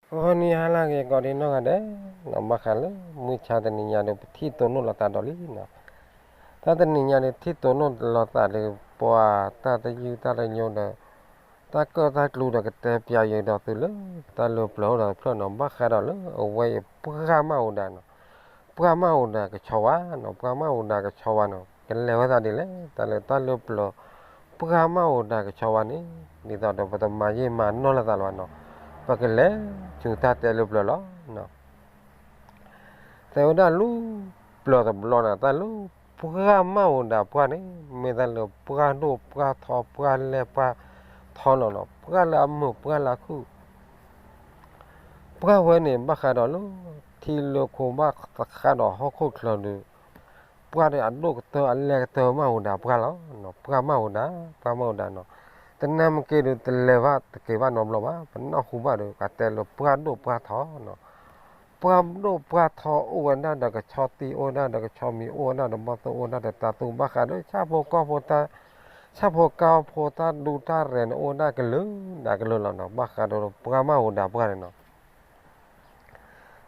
ဂီၤနံၤဟါလၢအဂ့ၤ ကိးဒံနီၢ်ဂၤဒဲး, ဘၣ်ဃးလၢမုၢ်ဆါတနံၤညါဒီး ပထံၣ်တိၢ်နီၣ်လိာ်သးဒီးလံနီၤ. တၢ်တနံၤညါန့ၣ် ထံၣ်တိၢ်နီၣ်လိာ်သးဒီး ပှၤတၢ်တယုၢ်တၢ်တညိဒီး တၢ်ကၢၣ်တၢ်ကျူဒီး ကတဲပၠးယံၤဒီးသုလၢ တၢ်လၢပျၢၤအိၣ်ဒီးတဖျၢၣ်နီၤ. ဘၣ်ဃးဒီးလၢအဝဲအံၤ ပှၢ်မၢ်အိၣ်ဒၣ်နီၤ. ပှၢ်မၢ်အိၣ်ဒၣ်ကဆီဝါနီၤ, ပှၢ်မၢ်အိၣ်ဒၣ်ကဆီဝါနီၤ, ကလဲၤဝဲသးဒ်လဲၣ်, တၢ်လၢတၢ်လၢပျၢၤ ပှၢ်မၢ်အိၣ်ဒၣ်ကဆီဝါန့ၣ် ဒ်သိးဒီးပတမၤယံာ်မၤနီၢ်လိာ်သးလၢၤဘၣ်နီၤ, ပကလဲၤဆူတၢ်တဲလၢပျၢၤလီၤ. တဲဝဲဒၣ်လၢပျၢၤတဘျီန့ၣ် တၢ်လၢပှၢ်မၢ်အိၣ်ဒၣ်ပှၢ်န့ၣ် မ့ၢ်တၢ်လၢပှၢ်ဒိၣ်ပှၢ်ထီပှၢ်လဲၢ်ပှၢ်ထီနီၤနီၤ, ပှၢ်လၢအမုာ်ပှၢ်လၢအခုၣ် ပှၢ်ဝဲန့ၣ် ဘၣ်ဃးဒီးလၢ ထံလၢခိဘၣ်သဃးဒီးဟီၣ်ခိၣ်ချၢဒီး ပှၢ်ဒီးအဒိၣ်ကတၢၢ်အလဲၢ်ကတၢၢ်မၢ်အိၣ်ဒၣ်ပှၢ်လီၤ. ပှၢ်မၢ်အိၣ်ဒၣ်, ပှၢ်မၢ်အိၣ်ဒၣ်နီၤ. တနၢ်မ့ၢ်က့ၤဒီး တလဲၤဘၣ်တက့ၤဘၣ်နီတဘျီဘၣ်, ပနၢ်ဟူဘၣ်ဒီး ကတဲလၢပှၢ်ဒိၣ်ပှၢ်ထီနီၤ. ပှၢ်ဒိၣ်ပှၢ်ထီအိၣ်ဝဲဒၣ်ဒီးကဆီတံၢ် အိၣ်ဝဲဒၣ်ဒီးကဆီမံၤ အိၣ်ဝဲဒၣ်ဒီးဘီၣ်သိၣ် အိၣ်ဝဲဒၣ်ဒီးတၢ်သူ ဘၣ်ဃးဒီးဆၣ်ဖိကီၢ်ဖိတၢ် ဆၣ်ဖိကီၢ်ဖိတၢ်ဒူတၢ်ရဲၣ်န့ၣ် အိၣ်ဝဲဒၣ်ကလုာ်ဒၣ်ကလုာ်လီၤနီၤ. ဘၣ်ဃးဒီးပှၢ်မၢ်အိၣ်ဒၣ်ပှၢ်န့ၣ်နီၤ.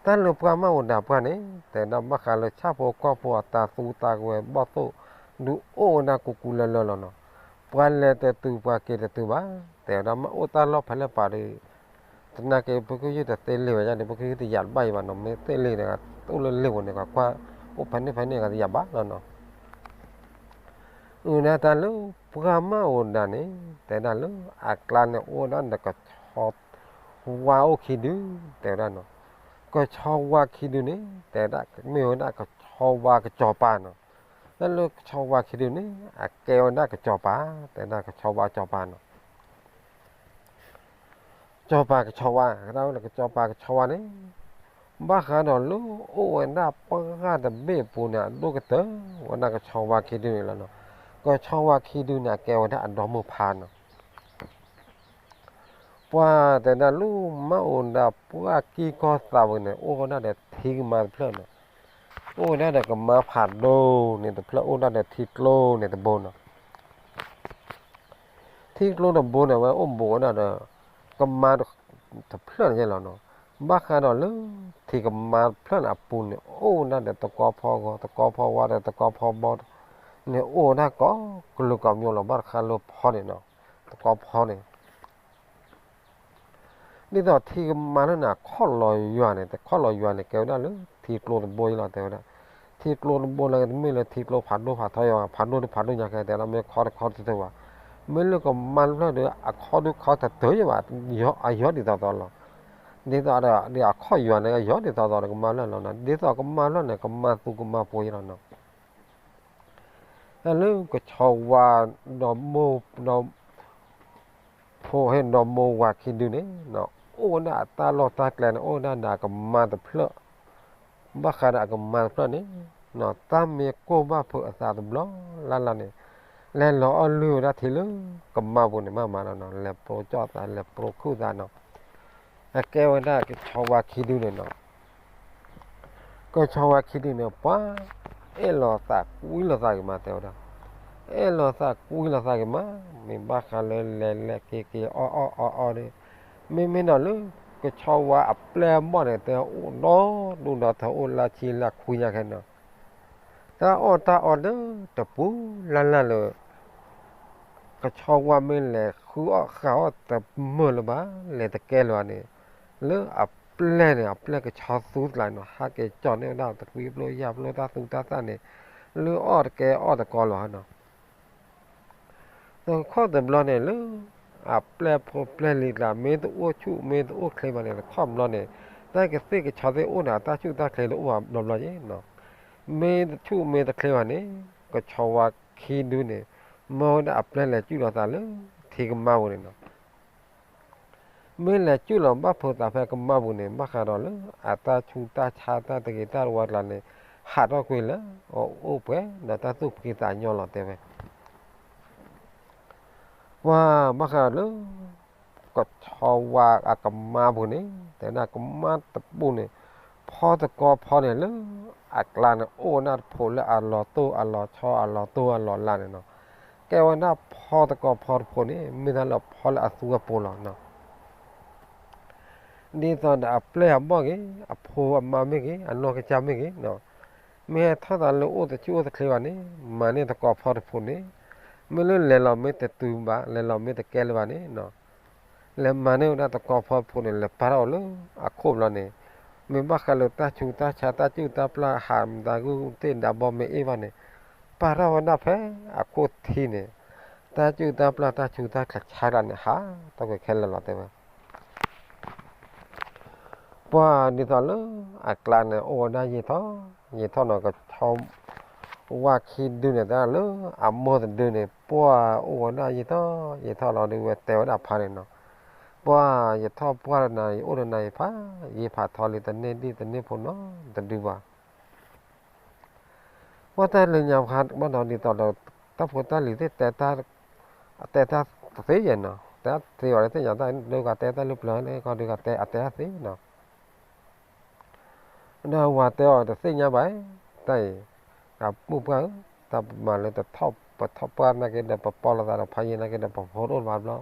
တၢ်လၢပှၢ်မၢ်အိၣ်ဒၣ်ပှၢ်န့ၣ် တဲဝဲဒၣ်ဘၣ်ဃးလၢဆၣ်ဖိကီၢ်ဖိအတၢ်သူတၢ်ဝဲၤဘီၣ်သိၣ် ဒုးအိၣ်ဝဲဒၣ်ကူကူလၢလၢလီၤနီၤ. ပှၤလဲၤတတုၤပှၤက့ၤတတုၤဘၣ်, တဲဝဲဒၣ်မ့ၢ်အိၣ်တၢ်လီၢ်ဖဲလဲၣ်ပာ်ဒီး သနာ်က့ပကယုၢ်တသ့လ့ၢ်ဝဲဒၣ်ဒီး ပကယုၢ်တယာ်တဘၣ်အံၤဘၣ်နီၤ, မ့ၢ်သ့လ့ၢ်န့ၣ် အိၣ်လၢလ့ၢ်ပူၤန့ၣ် ကွၢ် အိၣ်ဖဲန့ၣ်ဖဲန့ၣ် ကတယာ်ဘၣ်လီၤနီၤ. အုၣ်ဒၣ်တၢ်လၢပှၢ်မၢ်အိၣ်ဒၣ်န့ၣ် တဲဒၣ်လၢအကျါန့ၣ် အိၣ်ဒၣ်ဒီးကဆီဝါအိၣ်ခံဒု တဲဝဲဒၣ်နီၤ. ကဆီဝါခံဒုန့ၣ် တဲဒၣ် မ့ၢ်ဝဲဒၣ်ကဆီဝါကစီၤပၤနီၤ. တၢ်လၢကဆီဝါခံဒုန့ၣ် အကဲဝဲဒၣ်ကစီၤပၤ, တဲဒၣ်ကဆီဝါကစီၤပၤနီၤ. ကစီၤပၤကဆီဝါ, ကစီၤပၤကဆီဝါန့ၣ် ဘၣ်ဃးဒီးလၢအိၣ်ဝဲဒၣ်ပှၢ်တဘ့ၣ်အပူၤန့ၣ် အဒိၣ်ကတၢၢ်ဝဲဒၣ်ကဆီဝါခံဒုန့ၣ်လီၤနီၤ. ကဆီဝါခံဒုန့ၣ် အကဲဝဲဒၣ်အဒီမိၢ်ဖါနီၤ. ပှၢ်တဲဒၣ်လၢမၢ်အိၣ်ဒၣ်ပှၢ်ကံၢ်ကီၢ်သးပူၤန့ၣ် အိၣ်ဝဲဒၣ်ဒီးထံကမါတဖျၢၣ်န့ၣ်, အိၣ်ဝဲဒၣ်ဒီးကမါဖးဒိၣ်န့ၣ်တဖျၢၣ် အိၣ်ဒၣ်ဒီးထံကျိန့ၣ်တဘိနီၤ. ထံကျိတဘိန့ၣ် အဝဲအိၣ်ဘူးဝဲဒၣ်ဒီး ကမါတဖျၢၣ်န့ၣ်လီၤနီၤ. ဘၣ်ဃးဒီးလၢထံကမါတဖျၢၣ်န့ၣ်အပူၤန့ၣ် အိၣ်ဝဲဒၣ်ဒီးသကီဖီဂီၤ သကီဖီဝါဒီးသကီဖီဘီန့ၣ် အိၣ်ဝဲဒၣ်ကိးကလုာ်ကိးမံၤလီၤ. ဘၣ်တခါလၢဖီန့ၣ်နီၤ သကီဖီန့ၣ် ဒ်သိးထံကမါလၢန့ၣ် အခီၣ်လီၤယွၤန့ၣ် တခီၣ်လီၤယွၤန့ၣ် ကဲဝဲဒၣ်လၢထံကျိတဘိအံၤလီၤ တဲဝဲဒၣ်. ထံကျိတဘိလၢတမ့ၢ်လၢထံကျိဖးဒိၣ်ဖးထီယွၤ ဖးဒိၣ်ဒုဖးဒိၣ်ညါခဲ တဲဒၣ်မ့ၢ်ခီတခီတတုၤဘၣ်. မ့ၢ်လၢကမါတဖျၢၣ်ဒီး အခီဒုခီတတုၤယဘၣ်, အယီၤဒ်သိးသိးလီၤ. ဒ်သိးဒီးအခီၣ်ယွၤန့ၣ် အယီၤဒ်သိးသိးဒီးကမါဖျၢၣ်လီၤနီၤ. ဒ်သိးကမါဖျၢၣ်န့ၣ် ကမါသူကမါပှ့ၤလီၤနီၤ. တၢ်လၢကဆီဝါဒီးမိၢ် ဒီး ဖိဟ့ၣ်ဒီးမိၢ်ဝၤခံဒုန့ၣ် အိၣ်ဝဲဒၣ်အတၢ်လီၢ်တၢ်ကျဲန့ၣ် အိၣ်ဝဲဒၣ်ဒီးအကမါတဖျၢၣ်, ဘၣ်ဃးဒီးအကမါတဖျၢၣ်န့ၣ် တၢ်မ့ၢ်ကိၢ်ဘၣ်ဖုးအသးတဘျီလၢ်လၢ်န့ၣ် လဲၤလီၤအီၣ်လုၢ်ဝဲဒၣ်ထံလၢကမါပူၤန့ၣ် မးမးလီၤနီၤ, လဲၤပျိကၠီၣ်သး လဲၤပျိခုၣ်သးနီၤ. အကဲဝဲဒၣ်ကဆီဝါခံဒုန့ၣ်နီၤ. ကဆီဝါခံဒုန့ၣ် ပှၤအဲၣ်လီၤသးကွံလိာ်သးဂ့ၤမး တဲဝဲဒၣ်, အဲၣ်လီၤသးကွံလိာ်သးဂ့ၤမး, မ့ၢ်ဘၣ်ဃးလၢလဲၤလဲၤက့ၤက့ၤအီၣ်အီၣ်အီအီဒီး မ့မ့ၢ်နီၤလၢကဆီဝါအပျဲၢ်အဘီၣ်န့ၣ် တဲအိၣ်ဒီဒူၣ်ဒီထၢ အိၣ်လၢဆံလၢခွံညါခဲနီၤ. တၢ်အီၣ်တၢ်အီဒီးတပူၤလၢ်လၢ်လၢ ကဆီဝါမ့ၢ်လဲၤဃုအီၣ်ဃုအီၣ်တမုာ်လၢၤဘၣ်, လဲၤတကဲလၢၤဘၣ်န့ၣ်, လၢအပျဲၢ်န့ၣ် အပျဲၢ်ကဆီသူသးနီၤ ဟးက့ၤကၠီၣ်န့ၢ်ဝဲဒၣ်တကွံပျိယၢ်ပျိတၢ်သူတၢ်သၣ်န့ၣ် လၢအီၣ်တကဲအီၣ်တကီလၢၤဘၣ်နီၤ. တခီတဘျီန့ၣ်လၢ အပျဲၢ်ဖိပျဲၢ်လံၤကျါ မ့ၢ်တအိၣ်ဆူၣ်မ့ၢ်တအိၣ်ချ့ဘၣ်န့ၣ် တခီတဘျီန့ၣ် တၢ်ကသ့ၣ်ကဆီသ့ၣ်အိၣ်န့ၣ် အတၢ်ဆူၣ်တၢ်ချ့တအိၣ်ဘၣ်ဘျီဘျီယဲနီၤ. မ့ၢ်တဆူၣ်မ့ၢ်တချ့ဘၣ်န့ၣ် ကဆီဝါခံဒုန့ၣ် မၢဝဲဒၣ်အပျဲၢ်လဲၤစုၣ်လီၤသးလၢထံကမါပူၤန့ၣ်နီၤ. မ့ၢ်လဲၤစုၣ်လီၤဘၣ်ဖုးသးဖဲကမါပူၤန့ၣ် ဘၣ်ဃးဒီးလၢအတၢ်ဆူးတၢ်ဆါတၢ်တဂ့ၤတၢ်တဝါကျါန့ၣ် ဟးထီၣ်ကွံာ်လၢအအိၣ်ပှဲၤဒီးတၢ်သူၣ်ဖှံသးညီလီၤတဲဝဲ ပှၤဘၣ်ဃးလၢ ကဆီဝါအကမါပူၤန့ၣ် တဲဝဲဒၣ်ကမါတပူၤန့ၣ် ဖီသကီဖီန့ၣ်လၢ အကျါန့ၣ် အိၣ်ဝဲဒၣ်တဖိးလၢအလီၤတိၢ်အလီၤဆီအလီၤတိၢ်အလီၤလးန့ၣ်နီၤ. ကဲဝဲဒၣ်ဖီသကီဖီတဖိးန့ၣ် မ့ၢ်တၢ်လၢဖီလၢအသူအပူၤလီၤနီၤ. ဒ်သိးဒီးအပျဲၢ်အဘီၣ်ဂ့ၤ, အဖိအမါမ့ၢ်ဂ့ၤ, အနီၢ်ကစၢ်မ့ၢ်ဂ့ၤ, မ့ၢ်ဟဲထီၣ်သးလၢအိၣ်တဆူၣ်အိၣ်တချ့ဘၣ်န့ၣ်, မၤန့ၢ်သကိးဖီတဖိန့ၣ်, မ့ၢ်လၢလဲၤလီၤမ့ၢ်တတုၤဘၣ်, လဲၤလီၤမ့ၢ်တကဲလၢၤဘၣ်န့ၣ်, လဲၤမၤန့ၢ်ဝဲဒၣ်သကိးဖီတဖိန့ၣ် လဲၤပာ်ထီၣ်အီၤလၢအခိၣ်ဘျီန့ၣ်, မ့ၢ်ဘၣ်ဃးလၢတၢ်ဆူးတၢ်ဆါ တၢ်စူၣ်တၢ်ပျၢ်ဟးမတၤဂုၢ်သ့ၣ်ဒါဘီမ့ၢ်အ့ၣ်ဘၣ်န့ၣ်, ပာ်ထီၣ်ဝဲဒၣ်ဖဲအခိၣ်ထံန့ၣ်, တၢ်စူၣ်တၢ်ပျၢ်တၢ်ဆူးတၢ်ဆါကျါန့ၣ် ဟးထီၣ်ကွံာ်ခဲလၢာ်လီၤတဲဝဲ ပှၢ်ဒ်သိးလၢအကျါန့ၣ် အိၣ်ဝဲဒၣ်ယံာ်ထီၣ်, ယံာ်ထီၣ်နီၤ ကဆီဝါခံဒုန့ၣ် တၢ်လၢအမိၢ်တဒုန့ၣ် ပှၢ်အိၣ်ဝဲဒၣ်ယံာ်ထီၣ်, ယံာ်ထီၣ်လီၤဒီးဝဲတဲဝဲဒၣ်ဖါန့ၣ်နီၤ, ပှၢ်ယထီၣ်ပှၢ်တနၤ ယအိၣ်တနၤယဖး, ယဖးထီလံတန့ၢ်ဒံၣ်တန့ၢ်ဖိနီတဒုဘၣ် ပှၢ်တၢ်လၢညါဖးဘၣ်ဒီးဒ်သိးဒီး တၢ်ဖိတၢ်လံၤသ့ၣ်တဲတၢ်, တဲတၢ်တသ့ယဲၢ်နီၤ, တဲတၢ်တသ့ဘၣ်လၢသ့ၣ်ညါတၢ်ဒုးဂၤတဲတၢ်လၢပျၢၤန့ၣ် ကီဒုးဂၤတဲအတဲတၢ်သ့နီၤ, ဒီးဝၤတဲအီၤတသ့ၣ်ညါဘၣ်, တၢ်အံၤ, တၢ်ပုၢ်ပှၢ်ဧၢ, တၢ်မၤလၢတထီၣ်ပထီၣ်ပှၢ်နာ်က့ဒီး ပပီလီၤသးဒီးဖးယံာ်နာ်က့ဒီး ပဖိတအိၣ်ဘၣ်ဘျီ,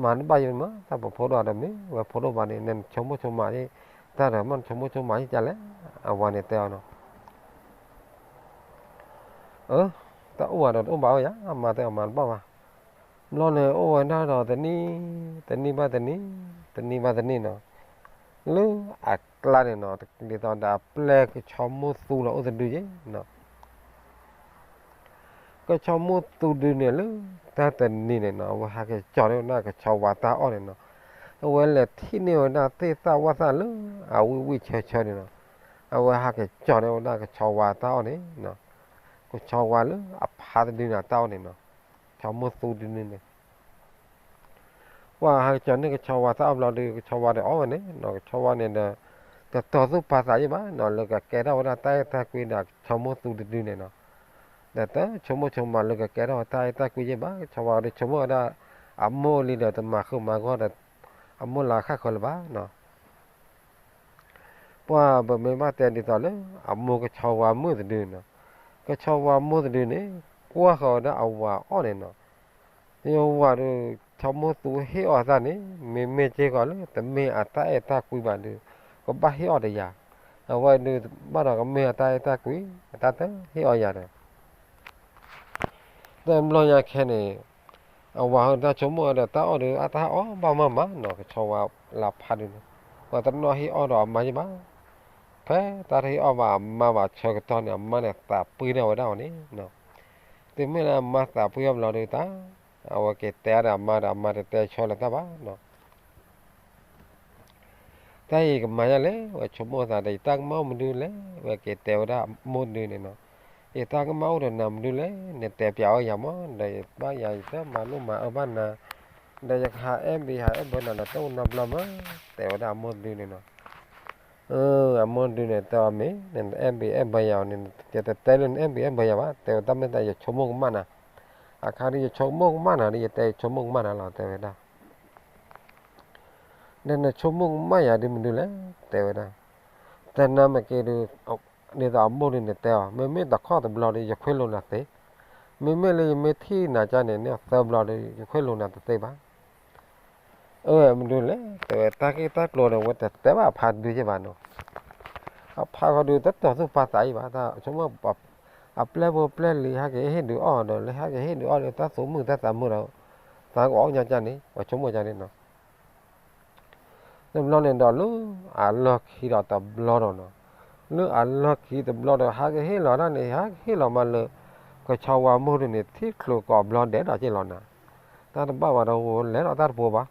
မၤတဘၣ်ယံာ်မး တၢ်ပဖိတအိၣ်ဒီးမ့ၢ်ဝဲဖိတအိၣ်ဘၣ်န့ၣ် နဆိကမိၣ်ဆိကမး, တၢ်ဒီးမ့ၢ်နဆိကမိၣ်ဆိကမးယံာ်ကလဲၣ်, အဝၤန့ၣ်တဲအီၤနီၤ အၢ, တၢ်အိၣ်ဘၣ်ဒီးတအိၣ်ဘၣ်ဝဲယါ, မၤတဲအီၤမၤတဘၣ်ဘၣ်, ဘျီန့ၣ်အိၣ်ဝဲဒၣ်ဒီးတနံၣ်, တနံၣ်ဘၣ်တနံၣ်, တနံၣ်ဘၣ်တနံၣ်နီၤ, လၢအကျါန့ၣ်နီၤ ဒ်သိးဒီးအပျဲၢ်ကဆီမိၢ်သူလီၤအိၣ်တဒုယဲၢ်နီၤ ကဆီမိၢ်သူဒုန့ၣ်လၢ တၢ်တနံၤန့ၣ်နီၤ အဝဲဟးက့ၤကၠီၤန့ၢ်ဝဲဒၣ်ကဆီဝါတၢ်အီၣ်န့ၣ်နီၤ, အဝဲလဲၤထံၣ်န့ၢ်ဝဲဒၣ်သ့ၣ်သၣ်ဝၣ်သၣ်လၢအဝံၣ်ဝံၣ်ဆၢဆၢန့ၣ်နီၤ, အဝဲဟးက့ၤကၠီၤန့ၢ်ဝဲဒၣ်ကဆီဝါတၢ်အီၣ်န့ၣ်နီၤ, ကဆီဝါလၢအဖါတဒုန့ၣ်တၢ်အီၣ်န့ၣ်နီၤ, ကဆီမိၢ်သူဒုန့ၣ်န့ၣ် ပှၢ်ဟးက့ၤကၠီၤန့ၢ်ကဆီဝါတၢ်အီၣ်ဘျီဒီး ကဆီဝါဒီးအီၣ်ဝဲန့ၣ်နီၤ, ကဆီဝါန့ၣ်ဒီး တတီၤသူၣ်ပာ်သးယဲၢ်ဘၣ်နီၤ လၢကကဲထီၣ်ဝဲဒၣ်တၢ်အဲၣ်တၢ်ကွံဒီးကဆီမိၢ်သူတဒုန့ၣ်နီၤ, ဒီးတဆိကမိၣ်ဆိကမးလၢကကဲထီၣ်ဝဲတၢ်အဲၣ်တၢ်ကွံယဲၢ်ဘၣ်, ကဆီဝါဒီးဆိကမိၣ်ဝဲဒၣ် အမိၢ်လံဒီးတမၤဃုာ်မၤဂီၢ်ဒီး အမိၢ်လၢဃၣ်ဃၢၤလၢၤဘၣ်နီၤ ပှၢ်ပမ့ၢ်ဘၣ်တဲဒ်သိးလၢ အမိၢ်ကဆီဝါမိၢ်တဒုနီၤ, ကဆီဝါမိၢ်တဒုန့ၣ် ကွၢ်ဃီၤဝဲဒၣ်အဝၤအီၣ်န့ၣ်နီၤ, ယဝၤဒီး ကဆီမိၢ်သူဟ့ၣ်အီၤသးန့ၣ် မ့မ့ၢ်က့ၢ်ဃီၤလၢ တမ့ၢ်အတၢ်အဲၣ်တၢ်ကွံဘၣ်ဒီး ကဘၣ်ဟ့ၣ်အီၤဒီးယၤ, အဝဲဒုးဘၣ်ဒီးကမ့ၢ်အတၢ်အဲၣ်တၢ်ကွံ အတၢ်တဟ့ၣ်အီၤယၤဒီး တဘျီညါခဲန့ၣ် အဝၤဟဲတၢ်ဆိကမိၣ်ဒီးတၢ်အီၣ်ဒီး အတၢ်ဟးအီၣ်ဘၣ်မးမးနီၤ ကဆီဝါလၢဖါဒုန့ၣ်, ပှၤတနီၣ်ဟ့ၣ်အီၣ်ဒီးအမါယဲၢ်ဘၣ်, ဖဲတၢ်တဟ့ၣ်အီၣ်ဘၣ်အမါဘၣ်ဆၢကတီၢ်န့ၣ် အမါန့ၣ်သးပှ့ၤထီၣ်ဝဲဒၣ်အီၤန့ၣ်, တုၤမ့ၢ်လၢအမါသးပှ့ၤထီၣ်ဘျီဒီးတၢ်, အဝဲက့ၤတဲဒီးအမါဒီးအမါတတဲဆၢလၢၤတၢ်ဘၣ်နီၤ တၢ်အံၤကမၤယၤလဲၣ်, ဝဲဆိကမိၣ်သးဒီး ယတၢ်ကမၣ်အိၣ်မနုၤလဲၣ်, ဝဲက့ၤတဲဝဲဒၣ်မိၢ်ဒုန့ၣ်နီၤ, ယတၢ်ကမၣ်အိၣ်ဒီးနၤမနုၤလဲၣ်, နတဲပျးအီၣ်ယၤမး, ဒီးယဘၣ်ယၤယတမၤလိမၤအၢဘၣ်နၤ, ဒီးယကဟးအဲၣ်ဘၣ်ဟးအဲၣ်ဘၢနၤဒီးတအိၣ်နီတဘျီမး, တဲဝဲဒၣ်အမိၢ်ဒုန့ၣ်နီၤ, အမိၢ်ဒုန့ၣ်တဲအီၤမ့ၢ် နအဲၣ်ဘၣ်အဲၣ်ဘၢယၤအီၤန့ၣ် ယတတဲလၢနအဲၣ်ဘၣ်အဲၣ်ဘၢယၤဘၣ်, တဲဝဲတၢ်မ့ၢ်တၢ်ယဆိကမိၣ်ကမၣ်နၤ, အခါဒုးယဆိကမိၣ်ကမၣ်နၤဒီး ယတဲယဆိကမိၣ်ကမၣ်နၤလီၤ တဲဝဲဒၣ် ဒီးနဆိကမိၣ်ကမၣ်ယၤဒ်မနုၤလဲၣ်, တဲဝဲဒၣ်, တနၤမ့ၢ်က့ၤဒုး, ဒ်သိးအမိၢ်ဒုန့ၣ်တဲအီၤ မ့မ့ၢ်တခီတဘျီဒီး ယခွ့လိာ်နၤသ့, မ့မ့ၢ်လၢယမ့ၢ်ထံၣ်နၤကၢ်န့ၣ် န့ၢ်သၢဘျီဒီး ယခွ့လိာ်နၤတသ့ဘၣ်, အၢ မနုၤလဲၣ်, တဲဝဲတၢ်ဂ့ၢ်တၢ်ကျိၤန့ၣ် ဝဲတတဲဘၣ်အဖါဒုယဲၢ်ဘၣ်နီၤ, အဖါဃီဒုးတတီၤသူၣ်ပာ်သးယဲၢ်ဘၣ်, တၢ်ဆိကမိၣ် အပျဲၢ်ဖိပျဲၢ်လံၤ ဟဲက့ၤဟ့ၣ်ဒုးအီၣ်ဒီး လၢဟဲက့ၤဟ့ၣ်ဒုးအီၣ်လၢတၢ်သူၣ်မုာ်တၢ်သးမုာ်ဒီး သးကအီၣ်ညါကၢ်န့ၣ် ပှၤဆိကမိၣ်ကၢ်န့ၣ်နီၤ, တဘျီန့ၣ်ဒီးလၢအလီၢ်ခံဒီးတဘျီဒီးနီၤ, လၢအလီၢ်ခံတဘျီဒီး ဟဲက့ၤဟ့ၣ်လီၤတၢ်န့ၣ် ဟဲက့ၤဟ့ၣ်လီၤမးလၢ ကဆီဝါမိၢ်ဒုန့ၣ် ထံၣ်ချုးကိးဘျီဒဲးဒီးက့ၤလီၤနၤ, တၢ်တဘၣ်ဝဲဒီးဝဲလဲၤဒီးတၢ်တပူၤဘၣ်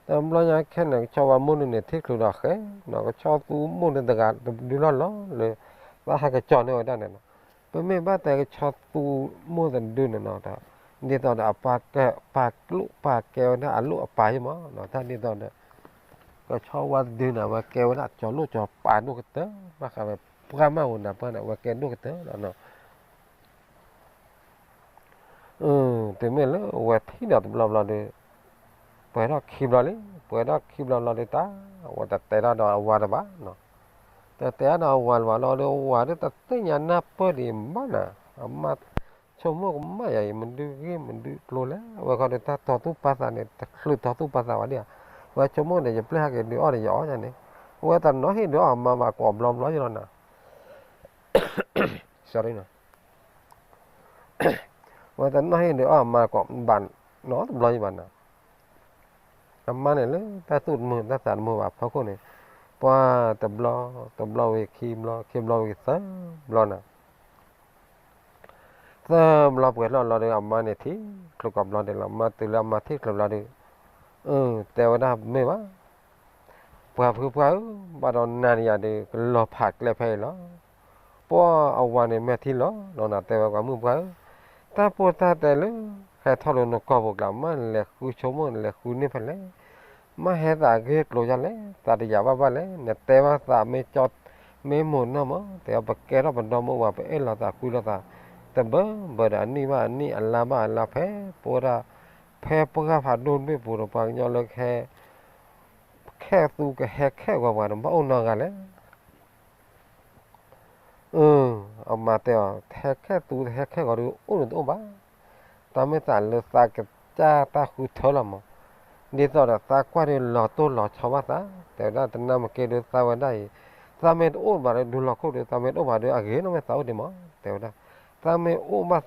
တဘျီညါခဲန့ၣ် ကဆီဝါမိၢ်ဒုန့ၣ် ထံၣ်ချုးဒီးဃဲ, ကဆီသူမိၢ်ဒုတဂၤတဒုလီၢ်လီၢ်လၢ ဘၣ်ဟဲက့ၤကၠီၤန့ၢ်ဝဲဒၣ်န့ၣ်နီၤ, ပမ့ၢ်ဘၣ်တဲကဆီသူမိၢ်တဒုန့ၣ်နီၤ, ဒ်သိးဒီးအပာ်ကဲ, ပာ်ကျိၣ်ပာ်ကဲဝဲဒၣ်အလိၣ်အပာ်ယဲၢ်မး, တၢ်ဒ်သိးဒီး ကဆီဝါတဒုန့ၣ် အဝဲကဲဝဲဒၣ်ကၠီၤလိၣ်ကၠီၤပာ်ဒိၣ်ကတၢၢ်, ဘၣ်ဃးဝဲပှၢ်မၢ်ဝဲနၤပှၢ်န့ၣ် အဝဲကဲဒိၣ်ကတၢၢ်လီၤနီၤ တုၤမ့ၢ်လၢအဝဲထံၣ်ဒီးတဘျီဘျီဒီး ပှဲၤထီၣ်ခံဘျီလံ, ပှဲၤထီၣ်ခံဘျီဘျီဒီးတၢ်, အဝဲတတဲတၢ်ဒီးအဝၤတဘၣ်နီၤ, တတဲတၢ်ဒီးအဝၤလၢၤဘၣ်လီၤဒီး အဝၤဒီးတသ့ၣ်ညါနၢ်ပၢၢ်ဒံးဘၣ်နၤ, အမါဆိကမိၣ်ကမၣ်ယၤအံၤ မနုၤဂ့ၢ်မနုၤကျိၤလဲၣ်, အဝဲခီဒီးတၢ်တီၤသူၣ်ပာ်သးန့ၣ် တချုးတီၤသူၣ်ပာ်သးဘၣ်ဒံးဧါ ဝဲဆိကမိၣ်န့ၣ် ယပျဲၢ်ဟဲက့ၤဒုးအီၣ်ဒီးယအီၣ်ညါန့ၣ်, ဝဲတနီၤဟ့ၣ်ဒုးအီၣ်အမါဘၣ်ကိးဘျီဘျီယလီၤနၤ, ဝဲတနီၤဟ့ၣ်ဒုးအီၣ်အမါကိးဘၣ်နီတဘျီယဘၣ်နၤ, အမါန့ၣ်လၢတၢ်သူၣ်တမုာ်တၢ်သးတမုာ်ဘၣ်ဖီခိၣ်န့ၣ်, ပှၤတဘျီ, တဘျီဝံၤခံဘျီ, ခံဘျီဝံၤသၢဘျီနၤ, သၢဘျီပှဲၤထီၣ်လီၤဒီး အမါန့ၣ်ထံၣ်ကျိၤကိးဘျီဒဲးလီၤ. မၤတုၤလၢအမါထံၣ်ကျိၤဘျီဒီး, တဲဝဲဒၣ်မ့ၢ်ဘၣ်, ပှၤဖုပှၢ်ဧၢ, ဘၣ်ဒီးနၤဒီးယၤဒီး ကလီၤဖးကျဲဖဲအံၤလီၤ. ပှၤအဝၤန့ၣ်မဲာ်ထံလီၤလီၤနၤ, တဲဝဲပှၤမုၣ်ပှၢ်ဧၢ, တၢ်ပိၢ်တၢ်တဲလၢ ဟဲထီၣ်လၢနကီၢ်ပူၤကျါ မ့ၢ်လဲၤဃုဆိကမိၣ် လဲၤဃုန့ၢ်ဖဲလဲၣ်, မ့ၢ်ဟဲသးဂ့ၢ်ကျိၤယါလဲၣ်, သးတယာ်ဘၣ်ဘၣ်လဲၣ်, နတဲဘၣ်သးမ့ၢ်ကၠီ မ့ၢ်မိၢ်နီၢ်မး, တဲအီၤ ပကဲထီၣ်ပဒီမါဝၤ ပအဲၣ်လီၤသးကွံလိာ်သး တဘၢဘၢဒီး အနံၣ်ဘၣ်အနံၣ် အလါဘၣ်အလါ ဖဲပဝဲဒၣ် ဖဲပှၢ်ဖးဒိၣ်ဒွဲၣ်ပူၤဒီး ပှၤကညီလၢကဟဲ ခဲသူကဟဲခဲဂီၤပှၤန့ၣ် ဘၣ်အိၣ်နီတဂၤလဲၣ်. အမါတဲအီၤ ဟဲခဲသူဟဲခဲဂီၤဒီး အိၣ်န့ၣ်တအိၣ်ဘၣ်, တၢ်မ့ၢ်သးလၢသးကစၢ်တၢ်ဃုထၢလီၤမး, ဒ်သိးဒီးသးကွၢ်ဒီးလီၤတိၢ်လီၤဆီဘၣ်သး, တဲဝဲဒၣ်တနၢ်မ့ၢ်က့ၤဒီးသးဝဲဒၣ်အံၤ, သးမ့ၢ်တအိၣ်ဘၣ်ဒီးဒုးလီၤခိၣ်ဒီး သးမ့ၢ်တအိၣ်ဘၣ်ဒီးအဂ့ၤနီၢ်မ့ၢ်သးအိၣ်ဒံးမး, တဲဝဲဒၣ်, သးမ့ၢ်အိၣ်ဘၣ်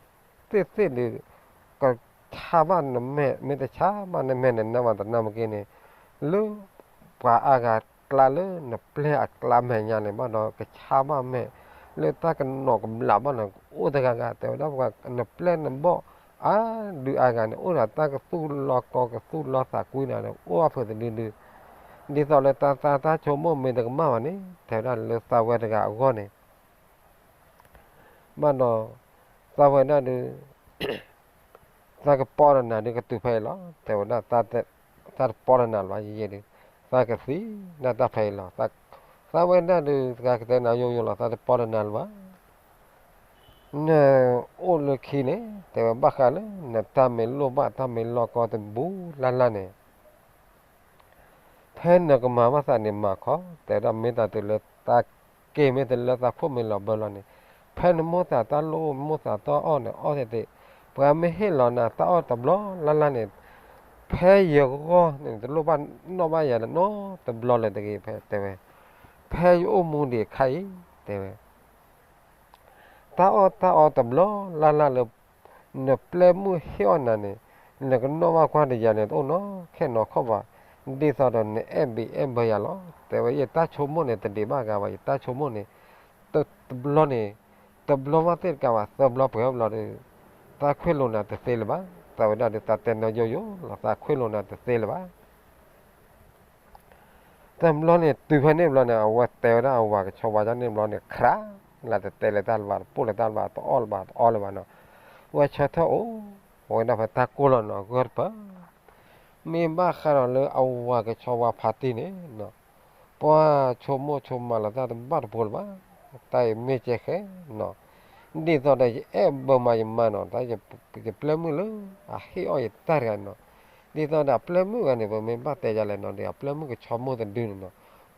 သ့ၣ်သ့ၣ်ဒီး ကဆါဘၣ်နမဲာ်, မ့ၢ်တဆါဘၣ်နမဲာ်န့ၣ် နၢ်မးတနၢ်မ့ၢ်က့ၤန့ၣ်, လၢပှၤအါဂၤကျါလၢနပျဲၢ်အကျါမဲာ်ညါန့ၣ် ဘၣ်ဒီးကဆါဘၣ်မဲာ်, လၢတၢ်ကနီၤကဘျးဘၣ်န့ၣ် အိၣ်တဂၤဂၤ တဲဝဲဒၣ် ပှၤနပျဲၢ်နဘီၣ်အါဒုးအါဂၤန့ၣ် အိၣ်ဒီးတၢ်ကသူၣ်လီၤကီကသူၣ်လီၤသးကွံနၤဒီး အိၣ်အဖုးတဒုဒု, ဒ်သိးလၢတၢ်သးတၢ်ဆိကမိၣ်မ့ၢ်တကမၣ်ဘၣ်န့ၣ် တဲဝဲဒၣ်လၢသးဝဲတဂၤအဂီၢ်န့ၣ် ဘၣ်ဒီး သးဝဲဒၣ်ဒီး သးကပီၢ်ဒီးနၤဒီးကတုၤဖဲအံၤလီၤ, တဲဝဲဒၣ်, သးတပီၢ်ဒီးနၤလၢၤဘၣ်ယဲဒီး, သးကသံဒၣ်တၢ်ဖဲအံၤလီၤ, သးဝဲဒၣ်ဒီး သးကတဲနၤယိယိလီၤ, သးတပီၢ်ဒီးနၤလၢၤဘၣ်, နအိၣ်လၢခံန့ၣ် တဲဝဲဘၣ်ဃးလၢ နတၢ်မ့ၢ်လိၣ်ဘၣ်တၢ်မ့ၢ်လီၢ်ကီတဘူၣ်လၢ်လၢ်န့ၣ် ဖဲနကမၤဘၣ်သးန့ၣ်မၤခီ, တဲဝဲဒၣ်မ့ၢ်တၢ်တုၤလၢတၢ်က့ၤမ့ၢ်တလၢသးခိၣ်မ့ၢ်လီၤဘၢလီၤန့ၣ်, ဖဲနမိၣ်သးတၢ်လိၣ်မိၣ်သးတၢ်အီၣ်န့ၣ် အီၣ်သ့သ့, ပှၤမ့ၢ်ဟ့ၣ်လီၤနၤတၢ်အီၣ်တဘျီလၢ်လၢ်န့ၣ်, ဖဲယဂီၢ်န့ၣ် တလိၣ်ဘၣ်နီၣ်ဘၣ်ယၤနီတဘျီလၢၤတဂ့ၤ ဖဲတဲဝဲ, ဖဲယအိၣ်မူဒံးအခါအံၤ တဲဝဲ တၢ်အီၣ်တၢ်အီတဘျီလၢ်လၢ်လၢ နပျဲၢ်မုၣ်ဟ့ၣ်အီၣ်နၤန့ၣ် နကနီၣ်ဘၣ်ကွၢ်တယၤန့ၣ် တအိၣ်နီတခဲနီတခီၣ်ဘၣ်, ဒ်သိးဒီးနအဲၣ်ဘၣ်အဲၣ်ဘၢယၤလီၤ, တဲဝဲ ယတၢ်ဆိကမိၣ်န့ၣ် တဒံးဘၣ်ဂၤဘၣ်, ယတၢ်ဆိကမိၣ်န့ၣ် တဘျီန့ၣ် တဘျီဘၣ်သ့ၣ်တကးဘၣ် သၢဘျီပှဲၤဘျီဒီး သးခွ့လိာ်နၤတသ့လၢၤဘၣ်, သးဝဲဒၣ်ဒီး သးတဲနၤယိယိလီၤ, သးခွ့လိာ်နၤတသ့လၢၤဘၣ် တဘျီန့ၣ် တုၤဖဲန့ၣ်ဘျီန့ၣ် အဝဲတဲဝဲဒၣ်အဝၤကဆီဝါကန့ၣ်ဘျီန့ၣ် ခရးလၢတတဲလၢၤတၢ်လၢၤဘၣ်, တပိၢ်လၢၤတၢ်လၢၤဘၣ်, တအီၣ်လၢၤဘၣ်, တအီလၢၤဘၣ်နီၤ, ဝဲဆၢထၢၣ်အိၣ်ဝဲဒၣ်ဖဲတၢ်ကိၢ်လီၤနီၤ ဂၢၢ်တပၢၢ်, မ့ၢ်ဘၣ်ဃးဒီးလၢအဝၤကဆီဝါဖးတံၢ်န့ၣ်နီၤ ပှၤဆိကမိၣ်ဆိကမးလီၤတၢ်တဘၣ်တဘိလၢၤဘၣ်, တၢ်အံၤမ့ၢ်ကဲဃဲနီၤ, ဒ်သိးဒီးယအဲၣ်ဘၢမးယမါနီၤ, တၢ်ယပျဲၢ်မုၣ်လၢ အဟ့ၣ်အီၣ်ယတၢ်တဂၤနီၤ, ဒ်သိးဒီးအပျဲၢ်မုၣ်ဂၤန့ၣ် ပမ့ၢ်ဘၣ်တဲယၤလဲၣ်နီၤဒီး အပျဲၢ်မုၣ်ကဆီမိၢ်တဒုန့ၣ်နီၤ,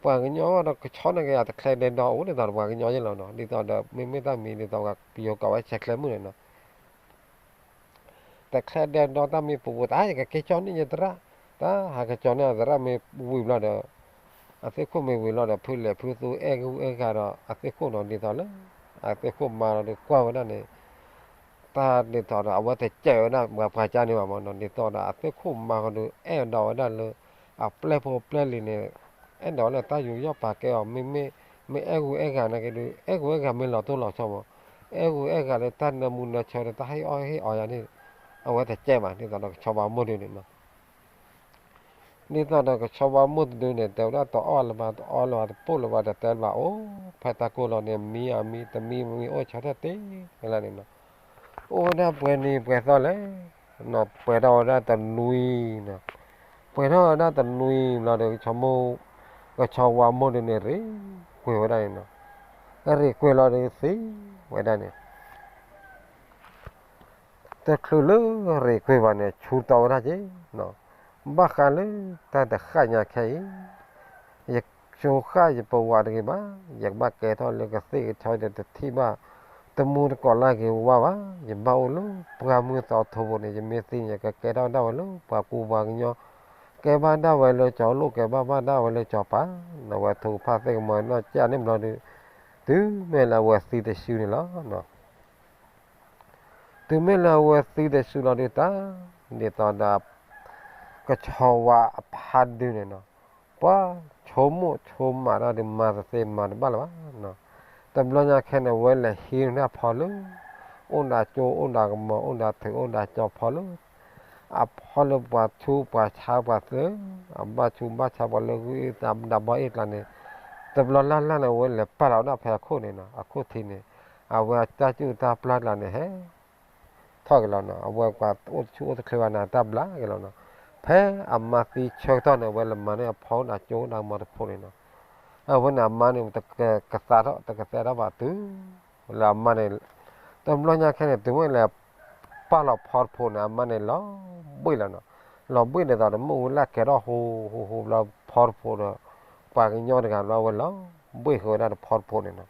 ပှၤကညီဘၣ်ဒီးကဆီန့ၣ်က့ၤ အတချဲဒဲဒီးအိၣ်ဒ်သိးဒီးပှၤကညီယဲလီၤနီၤ, ဒ်သိးဒီးမ့မ့ၢ်တၢ်မံၤဒ်သိးပှၤပယီၤကိးဝဲဆဲးချဲမုၣ်န့ၣ်နီၤ တချဲဒဲဒီးတၢ်မ့ၢ်ပူၤပူၤ တၢ်ယကကဲကၠီန့ၢ်ယသရၣ်, တၢ်ဟးကကၠီန့ၢ်အသရၣ်မ့ၢ်ဝံၤဘျီဒီး အသ့ၣ်ခိၣ်မ့ၢ်ဝံၤလီၤဒီး ဖုလဲၤဖုသူအဲၣ်ဂူၢ်အဲၣ်ဂၤဒီး အသ့ၣ်ခိၣ်နီၤ ဒ်သိးလၢ အသ့ၣ်ခိၣ်မါလီၤဒီးကွၢ်ဝဲဒၣ်န့ၣ် တၢ်ဒ်သိးဒီး အဝဲတစဲးဝဲဒၣ်ပှၤပှၤကါန့ၣ်ဘၣ်မးနီၤ, ဒ်သိးဒီးအသ့ၣ်ခိၣ်မါဃီဒီး အဲၣ်ဒိးဝဲဒၣ်လၢ အပျဲၢ်ဖိပျဲၢ်လံၤန့ၣ် အဲၣ်ဒိးဝဲလၢတၢ်ယူးယီၣ်ပာ်ကဲအီၤ မ့မ့ၢ် မ့ၢ်အဲၣ်ဂူၢ်အဲၣ်ဂၤနာ်က့ဒုး အဲၣ်ဂူၢ်အဲၣ်ဂၤမ့ၢ်လီၤတိၢ်လီၤဆီမး အဲၣ်ဂူၢ်အဲၣ်ဂၤလၢတၢ်နၢမူနၢဆၢဒီး တၢ်ဟ့ၣ်အီၣ်ဟ့ၣ်အီယၤန့ၣ် အဝဲတစဲးဘၣ် ဒ်သိးဒီးကဆီဝါမိၢ်ဒုန့ၣ်နီၤ ဒ်သိးဒီးကဆီဝါမိၢ်တဒုန့ၣ် တဲဝဲဒၣ်တအီၣ်လၢၤဘၣ် တအီလၢၤဘၣ် တပိၢ်လၢၤဘၣ် တတဲလၢၤဘၣ် အိၣ် ဖဲတၢ်ကိၢ်လီၤန့ၣ် မံအမံ တမံမံ အိၣ်ဆၢထၢၣ်တ့ၢ်လၢန့ၣ်နီၤ အိၣ်ဝဲဒၣ်ပှဲၤနံၤပှဲၤသီလဲၣ်နီၤ ပှဲၤထီၣ်ဝဲဒၣ်တနွံနီၤ ပှဲၤထီၣ်ဝဲဒၣ်တနွံဘျီဒီး ကဆီမိၢ် ကဆီဝါမိၢ်ဒုန့ၣ် ရ့ကွံာ်ဝဲဒၣ်န့ၣ်နီၤ ရ့ကွံာ်လီၤဒီးသံဝဲဒၣ်န့ၣ် တချုးလၢရ့ကွံာ်ဘၣ်န့ၣ် ဆူတီဝဲဒၣ်က့ၤနီၤ ဘၣ်ဃးလၢတၢ်တဃၣ်ညါခဲအံၤ ယဆိဃၣ်ယပဝးတဂ့ၤဘၣ် ယကဘၣ်ကဲထီၣ်လၢကသ့ၣ်ကထီဒီးတထံၣ်ဘၣ် တမူတကိးလၢက့ၤဝါဘၣ် ယဘၣ်အိၣ်လၢပှၢ်မုၢ်သီထိပူၤန့ၣ် ယမ့ၢ်သံန့ၣ် ယကကဲထီၣ်ဒၣ်ဝဲလၢပှၤကူပှၤကညီ က ကဲဘၣ်ဒၣ်ဝဲလၢကၠီၤလိၣ် ကဲဘၣ်ဘၣ်ဒၣ်ဝဲလၢကၠီၤပၤ, အဝဲထုကဖၣ်သ့ၣ်ကမီၤနီၢ်ကၠၢ်န့ၣ်ဘျီဒီး တုၤမ့ၢ်လၢအဝဲသံတစုန့ၣ်လီၤ. တုၤမ့ၢ်လၢအဝဲသံတစုလီၤဒုးတၢ်, ဒ်သိးဒီး ကဆီဝါအဖါဒုန့ၣ်နီၤ, ပှၤဆိကမိၣ်ဆိကမးတၢ်ဒုးမၤတသ့မၤတဘၣ်လၢၤဘၣ်နီၤ. တဘျီညါခဲန့ၣ် အဝဲလဲၤဟံးန့ၢ်အဖီလၢ အိၣ်ဒီးကၠိအိၣ်ဒီးကမီၤအိၣ်ဒီးထုးအိၣ်ဒီးကၠီၤဖီလၢ အဖီလၢပှၤဆူးပှၤဆါပှၤသၢ, အဘၣ်ဆူးဘၣ်ဆါပှၤလၢဂုၢ်အ့ၣ်တၢ်ဒးဘီအ့ၣ်ကျါန့ၣ်, တဘျီလၢ်လၢ်န့ၣ် အဝဲလဲၤပာ်လီၤဝဲဒၣ်ဖဲအခိၣ်န့ၣ်နီၤ, အခိၣ်ထံးန့ၣ်, အဝဲအတၢ်စူၢ်တၢ်ပျၢ်ကျါန့ၣ်ဟဲ ထီၣ်က့ၤလီၤနီၤ, အဝဲပှၤအိၣ်တဆူၣ်အိၣ်တချ့ဘၣ်န့ၣ် တၢ်ဘျါက့ၤလီၤနီၤ. ဖဲအမါသံဆၢကတီၢ်န့ၣ် အဝဲလဲၤမၤန့ၢ်အဖီအိၣ်ဒီးကၠိအိၣ်ဒီးကမီၤတဖိးန့ၣ်နီၤ, အဝဲန့ၣ်အမါန့ၣ် တကသးထီၣ်တကသဲထီၣ်ဘၣ်တုၤ လၢအမါန့ၣ်, တဘျီညါခဲန့ၣ် တုၤမ့ၢ်လဲၤပာ်လီၤဖီတဖိးန့ၣ် အမါန့ၣ်လီၤဘှ့ၣ်လီၤနီၤ, လီၤဘှ့ၣ်ဒ်သိးဒီးမ့ၣ်အူလၢ်ကဲထီၣ်ဟူဟူဟူဘျီဖီတဖိးဒီး ပှၤကညီတဂၤဘျီဝဲလီၤဘှ့ၣ်ဃုာ်ဝဲဒၣ်ဒီးဖီတဖိးန့ၣ်နီၤ.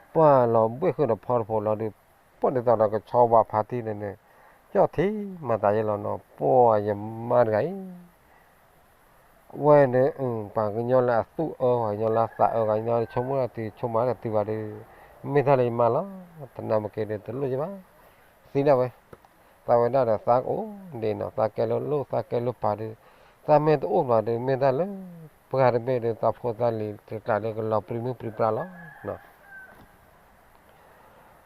ပှၤလီၤဘှ့ၣ်ဃုာ်ဒီးဖီတဖိးလီၤဒီး ပှၢ်ဒ်သိးဒီးကဆီဝါဖါတံၢ်န့ၣ်န့ၣ်, ကၠီၣ်ထံမၤသးယဲလီၤနီၤ, ပှၢ်ယမါတဂၤအံၤ ဝဲန့ၣ် ပှၤကညီလၢအသူၣ်အၢ ပှၤကညီလၢအသးအၢ ပှၤကညီဆိကမိၣ်တၢ်တုၤဆိကမးတၢ်တုၤဘၣ်ဒီး မ့ၢ်တၢ်လၢယမါလီၤ, တနၤမ့ၢ်က့ၤဒီးတလိၣ်ယဘၣ်, သံဒၣ်ဝဲ, သးဝဲဒၣ်ဒီးသးကအိၣ်ဒံးနီၤ, သးကဲလၢလိၣ်သးကဲလၢပၤဒီး, သးမ့ၢ်တအိၣ်ဘၣ်ဒီး မ့ၢ်တၢ်လၢ ပှၤတဘ့ၣ်ဒီး သးဖိသးလံၤတကျးဒီးကလီၤပြံမုၢ်ပြံပြါလီၤ.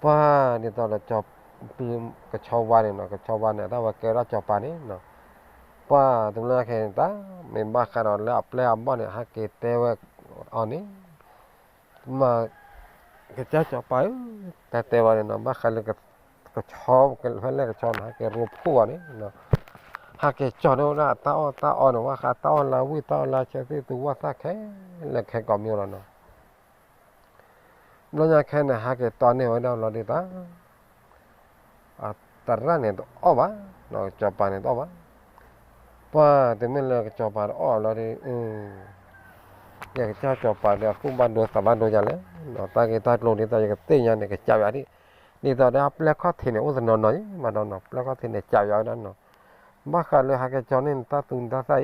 ပှၢ်ဒ်သိးဒီး ကဆီဝါန့ၣ်နီၤ, ကဆီဝါန့ၣ် တၢ်ဝဲကဲထီၣ်ကၠီၤပၤန့ၣ်နီၤ, ပှၢ်တဘျီညါခဲန့ၣ် တၢ်မ့ၢ်ဘၣ်ဃးဒီးလၢအပျဲၢ်အဘီၣ်န့ၣ် ဟဲက့ၤတဲဝဲအီၤန့ၣ်, မ့ၢ် ကစၢ်ကၠီၤပၤဧၢ, တၢ်တဲဝဲန့ၣ်နီၤ, ဘၣ်ဃးလၢ ကဆီ ဖဲလဲၣ်ကဆီန့ၣ် ဟဲက့ၤရိဖှိၣ်အီၤန့ၣ်, ဟဲက့ၤကၠီၤန့ၢ်ဝဲဒၣ်တၢ်အီၣ်တၢ်အီန့ၣ် ဘၣ်ဃးတၢ်အီၣ်လၢဝံၣ်တၢ်အီၣ်လၢဆၢသ့ၣ်သူဝၣ်သၣ်ခဲလၢာ်ခဲကိးမံၤလီၤနီၤ. တဘျီညါခဲန့ၣ် ဟဲက့ၤတီန့ၢ်ဝဲဒၣ်ဘျီဒုးတၢ် အသရၣ်န့ၣ်တအီၣ်ဘၣ်, ကစီၤပၤန့ၣ်တအီၣ်ဘၣ်, ပှၢ်တမ့ၢ်လၢကစီၤပၤတအီၣ်ဘျီဒီး, ယကစၢ်ကစီၤပၤဒီးအသူၣ်ဘၣ်ဒိသးဘၣ်ဒိယၤလဲၣ်, တၢ်ဂ့ၢ်တၢ်ကျိၤဒ်သိးယကသ့ၣ်ညါန့ၣ် ကစးယၤဒ်, ဒ်သိးဒီးအပျဲၢ်ခီၣ်ထံးန့ၣ် အိၣ်တနီၤနီၤယံၤမးဒီးနီၤ, ပျဲၢ်ခီၣ်ထံးန့ၣ် ကစးယၤဝဲဒၣ်နီၤ, ဘၣ်ဃးလၢဟဲက့ၤကၠီန့ၢ်နတၢ်သူနတၢ်သၣ်အံၤ,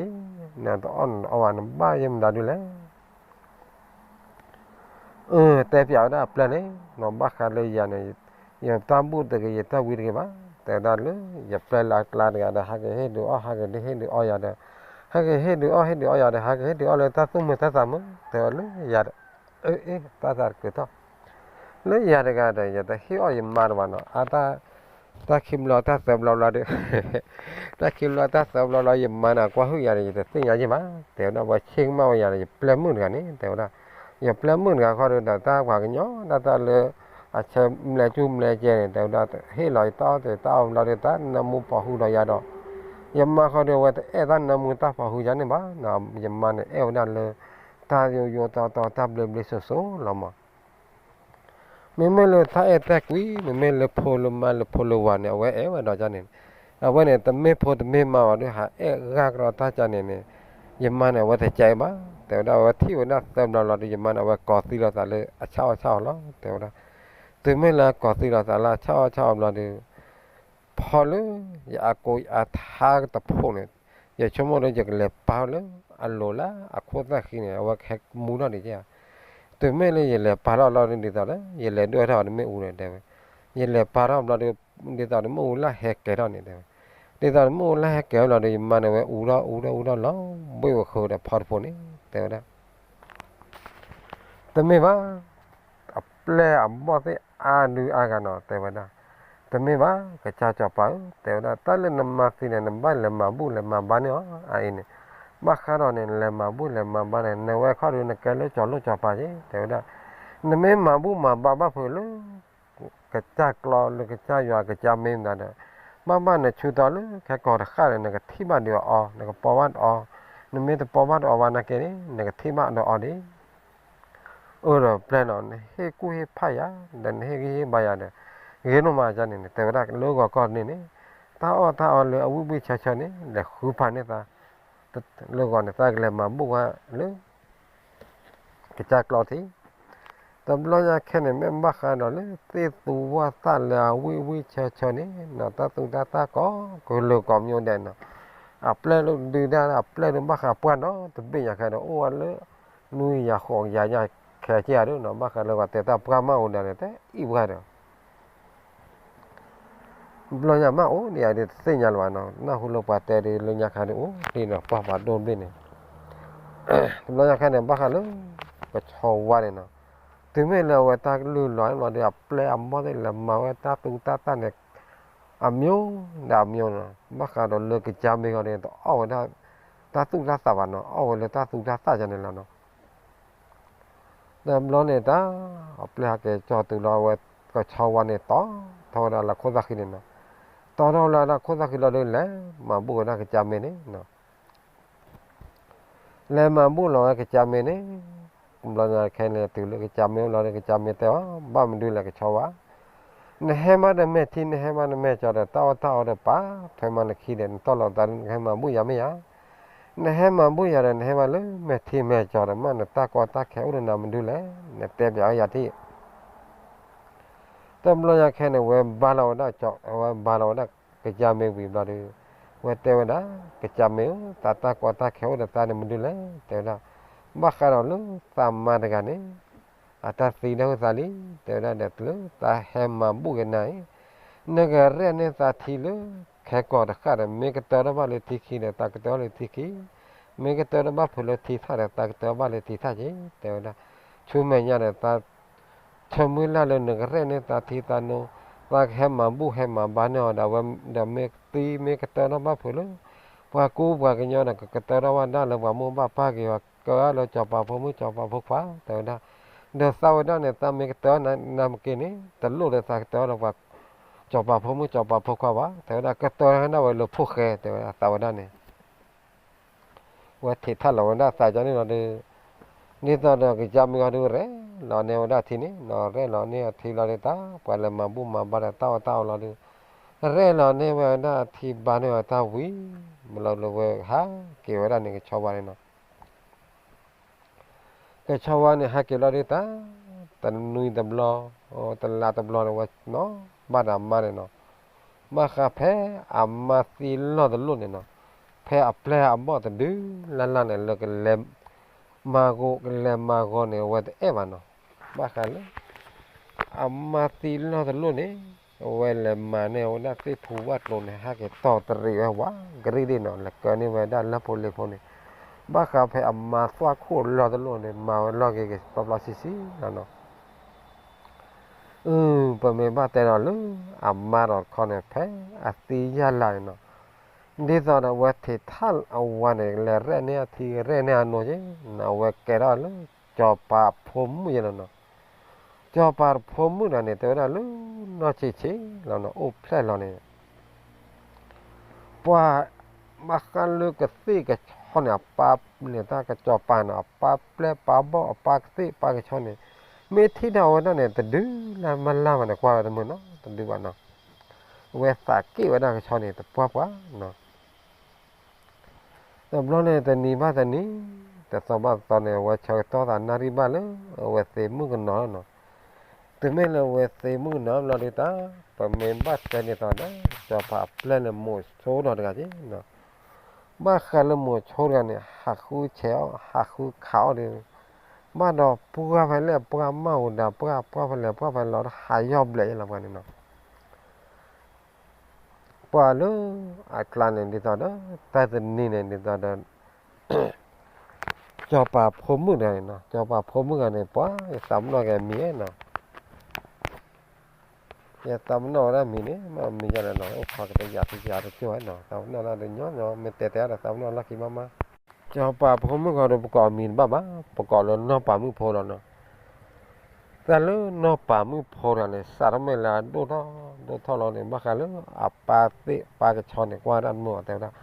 နတအီၣ်နတအီဘၣ် နဘၣ်ယဲၢ်မနုၤဒုလဲၣ် အၢ တဲပျးဝဲဒၣ်အပျဲၢ်န့ၣ်နီၤ, ဘၣ်ဃးလၢယၤန့ၣ်, ယတၢ်ဘူၣ်တဂ့ၤ ယတၢ်ဝံတဂ့ၤဘၣ်, တဲဝဲဒၣ်လၢ ယပျဲၢ်လၢအကျါတဂၤဒီး ဟဲက့ၤဟ့ၣ်ဒုးအီၣ် ဟဲက့ၤဟ့ၣ်ဒုးအီၣ်ယၤဒီး, ဟဲက့ၤဟ့ၣ်ဒုးအီၣ်ဟ့ၣ်ဒုးအီၣ်ယၤဒီး ဟဲက့ၤဟ့ၣ်ဒုးအီၣ်လၢတၢ်သူၣ်မုာ်တၢ်သးမုာ် တဲဝဲလၢယၤဒီး, အၢ အ့ တၢ်သးတကုာ်ထီၣ်, လၢယၤတဂၤဒီး ယတဟ့ၣ်အီၣ်ယမါတဘၣ်နီၤ, အါ တၢ်ခံဘျီတၢ်သၢဘျီဘျီဒီး, တၢ်ခံဘျီတၢ်သၢဘျီဘျီ ယမါန့ၣ် ကွၢ်ဟုၣ်ယၤဒီး ယတသ့ၣ်ညါယံၤဘၣ်, တဲဝဲဒၣ် ပှၤဆ့ၣ်ကမၣ်ဝဲယၤဒီး ယပျဲၢ်မုၣ်တဂၤန့ၣ် တဲဝဲဒၣ်, ယပျဲၢ်မုၣ်တဂၤခီဒီး တၢ်ပှၤကညီ တၢ်တၢ်လၢ အဆၢမလဲၤကၠူမလဲၤကဲန့ၣ် တဲဝဲဒၣ် ဟ့ၣ်လီၤယတၢ်အီၣ်တၢ်အီဘျီဒီး တၢ်နၢမူပိာ်ဃုာ်ဒီးယၤဒီး, ယမါခီဒီး အဝဲတအဲၣ်တၢ်နၢမူတၢ်ပိာ်ဃုာ်ယၤန့ၣ်ဘၣ်, ယမါန့ၣ် အဲၣ်ဝဲဒၣ်လၢ တၢ်ယိယိတီတီ တၢ်ဘျ့ဘျ့စိစိလီၤမး မ့မ့ၢ်လၢတၢ်အဲၣ်တၢ်ကွံ မ့မ့ၢ်လၢဖိလၢမါလၢဖိလၢဝၤန့ၣ် အဝဲအဲၣ်ဝဲဒီးန့ၣ်, အဝဲန့ၣ် တမ့ၢ်ဖိတမ့ၢ်မါဘၣ်ဒီး ဟးအဲၣ်ဂၢ်ကဒီးတၢ်ကန့ၣ်န့ၣ်, ယမါန့ၣ် အဝဲတကဲဘၣ်, တဲဝဲဒၣ် အဝဲထံၣ်ဝဲဒၣ်သၢဘျီလီၤဒီး ယမါန့ၣ် အဝဲကိးသံလိာ်သးလၢအဆၣ်အီၣ်ဆၣ်အီလီၤ တဲဝဲဒၣ်, တုၤမ့ၢ်လၢကိးသံလိာ်သးလၢအဆၣ်အီၣ်ဆၣ်အီဘျီဒီး ဖီလၢ ယအကိးအထါတဖိးန့ၣ်, ယဆိကမိၣ်လၢယကလဲၤပာ်ထီၣ်လၢအလိၤလၢအခိၣ်သၣ်ဃံန့ၣ် အဝဲကဟဲမူထီၣ်ဒံးကဲဧါ, တုၤမ့ၢ်လၢယလဲၤပာ်ထီၣ်လီၤဒ်သိးဒီး ယလဲၤဒွဲၣ်ထီၣ်တမ့ၣ်အူဒီး တဲဝဲ, ယလဲၤပာ်ထီၣ်ဘျီဒီး ဒ်သိးတမ့ၣ်အူလၢဟဲကဲၤထီၣ်န့ၣ် တဲဝဲ, ဒ်သိးတမ့ၣ်အူလၢဟဲကဲၤထီၣ်လီၤဒီး ယမါန့ၣ်ဝဲအူထီၣ်အူထီၣ်အူထီၣ်လီၤဘှ့ၣ်ဝဲဃုာ်ဒီးဖီတဖိးန့ၣ် တဲဝဲဒၣ် တမ့ၢ်ဘၣ်, အပျဲၢ်အဘီၣ်သ့ၣ်အါဒုအါဂၤနီၤ တဲဝဲဒၣ်, တမ့ၢ်ဘၣ် ကစၢ်စီၤပၤဧၢ တဲဝဲဒၣ် တၢ်လၢနမါသံန့ၣ် နဘၣ်လဲၤမၤဘူၣ်လဲၤမၤဘါန့ၢ်အီၤ အအံၤန့ၣ်, ဘၣ်ဃးဒီးန့ၣ် နလဲၤမၤဘူၣ်လဲၤမၤဘါန့ၣ် နဝဲခီဒီးနကဲလၢစီၤလိၣ်စီၤပၤက့ တဲဝဲဒၣ်, နမ့ၢ်မၤဘူၣ်မၤဘါဘၣ်ဖုးလၢ ကစၢ်ကျီလၢကစၢ်ယွၤကစၢ်မ့ၢ်မတၤဒီး, ဘၣ်ဘၣ်နဆူးတီၤလၢခဲကိာ်တဃၣ်ဒီး နကထံၣ်ဘၣ်ဒုးအီၤ နကပီဘၣ်ဒီးအီၤ, နမ့ၢ်တပီဘၣ်ဒီးအီၤဘၣ်နာ်က့န့ၣ် နကထံၣ်ဘၣ်ဒီးအီၤဒံး အၢဒီးပျဲၢ်နီၤ နဟ့ၣ်ကူၣ်ဟ့ၣ်ဖးယၤ ဒီးနဟ့ၣ်ဂံၢ်ဟ့ၣ်ဘါယၤဒီး ဂ့ၤနီၢ်မးန့ၣ်န့ၣ် တဲဝဲဒၣ်လၢဂီၤကီၢ်န့ၣ်န့ၣ် တၢ်အီၣ်တၢ်အီလၢအဝံၣ်ဝံၣ်ဆၢဆၢန့ၣ် လဲၤဃုဖးန့ၢ်သး လၢဂီၤန့ၣ် သးကလဲၤမၤဘူၣ်ဝဲလၢ ကစၢ်ကျီထံး တဘျီညါခဲန့ၣ် မ့ၢ်ဘၣ်ဃးဒီးလၢသ့ၣ်သူဝၣ်သၣ်လၢအဝံၣ်ဝံၣ်ဆၢဆၢန့ၣ်နီၤ တၢ်သူတၢ်သၣ်ကိးကလုာ်ကိးမံၤဒဲးနီၤ, အပျဲၢ်ဒုးဒၣ် အပျဲၢ်ဒုးဘၣ်ဃးပှၢ်နီတဘ့ၣ်ညါခဲဒီး အိၣ်ဝဲလၢ နွံကယၤဃိးကယၤညါခဲကဲဒုးနီၤ ဘၣ်ဃးလၢပှၤတဲတၢ်ပှၢ်မးအိၣ်ဒၣ်န့ၣ် တအံၣ်ပှၢ်ဒီး တဘျီညါမးအိၣ်ဒံးယၤဒုးတသ့ၣ်ညါလၢၤဘၣ်နီၤ နၢ်ဟူလၢပှၤတဲဒုးလၢညါခါဒုးအိၣ်ဒံးနီၤ ပှၢ်ပှၤဒိၣ်တဘ့ၣ်န့ၣ် တဘျီညါခါန့ၣ် ဘၣ်ဃးလၢ ကဆီဝါန့ၣ်နီၤ တုၤမ့ၢ်လၢအဝဲတၢ်ကလုၢ်လီၤလီၤဒီး အပျဲၢ်အဘီၣ်သ့ၣ်လဲၤမၤဝဲတၢ်သူတၢ်သၣ်န့ၣ် အမျိုးဒီးအမျိုးနီၤ ဘၣ်ဃးဒီးလၢကစၢ်မ့ၢ်ဂီၤန့ၣ် တအီၣ်ဝဲဒၣ် တၢ်သူၣ်တၢ်သၣ်ဘၣ်နီၤ အီၣ်ဝဲလၢတၢ်သူတၢ်သၣ်ယါန့ၣ်လီၤနီၤ တဘျီန့ၣ်တၢ် အပျဲၢ်ဟဲက့ၤကၠီတုၤလီၤအဝဲ ကဆီဝါန့ၣ် တီထီၣ်ဝဲဒၣ်လၢခိၣ်သၣ်ဃံန့ၣ်နီၤ တီထီၣ်ဝဲဒၣ်ခိၣ်သၣ်ဃံလီၤဒီး လဲၤမၤဘူၣ်ဝဲဒၣ်ကစၢ်မ့ၢ်န့ၣ်နီၤ လဲၤမၤဘူၣ်လီၤဝဲကစၢ်မ့ၢ်န့ၣ် ဘျီညါခဲန့ၣ် တုၤလၢကစၢ်မ့ၢ်အိၣ်လီၤဒီး ကစၢ်မ့ၢ်တဲအီၤ ဘၣ်မနုၤလဲၣ်ကဆီဝါ နဟဲမးဒီးမဲာ်ထံ နဟဲမးနမဲာ်ကၠီဒီး တၢ်အီၣ်တၢ်အီဒီးပာ်ထွဲမးနခံဒီး နတီၢ်လီၤသးဒုး နကဟဲမၤဘူၣ်ယၤမ့ၢ်ယါ နဟဲမၤဘူၣ်ယၤဒီး နဟဲမးလၢမဲာ်ထံမဲာ်ကၠီဒီး မ့ၢ်နတၢ်ကီတၢ်ခဲအိၣ်ဒီးနၤမနုၤလဲၣ် နတဲပျးအီၤယၤထံၣ် တဘျီညါခဲန့ၣ် ဝဲဘါလီၤဝဲဒၣ်ကၠီ ဝဲဘါလီၤဝဲဒၣ်ကစၢ်မ့ၢ်ဝံၤဘျီဒီး ဝဲတဲဝဲဒၣ် ကစၢ်မ့ၢ်ဧၢ သးတၢ်ကီတၢ်ခဲအိၣ်ဒီးသးန့ၣ်မနုၤလဲၣ် တဲဝဲဒၣ် ဘၣ်ဃးဒီးလၢသးမါတဂၤန့ၣ် အတၢ်သံဒၣ်ဝဲသးလံ တဲဝဲဒၣ်ဒီးလၢသးဟဲမၤဘူၣ်က့ၤနၤအံၤ နကရဲၣ်န့ၢ်သးထံလၢ ခဲကီၢ်တဃၣ်ဒီး မ့ၢ်ကတၢၢ်ထီၣ်ဘၣ်လၢထံခံဒီး သးကတၢၢ်လၢထံခံ, မ့ၢ်ကတၢၢ်ထီၣ်ဘၣ်ဖုးလၢထံထၣ်ဒီး သးကတၢၢ်ဘၣ်လၢထံထၣ်က့ၤ တဲဝဲဒၣ်. ဆူမဲာ်ညါဒီး သး ဆၢမုၢ်လၢ်လၢနကရဲၣ်န့ၢ်သးထံသးနိ, သးကဟဲမၤဘူၣ်ဟဲမၤဘါန့ၢ်အီၤဒၣ်ဝဲ, ဒီးမ့ၢ်သံမ့ၢ်ကတၢၢ်ထီၣ်ဘၣ်ဖုးလၢ ပှၤကူပှၤကညီဒီး ကကတၢၢ်ထီၣ်ဘၣ်ဒၣ်လၢပှၤမိၢ်ဘၣ်ပၢ်က့ၤအီၤ ကလၢစီၤပၤဖိမုၣ်စီၤပၤဖိခွါ တဲဝဲဒၣ်. ဒီးသးဝဲဒၣ်န့ၣ် သးမ့ၢ်ကတၢၢ်နၤမ့ၢ်က့ၤန့ၣ် တလိၣ်လၢသးကတၢၢ်ဒီးပှၤ စီၤပၤဖိမုၣ်စီၤပၤဖိခွါဘၣ် တဲဝဲဒၣ်. ကတၢၢ်ဒၣ်ဝဲလၢဖိၣ်ဃဲ တဲဝဲဒၣ် သးဝဲဒၣ်န့ၣ် ဝဲထံးထၣ်လီၤဝဲဒၣ်သးကန့ၣ်လီၤဒီး ဒ်သိးဒီးကစၢ်မ့ၢ်ဂီၤဒုး ရဲၣ်လီၤန့ၢ်ဝဲဒၣ်ထံန့ၣ်နီၤ, ရဲၣ်လီၤန့ၢ်အထံလီၤဒီး တၢ်ပှၤလဲၤမၤဘူၣ်မၤဘါဒီးတၢ်အီၣ်တၢ်အီလီၤဒီး ရဲၣ်လီၤန့ၢ်ဝဲဒၣ်ထံဘါန့ၢ်ဝဲတၢ်ဝံၤ မ့ၢ်လီၤလၢဝဲဟးက့ၤဝဲဒၣ်န့ၣ် ကဆီဝါန့ၣ်နီၤ. ကဆီဝါန့ၣ် ဟဲက့ၤလီၤဒုးတၢ် တနွံတဘျီ တလါတဘျီန့ၣ် ဝဲနီၤ ဘၣ်ဒီးအမါန့ၣ်နီၤ. ဘၣ်ဃးဖဲအမါသံလီၢ်တလိၣ်န့ၣ်နီၤ, ဖဲအပျဲၢ်အဘီၣ်တဒုလၢ်လၢ်န့ၣ် လၢကလဲၤမၤဂီၤ ကလဲၤမၤဂီၤန့ၣ် အဝဲတအဲၣ်ဘၣ်နီၤ. ဘၣ်ဃးလၢ အမါသံလီၢ်တလိၣ်န့ၣ် အဝဲလဲၤမၤန့ၢ်ဝဲဒၣ်သ့ၣ်ဖူဝၣ်ကျိန့ၣ် ဟဲက့ၤတီၢ်တရံးဝဲဝးကရံၣ်ဒ်နီၤ, လဲၤကၢန့ၢ်ဝဲဒၣ်လၢဖိလ့ၣ်ဖိန့ၣ်. ဘၣ်ဃးဖဲအမါသွၣ်ခိၣ်လီၢ်တလိၣ်န့ၣ် မၤဝဲလီၢ်က့ၤက့ၤ ပျီပျီဆံးဆံးလီၤနီၤ. အု ပမ့ၢ်ဘၣ်တဲဒီးလၢ အမါဒီးတခီန့ၣ် ဖဲအသံယၢ်လၢ်န့ၣ်နီၤ, ဒ်သိးဒီးအဝဲထံးထၣ်အဝၤန့ၣ် လဲၤရဲၣ်န့ၢ်အထံ ရဲၣ်န့ၢ်အနိက့ၤနီၤ, အဝဲကဲထီၣ်လၢ စီၤပၤဖိမုၣ်ယဲလီၤနီၤ. စီၤပၤဖိမုၣ်ဒီးန့ၣ် တဲဝဲဒၣ်လၢ နီၢ်ဆံးဆံးလီၤနီၤ အိၣ်ဖျဲၣ်လီၤန့ၣ် ပှၤ ဘၣ်ဃးလၢကသ့ၣ်ကဆီန့ၣ် အပၢ်န့ၣ် တၢ်ကစီၤပၤန့ၣ် အပၢ်ပျဲၢ်ပၢ်ဘီၣ် အပၢ်ကသ့ၣ်ပၢ်ကဆီန့ၣ် မ့ၢ်ထံၣ်ဒၣ်ဝဲဒၣ်န့ၣ် တဒုလၢ်မၢ်လၢ်ဘၣ်န့ၣ် ကွၢ်ဝဲတမုာ်နီၤ တဒုဘၣ်နီၤ. အဝဲသးက့ၣ်ဝဲဒၣ်ကဆီန့ၣ် တပှၢ်ပှၢ်နီၤ. တဘျီန့ၣ် တနံၤဘၣ်တနံၤ တသီဘၣ်တသီန့ၣ် အဝဲဆၢကတီၢ်သးနၣ်ရံၣ်ဘၣ်လၢ အဝဲသ့မုၣ်ကနီၤလီၤနီၤ. တုၤမ့ၢ်လၢအဝဲသ့မုၣ်ကနီၤဘျီဒုးတၢ် ပမ့ၢ်ဘၣ်တဲန့ၣ်သီဒီး စီၤပၤအပျဲၢ်န့ၣ် မိၤဆိဒီးတဂၤက့နီၤ. ဘၣ်ဃးလၢမိၤဆိတဂၤန့ၣ် ဟးဃုဆဲးအီၣ် ဟးဃုခးအီၣ်ဒီး ဘၣ်ဒီးပှၢ်ဖဲလဲၣ် ပှၢ်မၢ်ဟူဒၣ် ပှၢ်ပှၢ်ဖဲလဲၣ် ပှၢ်ဖဲလဲၣ်လီၤ ဟးယီၢ်ဘျဲၣ်ယဲလီၤပှၤန့ၣ်နီၤ. ပှၤလၢအကျါန့ၣ် ဒ်သိးဒီး တၢ်တနံၤန့ၣ် ဒ်သိးဒီး စီၤပၤဖိမုၣ်တဂၤန့ၣ်နီၤ, စီၤပၤဖိမုၣ်တဂၤန့ၣ် ပှၤ ယသးပနီၣ်က့ၤအမံၤနီၤ, ယသးပနီၣ်ဝဲဒၣ်မံၤန့ၣ် မ့ၢ်မံၤယါလဲၣ်နီၤ, အိၣ်ခိးက့ၤတယၤတယၤတကၠိၢ်နီၤ, သးပနီၣ်ဒၣ်တညီညီ မ့ၢ်တဲတဲဒီးသးပနီၣ်လီၢ်ခံမးမး. စီၤပၤဖိမုၣ်ဂီၤဒီး ပကိးအမံၤတဘၣ်ဘၣ်, ပကိးလၢနီၢ်ပၤမုၣ်ဖိလီၤနီၤ. တၢ်လၢနီၢ်ပၤမုၣ်ဖိတဂၤန့ၣ် စးထီၣ်မ့ၢ်လၢအဒိၣ်ထီၣ်ဒိၣ်ထီၣ်လီၤန့ၣ် ဘၣ်ဃးလၢအပၢ်သ့ၣ်ပၢ်ကဆီန့ၣ် ကွၢ်ဒၣ်တမုာ်အီၤတဲဝဲဒၣ်,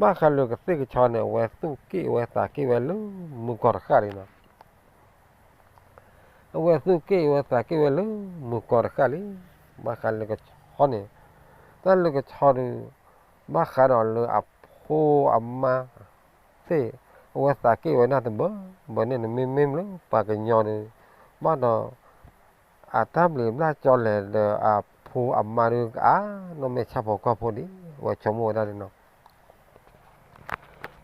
ဘၣ်ဃးလၢကသ့ၣ်ကဆီန့ၣ် အဝဲသူၣ်က့ၣ်ဝဲသးက့ၣ်ဝဲလၢမုၢ်ကီၢ်တဃၣ်လံနီၤ. အဝဲသူၣ်က့ၣ်ဝဲသးက့ၣ်ဝဲလၢမုၢ်ကီၢ်တဃၣ်လံ, ဘၣ်ဃးလၢကဆီန့ၣ်, တၢ်လၢကဆီဒီး ဘၣ်ဃးဒီးလၢအဖိအမါသ့ၣ် အဝဲသးက့ၣ်ဝဲဒၣ်တဘၢဘၢန့ၣ်န့ၣ် မ့မ့ၢ်လၢပှၤကညီဒီး ဘၣ်ဒီး အတၢ်ဘျံးဘျၣ်ကၠီလဲၤဒီးအဖိအမါဒီး ကအါနီၢ်မ့ၢ်ဆၣ်ဖိကီၢ်ဖိဒ် အဝဲဆိကမိၣ်ဝဲဒၣ်န့ၣ်နီၤ.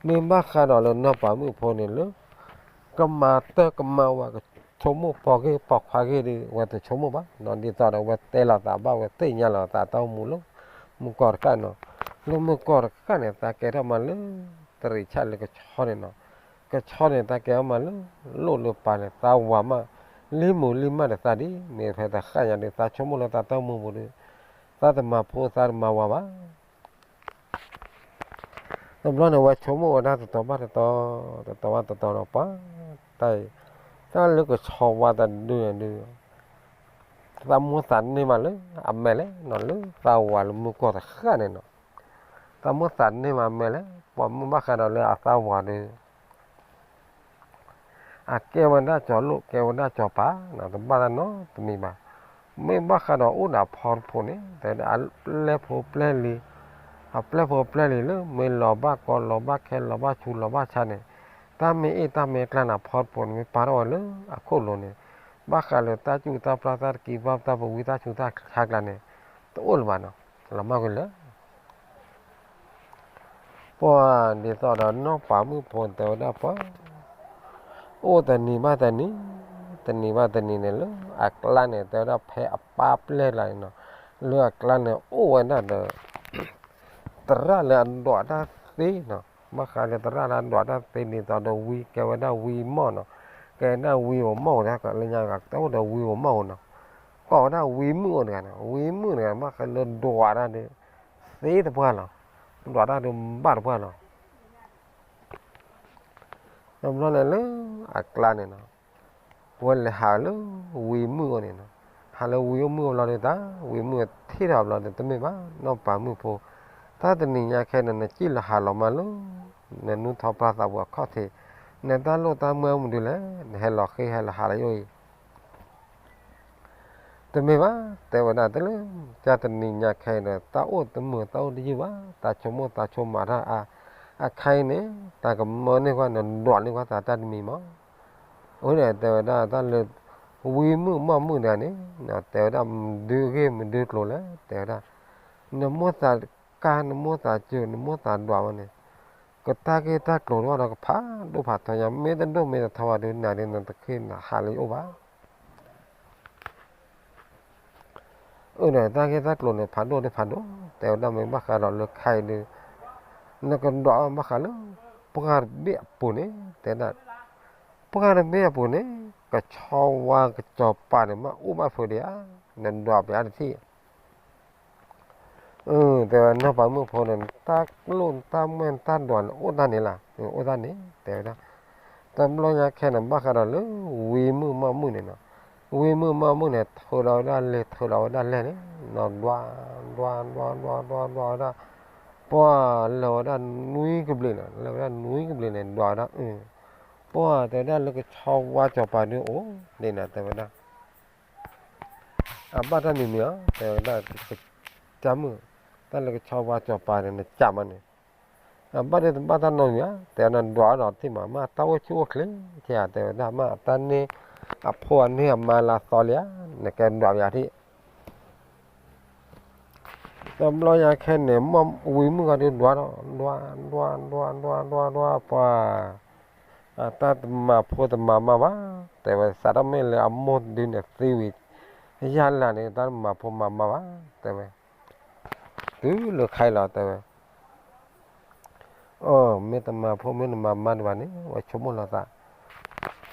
မ့ၢ်ဘၣ်ဃးဒီးလၢနီၢ်ပၤမုၣ်ဖိန့ၣ်လၢ ကမၤတၢ်ကမၤဝၤ ကဆိကမိၣ်ပိာ်ဂ့ၢ်ပိာ်ခွါဂ့ၢ်ဒီး အဝဲတဆိကမိၣ်ဘၣ်နီၤ, ဒ်သိးဒီးအဝဲတဲလီၤသးဘၣ် အဝဲသ့ၣ်ညါလီၤသးတၢ်အိၣ်မူလၢ မုၢ်ကီၢ်တဃၣ်နီၤ, လၢမုၢ်ကီၢ်တဃၣ်န့ၣ် သးကဲထီၣ်မးလၢ တရံးဆၣ်လၢကဆီန့ၣ်နီၤ, ကဆီန့ၣ် သးကဲထီၣ်မးလၢ လိၣ်လၢပၤန့ၣ် သးဝၤမး, လံမုာ်လံမၢ်ဒီးသးဒ်န့ၣ် ဖဲတဃၣ်ညါဒီး သးဆိကမိၣ်လၢသးတၢ်အိၣ်မူပူၤဒီး သးတမၤဖိသးတမၤဝၤဘၣ် တဘျီန့ၣ် ဝဲဆိကမိၣ်ဝဲဒၣ်တတီၤဘၣ်တတီၤ, တတီၤဘၣ်တတီၤဒီးပှၤ, တၢ်အံၤ, တၢ်လၢကဆီဝါတဒုန့ၣ်ဒုး, သးမိၣ်သးန့ၢ်မးလၢအမဲာ်လဲၣ်နီၤ, လၢသးဝၤလၢမုၢ်ကီၢ်တဃၣ်န့ၣ်နီၤ, သးမိၣ်သးန့ၢ်မးအမဲာ်လဲၣ်, ပှၤမုၣ်ဘၣ်ဃးဒီးလၢအသးဝၤဒီး အကဲဝဲဒၣ်ကၠီၤလိၣ် ကဲဝဲဒၣ်ကၠီၤပၤနီၤ, တဘၣ်တၢ်နီတမံၤဘၣ်. မ့ၢ်ဘၣ်ဃးဒီးအိၣ်ဒီးအဖီတဖိးန့ၣ် တဲဝဲဒၣ်အပျဲၢ်ဖိပျဲၢ်လံၤ, အပျဲၢ်ဖိပျဲၢ်လံၤလၢ မ့ၢ်လီၤဘၣ်ကီလီၤဘၣ်ခဲလီၤဘၣ်ဆူလီၤဘၣ်ဆါန့ၣ်, တၢ်မ့ၢ်အ့ၣ်တၢ်မ့ၢ်ကျါန့ၣ် အဖီတဖိးန့ၣ် မ့ၢ်ပာ်ထီၣ်ဝဲလၢအခိၣ်လိၤန့ၣ်, ဘၣ်ဃးလၢတၢ်စူၢ်တၢ်ပျၢ်တၢ်တကံဘၣ်တၢ်ပဝံတၢ်ဆူးတၢ်ဆါကျါန့ၣ် တအိၣ်လၢၤဘၣ်နီၤ, လီၤမၢ်ကွံာ်လၢ ပှၤဒ်သိးဒီးနီၢ်ပၤမုၣ်ဖိတဲဝဲဒၣ်ပှၤ, အိၣ်တနံၤဘၣ်တနံၤ, တနံၤဘၣ်တနံၤန့ၣ်လၢအကျါန့ၣ် တဲဝဲဒၣ်ဖဲအပၢ်ပျဲၢ်ကျါန့ၣ်နီၤ, လၢအကျါန့ၣ်အိၣ်ဝဲဒၣ်ဒီး သရၣ်လၢအဒွးတၢ်သ့နီၤ, ဘၣ်ဃးလၢသရၣ်လၢအဒွးတၢ်သ့ဒ်သိးဒီးဝံကဲဝဲဒၣ်ဝံမီၢ်နီၤ, ကဲဝဲဒၣ်ဝံဧိၤမီၢ်ဧိၤ လၢညါတအိၣ်ဒီးဝံဧိၤမီၢ်ဧိၤနီၤ, ကိးဝဲဒၣ်ဝံမုၣ်အိၣ်တဂၤန့ၣ်, ဝံမုၣ်တဂၤ ဘၣ်ဃးလၢဒွးတၢ်ဒီး သ့တပှၢ်လီၤ, ဒွးတၢ်ဒီးဘၣ်တပှၢ်လီၤ. တဘျီန့ၣ်လၢအကျါန့ၣ်နီၤ, ဝဲလဲၤဟးလၢဝံမုၣ်အိၣ်န့ၣ်နီၤ, ဟးလၢဝံအိၣ်မုၣ်အိၣ်ဘျီဒီးတၢ် ဝံမုၣ်ထံၣ်ထီၣ်ဘျီဒီး တမ့ၢ်ဘၣ်နီၢ်ပၤမုၣ်ဖိ, တၢ်တနံၤညါခဲန့ၣ် နစံၣ်လီၤဟးလီၤမးလၢ နနူထီၣ်ပှၢ်သးပူၤအခီၣ်ထံး, နတၢ်လိၣ်တၢ်မၢမနုၤလဲၣ်, နဟဲလီၤဃ့ဟဲလီၤဟးလၢယအိၣ်အံၤ တမ့ၢ်ဘၣ်, တဲဝဲဒၣ်တလၢ ကၢ်တနံၤညါခဲအံၤဒီး တၢ်အိၣ်တမုာ်တၢ်အိၣ်တယုၢ်ဘၣ်, တၢ်ဆိကမိၣ်တၢ်ဆိကမးတၢ်အါ, အခါအံၤန့ၣ် တၢ်ကမၢန့ၢ်ကွၢ် နဒွးန့ၢ်ကွၢ်သးတၢ်တမံၤမး, အဃိန့ၣ် တဲဝဲဒၣ်တၢ်လၢ ဝံမုၣ်မီၢ်မုၣ်တဂၤန့ၣ် တဲဝဲဒၣ်မဒုးဂ့ၢ်မဒုးကျိၤလဲၣ်, တဲဝဲဒၣ် နမိၣ်သးကါ နမိၣ်သးစၢၤ နမိၣ်သးဒွးဝဲန့ၣ် ကတၢ်ဂ့ၢ်တၢ်ကျိၤတအိၣ်ဒီးကဖးဒိၣ်ဖးထီညါ, မ့ၢ်တဒိၣ်မ့ၢ်တထီဘၣ်ဒီး နၤဒီးနတဃ့နဟးလၢယအိၣ်ဘၣ်. အၢ ဒီးတၢ်ဂ့ၢ်တၢ်ကျိၤန့ၣ် ဖးဒိၣ်ဒီးဖးဒိၣ်, တဲဝဲဒၣ်မ့ၢ်ဘၣ်ဃးဒီးလၢခါအံၤဒီး နကဒွးဘၣ်ဃးလၢ ပှၢ်တဘ့ၣ်အပူၤန့ၣ် တဲဒၣ် ပှၢ်တဘ့ၣ်အပူၤန့ၣ် ကဆီဝါကစီၤပၤန့ၣ် မ့ၢ်အိၣ်ဘၣ်ဖုးဒံးဧါ, နဒွးပျးတထံၣ် အၢ တဲဝဲနီၢ်ပၤမုၣ်ဖိန့ၣ် တၢ်လိၣ်တၢ်မၢတၢ်ဒွးန့ၣ် အိၣ်တၢ်န့ၣ်လီၤ, အိၣ်တၢ်န့ၣ် တဲဝဲဒၣ်, တဘျီညါခဲန့ၣ် ဘၣ်ဃးဒီးလၢ ဝံမုၣ်မီၢ်မုၣ်န့ၣ်နီၤ, ဝံမုၣ်မီၢ်မုၣ်န့ၣ် ထုးဒီးဝဲဒၣ်လဲၤ ထုးဒီးဝဲဒၣ်လဲၤန့ၣ် နီၤ ဒွး ဒွး ဒွး ဒွး ဒွး ဒွးဝဲဒၣ်, ပှၢ်လၢာ်ဝဲဒၣ်နွံကဘျံးန့ၣ် လၢာ်ဝဲဒၣ်နွံကဘျံးန့ၣ် ဒွးဝဲဒၣ် အၢ ပှၢ်တဲဝဲဒၣ်လၢကဆီဝါစီၤပၤဒုးအိၣ်န့ၣ်နီၤ တဲဝဲဒၣ် အဘၣ်တၢ်မံၤမံၤဧါ တဲဝဲဒၣ် ကမုၣ်, တၢ်လၢကဆီဝါစီၤပၤန့ၣ် နစံးမးန့ၣ်, အဘၣ်ဒီးတဘၣ်တၢ်နီတမံၤဧါ တဲဝဲဒၣ် ဒွးဒီးထံၣ်မး မ့ၢ်တၢ်အိၣ်ဆူၣ်အိၣ်ချ့ တဲ တဲဝဲဒၣ် မ့ၢ်အတၢ်န့ၢ် အဖိအန့ၢ်အမါလၢအသီလံဧါ နကဲဒွးပယီၤထံၣ် တဘျီညါခဲန့ၣ် မီၢ်ဝံမုၣ်ဂၤဒုးဒွးဒီး ဒွး ဒွး ဒွး ဒွး ဒွး ဒွး ပှၢ် အတၢ်တမၤဖိတမၤမါဘၣ် တဲဝဲ စးထီၣ်မ့ၢ်လၢအမိၢ်တဒုန့ၣ်သံဝံၤ ယၢ်လၢ်န့ၣ် တၢ်တမၤဖိမၤမါဘၣ် တဲဝဲ, တုၤလၢခဲအံၤလီၤ တဲဝဲ, အိ မ့ၢ်တမၤဖိမ့ၢ်တမၤမါဒံးဘၣ်န့ၣ် ဝဲဆိကမိၣ်လီၤသး,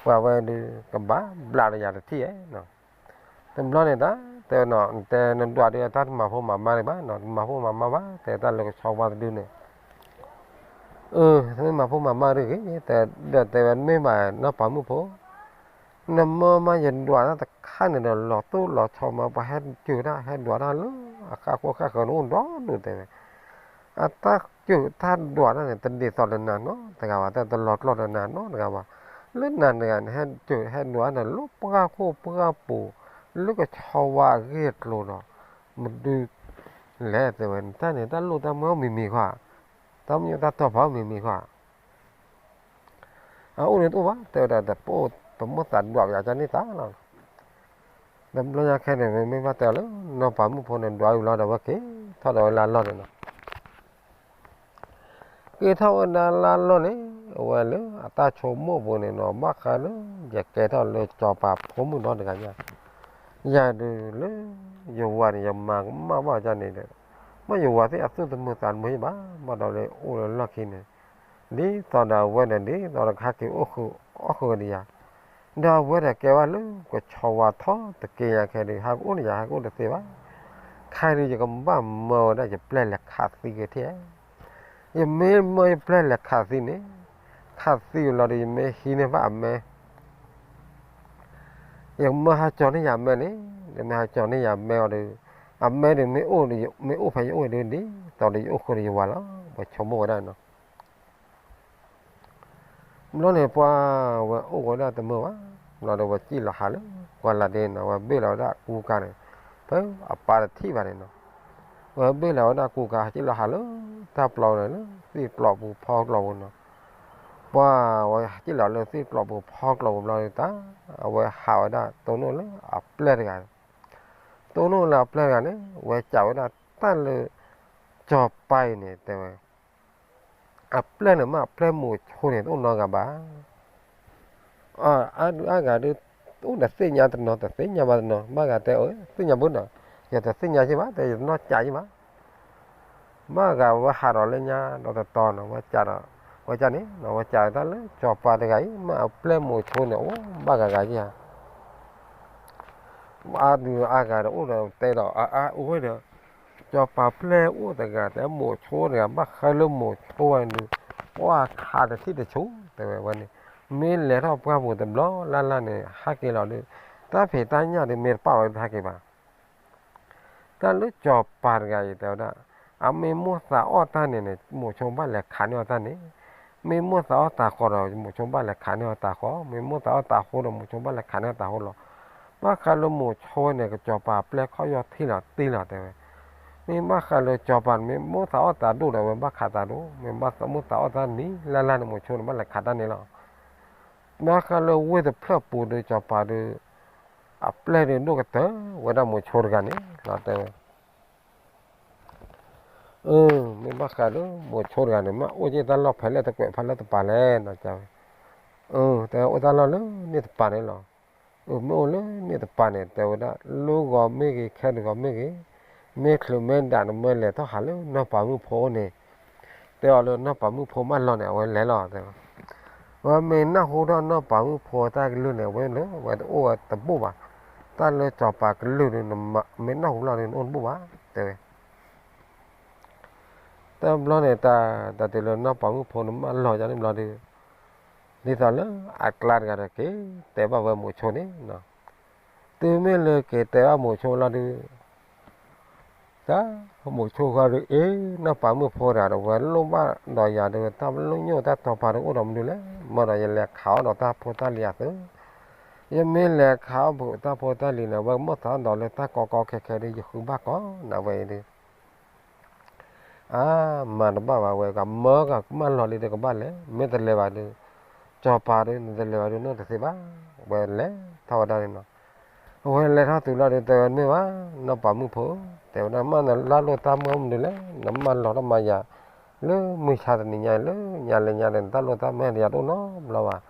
ပှၤဝဲဒုးကဘၣ်ဘျးဒီးယၤတထံၣ်ဧါနီၤ တဘျီန့ၣ်တၢ် တဲဝဲနီၤ တဲနဒွးဒီးတၢ်တမၤဖိမၤမါဒံးဘၣ်နီၤ တမၤဖိမၤမါဘၣ် တဲတၢ်လၢကဆီဝါတဒုန့ၣ်, အၢ မ့ၢ်မၤဖိမၤမါဒုးဂ့ၤ တဲဒီးတဲဝဲမ့ၢ်ဘၣ်နီၢ်ပၤမုၣ်ဖိ, နမၢမါယဒွးတၢ်တခါန့ၣ်ဒီး လီၤတိၢ်လီၤဆီမး ပှၤဟဲစၢၤတၢ်ဟဲဒွးတၢ်လၢ အဃၣ်ဃိဃၣ်ဃၢၤန့ၣ်အိၣ်ဒီဒူၣ်တဲဝဲ အတၢ်စၢၤတၢ်ဒွးတၢ်န့ၣ် တဒ်သိးဒီးနၤနီတဂၤဘၣ် တၢ်တလီၤကျိာ်ဒီးနၤနီတဂၤဘၣ်, လၢနၤတဂၤန့ၣ် ဟဲစၢၤဟဲဒွးန့ၣ် လၢပှၢ်ခိၣ်ပှၢ်ပူၤ လၢကဆီဝါအဂ့ၢ်အကျိၤဒီး မဒုးလဲၣ်တဲဝဲ တၢ်န့ၣ် တၢ်လိၣ်တၢ်မၢမံၤမံၤဃီ, တၢ်မညိၣ်တၢ်တီၢ်ဖးမံၤမံၤဃီ အအိၣ်န့ၣ်တအိၣ်ဘၣ် တဲဝဲဒၣ် တပအိၣ် ပမိၢ်သးဒွးပယၤကန့ၢ်သးလီၤ. တဘျီညါခဲန့ၣ် မ့ၢ်ဘၣ်တဲအီၤလၢ နီၢ်ပၤမုၣ်ဖိန့ၣ် ဒွးဝံၤလီၤဒီး အဝဲက့ၤထီၣ်ဒီးဝဲလၢအလီၢ်န့ၣ်လီၤ. ကဲထီၣ်ဝဲဒၣ်လၢလီၢ်န့ၣ် အဝဲလၢအတၢ်ဆိကမိၣ်ပူၤန့ၣ်နီၤ ဘၣ်ဃးလၢ ယကဲထီၣ်လၢစီၤပၤဖိမုၣ်ဒီတဂၤညါ, ယၤဒုးလၢ ယဝၤန့ၣ် ယမၤကမၣ်ဘၣ်ဒ်န့ၣ်ဒီး ဘၣ်ယဝၤသ့ၣ်အသူၣ်တမုာ်သးတမုာ်ဘၣ်, ဘၣ်ဒီးလၢအိၣ်လၢလီၢ်ခံန့ၣ် ဒ်သိးဒီးအဝဲဒီး ဒ်သိးဒီးကဟဲက့ၤအိၣ်ဃုာ်အီၣ်ဃုာ်ဒီးယၤ, ဒီးအဝဲဒီးကဲဝဲလၢကဆီဝါထီၣ်တက့ၢ်ညါခဲဒုး ဟဲကအိၣ်န့ၣ်ယၤ ဟဲကအိၣ်တသ့ဘၣ်. ခဲဒုးယကဘၣ်မၢဝဲဒၣ်ယပျဲၢ်လဲၤခးသံက့ၤထံၣ်, ယမ့ၢ်မၢယပျဲၢ်လဲၤခးသံန့ၣ်, ခးသံဝံၤလီၤဒီး ယမ့ၢ်ဟံးန့ၢ်ဘၣ်အမဲ ယကမၢဟးကၠီၤန့ၢ်ယၤအမဲန့ၣ်, ယမ့ၢ်ဟးကၠီၤန့ၢ်ယၤအမဲအီၤဒီး, အမဲဒုးမ့ၢ်အိၣ်ဒီး မ့ၢ်အိၣ်ဖဲယအိၣ်ဒုး ဒ်သိးဒီးယအိၣ်ဃုာ်ဒီးယဝၤလီၤ. ပှၤဆိကမိၣ်ဝဲဒၣ်နီၤ. ဘျီန့ၣ် ပှၤဝဲအိၣ်ဝဲဒၣ်တမုာ်ဘၣ်, ဘျီဒီးဝဲစံၣ်လီၤဟးလၢ ပှၢ်လၢ်ဒ့နီၤ, ဝဲဘ့ၣ်လီၤဝဲဒၣ်ကူကၤန့ၣ်, ဖဲအပၢ်တထံၣ်ဘၣ်န့ၣ်နီၤ, ဝဲဘ့ၣ်လီၤဝဲဒၣ်ကူကၤ စံၣ်လီၤဟးလၢ တၢ်ပျီန့ၣ် လၢသ့ၣ်ပျီပူၤဖီကျိးပူၤနီၤ, ပှၤဝဲစံၣ်လီၤလၢသ့ၣ်ပျီပူၤဖီကျိးပူၤဘျီဒီး တၢ်အဝဲဟးဝဲဒၣ်တိၢ်နီၣ်လၢအပျဲၢ်တဂၤ, တိၢ်နီၣ်လၢအပျဲၢ်တဂၤန့ၣ် ဝဲစံးဝဲဒၣ်တၢ်လၢ စီၤပၤအံၤန့ၣ် တဲဝဲ အပျဲၢ်န့ၣ်မ့ၢ်အပျဲၢ်မိၤဆိန့ၣ် တအိၣ်နီတဂၤဘၣ်. အါဒုးအါဂၤဒုး အိၣ်ဒီးသ့ၣ်ညါတနီၤ တသ့ၣ်ညါဘၣ်တနီၤ, ဘၣ်ဂၤတဲ သ့ၣ်ညါဘၣ်နီၤ, ယတသ့ၣ်ညါက့ဘၣ်, တဲယတနီၢ်ကးက့ဘၣ်. ဘၣ်ဂၤဝဲဟးဒီးလၢညါဒီးတတီၤနီၤ, ဝဲစံးဒီး ဝဲစံးန့ၣ်နီၤ, ဝဲစံးတၢ်လၢစီၤပၤတဂၤအံၤ မ့ၢ်အပျဲၢ်မိၤဆိန့ၣ် အိၣ်ဘၣ်ဂၤဂၤဧါ. အါဒုးအါဂၤဒီးအိၣ်ဒီးတဲဒီးအါအါအိၣ်ဝဲဒီး စီၤပၤပျဲၢ်အိၣ်တဂၤ တဲမိၤဆိတဂၤ ဘၣ်ဃးလၢမိၤဆိဝဲဒုး ပှၤခးတထံၣ်တဆူၣ် တဲဝဲဝဲန့ၣ်, မ့ၢ်လဲၤထီၣ်ပှၢ်ပူၤတဘျီလၢ်လၢ်န့ၣ် ဟးက့ၤလီၤဒီး တၢ်ဖံးတၢ်ညၣ်ဒုး မ့ၢ်တပာ်ဝဲတဟးက့ၤဘၣ်. တၢ်လၢစီၤပၤတဂၤအံၤ တဲဝဲဒၣ် အမ့ၢ်မိၣ်သးအီၣ်တၢ်န့ၣ်န့ၣ် မိၤဆိဘၣ်လဲၤခးန့ၢ်အီၣ်တၢ်န့ၣ်, မ့ၢ်မိၣ်သးအီၣ်တၤဃီဒီး မိၤဆိဘၣ်လဲၤခးန့ၢ်အီၣ်တၤဃီ, မ့ၢ်မိၣ်သးအီၣ်တၤဃီဒီး မိၤဆိဘၣ်လဲၤခးန့ၢ်အီၣ်တၤဃီလီၤ. ဘၣ်ဃးလၢမိၤဆိဝဲန့ၣ် ကစီၤပၤပျဲၢ်ခီၣ်ယီၢ်ထံၣ်လီၤတံၢ်လီၤ တဲဝဲ, မ့ၢ်ဘၣ်ဃးလၢစီၤပၤန့ၣ် မ့ၢ်မိၣ်သးအီၣ်တၤဒိၣ်ဒီး ဝဲဘၣ်ခးတၤဒိၣ်, မ့ၢ်ဘၣ်မိၣ်သးအီၣ်တၢ်နံၤလၢ်လၢ်န့ၣ် မိၤဆိန့ၣ် ဘၣ်လဲၤခးတၢ်န့ၣ်လီၤ. ဘၣ်ဃးလၢဝ့ၢ်တဖျၢၣ်ပူၤဒီး စီၤပၤဒီး အပျဲၢ်ဒီးဒိၣ်ကတၢၢ်ဝဲဒၣ်မိၤဆိတဂၤန့ၣ်လီၤ တဲဝဲ. အၢ မ့ၢ်ဘၣ်ဃးဒီး မိၤဆိတဂၤန့ၣ် မ့ၢ်အိၣ်က့ၤတၢ်လီၢ်ဖဲလဲၣ်တကွဲးဖးလၢတပၤလဲၣ်နီၤ တဲဝဲ. အၢ တဲဝဲ အိၣ်တၢ်လီၢ်လၢန့ၣ်တပၤန့ၣ်လီၤ. အၢ မ့ၢ်အိၣ်လၢန့ၣ်တပၤန့ၣ် တဲဝဲဒၣ် လၢဂီၤမ့ၢ်ဂ့ၤ ခဲနဂီၤမ့ၢ်ဂ့ၤ, မ့ၢ်ချုးမ့ၢ်ဒၣ်နမ့ၢ်လဲၤထီၣ်ဟးလၢနီၢ်ပၤမုၣ်ဖိအအိၣ်န့ၣ်, တဲအီၤလၢနီၢ်ပၤမုၣ်ဖိမၢလီၤန့ၣ် အဝဲလဲၤလီၤ တဲဝဲ. အဝဲမ့ၢ်နၢ်ဟူထီၣ်နီၢ်ပၤမုၣ်ဖိတၢ်ကလုၢ်န့ၣ် အဝဲလၢဝဲတအိၣ်ဝဲတဘူၣ်ဘၣ်. တၢ်လၢစီၤပၤကလုၢ်ဒီး မ့ၢ်နၢ်ဟူလီၤဒီး နအိၣ်တဘူၣ်ဘၣ် တဲဝဲ. တဘျီန့ၣ် တၢ် တၢ်တုၤလၢနီၢ်ပၤမုၣ်ဖိန့ၣ် မၢလီၤယါန့ၣ်ဘျီဒီး ဒ်သိးလၢအကျါတဂၤဒီး က့ၤတဲဘၣ်ဝဲမိၤဆိန့ၣ်, တုၤမ့ၢ်လၢက့ၤတဲဘၣ်မိၤဆိလီၤဒီး တၢ်မိၤဆိဃီဒီး အ့ နီၢ်ပၤမုၣ်ဖိတဂၤဒီး ဝဲလိၣ်ဘၣ်ဒီးယၤဒီး တၢ်လိၣ်ညိၣ်တၢ်တီၤပၤဒီးအိၣ်ဒီးမနုၤလဲၣ်, မၢဒီးယလဲၤခးအီၣ်ဒီးတၢ်ဖိတၢ်လံၤအသိး, ယမ့ၢ်လဲၤခးအီၣ်တၢ်ဖိတၢ်လံၤန့ၣ် အဝဲကမိၣ်သးဒီးလၢတၢ်ကီကီခဲခဲဒီး ယဃုဘၣ်ကီးနၤဝဲအံၤဒီး အါ မၤတဘၣ်ဘၣ်ဝဲ ကမၢကမၢလီၤလံဒီးကဘၣ်လဲၤ မ့ၢ်တလဲၤဘၣ်ဒီး စီၤပၤဒီး နတလဲၤဘၣ်ဒီး နတသ့ဘၣ်, ဝဲလဲၤထီၣ်ဝဲဒၣ်န့ၣ်နီၤ. အဝဲလဲၤထီၣ်တုၤလီၤဒီး တဲဝဲမ့ၢ်ဘၣ် နီၢ်ပၤမုၣ်ဖိ, တဲဝဲဒၣ် မ့ၢ်နတၢ်လိၣ်တၢ်မၢမနုၤလဲၣ်, နမၢလီၤထီၣ်မၤယၤ လၢမုၢ်ဆါတနံၤညါအံၤ လၢညါလၢညါဒီး နတၢ်လိၣ်တၢ်မၢဒီးယၤတအိၣ်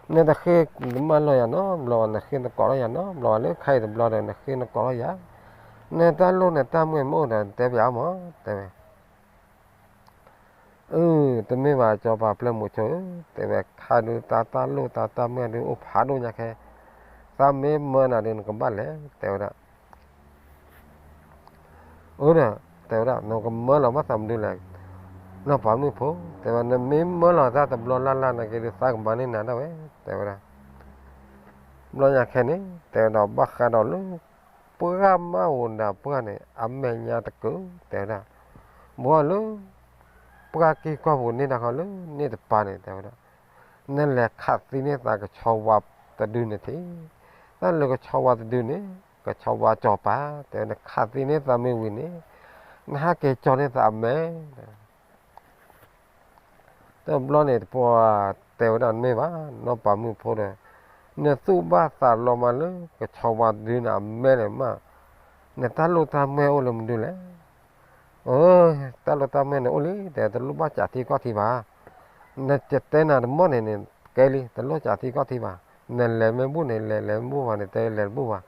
နီတဘျီဘၣ်. နတဃ့နမၢလီၤယၤနီတဘျီဘၣ်, နဃ့နကိးထီၣ်ယၤနီတဘျီဘၣ်, လၢခဲအံၤတဘျီဒီး နဃ့နကိးထီၣ်ယၤ, နတၢ်လိၣ်နတၢ်မၢမ့ၢ်အိၣ်ဒီး နတဲပၠးအီၤမး တဲဝဲ. အၢ တမ့ၢ်ဘၣ် စီၤပၤပျဲၢ်မိၤဆိဧၢ, တဲဝဲ ခဲဒုးတၢ်တၢ်လိၣ်တၢ်တၢ်မၢဒုးအိၣ်ဖးဒိၣ်ညါခဲ, သးမ့ၢ်မၢနၤဒီး နကဘၣ်လဲၤ တဲဝဲဒၣ်. အၢ ဒီး တဲဝဲဒၣ် နကမၢလီၤဘၣ်သးမနုၤလဲၣ်, နီၢ်ပၤမုၣ်ဖိ, တဲဝဲ နမ့ၢ်မၢလီၤတၢ်တဘျီလၢ်လၢ်နာ်က့ဒီး သးကမၤန့ၢ်နၤဒၣ်ဝဲ တဲဝဲဒၣ်. ဘျီညါခဲန့ၣ် တဲဝဲဒၣ် ဘၣ်ဃးဒီးလၢ ပှၢ်မးဝိၤဒၣ်ပှၢ်န့ၣ် အမဲာ်ညါတကုာ် တဲဝဲဒၣ်, ဘၣ်လၢ ပှၢ်က့ၢ်ကီၢ်ပူၤန့ၣ်တခီလၢန့ၣ်တပၤန့ၣ် တဲဝဲဒၣ်, နလဲၤခးသံန့ၢ်သးကဆီဝါတဒုန့ၣ်ထံး, တၢ်လၢကဆီဝါတဒုန့ၣ် ကဆီဝါစီၤပၤ, တဲဝဲ နခးသံန့ၢ်သးမ့ၢ်ဝံၤန့ၣ် နဟဲက့ၤကၠီန့ၢ်သးအမဲာ် တဘျီန့ၣ် ပှၤတဲဝဲဒၣ်မ့ၢ်ဘၣ် နီၢ်ပၤမုၣ်ဖိဒီး နသူၣ်ဘၣ်သးလီၤမးလၢ ကဆီဝါတဒုန့ၣ်အမဲာ်န့ၣ်မး, နတၢ်လိၣ်တၢ်မၢအိၣ်လၢမနုၤလဲၣ်. အၢ တၢ်လိၣ်တၢ်မၢန့ၣ်အိၣ်လံ တဲ တလိၣ်ဘၣ်စးထံကီၢ်ထံဘၣ်, နတဲနၤတမီၢ်န့ၣ်န့ၣ် ကဲလံ တလိၣ်စးထံကီၢ်ထံဘၣ်, နလဲၤမ့ၢ်ဘူၣ်န့ၣ် လဲၤလဲၤမ့ၢ်ဘူၣ်ဘၣ်န့ၣ် တဲလဲၤတဘူၣ်ဘၣ်.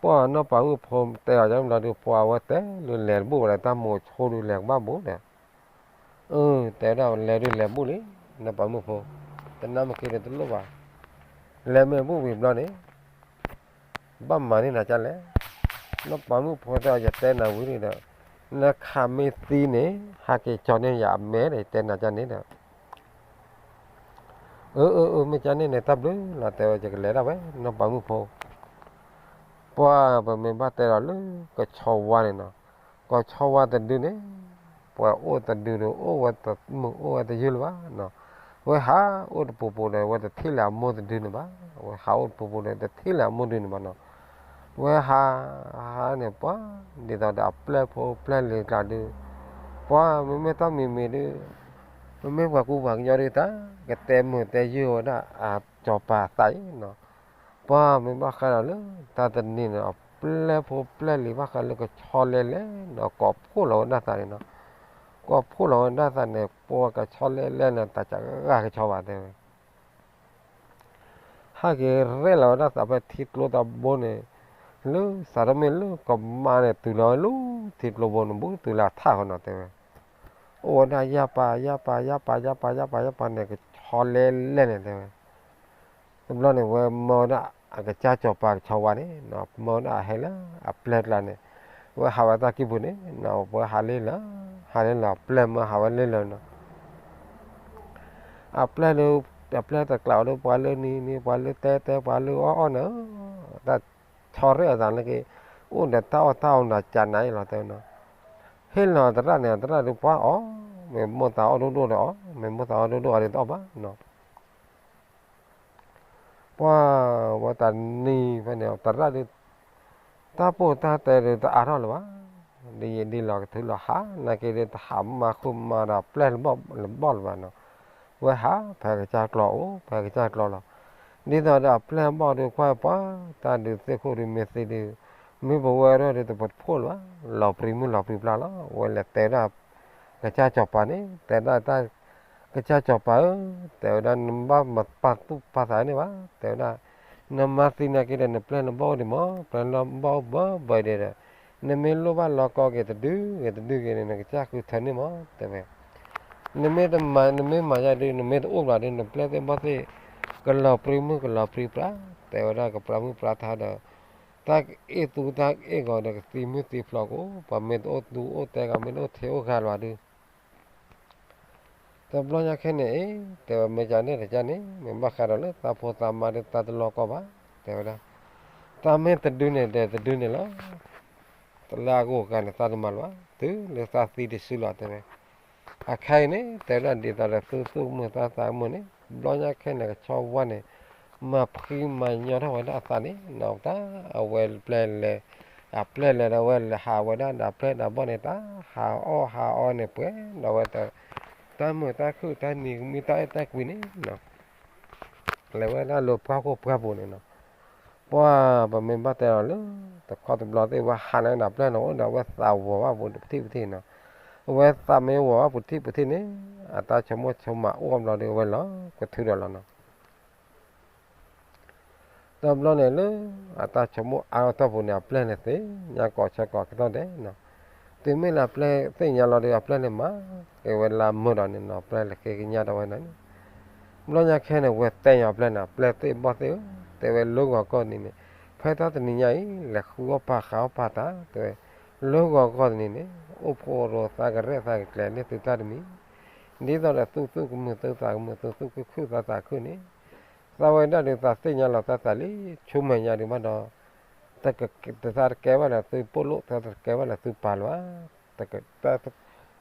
ပှၢ်နီၢ်ပၤမုၣ်ဖိတဲအီၤ ယဘျီဒုး ပှၢ်ဝဲတဲလၢလဲၤတဘူၣ်ဘၣ်ဒီး တၢ်မိၤဆိဒုးလဲၤကဘၣ်ဘူးဒီး, အၢ တဲဒၣ်လဲၤဒုးလဲၤဘူၣ်လံ, နီၢ်ပၤမုၣ်ဖိ, တနၢ်မ့ၢ်က့ဒီးတလိၣ်ဘၣ်, လဲၤမ့ၢ်ဘူၣ်ဝံၤဘျီန့ၣ် ဘၣ်မၤန့ၢ်နၤကလဲၣ်. နီၢ်ပၤမုၣ်ဖိတဲအီၤ ယတဲနၤဝံၤန့ၣ်ဒီး နခးမ့ၢ်သံန့ၣ် ဟးက့ၤကၠီန့ၢ်ယၤအမဲဒီး ယတဲနၤကန့ၣ်ဒီး အၢ အၢ အၢ မ့ၢ်ကန့ၣ်န့ၣ် တၢ်ဘျုးလီၤ တဲဝဲ ယကလဲၤဒၣ်ဝဲ နီၢ်ပၤမုၣ်ဖိ. ပှၢ်ပမ့ၢ်ဘၣ်တဲဒီးလၢကဆီဝါန့ၣ်နီၤ, ကဆီဝါတဒုန့ၣ် ပှၤအိၣ်တဒုဒီး အိၣ်ဝဲတမုာ်အိၣ်ဝဲတယုၢ်လၢၤဘၣ်နီၤ, ဝဲဟးအိၣ်တပူၤပူၤဒီး ဝဲတထံၣ်လၢအမိၢ်တဒုန့ၣ်ဘၣ်, ဝဲဟးအိၣ်တပူၤပူၤဒီး တထံၣ်လၢအမိၢ်ဒုန့ၣ်ဘၣ်နီၤ, ဝဲဟး ဟးန့ၣ် ပှၢ် ဒ်သိးဒီးအပျဲၢ်ဖိပျဲၢ်လံၤကျါဒုး ပှၢ်မ့မ့ၢ်တၢ်မံၤမံၤဒုး မ့မ့ၢ်ပှၤကူပှၤကညီဒုး တၢ်ကတဲမုာ်တဲယုၢ်ဝဲဒၣ် အစီၤပၤသးအံၤနီၤ, ပှၢ်မ့ၢ်ဘၣ်ဃးဒီးလၢ တၢ်တနံၤန့ၣ် အပျဲၢ်ဖိပျဲၢ်လံၤဘၣ်ဃးလၢကဆီလဲလဲနီၤ ကိးဖှိၣ်လီၤဝဲဒၣ်သးန့ၣ်နီၤ, ကိးဖှိၣ်လီၤဝဲဒၣ်သးန့ၣ် ပှၤကဆီလဲလဲန့ၣ် တၢ်ကဂၤကဆီဘၣ်တဲဝဲ ဟဲက့ၤရဲၣ်လီၤဝဲဒၣ်သးဖဲထံကျိတဘိန့ၣ်, လၢစးထီၣ်မ့ၢ်လၢကမါန့ၣ် တုၤလီၤဝဲလၢထံကျိဘိန့ၣ် ဘူးတုၤလၢအထးဃီနီၤတဲဝဲ, အိၣ်ဝဲဒၣ်ယၢ်ပၤ ယၢ်ပၤ ယၢ်ပၤ ယၢ်ပၤ ယၢ်ပၤန့ၣ် ကဆီလဲလဲန့ၣ်တဲဝဲ, တဘျီန့ၣ် ဝဲမၢဝဲဒၣ်အကစၢ်စီၤပၤကဆီဝါန့ၣ် မၢဝဲဒၣ်အဟဲလၢအပျဲၢ်ကျါန့ၣ်, ဝဲဟးဝဲတၢ်ကံၢ်ပူၤန့ၣ် ပှၤဟးလၢလၢ ဟးလၢလၢအပျဲၢ်မၢဟးဝဲလၢလၢနီၤ အပျဲၢ်လၢ အပျဲၢ်တကျးအီၤဒီး ပှၤလၢနံၤနံၤ ပှၤလၢတဲတဲ ပှၤလၢအီၣ်အီၣ်န့ၣ်, တၢ်ဆီရဲၣ်အသးလၢက့ၤ အိၣ်ဒီးတၢ်အီၣ်တၢ်အီနၤကနၤအံၤလီၤတဲဝဲနီၤ, ဟ့ၣ်လီၤသရၣ်န့ၣ် သရၣ်ဒုးပှၤအီၣ်, မ့ၢ်မိၢ်သးအီၣ်ဒိၣ်ဒိၣ်ဒီးအီၣ်, မ့ၢ်မိၢ်သးအီၣ်ဒိၣ်ဒိၣ်အီၤဒုးတအီၣ်ဘၣ်နီၤ ပှၢ်ဝဲတနံၤဖဲန့ၣ် သရၣ်ဒုး တၢ်ပိၢ်တၢ်တဲဒုးတအါထီၣ်လၢၤဘၣ်, ဒ်ယံာ်ဒ်လီၤကထုးလီၤဟး နာ်က့ဒုးတဟးမၤဃုာ်မၤဒီး ပျဲၢ်လၢဘီၣ်လၢၤဘၣ်နီၤ, ဝဲဟးဖဲကစၢ်ကျီအိၣ် ဖဲကစၢ်ကျီလီၤ, ဒ်သိးဒီးအပျဲၢ်ဘီၣ်ဒုးကွၢ်ပှၤ တၢ်ဒုးသ့ၣ်ခိၣ်ဒုးမ့ၢ်သ့ဒုး မ့ၢ်ပဝဲဒၣ်ဒုးတပတဖှိၣ်လၢၤဘၣ်, လီၤပြံမုၢ်လီၤပြံပြါလီၤ, ဝဲလဲၤတဲဝဲဒၣ် ကစၢ်စီၤပၤန့ၣ် တဲဒၣ်တၢ် ကစၢ်စီၤပၤဧၢ, တဲဝဲဒၣ်နဘၣ်မၤပာ်သူၣ်ပာ်သးန့ၣ်ဘၣ်, တဲဝဲဒၣ် နမါသံနာ်က့ဒီး နပျဲၢ်နဘီၣ်အိၣ်ဒံးမး, ပျဲၢ်နဘီၣ်အိၣ်ဘၢဘၢဒံးဒီး နမ့ၢ်လိၣ်ဘၣ်လီၤကီက့ၤတဒုဂ့ၤတဒုဂ့ၤန့ၣ် နကစၢ်ဃုထၢန့ၢ်မး တဲဝဲ, နမ့ၢ်တမၤ နမ့ၢ်မၤယါဒုး နမ့ၢ်တအိၣ်ဘၣ်ဒုး နပျဲၢ်သ့ၣ်ဘီၣ်သ့ၣ် ကလီၤပြံမုၢ်ကလီၤပြံပြါ, တဲဝဲဒၣ်ကပြးမုၢ်ပြးထါဒီး တၢ်ကအ့ၣ်သူတၢ်ကအ့ၣ်ဂီၤဒီး ကသံမုၢ်သံဖျိးကအိၣ်, ပှၤမ့ၢ်တအိၣ်သူအိၣ်တဲဂၤ မ့ၢ်တအိၣ်ထံအိၣ်ဂၤလၢၤဘၣ်ဒုး တဘျီညါခဲန့ၣ်အံၤ တဲဝဲမ့ၢ်ကန့ၣ်တကန့ၣ် မ့ၢ်ဘၣ်ဃးဒီးလၢသးဖိသးမါဒုး သးတလီၤကီဘၣ်, တဲဝဲဒၣ် တၢ်မ့ၢ်တဒုန့ၣ်ဒီးတဒုန့ၣ်လီၤ, တလၢအဂိၢ်အဂၤန့ၣ် သးတမၤလၢၤဘၣ်, တုၤလၢသးသံတစုလီၤ တဲဝဲ, အခဲအံၤန့ၣ် တဲဝဲဒၣ်ဒ်သိးဒီးသုသူၣ်ကမုာ်သးသးကမုာ်န့ၣ် တဘျီညါခဲန့ၣ် ကဆီဝါန့ၣ် မၤဖှံမၤညီထီၣ်ဝဲဒၣ်အသးန့ၣ်နီၤ, တၢ်အဝဲပျဲၢ်လဲၤ အပျဲၢ်လဲၤဒီးဝဲလဲၤဟးဝဲဒၣ်ဒီးအပျဲၢ်ဒီးဘီၣ်န့ၣ် တၢ်ဟးအီၣ်ဟးအီန့ၣ် ပှဲၤဒီးဝဲ တၢ်မုာ်တၢ်ခုၣ်တၢ်နံၤကမံတၢ်အဲၣ်တၢ်ကွံန့ၣ်နီၤ, လဲၤဝဲဒၣ်လၢပှၢ်ခိၣ်ပှၢ်ပူၤန့ၣ်နီၤ, ပှၢ်ပမ့ၢ်ဘၣ်တဲဒီးလၢ တခီတဘျီသ့ၣ်ဝဲဟးလၢဒီးအပျဲၢ်န့ၣ် အိၣ်ဒီးအဝဲသးဝီၤဘၣ်ပူၤတထံၣ်ပထံၣ်နီၤ, အဝဲသးမ့ၢ်ဝီၤဘၣ်ပူၤတထံၣ်ပထံၣ်န့ၣ် အတၢ်ဆိကမိၣ်ဆိကမးအိၣ်ဘျီဒီး အဝဲလီၤကထုးဒီးလီၤနီၤ တဘျီန့ၣ်လၢ အတၢ်ဆိကမိၣ်အါထီၣ်အတီၢ်ပူၤန့ၣ် အပျဲၢ်န့ၣ်သ့ၣ်ညါကိးဆၢကိးကတီၢ်ဒဲးနီၤ, တုၤမ့ၢ်လၢအပျဲၢ်သ့ၣ်ညါလီၤဒီး အပျဲၢ်န့ၣ်မၤက့ၤဝဲလၢမုာ်ဒီးန့ၣ်နီၤ, အပျဲၢ်လဲၤဃ့ကညးဒီးဝဲန့ၣ်, ဘျီညါခဲန့ၣ် ဝဲတဲညါအပျဲၢ်န့ၣ် အပျဲၢ်သ့ၣ်ဘီၣ်သ့ၣ်ဧၢ, တဲဝဲလၢဂီၤဂီၢ်န့ၣ်န့ၣ်, ဖဲတၢ်တနံၤညါအံၤ လဲၤဃုအီၣ်ပာ်ဃးအီၣ်ပာ်သး တဲဝဲ, လၢဂီၤဂီၢ်န့ၣ်န့ၣ် အိၣ်ဖှိၣ်ရိသးကရဲၣ်သးကကျဲၤန့ၢ်သုတၢ်တမံၤ, ဒ်သိးဒီးသုသူၣ်ကမုာ်သုသးကမုာ် သုသူၣ်ခုၣ်ခုၣ်သးသးခုၣ်န့ၣ် သးဝဲဒၣ်ဒုးသးသ့ၣ်ညါလီၤသးသးလံ, ဆူမဲာ်ညါဒုးဘၣ်ဒီး တသးတကဲဘၣ်လၢသုပိာ်လိၣ် သးတကဲဘၣ်လၢသုပၢ်လၢၤဘၣ်,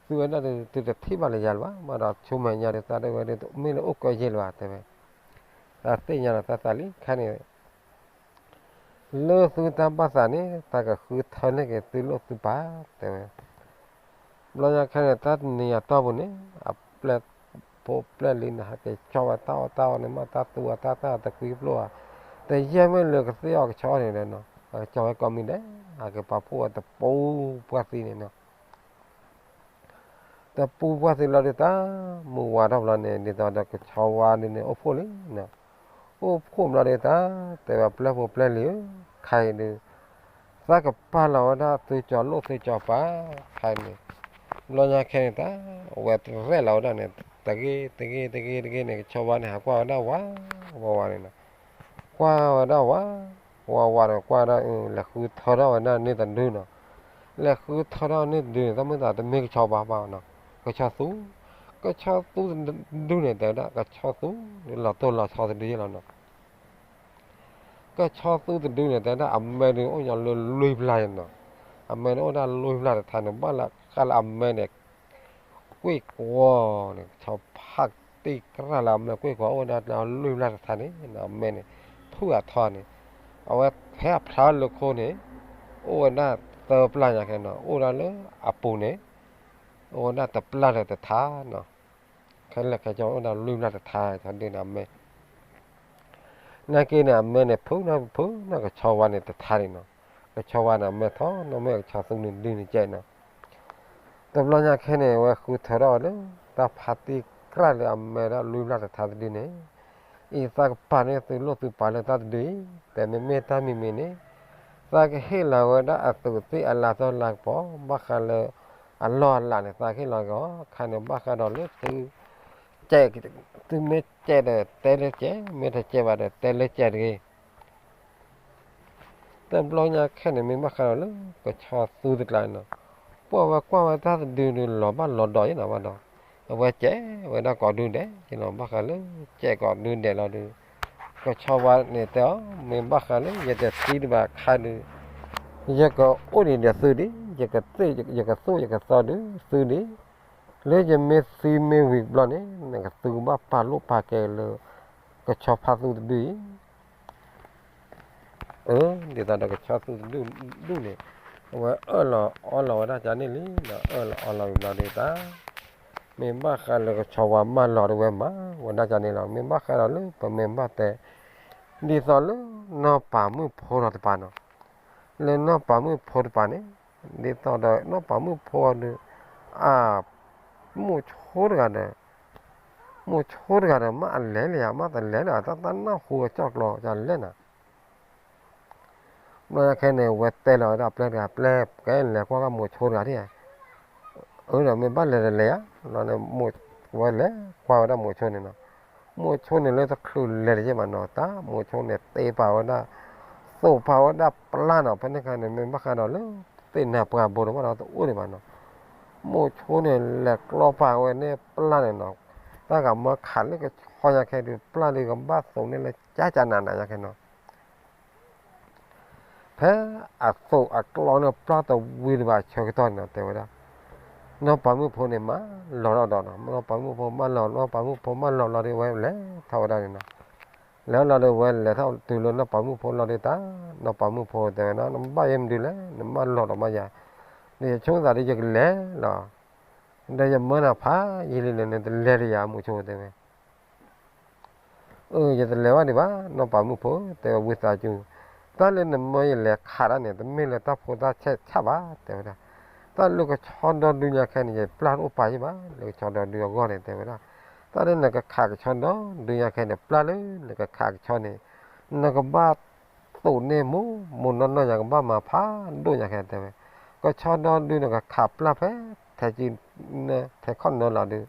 သုဝဲဒၣ်ဒုး သုတထံၣ်ဘၣ်လၢယၤလၢၤဘၣ်, ဘၣ်ဒီးဆူမဲာ်ညါဒုးသးဒၣ်ဝဲဒၣ် မ့ၢ်လၢအိၣ်ကၢယ့ၢ်လၢၤဘၣ် တဲဝဲ, သးသ့ၣ်ညါလီၤသးသးလံ ခဲန့ၣ် လၢသုတၢ်ဘၣ်သးန့ၣ် သးကဃုထၢန့ၢ်က့ၤသုလိၣ်သုပၢ် တဲဝဲ ဘျီညါခဲန့ၣ် တၢ်တနံၤအတီၢ်ပူၤန့ၣ် အပျဲၢ်ဖိပျဲၢ်လံန့ၣ် ဟဲက့ၤကၠီဝဲတၢ်အီၣ်တၢ်အီန့ၣ် မ့ၢ်တၢ်သူအီၤတၢ်တၢ်တကွံဖျိဧါ, တယဲၢ်မ့ၢ်လၢကသ့ၣ်အီၤကဆီန့ၣ်ဒီးနီၤ ဟဲကၠီဝဲကိးမံၤဒဲး အကပာ်ဖှိၣ်ဝဲတပူၤပှၢ်သံန့ၣ်နီၤ. တပူၤပှၢ်သံလီၤဒုးတၢ် မုၢ်ဝါထီၣ်ဘျီန့ၣ် ဒ်သိးဒီးကဆီဝါဒုးန့ၣ် အိၣ်ဖှိၣ်လံနီၤ. အိၣ်ဖှိၣ်ဘျီဒုးတၢ် တဲဝဲပျဲၢ်ဖိပျဲၢ်လံၤဧၢ, ခဲအံၤဒုး သးကပာ်လီၤဝဲဒၣ်သုကၠီၤလိၣ်သုကၠီၤပၤ ခဲအံၤန့ၣ်. ဘျီညါခဲန့ၣ်တၢ် အဝဲရဲၣ်လီၤဝဲဒၣ်န့ၣ် တဂ့ၤတဂ့ၤတဂ့ၤတဂ့ၤန့ၣ် ကဆီဝါန့ၣ် ဟးကွၢ်ဝဲဒၣ်ဝးဝးဝးန့ၣ်နီၤ. ကွၢ်ဝဲဒၣ်ဝးဝးဝးဒီး ကွၢ်ဒၣ် လဲၤဃုထၢထီၣ်ဝဲဒၣ်န့ၢ်တဒုနီၤ. လဲၤဃုထၢထီၣ်န့ၢ်တဒုန့ၣ် တၢ်မုၢ်သးတမ့ၢ်ကဆီဝါဘၣ်နီၤ. ကဆီသူ, ကဆီသူတဒုန့ၣ် တဲဝဲဒၣ် ကဆီသူ လီၤတိၢ်လီၤဆီတဒုယဲလီၤနီၤ. ကဆီသူတဒုန့ၣ် တဲဝဲဒၣ်အမဲဒုးအိၣ်ညီလၢလွံၢ်ဘျၢ်နီၤ. အမဲန့ၣ်အိၣ်ဒၣ်လွံၢ်ဘျၢ်တထါန့ၣ် ဘၣ်လၢဃၣ်လၢအမဲန့ၣ် ကွ့ၢ်ကွီၤန့ၣ် ကဆီဖးတံၢ်ကြၢ်လၢအမဲကွ့ၢ်ကွီၤ အိၣ်ဝဲဒၣ်လွံၢ်ဘျၢ်တထါန့ၣ် အမဲန့ၣ် ဖုၣ်အထီန့ၣ် အဝဲဖဲအဖျါလၢခိန့ၣ် အိၣ်ဝဲဒၣ်သၢပျၢ်ညါခဲနီၤ. အိၣ်ဒၣ်လၢအပူၤန့ၣ် အိၣ်ဝဲဒၣ်တပျၢ်ဒီးတထါနီၤ. ခဲလၢာ်ခဲဆ့အိၣ်ဒၣ်လွံၢ်ဘျၢ်တထါ ဆီဒုန့ၣ်အမဲ နာ်က့န့ၣ် အမဲန့ၣ် ဖုၣ်နီၢ်ဖုၣ်နီၢ် ကဆီဝါန့ၣ်တထါန့ၣ်နီၤ. ကဆီဝါန့ၣ် အမဲထီၣ်နီၢ်မဲ ကဆီသူန့ၣ်ဒုန့ၣ်ကဲနီၤ. တဘျီညါခဲန့ၣ် အဝဲဃုထၢထီၣ်ဝဲလၢ တၢ်ဖးတံၢ်ကြၢ်လၢအမဲဒၣ်လွံၢ်ဘျၢ်တထါတဒုန့ၣ် အံၤသးကပာ်န့ၢ်သုလိၣ်သုပၤလၢတၢ်တဒုအံၤ တဲမ့မ့ၢ်တၢ်မံၤမံၤန့ၣ် သးကဟ့ၣ်လီၤဝဲဒၣ်အသူးသ့ၣ်အလၤသီလၤကပီၤ ဘၣ်ဃးလၢ အလီၢ်အလၤန့ၣ် သးကဟ့ၣ်လီၤက့ၤအီၤ ခါန့ၣ် ဘၣ်ဃးဒီးလၢသု ကဲ သုမ့ၢ်ကဲဒီးတဲလၢကဲ မ့ၢ်တကဲဘၣ်ဒီးတဲလၢကဲတဂ့ၤ. တဘျီညါခဲန့ၣ် မ့ၢ်ဘၣ်ဃးဒီးလၢကဆီသူတကျါန့ၣ်နီၤ, ပှၤဝဲကွၢ်ဝဲတၢ်တဒုဒုးလီၤဘၣ်လီၤဒီးယဲနီၤဘၣ်ဒီး, အဝဲကဲဝဲဒၣ်ကိးဒုဒဲးနီၤ, ဘၣ်ဃးလၢကဲကိးဒုဒဲးလီၤဒုး, ကဆီဝါန့ၣ်တဲအီၤ မ့ၢ်ဘၣ်ဃးလၢယတသံတဘၣ်ခါဒုး, ယကအိၣ်ဒံးဒီးသုဒံး, ယကသ့ၣ်ယကသိၣ်ယကသီဒုးသုဒံး, လၢယမ့ၢ်သံမ့ၢ်ဝံၤဘျီန့ၣ် နကသုကဘၣ်ပာ်လိာ်ပာ်ကဲလၢ ကဆီဖါသူတဒုအံၤ အၢ ဒ်သိးဒီးကဆီသူတဒုဒုန့ၣ် အဝဲအၢၣ်လီၤအီလီၤဝဲဒၣ်ကန့ၣ်လံ, ဒီးအၢၣ်လီၤအီလီၤဝံၤဘျီဒုးတၢ်, မ့ၢ်ဘၣ်ဃးလၢကဆီဝါမၢလီၤဒုးဝဲမၤဝဲဒၣ်ကန့ၣ်လီၤ. မ့ၢ်ဘၣ်ဃးဒီးလၢပမ့ၢ်ဘၣ်တဲ ဒ်သိးလၢနီၢ်ပၤမုၣ်ဖိဒီးတပၤနီၤ, လၢနီၢ်ပၤမုၣ်ဖိတပၤန့ၣ်, ဒ်သိးဒီးနီၢ်ပၤမုၣ်ဖိအီၤဒုး, အ မိၢ်ဆိတဂၤဒီး မိၢ်ဆိတဂၤဒီး မ့ၢ်အလဲၤလၢယၤ မ့ၢ်တလဲၤလၢၤ တၢ်တၢ်နၢ်ဟူအကၠီၣ်ကျီယၤလဲၣ်နၤ, ဘျီညါခဲန့ၣ် ဝဲတဲလီၤဝဲဒၣ်ပျဲၢ်တဂၤ ပျဲၢ် ကဲလဲၤကွၢ်ကမိၢ်ဆိတဂၤဒၣ်ဧါ, အၢ ဒီးမ့ၢ်ဘၣ်လဲၤတလဲၤဧါ, ဘျီန့ၣ် ဝဲလဲၤကွၢ်ဝဲဒၣ်မိၢ်ဆိန့ၣ်နီၤ, မိၢ်ဆိန့ၣ်လၢတချုးလဲၤတယဲၢ်မးနီၤ တၢ်မိၢ်ဆိန့ၣ် တ့ပာ်ဝဲဒၣ် သိးပာ်ဝဲဒၣ်ပျၢ်နီၤ, ဖဲန့ၣ်အခါန့ၣ် မ့ၢ်ဘၣ်ဃးဒီးလၢ သ့ၣ်နၤပှၤဘိတဘၣ်ဒီးတအိၣ်ဒံးဘၣ်နီၤ, မိၢ်ဆိန့ၣ် လဲၤကျီပာ်ဝဲန့ၣ်ပျၢ်န့ၣ်နီၤ, တၢ်ဂၤမၢခးလၢကဆီညါခဲဒုး ပျၢ်ဒုးကဘၣ်သိးန့ၢ်လၢကၠၢကၠၢနးနးညါခဲနီၤ ဖဲအသိးအကျီန့ၣ် ပျၢ်တဝံၤတဘၣ်ဆၢကတီၢ်န့ၣ်နီၤ တဲဝဲဒၣ်, နီၢ်ပၤမုၣ်ဖိန့ၣ် မၢလီၤထီၣ်ဒီးနီၤ, နီၢ်ပၤမုၣ်ဖိမၢလီၤ, နီၢ်ပၤမုၣ်ဖိမၢလီၤလီၤဒီး ဝဲလဲၤထီၣ်ဝဲဒၣ်န့ၣ်နီၤ, လဲၤလီၤဒီး ဝဲလဲၤထီၣ်တုၤလၢနီၢ်ပၤမုၣ်ဖိလီၤဒီးတၢ်, နီၢ်ပၤမုၣ်ဖိတဲဝဲဒၣ် နဘၣ်ယဲမနုၤလဲၣ်, နမၢလီၤဒီးမးယၤ, ဒီးယဆိကမိၣ်သးဒီး ယကလဲၤလီၤ, ဒီးယမၢနၤဖးယံာ်လံန့ၣ် နတလဲၤတယၤ မိၢ်ဆိတဲဝဲ အၢ ယတလဲၤဘၣ်ဒံးဘၣ် နီၢ်ပၤမုၣ်ဖိ, တဲဝဲဝံသးစူၤ, တၢ်လၢနမၢယလဲၤခးတၢ်န့ၣ် တမ့ၢ်လၢတၢ်ဖိတၢ်ဆဲးဆၣ်ဘၣ် တဲဝဲဒၣ်, တၢ်လၢကဆီဒီဒုညါခဲန့ၣ် ယပျၢ်တအိၣ်ပာ်ယဲဘၣ် လၢကဆီဒီဒုအဂီၢ်န့ၣ် တဲဝဲဒၣ်, တၢ်လၢနကခးကဆီဒီဒုညါခဲန့ၣ် ပျၢ်လၢနကခးကဆီန့ၣ် နကဘၣ်သိးန့ၢ်မိၢ်မိၢ်နီၢ်နီၢ်ယၤ ကဘၣ်မၤဖးဒိၣ်ညါခဲတဲဝဲ, ကဆီဒီဒုနကခးပျၢ်ဖဲ ထဲးကံ ထဲးခီၣ်နၢလီၤဒုး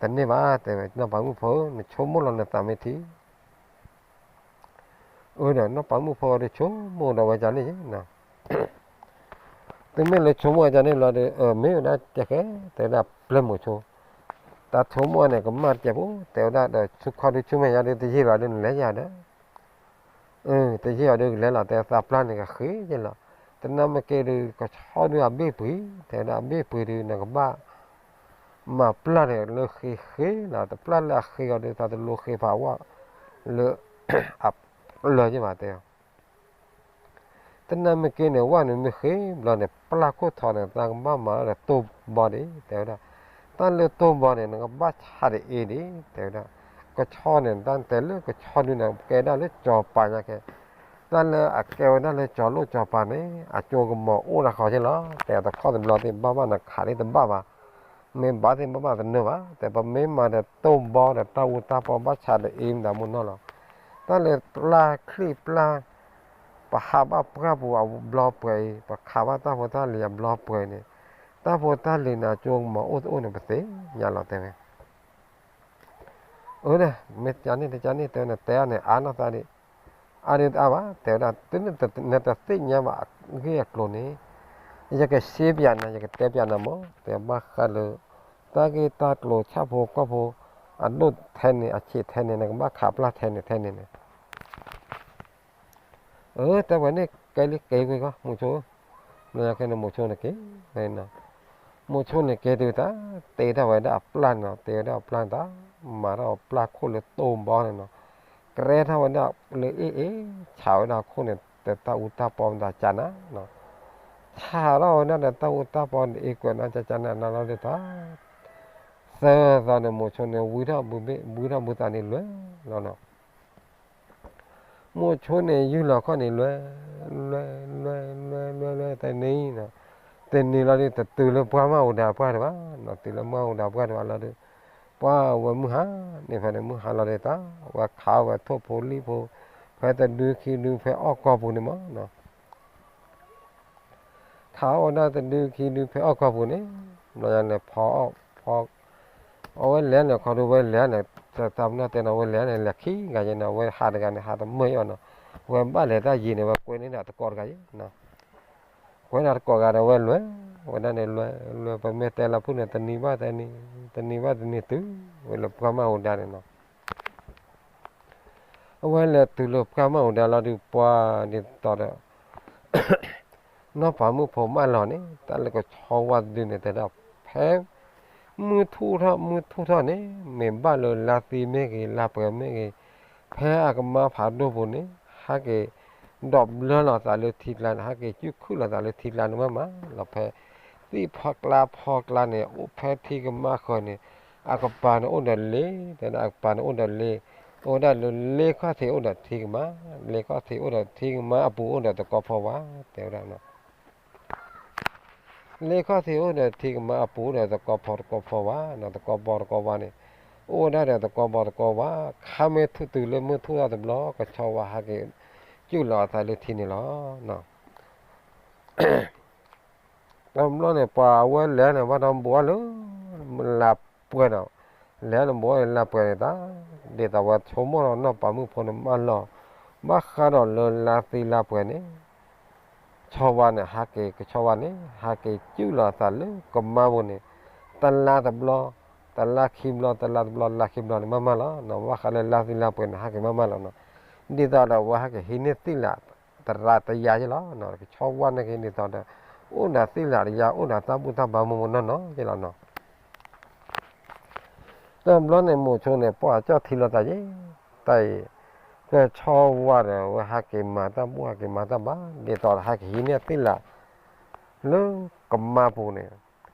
တန့ၢ်ဘၣ် တဲဝဲ, နီၢ်ပၤမုၣ်ဖိ နဆိကမိၣ်လီၤနသးမ့ၢ်ထံ အၢ ဒီးနီၢ်ပၤမုၣ်ဖိဒီးဆိကမိၣ်ဒီးဝဲဒၣ်န့ၣ်, တုၤမ့ၢ်လၢဆိကမိၣ်ဝဲဒၣ်န့ၣ်လီၤဒီး အၢ မ့ၢ်ဝဲဒၣ်တဲဃဲ တဲဝဲဒၣ်ပျဲၢ်မိၢ်ဆိ, တၢ်ဆိကမိၣ်န့ၣ် ကမၣ်တကဲးဖိ တဲဝဲဒၣ်ဒီး ဆူခီဒုဆူမဲာ်ညါဒုး တယံာ်ဘၣ်ဒုး နလဲၤယၤဒီး အၢ တယံာ်ဘၣ်ဒုးကလဲၤလီၤ တဲသးပျၢ်န့ၣ်ကဃ့က့လီၤ, တနၢ်မ့ၢ်က့ဒုး ကဆီဒုးအဘ့ၣ်ပှံၤ တဲဝဲဒၣ် အဘ့ၣ်ပှံၤဒုး နကဘၣ် မၤပျၢ်န့ၣ်လၢဃ့ဃ့လီၤ, တပျၢ်လၢအဃ့အီၤဒုး သးတလိၤဃ့ဖးဝဲ လၢ အလၢာ်က့ဘၣ်တဲ တနၢ်မ့ၢ်က့န့ၣ် ဝဲန့ၣ်မ့ၢ်ဃ့ဘျီန့ၣ် ပျၢ်ခိၣ်ထီန့ၣ် သးကဘၣ်မၤဒီးတိၢ်ဘီဒံး တဲဝဲဒၣ်, တၢ်လၢတိၢ်ဘီန့ၣ် နကဘၣ်ဆးတအ့ဒံး တဲဝဲဒၣ်, ကဆီန့ၣ် တၢ်တဲလၢကဆီဒုးန့ၣ် ကဲဒၣ်လၢကၠီၤပၤညါခဲ တၢ်လၢအကဲဝဲဒၣ်လၢကၠီၤလိၣ်ကၠီၤပၤန့ၣ် အကၠိကမီၤအိၣ်တခီက့လီၤ. တဲတခီတဘျီသ့ၣ်ဘၣ်ဘၣ်နခးသ့ၣ်တဘၣ်ဘၣ်, မ့ၢ်ဘၣ်သ့ၣ်ဘၣ်ဘၣ်တနၢၤဘၣ်. တဲပမ့ၢ်မၤဒီးတိၢ်ဘီဒီးတၢ်အူတၢ်ပီဘၣ်ဆးဒီးအ့မတၤမူနီၢ်လီၤ. တၢ်လၢပျၢ်ချံပျၢ် ပဟးဘၣ်ပှၢ်ပူၤအဘျီပှဲၤအံၤ, ပခးဘၣ်တၢ်ဖိတၢ်လံၤအဘျီပှဲၤန့ၣ်, တၢ်ဖိတၢ်လံၤန့ၣ် အကၠိကမီၤအိၣ်တအိၣ်န့ၣ် ပသ့ၣ်ညါလီၤတဲဝဲ. အၢ, မ့ၢ်တကန့ၣ် တကန့ၣ်တဲဝဲန့ၣ် တဲအီၤန့ၣ် အါနီၢ်သးဒံး, အါဒံးတအါဘၣ်, တဲဝဲဒၣ် နတသ့ၣ်ညါဘၣ်အဂ့ၢ်အကျိၤန့ၣ် ယကရှင်းပြနၤ ယကတဲပြနၤမး, တဲဘၣ်ဃးလၢ တၢ်ဂ့ၢ်တၢ်ကျိၤဆၣ်ဖိကီၢ်ဖိ အဒိၣ်ထဲန့ၣ် အဆံးထဲန့ၣ် နကဘၣ်ခးပျၢ်ထဲန့ၣ်ထဲန့ၣ်န့ၣ် အၢ တဲဝဲန့ၣ် ကဲလံက့ၤကွံာ်ကီၢ် မုဆိ, လၢခဲန့ၣ် မုဆိန့ၣ်က့ၤ, မုဆိန့ၣ်က့ၤတုၤတၢ် တ့ထီၣ်ဝဲဒၣ်အပျၢ်န့ၣ်နီၤ, တ့ဝဲဒၣ်အပျၢ်န့ၣ်တၢ်, မၤထီၣ်အပျၢ်ခိၣ်လၢတိၢ်ဘီန့ၣ်နီၤ, ကရဲထီၣ်ဝဲဒၣ်လၢအ့ၣ်အ့ၣ်, ဆးဝဲဒၣ်အခိၣ်န့ၣ် တၢ်အူတၢ်ပီမတၤကနၤနီၤ, ဆးထီၣ်ဝဲဒၣ်ဒီးတၢ်အူတၢ်ပီန့ၣ် အ့ၣ်ကွဲးနီၤကနၤနီၤလီၤဒ်တၢ် သၢသီန့ၣ် မုဆိန့ၣ် ဝံထီၣ်ဘုဘ့ၣ် ဝံထီၣ်ဘုသးန့ၣ်လွဲၢ်လီၤနီၤ. မုဆိန့ၣ် ယုၢ်လီၤခီၣ်န့ၣ်လွဲၢ်, လွဲၢ်, လွဲၢ်, လွဲၢ်, လွဲၢ်, တနံၤ, တနံၤလီၤဒီး တတုၤလၢပှၢ်မၢ်အူဒါပှၢ်တဘၣ်နီၤ, တုၤလၢမၢ်အူဒါပှၢ်တဘၣ်လီၤဒီး ပှၢ်ဝဲမုၢ်ဟါန့ၣ် ဖဲန့ၣ်မုၢ်ဟါလီၤဒီးတၢ် ဝဲခးဝဲထိၣ်ဖိလံၣ်ဖိ ဖဲတဒုခံဒုဖဲအီၣ်ကီၢ်ပူၤန့ၣ်မးနီၤ. ခးအီၣ်ဝဲဒၣ်တဒုခံဒုဖဲအီၣ်ကီၢ်ပူၤန့ၣ်, ဘျီညါန့ၣ် ဖီအီၣ်ဖီ, အဝဲလဲၤန့ၣ် ခီဒုဝဲလဲၤန့ၣ် တၢ်ပနီၣ်တဲန့ၣ် ဝဲလဲၤန့ၣ် လဲၤခံဂၤယဲနီၤ, ဝဲဟးတဂၤန့ၣ် ဟးတမုာ်အီၤနီၤ, ဝဲဘၣ်လဲၤတၢ်ယံၤန့ၣ် ဝဲကွဲန့ၢ်ဒၣ်တကိးတဂၤယဲနီၤ, ကွဲန့ၢ်တကိးဂၤဒီးဝဲလဲၤ, ဝဲဒၣ်န့ၣ်လဲၤ, လဲၤပမ့ၢ်တဲလီၤဖုၣ်န့ၣ် တနံၤဘၣ်တနံၤ, တနံၤဘၣ်တနံၤတုၤဝဲလၢပှၢ်မၢ်အူဒါန့ၣ်နီၤ. အဝဲလဲၤတုၤလၢပှၢ်မၢ်အူဒါလီၤဒီးပှၢ်ဒ်သိးဒီး နီၢ်ပၤမုၣ်ဖိမၢလီၤန့ၣ် တၢ်လၢကဆီဝါတဒုန့ၣ် တဲဒၣ်ဖဲ မုၢ်ထူၣ်ထီၣ် မုၢ်ထူၣ်ထီၣ်န့ၣ် မ့ၢ်ဘၣ်လၢလါသံမ့ၢ်ဂ့ၤ လါပှဲၤမ့ၢ်ဂ့ၤ ဖဲအကမါဖးဒိၣ်ပူၤန့ၣ် ဟဲက့ၤ ဒိးဘျၢလီၤသးလၢထံကျါန့ၣ် ဟဲက့ၤစုၣ်ခုၣ်လီၤသးလၢထံကျါန့ၣ်မးမးလီၤ. ဖဲ သ့ၣ်ဖီကျါဖီကျါန့ၣ် အိၣ်ဖဲထံကမါဃၢၤန့ၣ် အကပၤန့ၣ်အိၣ်ဒီးလ့, တဲဒၣ်အကပၤန့ၣ်အိၣ်ဒီးလ့, အိၣ်ဝဲဒၣ်လၢလ့ခီၣ်ထံးအိၣ်ဒီးထံကမါ, လ့ခီၣ်ထံးအိၣ်ဒီးထံကမါအပူၤအိၣ်ဒီးသကိးဖီဝါ, တဲဝဲဒၣ် လ့ခီၣ်ထံးအိၣ်ဒီးထံကမါအပူၤဒီးသကိးဖီသကိးဖီဝါနီၤ, သကိးဖီသကိးဝါန့ၣ် အိၣ်ဝဲဒၣ်ဒီးသကိးဖီသကိးဝါ, ခါမ့ၢ်ထူၣ်တုၤလၢမုၢ်ထူၣ်ထီၣ်တဘျီ ကဆီဝါဟဲက့ၤ စုၣ်လီၤအသးလၢထံန့ၣ်လီၤ. တဘျီန့ၣ် ပှၤအဝဲလဲၤန့ၣ် ဘၣ်ဒီးဘူးအီၤလၢ လါပှဲၤဒီး လဲၤန့ၣ်ဘူးအီၤလၢလါပှဲၤန့ၣ်တၢ် ဒ်သိးဝဲဆိကမိၣ်ဒီးနီၢ်ပၤမုၣ်ဖိန့ၣ်မၢလီၤ ဘၣ်ဃးဒီးလၢလါသံလါပှဲၤန့ၣ် ဆီဝါန့ၣ် ဟးက့ၤ ကဆီဝါန့ၣ် ဟးက့ၤစုၣ်လီၤအသးလၢကမါပူၤန့ၣ် တလါတဘျီ တလါခံဘျီ တလါတဘျီ လါခံဘျီန့ၣ် မၢမၢလီၤနီၤ. ဘၣ်ဃးလၢလါသံလါပှဲၤန့ၣ် ဟးက့ၤမၢမၢလီၤနီၤ. ဒ်သိးဒီး အဝဲဟဲက့ၤဟံးန့ၢ်သ့ၣ်လး တရံးတယါယဲလီၤနီၤ. ကဆီဝါန့ၣ်က့ၤ ဒ်သိးဒီး အိၣ်ဒီးသ့ၣ်လးတယါ အိၣ်ဒီးတၢ်ဘူၣ်တၢ်ဘါမူးမူးနီၢ်နီၢ်ယဲလီၤနီၤ. တဘျီန့ၣ် မိၤဆိန့ၣ် ပှၢ်ကၠီၣ်ထံလီၤသးယဲ တၢ်အံၤ ကဆီဝါဒီး အဝဲဟဲက့ၤမၤတၢ်ဘူၣ် ဟဲက့ၤမၤတၢ်ဘါ ဒ်သိးဒီး ဟဲက့ၤဟံးန့ၢ်သ့ၣ်လး လၢကမါပူၤန့ၣ်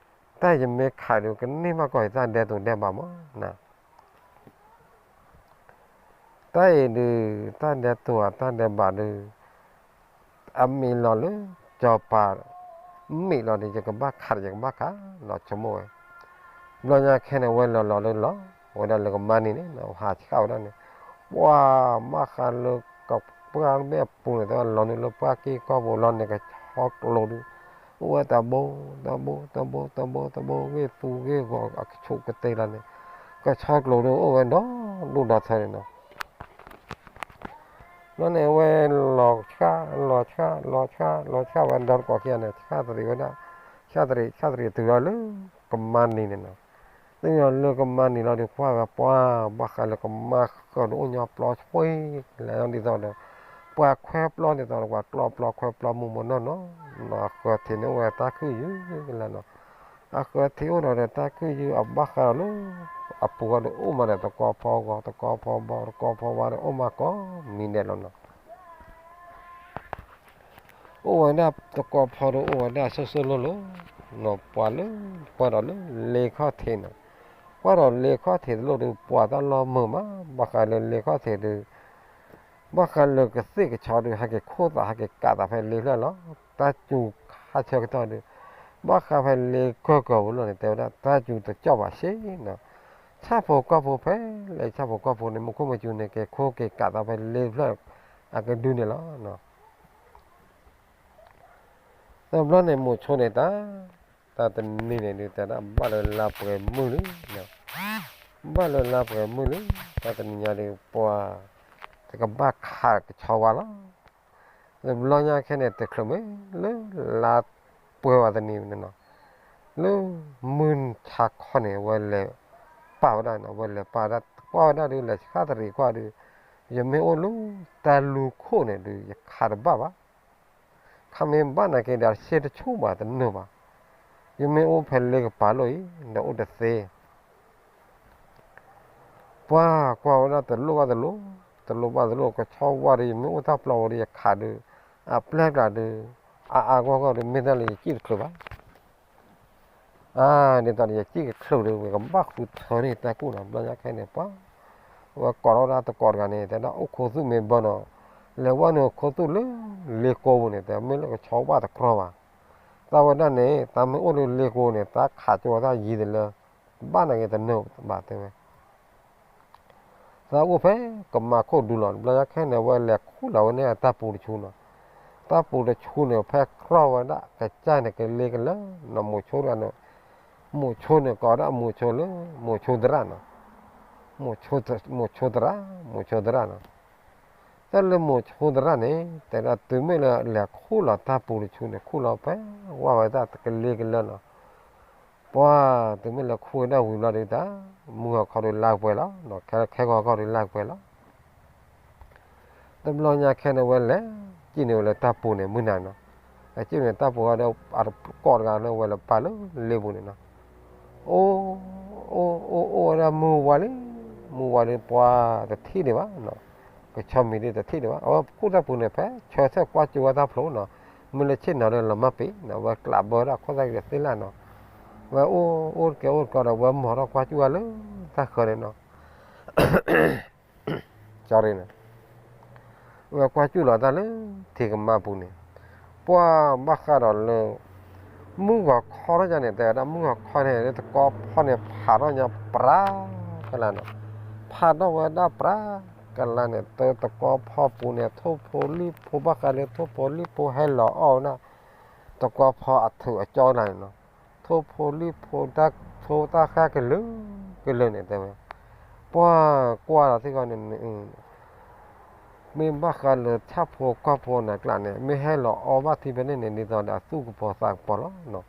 တၢ်ယမ့ၢ်ခးဒုး ကန့ၢ်ဘၣ်ကီၢ်အံၤ တၢ်ဒဲးတိၤဒဲးဘးမးနီၤ. တၢ်အံၤဒုး တၢ်ဒဲးတိၤဧါ တၢ်ဒဲးဘးဒုး အမ့ၢ်လီၤလၢ စီၤပၤ မ့ၢ်လီၤဒီး ယကဘၣ်ခးဒီး ယကဘၣ်ခး လီၤဆိကမိၣ်ဝဲ ဘျီညါခဲန့ၣ် ဝဲလီၤလီၤလၢလီၤ ဝဲဒၣ်လၢကမါနံၤန့ၣ် ဟးဆှၣ်ဝဲဒၣ်န့ၣ် ပှၢ်မးဃးလၢကပှၢ်ဘဲၣ်အပူၤန့ၣ် တလီၤနုာ်လၢပှၢ်က့ၢ်ကီၢ်ပူၤလီၤန့ၣ် ကဆီကျိၤဒုး အိၣ်ဝဲတဘိ တဘိ တဘိ တဘိ တဘိ ဂ့ၢ်သူဂ့ၢ်ဂီၤ အကဆူးကတ့ၢ်လီၤန့ၣ် ကဆီကျိၤဒုးအိၣ်ဝဲဒီဒူၣ်ဒီထၢန့ၣ်နီၤ. ဘျီန့ၣ် အဝဲလီၤဆှၣ် လီၤဆှၣ် လီၤဆှၣ် လီၤဆှၣ်ဝဲဒီတကိးခံဂၤန့ၣ် ဆှၣ်တရံးဝဲဒၣ် ဆှၣ်တရံး ဆှၣ်တရံးတုၤလီၤလၢကမါနံၤန့ၣ်နီၤ. တုၤလီၤလၢကမါနံၤလီၤဒီး ကွၢ်ဝဲပှၢ် ဘၣ်ဃးလၢကမါဃၢၤဒီး အိၣ်ညီပျီဆွ့လဲၤလီၤဒ်သိးဒီး ပှၤခွဲပျီဒ်သိးဒီး ပှၤကျီပျီခွဲပျီမူးမူးနီၢ်နီၢ်နီၤ. အဃၢၤထံးန့ၣ်အိၣ်ဝဲတၢ်ခုၣ်ယုၢ်ကလဲၣ်နီၤ. အဃၢၤထံးအိၣ်ဒီးတၢ်ခုၣ်ယုၢ် အဘၣ်ဃးဒီးလၢ အပူၤဃီဒီးအိၣ်မးဒီးသကိးဖီဂီၤ သကိးဖီဘီ သကိးဖီဝါဒီးအိၣ်မးကိးမံၤဒဲးလီၤနီၤ. အိၣ်ဝဲဒၣ်သကိးဖီဒီးအိၣ်ဝဲဒၣ်ဆိၣ်ဆိၣ်လိၣ်လိၣ် နီၤ ပှၤလၢ ကွၢ်ဒီးလၢလ့ခီၣ်ထံးနီၤ. ကွၢ်ဒီးလ့ခီၣ်ထံးတလိၣ်ဒီး ပှၤတၢ်လီၢ်မုာ်မး ဘၣ်ဃးလၢလ့ခီၣ်ထံးဒီး ဘၣ်ဃးလၢကသ့ၣ်ကဆီဒုး ဟဲက့ၤခိၣ်သး ဟဲက့ၤကးသးဖဲလ့ဖျၢၣ်လီၤ. တၢ်စူၤခါဆၢကတီၢ်ဒုး ဘၣ်ဃးဖဲလ့ကၢၢ်ကၢၢ်ပူၤလီၤန့ၣ် တဲဝဲဒၣ် တၢ်စူၤတကၠီၣ်ဘၣ်စ့ၢ်နီၤ. ဆၣ်ဖိကီၢ်ဖိဖဲလဲၣ် ဆၣ်ဖိကီၢ်ဖိန့ၣ် မူခိၣ်မူစူၤန့ၣ် က့ၤခိၣ်က့ၤကးသးဖဲလ့ဖျၢၣ်အကဒုန့ၣ်လီၤ. တဘျီန့ၣ် မိၤဆိန့ၣ်တၢ်, တၢ်တနံၤန့ၣ်ဒုး တဲဒၣ်ဘၣ်လၢလါပှဲၤမုၢ်လံ, ဘၣ်လၢလါပှဲၤမုၢ်လံ, တၢ်တနံၤညါဒုး ပှၤ တကဘၣ်ခးကဆီဝါလီၤ. တဘျီညါခဲန့ၣ် တချုးမ့ၢ်လၢလါပှဲၤဝဲတနံၤန့ၣ်နီၤ, လၢမုၢ်ဆါခီန့ၣ် ဝဲလဲၤပာ်ဝဲဒၣ်နီၤ, ဝဲလဲၤပာ်ဒၣ် ကွၢ်ဝဲဒၣ်ဒုး လဲၤဆှၣ်တရံးကွၢ်ဒုး, ယမ့ၢ်အိၣ်လၢတၢ်လူၤခိၣ်န့ၣ်ဒုး ယခးတဘၣ်ဘၣ်. ခါမ့ၢ်ဘၣ်နာ်က့ဒီး ရှ့တဆူၣ်ဘၣ်တနၢၤဘၣ်. ယမ့ၢ်အိၣ်ဖဲလ့ကပၤလိၣ်အံၤ ဒီးအိၣ်တသ့ ပှၤကွၢ်ဝဲဒၣ်တလိၣ်ဘၣ်တလိၣ်, တလိၣ်ဘၣ်တလိၣ် ကဆီဝါဒီး ယမ့ၢ်အိၣ်တၢ်ပျီဝဲဒီး ယခးဒုး အပျဲၢ်ကျါဒုး အအါဂီၢ်ဂီၢ်ဒုး မ့ၢ်တၢ်လၢယစံၣ်တချုးဘၣ်. အါ ဒ်သိးဒီးယစံၣ်ကချုးဒုး ဝဲကဘၣ်ဃုထၢန့ၢ်တၢ်ကူၣ်နီၤ. ဘျီညါခဲန့ၣ် ပှၤ ဝဲကိးထီၣ်ဝဲဒၣ်တကိးတဂၤန့ၣ် တဲဒၣ်အိၣ်ခိးသူၣ်မ့ၢ်ဘၢနီၤ, လဲၤဝဲနုာ်ခိးသူၣ်လၢလ့ကိပူၤန့ၣ် တဲမ့ၢ်လၢကဆီဝါတကြီဘၣ်. သးဝဲဒၣ်န့ၣ် သးမ့ၢ်အိၣ်လၢလ့ကိန့ၣ် သးခးကၠိဝဲသၣ်ယံၤတလၢ ဘၣ်နာ်က့တနၢၤဘၣ်တဲဝဲ သးအိၣ်ဖဲကမၤခိၣ်ဒူလီၤ. ဘျီညါခဲန့ၣ် ဝဲလဲၤခူၣ်လီၤဝဲန့ၣ်အတၢ်ပူၤတဆူနီၤ. တၢ်ပူၤတဆူန့ၣ် ဖဲကြီဝဲဒၣ်ကစၢ်န့ၣ် ကလ့ကလၢနီၤ, မိၤဆိန့ၣ် မိၤဆိန့ၣ် ကိးဒၣ်မိၤဆိလၢ မိၤဆိသရၣ်နီၤ. မိၤဆိသရၣ်, မိၤဆိသရၣ်နီၤ. တၢ်လၢမိၤဆိသရၣ်န့ၣ် တဲဒၣ်တုၤမ့ၢ်လၢလဲၤခူၣ်လီၤတၢ်ပူၤတဆူန့ၣ် ခူၣ်လီၤဖဲဝဲဝဲဒၣ်ကလ့ကလၢနီၤ. ပှၤတုၤမ့ၢ်လၢခူၣ်ဝဲဒၣ်ဝံၤဘျီဒုးတၢ် မုၢ်ဂီၤခီဒုးလါပှဲၤလီၤ, ခဲခဲဂီၤခီဒုးလါပှဲၤလီၤ. တဘျီညါခဲန့ၣ် ဝဲလဲၤစံၣ်န့ၢ်ဝဲလၢတၢ်ပူၤန့ၣ် မုၢ်နၤနီၤ. စံၣ်န့ၢ်တၢ်ပူၤဒီး အကိးတဂၤလၢဝဲလၢပာ်လၢလ့ပူၤန့ၣ်နီၤ. အိၣ် အိၣ် အိၣ် အိၣ်ဝဲဒၣ်မုၢ်ဝါလံ, မုၢ်ဝါလံ ပှၤတထံၣ်ဒံးဘၣ်နီၤ. ကဆီမံၤဒုးတထံၣ်ဒံးဘၣ်. အဝဲခူၣ်တၢ်ပူၤန့ၣ် ဖဲဆၢထၢၣ်ကွၢ်ကၠိဝဲတၢ်ဖျိနီၤ. မ့ၢ်လၢဆ့ၣ်နီၤဒီးလီၤမၢ်ပ့ၤနီၤ, ဝဲကျးဘၢဒၣ်ခိၣ်သၣ်က့ၤဒီးသ့ၣ်လၣ်နီၤ. ဝဲအိၣ် အိၣ်တကဲအိၣ်တကီဒီး ဝဲမီၤထီၣ်ကွၢ်ကၠိဝဲလၢတၢ်ဃၢၤန့ၣ်နီၤ. ကၠီရ့န့ၣ် ဝဲကွၢ်ကၠူၣ်လီၤတၢ်လၢထံကမါပူၤန့ၣ်, ပှၤဘၣ်ဃးဒီးလၢ မုၢ်ဂီၤခီထီၣ်ညါန့ၣ် တဲဝဲဒၣ် မုၢ်ဂီၤခီန့ၣ် တကီဖီန့ၣ်ဖးထီၣ်ညါပြးကလါနီၤ, ဖးထီၣ်ဝဲဒၣ်ပြးကလါန့ၣ် တကီဖီပူၤန့ၣ် ထိၣ်ဖိလံၣ်ဖိ ဘၣ်ဃးလၢထိၣ်ဖိလံၣ်ဖိဟဲလီၤအီၣ်ဝဲဒၣ် တကီဖီအထုးအကၠီနၤန့ၣ်နီၤ, ထိၣ်ဖိလံၣ်ဖိ တၢ်ဖိတၢ်ဃၢ်ကလုာ်ကလုာ်န့ၣ် တဲဝဲ, ပှၤကွၢ်လီၤသ့ၣ်ဃီန့ၣ် မ့ၢ်ဘၣ်ဃးလၢဆၣ်ဖိကီၢ်ဖိနၤကျါန့ၣ် မ့ၢ်ဟဲလီၤအီၣ်ဘၣ်ထံဖဲန့ၣ်န့ၣ် ဒ်သိးဒီးအသူၣ်ကပီၤသးကပီၤလီၤ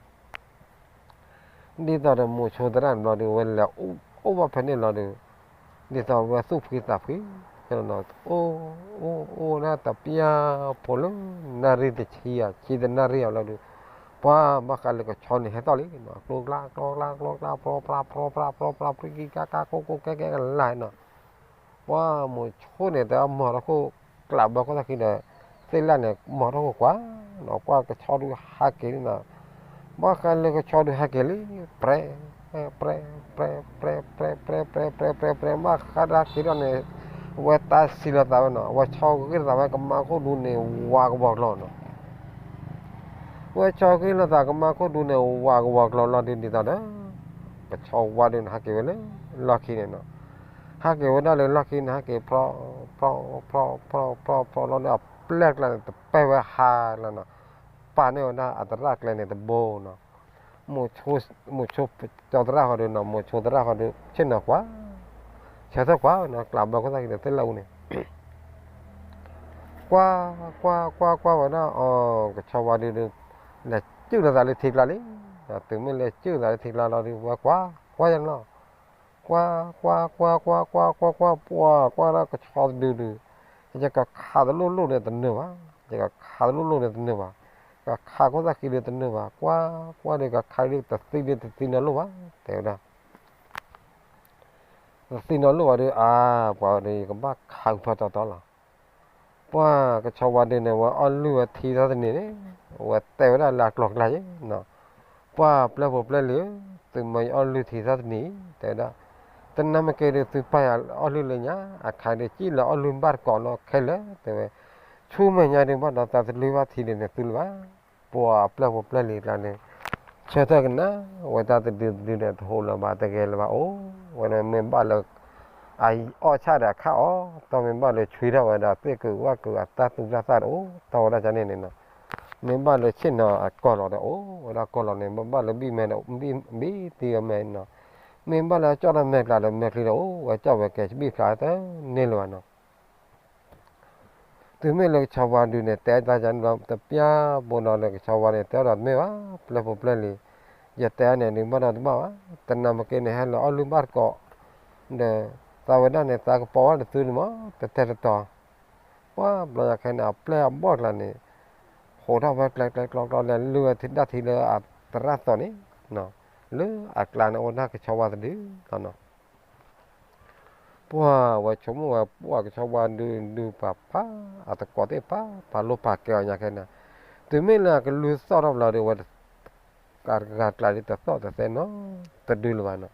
နီၤ. ဒ်သိးဒီးမိၤဆိသရၣ်န့ၣ်ဘျီဒုး ဝဲလဲၤအိၣ်ဘၣ်ဖဲန့ၣ်လီၤဒုး, ဒ်သိးဝဲသူၣ်ဖှံသးဖှံ, အိၣ် အိၣ် အိၣ်ဒၣ်တပျၢ်ဖိလၢနၣ်ရံၣ်တဆံဧါ ဆံတနၣ်ရံၣ်အလီၢ်ဒုး, ပှၤဘၣ်ဃးလၢကဆီန့ၣ်ဟဲသီၣ်လံနီၤ, ကျိကျါ ကျိကျါ ကျိကျါ ပြီပြး ပြီပြး ပြီပြး ပြီပြး ပြံကံကါကါ ကိၢ်ကိၢ်ကဲကဲကလါနီၤ. ပှၤမိၤဆိန့ၣ် တဲမီၤထီၣ်ခိၣ် ကျးဘၢခိၣ်သၣ်ခံဒီး သ့ၣ်လၣ်န့ၣ် မီၤထီၣ်ခိၣ်ကွၢ်နီၤ, ကွၢ်ကဆီဒုးဟးက့ၤလံနီၤ. ဘၣ်ဃးလၢကဆီဒုးဟဲက့ၤလံ, ပြဲ ပြဲ ပြဲ ပြဲ ပြဲ ပြဲ ပြဲ ပြဲ ပြဲ ပြဲ ဘၣ်ဃးဒီးဟဲက့ၤဒီးန့ၣ် ဝဲတၢ်စံးလိာ်သးဝဲနီၤ, ဝဲဆီဂ့ၤလိာ်သးဝဲကမါခိၣ်ဒူန့ၣ် ဝးကဝီၤကျီၤနီၤ. ဝဲဆီဂ့ၤလိာ်သးကမါခိၣ်ဒူန့ၣ် ဝးကဝီၤကျီၤလီၤဒုး ဒ်သိးဒီး ကဆီဝါဒုးန့ၣ် ဟးက့ၤဝဲလၢလီၢ်ခံန့ၣ်နီၤ. ဟးက့ၤဝဲဒၣ်လၢလီၢ်ခံန့ၣ် ဟဲက့ၤ ဖြီ ဖြီ ဖြီ ဖြီ ဖြီ ဖြီ လီၤဒီးအပျဲၢ်ကျါန့ၣ် တပဲာ်ဝဲဟါလီၤနီၤ. ပာ်န့ၢ်ဝဲဒၣ်အသရၣ်ကျဲန့ၣ်တဘိနီၤ. မိၤဆိ မိၤဆိကၠီသရၣ်ဃီဒုးနီၤ, မိၤဆိသရၣ်ဃီဒုး ဆ့ၣ်နီၤကွၢ်, ဆၢထၢၣ်ကွၢ်ဝဲနီၤ, ကျးဘၢခိၣ်သၣ်ခံဒီးသ့ၣ်လၣ်အူန့ၣ် ကွၢ် ကွၢ် ကွၢ် ကွၢ်ဝဲဒၣ်အီၤ ကဆီဝါဒုးဒုး လဲၤစုၣ်လိာ်သးလၢထံကျါလံ. တုၤမ့ၢ်လဲၤစုၣ်လိာ်သးလၢထံကျါလီၤဒုး ဝဲကွၢ် ကွၢ်ယါန့ၣ်လီၤ. ကွၢ် ကွၢ် ကွၢ် ကွၢ် ကွၢ် ကွၢ် ကွၢ် ပှၤကွၢ်ဒၣ်ကဆီဒုးဒုး ယကခးတလိၣ်လိၣ်န့ၣ်တနၢၤဘၣ်, ယကခးတလိၣ်လိၣ်န့ၣ်တနၢၤဘၣ်, ကခးခိၣ်သၣ်ခံဒုးတနၢၤဘၣ်, ကွၢ် ကွၢ်ဒုးကခးဒုးတသံဒုးတသံနီၤလိၣ်ဘၣ်, တဲဝဲဒၣ် တသံနီၤလိၣ်ဘၣ်ဒုး အါ ပှၤဒုး ယကဘၣ်ခးဖီတီတီလီၤ. ပှၤကဆီဝါဒုးန့ၣ် ဝဲအီၣ်လုၢ်ဝဲထံထီၣ်တနံၤန့ၣ် ဝဲတဲဝဲဒၣ်လၢအကျိၤကျါယဲနီၤ, ပှၤပျဲၢ်ဖိပျဲၢ်လံၤဧၢ, သုမ့ၢ်ယအီၣ်လုၢ်ထံထီၣ်တနံၤ တဲဝဲဒၣ်, တ တနၢ်မ့ၢ်က့ၤဒီးသုပၢ်ယၤအီၣ်လုၢ်လၢညါ, အခါဒီးစံၣ်လၢအီၣ်လုၢ်ဘၣ်တကိးလီၤခဲလၢာ် တဲဝဲ, ဆူမဲာ်ညါဒုးဘၣ်ဒီးသးတလုၢ်ဘၣ်ထံးဒုးန့ၣ်သုလၢၤဘၣ်, ပှၤအပျဲၢ်ဖိပျဲၢ်လံၤကျါန့ၣ်, ဆၢထၢၣ်ကနၣ်ဝဲတၢ်တဒုတဒုန့ၣ် တဟူးလၢၤဘၣ်တဂ့ၤလၢၤဘၣ်အိၣ်ဝဲန့ၣ် မ့ၢ်ဘၣ်လၢ အအီၣ်ဆၣ်ဒီးအခါအီၤ, တီၢ်မ့ၢ်ဘၣ်လၢဆွံထီၣ်ဝဲဒီးသ့ၣ်ကုာ်ဝၣ်ကုာ်အတၢ်သူတၢ်သၣ်တအိၣ်တီၢ်ဝဲဒၣ်န့ၣ်န့ၣ်နီၤ, မ့ၢ်ဘၣ်လၢဆ့ၣ်နီၤအကီၢ်လီၤဒီးအိၣ်ဝဲဒၣ်ကီၢ်လီၤန့ၣ် မ့ၢ်ဘၣ်လၢဘံၣ်မဲဒီး ဘံၣ်တံၢ်ဝဲမဲနီၤ, မ့ၢ်ဘၣ်လၢကၠီၣ်တၢ်မဲာ်ကျါဒီးမဲာ်ချံဒီးအိၣ်ဝဲကၠီၣ်ဝဲကဲဘံၣ်ဖျါတန့ၢ်လၢၤဘၣ်နီၤ တုၤမ့ၢ်လၢကဆီဝါဒုန့ၣ် တဲတၢ်ယၤန့ၣ်လီၤ တပျၢ်ဘိနီၤလၢကဆီဝါန့ၣ် တဲအီၤဒီးတမ့ၢ်ဘၣ် ပျဲၢ်ဖိပျဲၢ်လံၤ, ယတဲအီၤန့ၣ်ဒုးဘၣ်ဒီးတဘၣ်ဘၣ်, တနၢ်မ့ၢ်က့ၤန့ၣ် ဟဲလၢအီၣ်လုၢ်ဘၣ်တကိး, ဒီးသးဝဲဒၣ်န့ၣ် သးကပီၤဝဲတသုန့ၣ်မး တတဲတတီၤ, ပှၢ်ဘျီညါခဲန့ၣ် အပျဲၢ်အဘီၣ်ကျါန့ၣ်, ဟိးထီၣ်ဝဲကျဲကျဲကျီကျီလဲၤလုၢ်ဝဲဒၣ်ထံလၢအသရၣ်သိးန့ၣ်, လၢအကျါန့ၣ်အိၣ်ဒၣ်ကဆီဝါတဒုလီၤနီၤ ပှၢ်ဝဲဆိကမိၣ်ဝဲ ပှၢ်ကဆီဝါဒုဒုပာ်ပာ်, အတကိးသ့ၣ်ပာ်ပာ်လိၣ်ပာ်ကဲအီၤညါခဲန့ၣ်, တုၤမ့ၢ်လၢအကလုၢ်သီၣ်ထီၣ်ဘျီဒီး ဝဲတဂၤကျါဒ်တသီၣ်တသဲနီတဒုလၢၤဘၣ်နီၤ,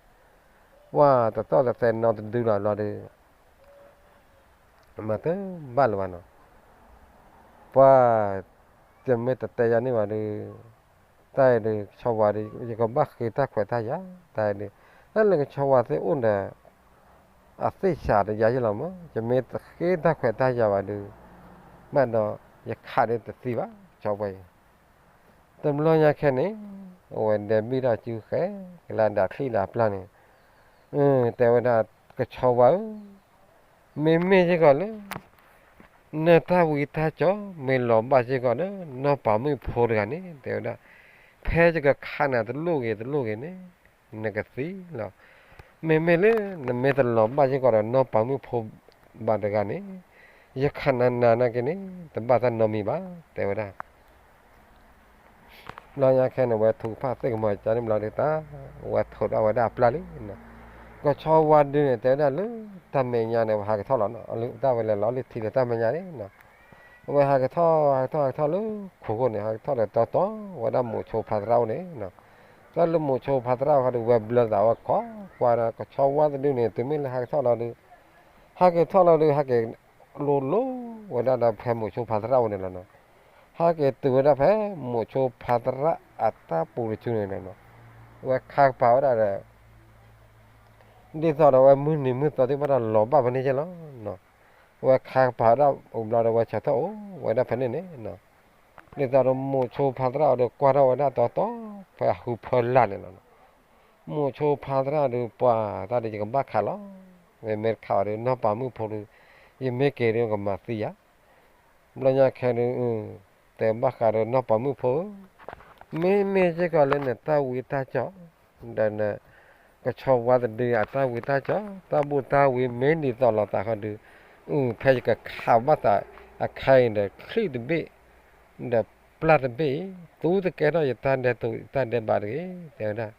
ပှၢ်တသီၣ်တသဲနီတဒုလၢၤဘျီဒီး မၤတဘၣ်လၢၤဘၣ်နီၤ, ပှၢ်, တမ့ၢ်တတဲယၤန့ၣ်ဘၣ်ဒီး, တၢ်အံၤဒီး ကဆီဝါဒီး ယကဘၣ်ဃ့တၢ်ခွဲးတၢ်ယာ်, တၢ်အံၤဒီး, တၢ်လၢကဆီဝါသ့ၣ်အိၣ်ဒီး အသ့ၣ်စးတယါယလီၤမး, ယမ့ၢ်တဃ့တၢ်ခွဲးတၢ်ယာ်ဘၣ်ဒီး, ဘၣ်ဒီး ယခးဒီးတသံဘၣ် ကဆီဝါအံၤ, တဘျီညါခဲန့ၣ်, အဝဲဒဲဘံၣ်ထီၣ်စုဃဲၤကလါဒၣ်ချံၣ်လၢအပျၢ်န့ၣ်, တဲဝဲဒၣ် ကဆီဝါဧၢ, မ့မ့ၢ်စ့ၢ်ကီးလၢ နတၢ်ဝံတၢ်ကၠီ မ့ၢ်လီၤဘၣ်စ့ၢ်ကီးဒီး နီၢ်ပၤမုၣ်ဖိတဂၤန့ၣ် တဲဝဲဒၣ်, ဖဲယကခးနၤတလိၣ်ဂ့ၤတလိၣ်ဂ့ၤန့ၣ်, နကသံလီၤ, မ့မ့ၢ်လၢ နမ့ၢ်တလီၤဘၣ်စ့ၢ်ကီးဒီး နီၢ်ပၤမုၣ်ဖိဘၣ်တဂၤန့ၣ်, ယခးနၤနၤနာ်က့န့ၣ် တဘၣ်တၢ်နီတမံၤဘၣ် တဲဝဲဒၣ် ဘျီညါခဲန့ၣ် ဝဲထုကဖၣ်သ့ၣ်ကမီၤကန့ၣ်ဘျီဒီးတၢ်, ဝဲထိးထီၣ်ဝဲဒၣ်အပျၢ်လံ, ကဆီဝါဒုန့ၣ် တဲဝဲဒၣ်လၢ တၢ်မဲာ်ညါန့ၣ် ဝဲဟးကထီၣ်လီၤ, တၢ်ဝဲလဲၤလီၤလၢထံလၢတၢ်မဲာ်ညါန့ၣ်, အဝဲဟးကထီၣ် ဟးကထီၣ်ဟးကထီၣ်လၢခိၣ်ခိၣ်န့ၣ် ဟးကထီၣ်ဒီးတီတီဝဲဒၣ်မိၤဆိဖးသရၣ်အိၣ်န့ၣ်, တၢ်လၢမိၤဆိဖးသရၣ်အိၣ်ဒီး ဝဲဘျၢသးဝဲကိးကွၢ်ဒီး ကဆီဝါတဒုန့ၣ် တုၤမ့ၢ်လၢဟးကထီၣ်လီၤဒီး, ဟးကထီၣ်လီၤဒီး ဟဲက့ၤလိၤလိၤဝဲဒၣ်ဒီးဖဲမိၤဆိဖးသရၣ်အိၣ်န့ၣ်လီၤနီၤ, ဟဲက့ၤတုၤဝဲဒၣ်ဖဲမိၤဆိဖးသရၣ်အတၢ်ပူၤတဆူန့ၣ်, ဝဲခါကပၤဝဲဒၣ်ဒီး ဒ်သိးဒီးဝဲမုၢ်နံၤမုၢ်သီသ့ၣ်တဖၣ်ဒီးလီၤဘၣ်ဖဲန့ၣ်က့လီၤ, ဝဲခါကပၤဝဲဒၣ်အိၣ်ဘျီဒီးဝဲဆၢထၢၣ်အိၣ်ဝဲဒၣ်ဖဲန့ၣ်န့ၣ်, ဒ်သိးဒီးမိၤဆိဖးသရၣ်အီၤဒီးကွၢ်ထီၣ်ဝဲဒၣ်တီတီ ဖဲအဟူဖၢလၢ်န့ၣ်လီၤ, မိၤဆိဖးသရၣ်ဒီး ပှၤတၢ်ဒီးယကဘၣ်ခးလီၤ, မ့မ့ၢ်တခးအီၤဒီး နီၢ်ပၤမုၣ်ဖိဒီး ယမ့ၢ်က့ၤဒီးကမၤသံယၤ, ဘျီညါခဲဒီး တဲဘၣ်ဃးဒီးနီၢ်ပၤမုၣ်ဖိဧၢ, မ့မ့ၢ်စ့ၢ်ကီးလၢနတၢ်ဝံတၢ်ကၠီ, ဒီးနကဆီဝါတဒုအတၢ်ဝံတၢ်ကၠီ တၢ်ဘူၣ်တၢ်ဝံမ့ၢ်ဒ်သိးလိာ်သးဃီဒီး, ဖဲယကခးဘၣ်သးအခါအံၤဒီးချံၣ်တဘ့ၣ်, ဒီးပျၢ်တဘ့ၣ်အံၤ သုတကဲထီၣ်ယတၢ်ဒဲးတိာ်တၢ်ဒဲးဘးတဂ့ၤ, တဲဝဲဒၣ်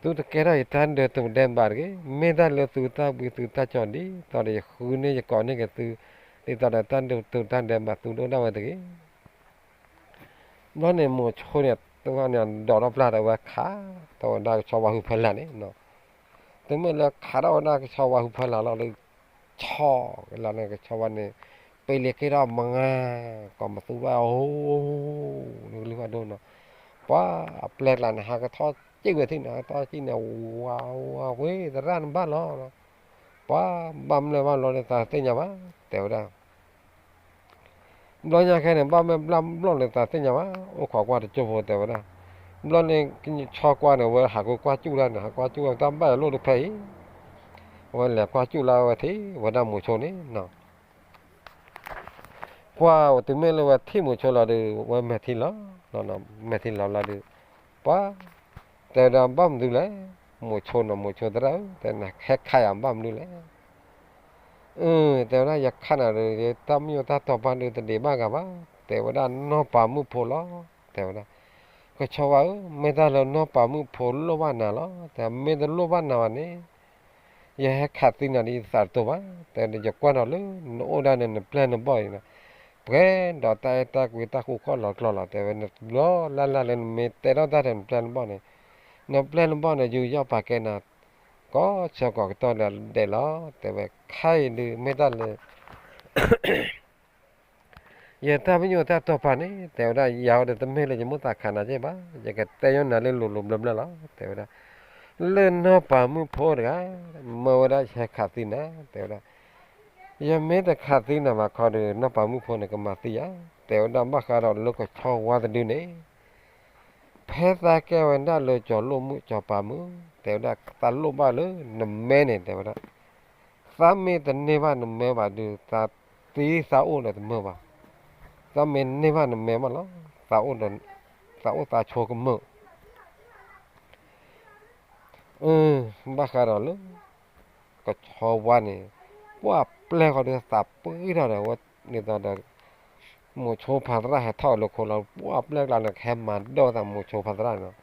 သုတကဲထီၣ်ယတၢ်ဒဲးတိာ်ဒဲးဘးတဂ့ၤ, မ့ၢ်တၢ်လၢသုတၢ်ဝံသုတၢ်ကၠီဒ်သိးဒီးယဃုန့ၢ်ယကိးန့ၢ်က့ၤသု, ဒ်သိးဒီးတၢ်ဒဲးတိာ်တၢ်ဒဲးဘးသုတအိၣ်ဒၣ်ဝဲတဂ့ၤ ဘျီန့ၣ်မိၤဆိန့ၣ် တဝဲန့ၣ်ဒိးထီၣ်ပျၢ်ဒီးဝဲခးထီၣ်ဝဲဒၣ်ကဆီဝါဟူဖၢလၢ်န့ၣ်, တုၤမ့ၢ်လၢခးထီၣ်ဝဲဒၣ်ကဆီဝါဟူဖၢလၢ်လီၤဒီး, ဆီကလီန့ၣ်ကဆီဝါန့ၣ်, ပ့လ့ၤက့ၤထီၣ်မငါ, ကိးမသူဘၣ်အိၣ်, နကလုၢ်ဘၣ်ဒိနီၤ, ပှၤအပျဲၢ်ကျါန့ၣ် ဟးကထီၣ်စံၣ်ဝဲထံၣ်န့ၣ် ဟးကထီၣ်စံၣ်န့ၣ် ဝါဝါဝ့ သရၣ်နဘၣ်လီၤ, ပှၤဘၣ်မနုၤဘၣ်လီၤန့ၣ် သးသ့ၣ်ညါဘၣ်, တဲဝဲဒၣ် ဘျီညါခဲန့ၣ် ဘၣ်မ့ၢ်ဘျၣ်ဘျီၣ်န့ၣ် သးသ့ၣ်ညါဘၣ်, အိၣ်ခိးကွၢ်တကၠိဖိတဲဝဲဒၣ်, ဘျီန့ၣ် ဆီကွၢ်န့ၣ် ဝဲဟးကွၢ်ကွၢ်စူၣ်လၢန့ၣ် ဟးကွၢ်စူၣ်ဝဲတၢ်ဘၣ်ယလိၣ်တဖဲအံၤ, အဝဲလဲၤကွၢ်စူၣ်လၢဝဲထံၣ်ဝဲဒၣ်မိၤဆိန့ၣ်နီၤ, ပှၤတုၤမ့ၢ်လၢဝဲထံၣ်မိၤဆိလီၤဒီး ဝဲမဲာ်ထံလီၤ, မဲာ်ထံလီၤလီၤဒီး, ပှၤ တဲဝဲဒၣ်ဘၣ်မနုၤလဲၣ်, မိၤဆိနီၤ မိၤဆိသရၣ်ဧၢ, တဲနၤဟဲခးယၤဘၣ်မနုၤလဲၣ် အၢ တဲဝဲဒၣ် ယခးနၤဒီး တၢ်မ့ၢ်ယိၣ်တၢ်တီၤပာ်ဒုးတဒံးဘၣ်ဂၤဘၣ်, တဲဝဲဒၣ်နီၢ်ပၤမုၣ်ဖိလီၤ, တဲဝဲဒၣ်, ကဆီဝါဧၢ, မ့ၢ်တၢ်လၢနီၢ်ပၤမုၣ်ဖိလိၣ်ဘၣ်နၤလီၤ, တဲမ့ၢ်တလိၣ်ဘၣ်နၤဘၣ်န့ၣ်, ယဟဲခးသံနၤဒီးယသးတတိၤဘၣ်, တဲဒီးယကွၢ်နီၤလၢ နအိၣ်ဒၣ်န့ၣ်နပျဲၢ်နဘီၣ်အံၤနီၤ, ပှဲၤဒီးတၢ်အဲၣ်တၢ်ကွံတၢ်ဃူခီၣ်လီၤကျီလီၤ, တဲဝဲနဘျီလၢ်လၢ်လၢနမ့ၢ်တဲထီၣ်တၢ်ဒီးနပျဲၢ်နဘီၣ်န့ၣ်, နပျဲၢ်နဘီၣ်န့ၣ် ယူးယီၣ်ပာ်ကဲနၤ ကိးဆၢကိးကတီၢ်လၢဒဲးလီၤ. တဲဝဲ ခဲအံၤဒုးမ့ၢ်တၢ်လၢ ယတၢ်ပညိၣ်တၢ်တိာ်ပာ်န့ၣ် တဲဝဲဒၣ် ယၤဝဲဒီးတမ့ၢ်လၢယမိၣ်သးခးနၤက့ဘၣ်, ယကတဲညီနၤလၢလိၤလိၤဘျၢဘျၢလီၤ. တဲဝဲဒၣ် လၢနီၢ်ပၤမုၣ်ဖိတဂၤ မၢဝဲဒၣ်ယဟဲခးသံနၤ တဲဝဲဒၣ်, ယမ့ၢ်တခးသံနၤဘၣ်ခီဒီး နီၢ်ပၤမုၣ်ဖိန့ၣ် ကမၤသံယၤ, တဲဝဲဒၣ် ဘၣ်ဃးဒီးလၢကဆီဝါတဒုန့ၣ် ဖဲသးကဲဝဲဒၣ်လၢကၠီၤလိၣ်မုၣ်ကၠီၤပၤမုၣ် တဲဝဲဒၣ် သးလိၣ်ဘၣ်လၢနမဲန့ၣ် တဲဝဲဒၣ်, သးမ့ၢ်တန့ၢ်ဘၣ်နမဲဘၣ်ဒီး သးသံသးအိၣ်ဒီးတမုာ်ဘၣ်, သးမ့ၢ်န့ၢ်ဘၣ်နမဲမးလီၤ, သးအိၣ်ဒီး သးအိၣ်သးဆိးကမုာ် ဘၣ်ဃးဒီးလၢ ကဆီဝါန့ၣ် ပှၢ်ပျဲၢ်ဃီဒီးသးပှံၢ်ထီၣ်ဒီး ဝဲဒ်သိးဒီး မိၤဆိဖးသရၣ်ဟဲထီၣ်လၢခိလီၤ ပှၢ်ပျဲၢ်ကျါန့ၣ် ကဟဲမၤဒၢၣ်သးမိၤဆိဖးသရၣ်န့ၣ်လီၤ.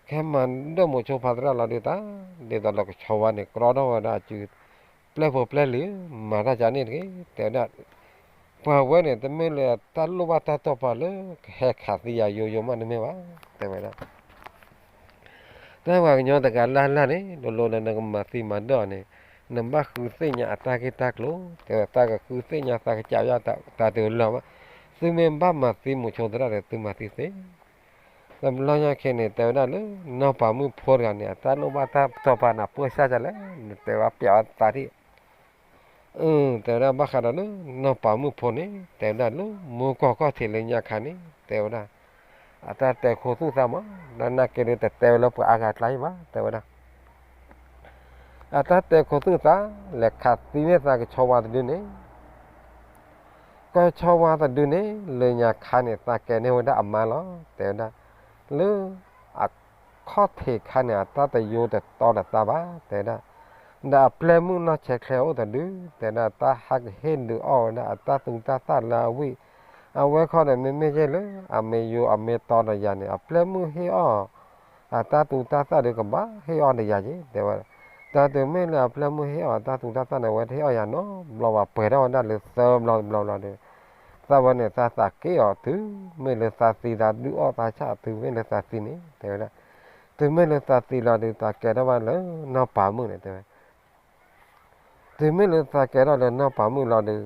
ကဟဲမၤဒၢၣ်မိၤဆိဖးသရၣ်လီၤဒုးသး ဒ်သိးဒီးကဆီဝါန့ၣ် ကြီထီၣ်ဝဲဒၣ်အစု ပျဲၢ်ဖိပျဲၢ်လံၤ မၤတၢ်ကန့ၣ်တဂ့ၤ တဲဝဲဒၣ် ပှၤဝဲန့ၣ် တမ့ၢ်လၢတၢ်လိၣ်ဘၣ်တၢ်တိာ်ပာ်လၢ ကဟဲခးသံယၤယိယိမးတမ့ၢ်ဘၣ် တဲဝဲဒၣ် တၢ်ပှၤကညီတဂၤလၢ်လၢ်န့ၣ် လိၤလိၤဒီးနကမၤသံမၤဒၢၣ်အီၤန့ၣ် နဘၣ်ဃုသ့ၣ်ညါအတၢ်ဂ့ၢ်တၢ်ကျိၤ တဲဝဲ သးကဃုသ့ၣ်ညါသးကစးယၢ်တၢ်တလီၤဘၣ်, သုမ့ၢ်ဘၣ်မၤသံမိၤဆိသရၣ်ဒီး သုမၤသံသ့ တဘျီညါခဲန့ၣ် တဲဝဲဒၣ်လၢ နီၢ်ပၤမုၣ်ဖိတဂၤန့ၣ် အတၢ်လိၣ်ဘၣ်တၢ်တိာ်ပာ်န့ၣ် ပှၢ်စၢ်ဒ်လဲၣ် နတဲဝဲပျးဝဲသးထံၣ် အၢ တဲဝဲဒၣ်ဘၣ်ဃးဒီးလၢ နီၢ်ပၤမုၣ်ဖိန့ၣ် တဲဝဲဒၣ်လၢ မူကီၢ်ခီၣ်ထံးလၢညါခါန့ၣ် တဲဝဲဒၣ် အတၢ်တဲခိၣ်သူၣ်သးမး ဒီးနာ်က့ဒုးတတဲဝဲလၢပှၤအါဂၤအကျါအံၤဘၣ် တဲဝဲဒၣ် အတၢ်တဲခိၣ်သူၣ်သး လဲၤခးသံန့ၢ်သးကဆီဝါတဒုန့ၣ် ကဆီဝါတဒုန့ၣ် လၢညါခါန့ၣ် သးကဲန့ၢ်ဝဲဒၣ်အမါလီၤ တဲဝဲဒၣ် လၢ အခီၣ်ထံးခါန့ၣ် အတၢ်တယိတတီဒီးသးဘၣ် တဲဝဲဒၣ် ဒီးအပျဲၢ်မုၣ်နီၢ်ဆဲးချဲအိၣ်တဒု တဲဝဲဒၣ် တၢ်ဟးကဟ့ၣ်ဒုးအီၣ်ဝဲဒၣ်အတၢ်သူတၢ်သၣ်လၢအဝံၣ် အဝဲခီဒီးမ့မ့ၢ်ယဲၢ်လၢ အမ့ၢ်ယိအမ့ၢ်တီဒီးယၤန့ၣ် အပျဲၢ်မုၣ်ဟ့ၣ်အီၣ် အတၢ်သူတၢ်သၣ်ဒီးကဘၣ်ဟ့ၣ်အီၣ်ဒီးယၤက့ၤ တဲဝဲဒၣ် ဒီးတုၤမ့ၢ်လၢအပျဲၢ်မုၣ်ဟ့ၣ်အီၣ်အတၢ်သူတၢ်သၣ်န့ၣ် အဝဲတဟ့ၣ်အီၣ်ယၤနီတဘျီဘၣ် ပှဲၤထီၣ်ဝဲဒၣ်လၢသၢဘျီတဘျီဘျီဒီး သးဝဲန့ၣ် သးသးက့ၢ်အီၤတုၤမ့ၢ်လၢသးသံ သးဒုးအီၣ်သးဆၣ်တုၤမ့ၢ်လၢသးသံန့ၣ် တဲဝဲဒၣ် တုၤမ့ၢ်လၢသးသံလီၤဒီး သးကဲထီၣ်ဘၣ်လၢနီၢ်ပၤမုၣ်န့ၣ် တဲဝဲ တုၤမ့ၢ်လၢသးကဲထီၣ်လၢနီၢ်ပၤမုၣ်လီၤဒီး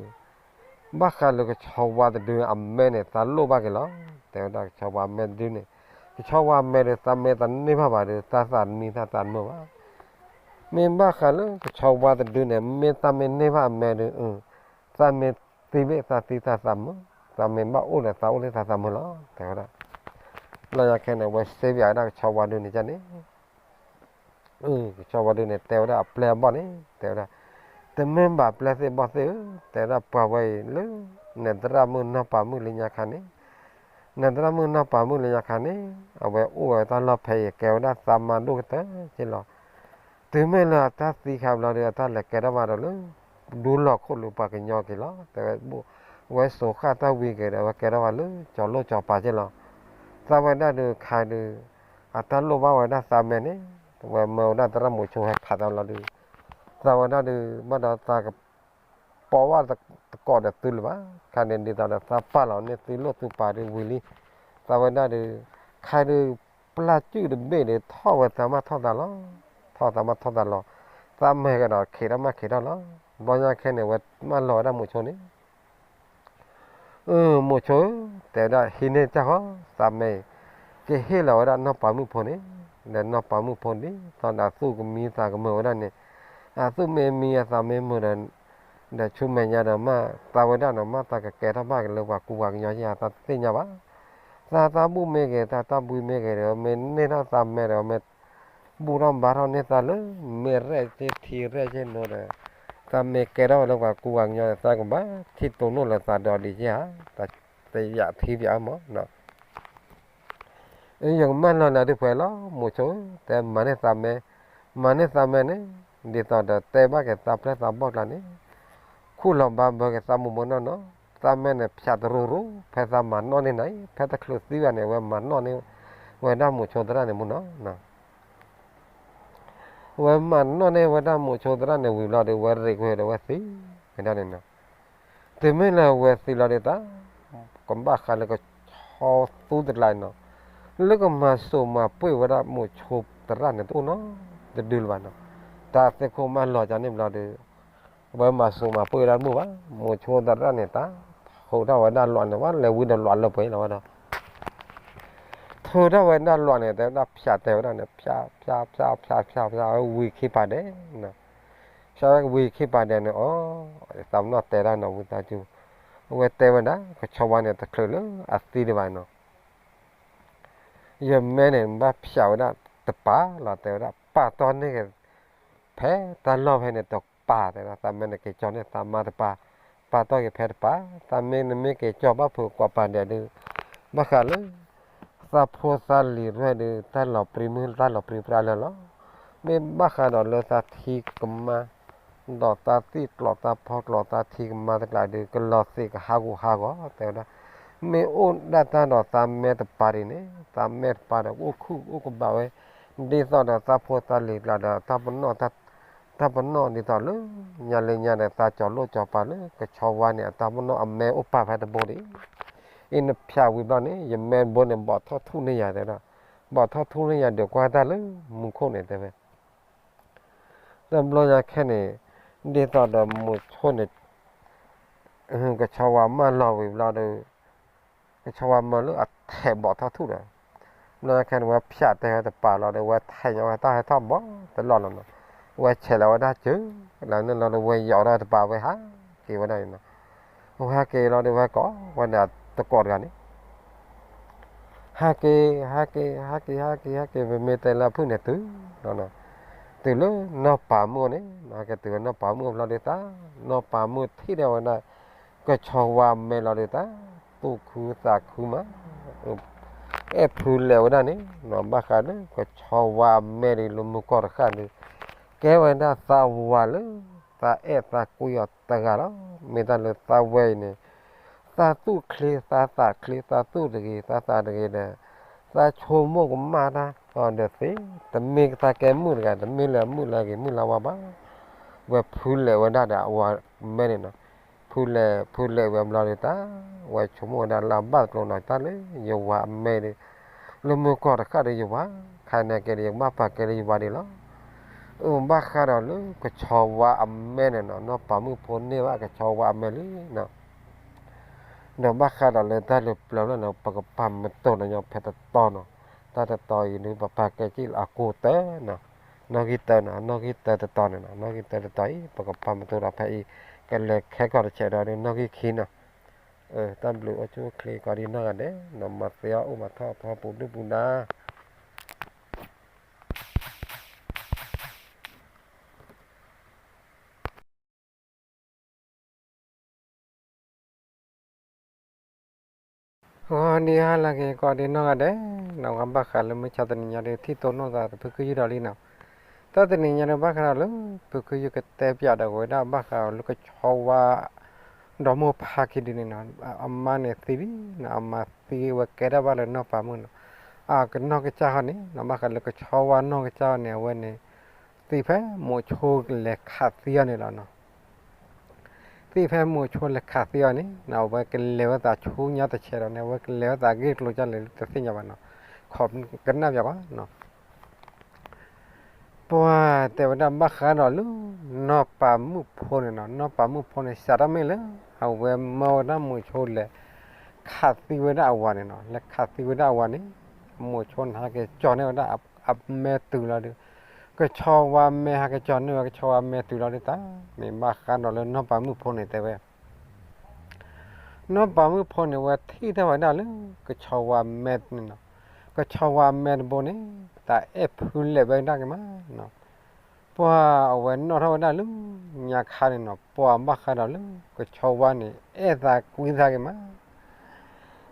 ဘၣ်ဃးလၢကဆီဝါတဒုအမဲန့ၣ် သးလိၣ်ဘၣ်က့ၤလီၤ တဲဝဲဒၣ်ကဆီဝါအမဲတဒုန့ၣ် ကဆီဝါအမဲဒီး သးမ့ၢ်တန့ၢ်ဘၣ်ဘၣ်ဒီး သးသးတမံသးသးတမုာ်ဘၣ် မ့ၢ်ဘၣ်ဃးလၢကဆီဝါတဒုန့ၣ် မ့ၢ်သးမ့ၢ်န့ၢ်ဘၣ်အမဲဒီး သးမ့ၢ်သံဘ့ၣ်သးသံသးသးမုာ်, သးမ့ၢ်ဘၣ်အိၣ်ဒီးသးအိၣ်လၢသးသးမုာ်လီၤ တဲဝဲဒၣ်. လီၤယၤခဲန့ၣ် အဝဲစ့ပၠးဝဲဒၣ်ကဆီဝါဒုန့ၣ်န့ၣ်, ကဆီဝါဒုန့ၣ် တဲဝဲဒၣ်အပျဲၢ်အဘီၣ်န့ၣ် တဲဝဲဒၣ်, တမ့ၢ်ဘၣ်ပျဲၢ်သ့ၣ်ဘီၣ်သ့ၣ်ဧၢ, တဲဝဲဒၣ်ပှၤဝဲအံၤလၢ နသရၣ်မုၣ်နီၢ်ပၤမုၣ်လၢညါခါန့ၣ်, နသရၣ်မုၣ်နီၢ်ပၤမုၣ်လၢညါခါန့ၣ် အဝဲအိၣ်ဝဲတၢ်လီၢ်ဖဲအံၤ ကဲဝဲဒၣ်သးမါဒိၣ်ကတၢၢ်က့လီၤ. တုၤမ့ၢ်လၢအတၢ်သံခါဘျီဒီး အတၢ်လဲၤကဲထီၣ်ဘၣ်ဒီးလၢ ဒူလီၢ်ခိၣ်လၢပှၤကညီက့ၤလီၤ. တဲဝဲ ဝဲစိာ်ဃာ်တၢ်ဝံၤက့ၤဒီး အဝဲကဲထီၣ်ဘၣ်လၢကၠီၤလိၣ်ကၠီၤပၤက့လီၤ. သးဝဲဒၣ်ဒုးခါဒုး အတၢ်လိၣ်ဘၣ်ဝဲဒၣ်သးမဲန့ၣ် ဝဲမၢဝဲဒၣ်သရၣ်မိၤဆိဟဲခးသးလီၤဒုး သးဝဲဒၣ်ဒုး ဘၣ်ဒီးသးက ပိာ်ဘၣ်တကိးဒီးသုလၢၤဘၣ်. ခါန့ၣ်ဒ်သိးဒီးသးပာ်လီၤန့ၢ်သုလိၣ်သုပၤဒုးဝံၤလံ. သးဝဲဒၣ်ဒုး ခါဒုး ပျၢ်စုၣ်တဘ့ၣ်ဒီး ထီၣ်ဝဲသးမးထီၣ်သးလီၤ. ထီၣ်သးမးထီၣ်သးလီၤ. သးမဲကဒီး ခံးထီၣ်မးခံးထီၣ်လီၤ. ဘျီညါခဲန့ၣ် ဝဲမၢလီၤဝဲဒၣ်မိၤဆိန့ၣ် အၢ မိၤဆိဧၢ, တဲဝဲဒၣ် ဟံးန့ၢ်တၢ်ဃီ သးမဲအံၤ ကဟ့ၣ်လီၤဝဲဒၣ်နီၢ်ပၤမုၣ်ဖိန့ၣ်, ဒီးနီၢ်ပၤမုၣ်ဖိဒ်သိးဒီး အသူၣ်ကမံသးကမုာ်ဝဲဒၣ်န့ၣ်, အသူၣ်မ့ၢ်မံအသးမ့ၢ်မုာ်ဒီး ဒီးဆူမဲာ်ညါဒီးမ့ၢ် သးဝဲဒၣ်န့ၣ်မ့ၢ်သးကကဲထီၣ်ဘၣ်က့ၤလၢပှၤကူပှၤကညီယါ သးတသ့ၣ်ညါဘၣ်. သးတၢ်ဘူၣ်မ့ၢ်ဂ့ၤ တၢ်တၢ်ဘှံးမ့ၢ်ဂ့ၤဒီး မ့ၢ်န့ၢ်ထီၣ်သးမဲဒီး မ့ၢ် ဘူၣ်ထီၣ်ဘါထီၣ်န့ၢ်သးလၢ မ့ၢ်ရဲၣ်က့ထံရဲၣ်က့နိဒီး သးမ့ၢ်ကဲထီၣ်ဝဲလၢပှၤကူပှၤကညီဒီး သးကဘၣ်ထံၣ်တိၢ်နီၣ်လၢသးဒီးဒ်က့ဧါ, တယာ်ထံပၠးမးနီၤ. အၢ ယကမၢလီၤလၢဒုးပှဲၤလီၤ မိၤဆိဧၢ, တဲမၤန့ၢ်သးမဲ, မၤန့ၢ်သးမဲန့ၣ် ဒ်သိးဒီးတဲဘၣ်က့ၤသးပျဲၢ်သးဘီၣ်ကျါန့ၣ် ခူၣ်လီၤဘါဘၢက့ၤသးမိၢ်မိၢ်နီၢ်နီၢ်, သးမဲန့ၣ် ဖၠးတရူၤရူၤ ဖဲသးမၤနီၣ်န့ၢ်နၤအံၤ ဖဲတချုးသံဘၣ်န့ၣ် အဝဲမၤနီၣ်န့ၢ်ဝဲဒၣ်မိၤဆိသရၣ်န့ၣ်မးနီၤ. အဝဲမၤနီၣ်န့ၢ်ဝဲဒၣ်မိၤဆိသရၣ်န့ၣ်ဝံၤဘျီဒီး အဝဲရ့းကွံာ်ဒီးအဝဲသံဝဲဒၣ်န့ၣ်နီၤ. တုၤမ့ၢ်လၢအဝဲသံလီၤဒီးတၢ် ကဘၣ်ဃးလၢကဆီသူတကျါနီၤ, လၢကမၤစိာ်မၤပှ့ၢ်ဝဲဒၣ်မိၤဆိသရၣ်န့ၣ်တအိၣ်နီတဒုလၢၤဘၣ်နီၤ. တၢ်သ့ၣ်ခိၣ်မၢလီၤကန့ၣ်ဘျီဒီး ဝဲမၤစူၤမၤပှဲၢ်ဒၣ်တမုာ်ဘၣ်, မိၤဆိသရၣ်န့ၣ် တၢ်ထုးထီၣ်ဝဲဒၣ်လွးန့ၣ် ဝဲလဲၤဝံဒီးလွးလၢပှဲၤလီၤဝဲဒီး ထုးထီၣ်ဝဲဒၣ်လွးန့ၣ် တဲဝဲဒၣ်ဖၠးတဲဝဲဒၣ်န့ၣ် ဖၠး ဖၠး ဖၠး ဖၠး ဖၠး ဝံခံပၤဒဲး, ဖၠးဝဲဝံခံပၤဒဲးန့ၣ် အီ သးပနီၣ်တဲဒၣ်နီၤ ဝံသးစူၤ, အဝဲတဲဝဲဒၣ် ကဆီဝါန့ၣ် တချုးလၢအသံဒံးဘၣ်နီၤ ယမဲန့ၣ် ဘၣ်ဖၠးဝဲဒၣ်တပၤလီၤ တဲဝဲဒၣ် ပာ်တီၢ်န့ၢ်က့ၤ ဖဲတၢ်လီၢ်ဖဲန့ၣ်တပၤ တဲဝဲဒၣ် သးမဲန့ၣ်က့ၤကၠီန့ၢ်သးမါတပၤ, ပာ်တီၢ်က့ၤဖဲတပၤ, သးမ့ၢ်နမ့ၢ်က့ၤကၠီဘၣ်ဖုးကွၢ်ပၤဒဲးဒုး ဘၣ်ဃးလၢ သးဖိသးလံၤရဲၣ်ဒုး တၢ်လီၤပြံမုၢ်တၢ်လီၤပြံပြါလၢာ်လီၤ. မ့ၢ်ဘၣ်ဃးဒီးလၢသးထံကမါ ဒီးသးသံၣ်ကျိးသးဖီကျိးသးထံကမါတကျါဒုး ကလီၤသ့ၣ်ကဟးဂူာ်ဟးဂီၤ တဲဝဲဒၣ်, မ့ၢ်အိၣ်ဒၣ်တၢ်ဒီးသးမဲတပၤဒ်န့ၣ် သးမဲတပၤဒီးအိၣ်ခုၣ်အိၣ်ကဘၣ်ဝဲ ဒ်သိးဒီးသးဖိသးလံၤကျါဒီး တၢ်ပနီၣ် တၢ်ပနီၣ်ဒ်သိးလၢ ညါလၢညါဒီး သးကၠီၤလိၣ်ကၠီၤပၤလၢ ကဆီဝါန့ၣ် အတၢ်ပနီၣ်အမဲအိၣ်ပာ်ဖဲတဘိဒံး, အံၤနဖၠးဝံၤဘျီန့ၣ် ယမဲတဘိန့ၣ် ဘီၣ်ထီၣ်ထူၣ်န့ၢ်ယၤ တဲဝဲဒၣ်, ဘီၣ်ထီၣ်ထူၣ်န့ၢ်ယၤဒီးကွၢ်တၢ်လၢမူခိၣ်န့ၣ် တဲဝဲ တဘျီညါခဲန့ၣ် ဒ်သိးဒီးမိၤဆိန့ၣ် ကဆီဝါမၢလီၤဝံၤဘျီဒီး ကဆီဝါမၢလၢအထဲးဘီၣ်ထီၣ်ထူၣ်ဒီး ဘျီညါခဲန့ၣ် ဝဲဖၠးတဲဝဲတပၤလီၤဒီး ဝဲထဲးညီဝဲတၢ်ဟဲထီၣ်ဘီတလီၢ်လီၤနီၤ, ဝဲဆဲးလီၤဝဲဒၣ်စၢၤ လၢန့ၣ်လီၤဒီး ဝဲယီၤထီၣ်တပၤဝဲဟးက့ၤဝဲဒၣ်န့ၣ်နီၤ, ဝဲဟးက့ၤလီၤဒီး ဝဲကိးဝဲဒၣ်တကိးတဂၤန့ၣ် ဟဲက့ၤ ဟဲက့ၤ ဟဲက့ၤ ဟဲက့ၤ ဟဲက့ၤ ပမ့ၢ်တဲလၢအဖုၣ်န့ၣ်တုၤလီၤနီၤ, တုၤလၢနီၢ်ပၤမုၣ်အအိၣ်န့ၣ် ဟဲက့ၤတုၤဝဲနီၢ်ပၤမုၣ်အအိၣ်ဘျီဒုး သး နီၢ်ပၤမုၣ်ထံၣ်ဒၣ်ဝဲဒၣ် ကဆီဝါအမဲလီၤဒုး သး သူၣ်ခုသးခုမး အဲၣ်ဖုလဲၣ်ဝဲဒၣ်န့ၣ်နီၤ, ဘၣ်ဃးလၢကဆီဝါအမဲဒုး လၢမုၢ်ကီၢ်တဃၣ်ဒုး ကဲဝဲဒၣ်သးဝၤလၢ သးအဲၣ်သးကွံအီၤတဂၤလီၤ. မ့ၢ်တၢ်လၢသးဝဲအံၤန့ၣ် သးသူၣ်ချ့သးသးချ့ သးသူၣ်တဂ့ၤ သးသးတဂ့ၤဒီး သးဆိကမိၣ်ကမၣ်တၢ်အီၤဒီးသ့, တမ့ၢ်သးကဲမုၣ်တဂၤ တမ့ၢ်လၢမုၣ်လၢဂ့ၤမုၣ်လၢဝါဘၣ်. ဝဲဖုလဲၣ်ဝဲဒၣ်ဒီးအဝၤမဲန့ၣ်နီၤ, ဖုလဲၣ် ဖုလဲၣ်ဝဲဘျီဒုး သး ဝဲဆိကမိၣ်ဝဲဒၣ်လၢအဘၣ်တကျိၤနီၤ တၢ်လၢယဝၤအမဲဒုး လၢမုၢ်ကီၢ်တဃၣ်ဒီး ယဝၤ ခါန့ၣ်ကဲဒီး ယကဘၣ်ပာ်ကဲလၢယဝၤဒံးလီၤ. အိၣ်ဘၣ်ဃးဒီးလၢကဆီဝါအမဲန့ၣ်နီၤ နီၢ်ပၤမုၣ်ဖိန့ၢ်ဘၣ်ကဆီဝါအမဲလံနီၤ, ဒီးဘၣ်ဃးဒီးလၢတၢ်လၢပျၢၤလီၤနီၤ ပကပာ်မတိၤဒီးညီဖဲတတီၤနီၤ, တၢ်တတီၤအံၤဒုး ပပာ်ကဲက့ၤလၢအကိၢ်တၢနီၤ, နီၣ်ဂံၢ်တၢနီၤ နီၣ်ဂံၢ်တၢတတီၤန့ၣ်နီၤ နီၣ်ဂံၢ်တၢတတီၤအံၤ ပကပာ်မတိၤဒီးဖဲအံၤ ကလဲၤခဲကီၢ်တဆဲးဒီးဒုး နီၣ်ဂံၢ်ခံနီၤ, တၢ်ဘျုးအိၣ်ဆူၣ်အိၣ်ချ့ကိးဒံနီၢ်ဂၤဒဲးနီၤ မၤသ့အီၣ်အိၣ်မၤထီၣ်ထီပူၤဒုၣ်ပူၤဒါ ဂီၤနံၤဟါလၢအဂ့ၤ ကိးဒံနီၢ်ဂၤဒဲး, နီၢ်ဂၤဘၣ်ဃးလၢမုၢ်ဆါတနံၤညါဒီး ထံၣ်တိၢ်နီၣ်သးတဖုခူယုၢ်ဒီးလံနီၤ, တၢ်တနံၤညါဒီး ဘၣ်ဃးဒီးလၢ ဖုခူယုၢ်ကတဲပၠးဒီးဝဲဒၣ် ဘၣ်ဃးလၢကဆီဝါ ဒီမိၢ်ဖါခံဒုန့ၣ်နီၤ, အမါန့ၣ်သံလံနီၤ, အမါသံဝဲကဲထီၣ်ဘၣ်လၢနီၢ်ပၤမုၣ်နီၤ, အကနီၢ်ကစၢ်ဟီန့ၣ်နီၤ, ဘၣ်ဃးလၢကဆီဝါနီၢ်ကစၢ်ဟီန့ၣ် အဝဲန့ၣ် သံဖဲမိၤဆိလဲၤခးသံအီၤန့ၣ်လီၤနီၤ. သံဖဲမိၤဆိလဲၤခးသံအီၤန့ၣ် အဝဲကလဲၤဝဲသးဆူညါတဆဲးဒီးန့ၣ် အဝဲကလဲၤဝဲသးဂ့ၢ်ကျိၤကၢ်လဲၣ်တသ့ၣ်ညါဘၣ်နီၤ, ခိးကနၣ်ပၠးကွၢ်နီၤ. ပှၤတဲဝဲဒၣ်ဘၣ်ဃးဒီးလၢ နီၢ်ပၤမုၣ်ဖိန့ၣ်နီၤ, နီၢ်ပၤမုၣ်ဖိန့ၣ် စးထီၣ်မ့ၢ်လၢ အဝဲမၢဝဲဒၣ်မိၤဆိလဲၤခးသံဝဲဒၣ်အဝၤန့ၣ်နီၤ, လဲၤခးသံဝဲဒၣ်အဝၤန့ၣ် မိၤဆိန့ၣ် ဟဲက့ၤကၠီၤန့ၢ်ဝဲဒၣ်အမဲတုၤလီၤဒီး ကဆီဝါမဲဟဲက့ၤကၠီၤန့ၢ်ဝဲ ကဆီဝါမဲတုၤလီၤဒီး တၢ်မ့ၢ်ဘၣ်ဃးဒီးလၢနီၢ်ပၤမုၣ်ဖိန့ၣ်တဲဝဲ နီၢ်ပၤမုၣ်ဖိန့ၣ် ဝဲထံၣ်ထီၣ်ဝဲဒၣ်လၢ ကဆီဝါမဲန့ၣ်နီၤ, ကဆီဝါမဲတဘိန့ၣ် သးအဲၣ်ဖုလဲၣ်ဝဲဒၣ်က့ၤမးနီၤ. ပှၤအဝဲနီၣ်ထီၣ်ဝဲဒၣ်လၢ ညါခါန့ၣ်နီၤ, ပှၤဘၣ်ဃးဒီးလၢ ကဆီဝါန့ၣ် အဲၣ်သးကွံသးက့ၤမး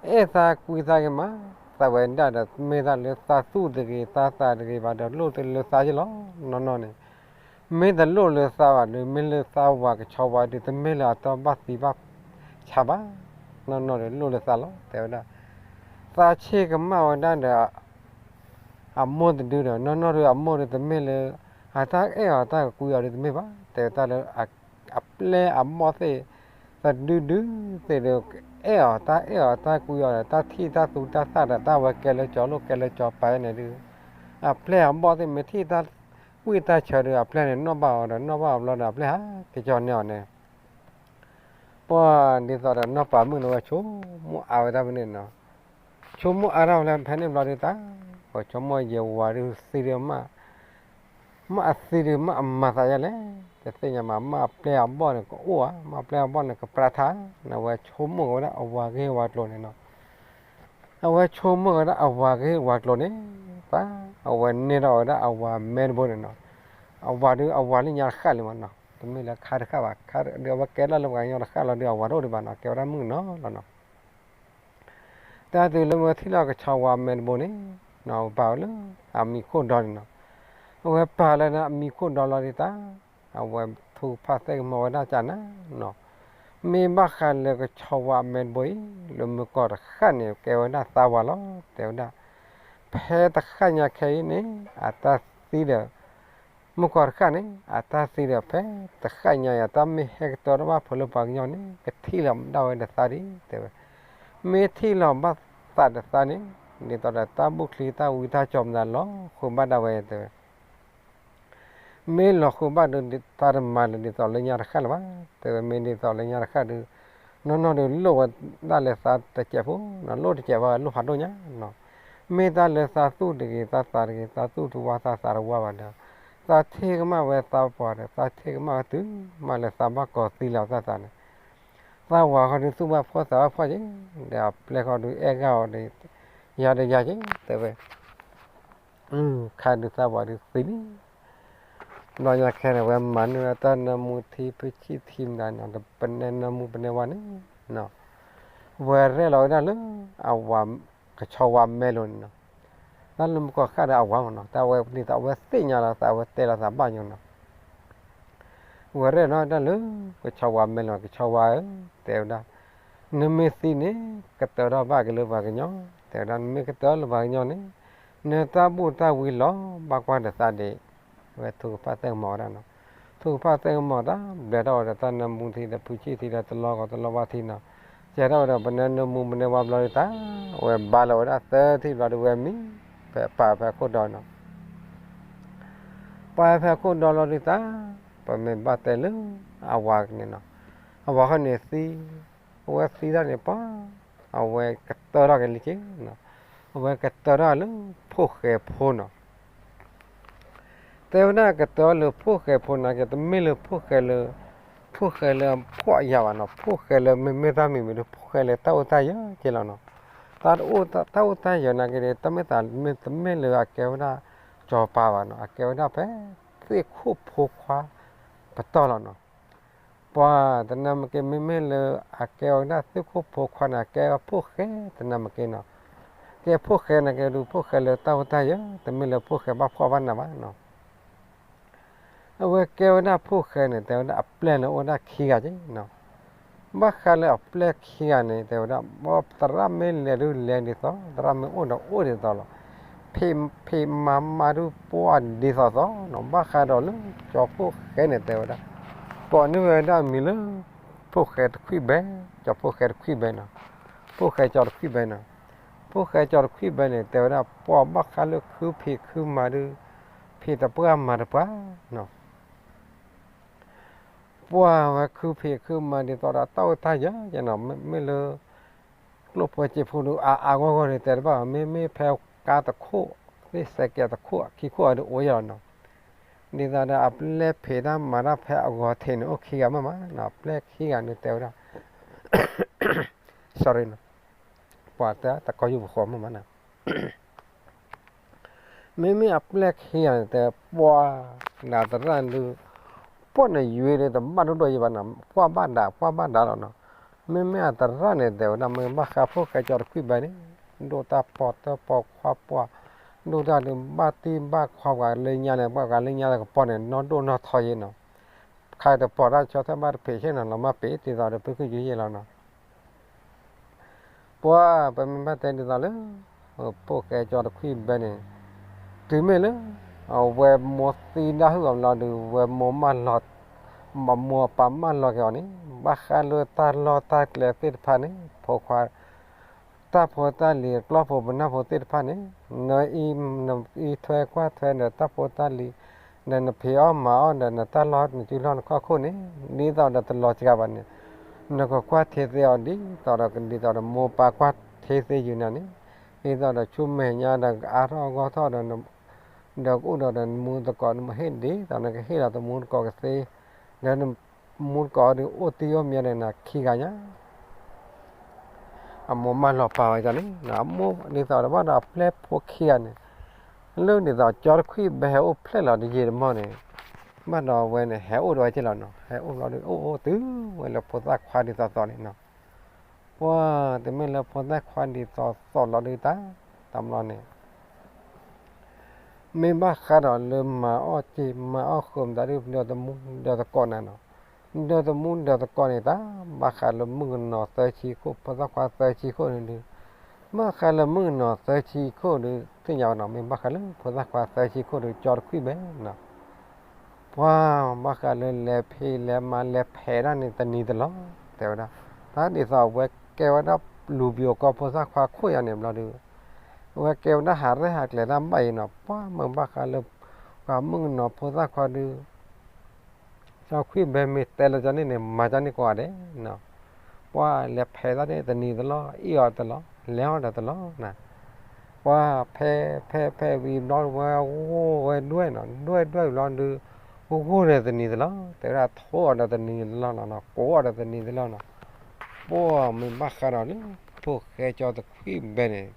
အဲၣ်သးကွံသးက့ၤမး, သးဝဲဒၣ်ဒီး မ့ၢ်သးလၢသးသူၣ်တဂ့ၤ သးသးတဂ့ၤဘၣ်ဒီး လိၣ်တလၢသးယ့ၢ်လီၤ နီၢ်နီၢ်န့ၣ်, မ့ၢ်တလိၣ်လၢသးဘၣ်ဒီး မ့ၢ်လၢသးဝၤကဆီဝါဒီး တမ့ၢ်လၢအတၢ်ဘၣ်သံဘၣ်ဆါဘၣ်, နီၢ်နီၢ်ဒီး လိၣ်လၢသးလီၤ တဲဝဲဒၣ်, သးဆ့ၣ်ကမၣ်ဝဲဒၣ်ဒီး အမိၢ်တဒုဒီး နီၢ်နီၢ်ဒီး အမိၢ်ဒီး တမ့ၢ်လၢ အတၢ်အဲၣ်အီၤတၢ်ကကွံအီၤဒီး တမ့ၢ်ဘၣ်, တဲဝဲဒၣ်လၢ အပျဲၢ်အဘီၣ်သ့ၣ် တဒုဒုသ့ၣ်ဒီး အဲၣ်အီၤတၢ်အဲၣ်အီၤတၢ်ကွံအီၤဒီး တၢ်ထံၣ်တၢ်သူတၢ်သၣ်ဒီး တၢ်ဝဲကဲလၢကၠီၤလိၣ်ကဲလၢကၠီၤပၤန့ၣ်ဒုး အပျဲၢ်အဘီၣ်သ့ၣ် မ့ၢ်ထံၣ်တၢ် ကွံာ်တၢ်ဆၢဒီး အပျဲၢ်န့ၣ်နီၣ်ဘၣ်အီၤဒီး နီၣ်ဘၣ်အီၤဘျီဒီး အပျဲၢ်ဟးက့ၤကၠီန့ၢ်အီၤန့ၣ် ပှၤဒ်သိးဒီးနီၢ်ပၤမုၣ်န့ၣ် အဝဲဆိကမိၣ်အါဝဲဒၣ်ဖဲန့ၣ်နီၤ, ဆိကမိၣ်အါထီၣ်ဝဲလၢဖဲန့ၣ်ဘျီဒုးတၢ်, ပှၤဆိကမိၣ်ယဝၤဒုးသံဒုးမး, မ့ၢ်အသံဒုးမ့ၢ်အမၤသးယါလဲၣ်, တသ့ၣ်ညါမး, မ့ၢ်အပျဲၢ်အဘီၣ်န့ၣ်ကအိၣ်ဧါ, မ့ၢ်အပျဲၢ်အဘီၣ်န့ၣ်ကပြၢထါ, အဝဲဆိကမိၣ်က့ၤဝဲဒၣ်အဝၤဂ့ၢ်ဝၤကျိၤန့ၣ်နီၤ, အဝဲဆိကမိၣ်က့ၤဝဲဒၣ်အဝၤဂ့ၢ်ဝၤကျိၤန့ၣ်, ပှၤအဝဲန့ၢ်ထီၣ်ဝဲဒၣ်အဝၤမဲတဘိန့ၣ်နီၤ, အဝၤဒုးအဝၤလၢညါတဃၣ်လံမးနီၤ, တမ့ၢ်လၢခါတဃၣ်ဘၣ်, ခါဒုးအဝဲကဲလီၤလၢပှၤကညီတဃၣ်လီၤဒုး အဝၤတအိၣ်ဒံးဘၣ်နီၤ, ကဲဝဲဒၣ်မုၣ်ကနီၤလီၤနီၤ. တၢ်တုၤလၢမ့ၢ်ထံၣ်လီၤကဆီဝါမဲတဘိန့ၣ်, ပာ်ဝဲလၢအမံၤခိၣ်ဒီန့ၣ်နီၤ, အဝဲပာ်လၢအမံၤခိၣ်ဒီလီၤဒ်တၢ်, အဝဲထိၣ်ဖးသဲကမီၤဝဲဒၣ်ကနၤနီၤ, မ့ၢ်ဘၣ်ဃးလၢကဆီဝါအမဲတဘိအံၤ လၢမုၢ်ကီၢ်တဃၣ်န့ၣ် ကဲဝဲဒၣ်သးဝၤလီၤ, တဲဝဲဒၣ် ဖဲတဃၣ်ညါခဲအံၤန့ၣ် အတၢ်သံဒီး မုၢ်ကီၢ်တဃၣ်န့ၣ် အတၢ်သံဒီး ဖဲတဃၣ်ညါအံၤ အတၢ်မ့ၢ်ဟဲကတၢၢ်ထီၣ်ဘၣ်ဖိလၢပှၤကညီန့ၣ် ကထံၣ်လီၤဒၣ်ဝဲဒီးသးဒံး တဲဝဲ, မ့ၢ်ထံၣ်လီၤဘၣ်သးဒီးသးန့ၣ် ဒ်သိးဒီးတၢ်ဘူၣ်ချံတၢ်ဝံတၢ်ကၠီမနၤလီၤဃုာ်ဘၣ်ဒၣ်ဝဲ တဲဝဲ မ့ၢ်လီၤဃုာ်ဘၣ်ဒီး တၢ်တမၤလၢၤဒ်သိးလၢညါတဃၣ်လၢၤဘၣ်, တဲဝဲ မ့ၢ်ဒ်သိးလၢညါတဃၣ်ဒီး နီၢ်နီၢ်ဒီးလိၣ်ဝဲဒၣ်လၢသးတစဲးဖိ, လိၣ်တစဲးဘၣ်လိၣ်ဖးဒိၣ်ညါနီၤ, မ့ၢ်တၢ်လၢသးသူၣ်တဂ့ၤ သးသးတဂ့ၤ သးသူၣ်တဝါသးသးတဝါဘၣ်ဒီး သးထံၣ်ကမၣ်ဝဲသးပှၢ်ဒီး သးထံၣ်ကမၣ်ဝဲတုၤမးလၢသးဘၣ်ကီၤသံလီၤသးသးန့ၣ်, သးဝၤဃီဒုးသူၣ်ဘၣ်ဖှီၣ်သးဘၣ်ဖှီၣ်က့ၤ, ဒီးအပျဲၢ်ဃီဒုးအဲၣ်ဂၢၢ်အီၤဒီး ယၤဒီးယၤက့ၤ တဲဝဲ ခါဒုးသးဝၤဒုးသံလံ, ဘျီညါခဲန့ၣ် အဝဲမၤန့ၢ်ဝဲတၢ်နၢမူထံဖုဆံၣ်ထံမတၤန့ၣ် ပနဲနၢမူပနဲဝါန့ၣ်, ဝဲရဲၣ်လီၤဝဲဒၣ်လၢ အဝၤ ကဆီဝါမဲလိၤန့ၣ်နီၤ, တၢ်လၢမုၢ်ကီၢ်ဃၣ်ဒီးအဝၤမးနီၤ, တၢ်ဝဲဒ်သိးအဝဲသ့ၣ်ညါလီၤသး အဝဲတဲလီၤသးဘၣ်ညီနီၤ ဝဲရဲၣ်နီၤတၢ်လၢ ကဆီဝါမဲလိၤ ကဆီဝါဧၢ, တဲဝဲဒၣ်, နမ့ၢ်သံန့ၣ် ကတၢၢ်ထီၣ်ဘၣ်က့ၤလၢပှၤကညီ, တဲဝဲဒၣ် နမ့ၢ်ကတၢၢ်လၢပှၤကညီန့ၣ် နတၢ်ဘူၣ်တၢ်ဝံလီၤဘၣ်ကွၢ်ဒီးသးဒံး, ဝဲထိၣ်ကဖၣ်သဲကမီၤဝဲဒၣ်နီၤ, ထိၣ်ကဖၣ်သဲကမီၤတၢ်ဘျဲးထီၣ်ဝဲဒီး တၢ်နၢမူထံဒီးဖုဆံၣ်ထံဒီးတလီကီးတလီဝါထံနီၤ, ကဲထီၣ်ဝဲဒီး ပနဲနၢမူပနဲဝါဘျီဒုးတၢ်, ဝဲဘါလီၤဝဲဒၣ်သၢထံၣ်ဘျီဒုး ဝဲမံ ဖဲပာ်ဖဲခိၣ်ဒီနီၤ ပာ်ဖဲခိၣ်ဒီလီၤဒုးတၢ်, ပမ့ၢ်ဘၣ်တဲလၢ အဝၤန့ၣ်နီၤ, အဝၤဃီန့ၣ်သံ, အဝဲသံတၢ်န့ၣ်ပှၤ, အဝဲကတၢၢ်ထီၣ်က့ၤလံက့နီၤ, အဝဲကတၢၢ်ထီၣ်လၢဖိၣ်ဃဲဖိနီၤ တဲဝဲဒၣ်ကတၢၢ်လၢဖိၣ်ဃဲဖိနာ်က့ တမ့ၢ်လၢဖိၣ်ဃဲလၢ ဖိၣ်ဃဲလၢအဖှီၣ်အယာ်ဘၣ်နီၤ, ဖိၣ်ဃဲလၢမ့မ့ၢ်တၢ်မံၤမံၤဒီး ဖိၣ်ဃဲလၢတၢ်အိၣ်တၢ်ယၢၤက့လီၤနီၤ, တၢ်အိၣ်တၢ်အိၣ်တၢ်ယၢၤနာ်က့ဒီး တၢ်မ့ၢ်သးမ့တမ့ၢ်လၢအကဲဝဲဒၣ် ကၠီၤပၤဘၣ်နီၤ, အကဲဝဲဒၣ်ဖဲ သ့ၣ်ခိၣ်ဖိခွါ ပတီၢ်လီၤနီၤ ပှၤတနၢ်မ့ၢ်က့ မ့မ့ၢ်လၢအကဲဝဲဒၣ်သ့ၣ်ခိၣ်ဖိခွါန့ၣ် အကဲဝဲဖိၣ်ဃဲတနၢ်မ့ၢ်က့နီၤ, ကဲဖိၣ်ဃဲနာ်က့ဒုး ဖိၣ်ဃဲလၢတၢ်အိၣ်တၢ်ယၢၤ တမ့ၢ်လၢဖိၣ်ဃဲဘၣ်ဖှီၣ်ဘၣ်နးဘၣ်နီၤ, အဝဲကဲဝဲဒၣ်ဖိၣ်ဃဲန့ၣ် တဲဝဲဒၣ်အပျဲၢ်န့ၣ်အိၣ်ဝဲဒၣ်ခံဂၤက့နီၤ, ဘၣ်ဃးလၢအပျဲၢ်ခံဂၤန့ၣ် တဲဝဲဒၣ် သရၣ်မ့ၢ်လဲၤဒုးလဲၤဒ်သိး သရၣ်မ့ၢ်အိၣ်ဒီးအိၣ်ဒ်သိးလီၤ, ဖံးမၤမၤဒုးပှၢ်ဒ်သိးသိးနီၤ, ဘၣ်ဃးဒီးလၢကၠီၤဖိၣ်ဃဲန့ၣ် တဲဝဲဒၣ် ကိးန့ၢ်ဝဲဒၣ်မံၤလၢ ဖိၣ်ဃဲတခွံၣ်ဘဲ, ကၠီၤဖိၣ်ဃဲတခွံၣ်ဘဲနီၤ, ဖိၣ်ဃဲကၠီၤတခွံၣ်ဘဲနီၤ, ဖိၣ်ဃဲကၠီၤတခွံၣ်ဘဲန့ၣ် တဲဝဲဒၣ် ပှၤဘၣ်ဃးလၢခုဖံးခုမၤဒုး ဖံးတပှၢ်မၤတပှၢ်နီၤ ပှၤဝဲခုဖံးခုမၤဒ်သိးဒီးတၢ်အိၣ်တၢ်ယၢၤက့နီၤ, မ့မ့ၢ်လၢ ကျိၣ်ဖိစ့ဖိဒုးအါအါဂီၢ်ဂီၢ်န့ၣ် တဲတဘၣ်ဘၣ်, မ့မ့ၢ်ဖဲကါတခိၣ် သ့ၣ်စဲးကဲးတခိၣ်ခံခိၣ်အဒုးအိၣ်ယၢၤလီၤနီၤ, ဒ်သိးဒီးအပျဲၢ်ဖံးတၢ်မၤတၢ်ဖဲအဂီၤထံးန့ၣ် အိၣ်ခံဂၤမးမးနီၤ, အပျဲၢ်ခံဂၤန့ၣ် တဲဝဲဒၣ် sorry နီၤ, ပှၤတဲတၢ်ကီယူၢ်ပဃီမးမးနီၤ မ့မ့ၢ်အပျဲၢ်ခံဂၤန့ၣ် တဲပှၤ နသရၣ်ဒုး ပှၢ်န့ၣ်ယွၤဒီးတဘၣ်ဒိၣ်ဒိၣ်ယံၤဘၣ်နီၤ, ကွၢ်ဘၣ်ဒၣ် ကွၢ်ဘၣ်ဒၣ်လီၤနီၤ, မ့မ့ၢ်အသရၣ်န့ၣ် တဲဝဲဒၣ် မ့ၢ်ဘၣ်ဃးဖိၣ်ဃဲကၠီၤတခွံၣ်ဘဲန့ၣ် ဒိၣ်တၢ်ပိာ်တၢ်ပိာ်ခွါပှၢ်, ဒိၣ်တၢ်ဒုးဘၣ်တံၢ်ဘၣ်ခွါပှၤလၢညါန့ၣ် ပှၤဂၤလၢညါတကပီၤန့ၣ် နီၢ်ဒိၣ်နီၢ်ထီယဲနီၤ, ခါတပိာ်တၢ်ဆီၣ်ထွဲဘၣ်တဖံးဆ့ၣ်နီၤ လီၤမၢ်ပ့ၤ ဒ်သိးဒီးပၢ်ခုၣ်ယုယဲလီၤနီၤ ပှၤ ပမ့ၢ်ဘၣ်တဲဒ်သိးလၢ ဖိၣ်ဃဲကၠီၤတခွံၣ်ဘဲန့ၣ် တုၤမ့ၢ်လၢ အဝဲမိၢ်သံဒၣ်ဟုၣ်အီၤလီၤဒုး ဝဲမိၢ်မၢလီၤ မိၢ်ပၢ်မၢလီၤက့ၤအီၤန့ၣ် ဘၣ်ဃးလၢတၢ်လီၢ်တၢ်ကျဲသ့ၣ်တဖၣ်န့ၣ် ဖိခွါ တၢ်ဖိတၢ်လံၤ ကျီၢ်ဖိပနၢ်ဖိသ့ၣ်တဖၣ်န့ၣ် နအံ နအံထွဲကွၢ်ထွဲဒီးတၢ်ဖိတၢ်လံၤ ဒီးနဖံးအီၣ်မၤအီၣ်ဒီးနတၢ်လီၢ်နစုလီၢ်နခီၣ်ခိၣ်န့ၣ် ဒ်သိးဒီးတလီၤစှၤဘၣ်န့ၣ် နကကွၢ်ထံသ့အီၤဒ်သိးဒီး ဒ်သိးဒီးမိၢ်ပၢ်ကွၢ်ထံသ့ယုာ်နၤန့ၣ် ဒ်သိးဒီးဆူမဲာ်ညါဒီးကအါထီၣ်အဂီၢ်ထီၣ်ဒီး ဒီးကအိၣ်ဒီးနမူသကိးနမ့ၢ်ဟ့ၣ်ဒ်သိးနကဟ့ၣ်လီၤတမူသကိးကသ့ ဒီးနမူသကိးဒီးအိၣ်သံအိၣ်မံဒီးနၤခံဂၤညါ အမိၢ်မၢလီၤပာ်ဝဲန့ၣ် အမိၢ်ဒ်သိးဒီးဘၣ်ဒီးအပျဲၢ်ဖိခံဂၤန့ၣ် လၢဒ်သိးကၠီတခွံဘဲဟဲအိၣ်ဖျဲၣ်လီၤတယံာ်တမီၢ်န့ၣ် ဘၣ်ဒီးအဝဲန့ၣ် ဟဲအိၣ်ဒီးဝဲက့လီၤနီၤ ဟဲအိၣ်လီၤဒုး အိၣ်အိၣ်တုၤဝဲလၢဖိသၣ်ခွါဒ်သိးသိးန့ၣ်နီၤ ပှၤတမ့ၢ်လၢဖိသၣ်ခွါဒ်သိးသိးလီၤဒုးတၢ် တဘျီန့ၣ် မ့ၢ်ဘၣ်ဃးဒီးလၢမၤအီၣ်စ့မၤအီၣ်ဃုာ်မတၤဒုး ဒီးသမူဒီးသကိးနၤနီၤ ဒီးသမူဒီးသကိးန့ၣ်တၢ် ဘၣ်ဃးလၢမုၣ်ကနီၤသၢဆံခိၣ် ဖိသၣ်ခွါသၢဆံခိၣ်န့ၣ်ဒုး ဘၣ်ဃးလၢမုၣ်ကနီၤသၢဆံခိၣ်ဒုး သ့ၣ်ညါဘၣ်နီၤ မ့ၢ်ဘၣ်ဃးလၢဖိသၣ်ခွါသၢဆံခိၣ်ဒုး ကၠီတခွံဘဲနီၤ ပှၤဘၣ်ဃးလၢလဲၤဖံးလဲၤမၤလဲၤဖဲးဒၣ်န့ၣ်တနံၤတလီၤ တဲဝဲဒၣ် တၢ်ဒ်သိးအဝဲကဲဝဲဒၣ်လူၤပယိၤကီၢ်ဖိသၣ်ခွါခိၣ်ယါန့ၣ် ဘျီဒုး အဝဲကဲဝဲဒၣ်ဟးရဲၣ်ဟးကျဲၤတၢ်ဘၣ်အံၤနီၤ ပှၤမ့ၢ်ဘၣ်ဃးလၢ ပှၤမုၣ်ကနီၤဖိသၣ်ခွါဒုး ကၠီခွံဘဲမ့ၢ်တဲလၢကၠီန့ၣ်န့ၣ် မၤကၠီန့ၣ်ကိးဂၤဒဲးနီၤ ပှၤလဲၤဖဲးတၢ်န့ၣ်တနံၤတလီၤ အ့ၣ်အီၤတလီၤ လဲၤအီၣ်ဒီးတလီၤနီၤ ပှၤဖဲးဖဲးဖဲးဝံၤဘျီဝဲဂိၢ်ဝဲဒွဲၣ်နီၤ ဒွဲၣ်ဒွဲၣ်ဝံၤဘျီဒုး ဂိၢ်န့ၣ်တနံၤတလီၤ တဲဝဲဒၣ်ထိးအီၤဒီးတနံၤတလီၤနီၤ ကိးအီၤဒီးတနံၤတလီၤနီၤ ပှၤမ့ၢ်ဘၣ်ဃးဒီးလၢ ဖိၣ်ဃဲကၠီတခွံဘဲန့ၣ်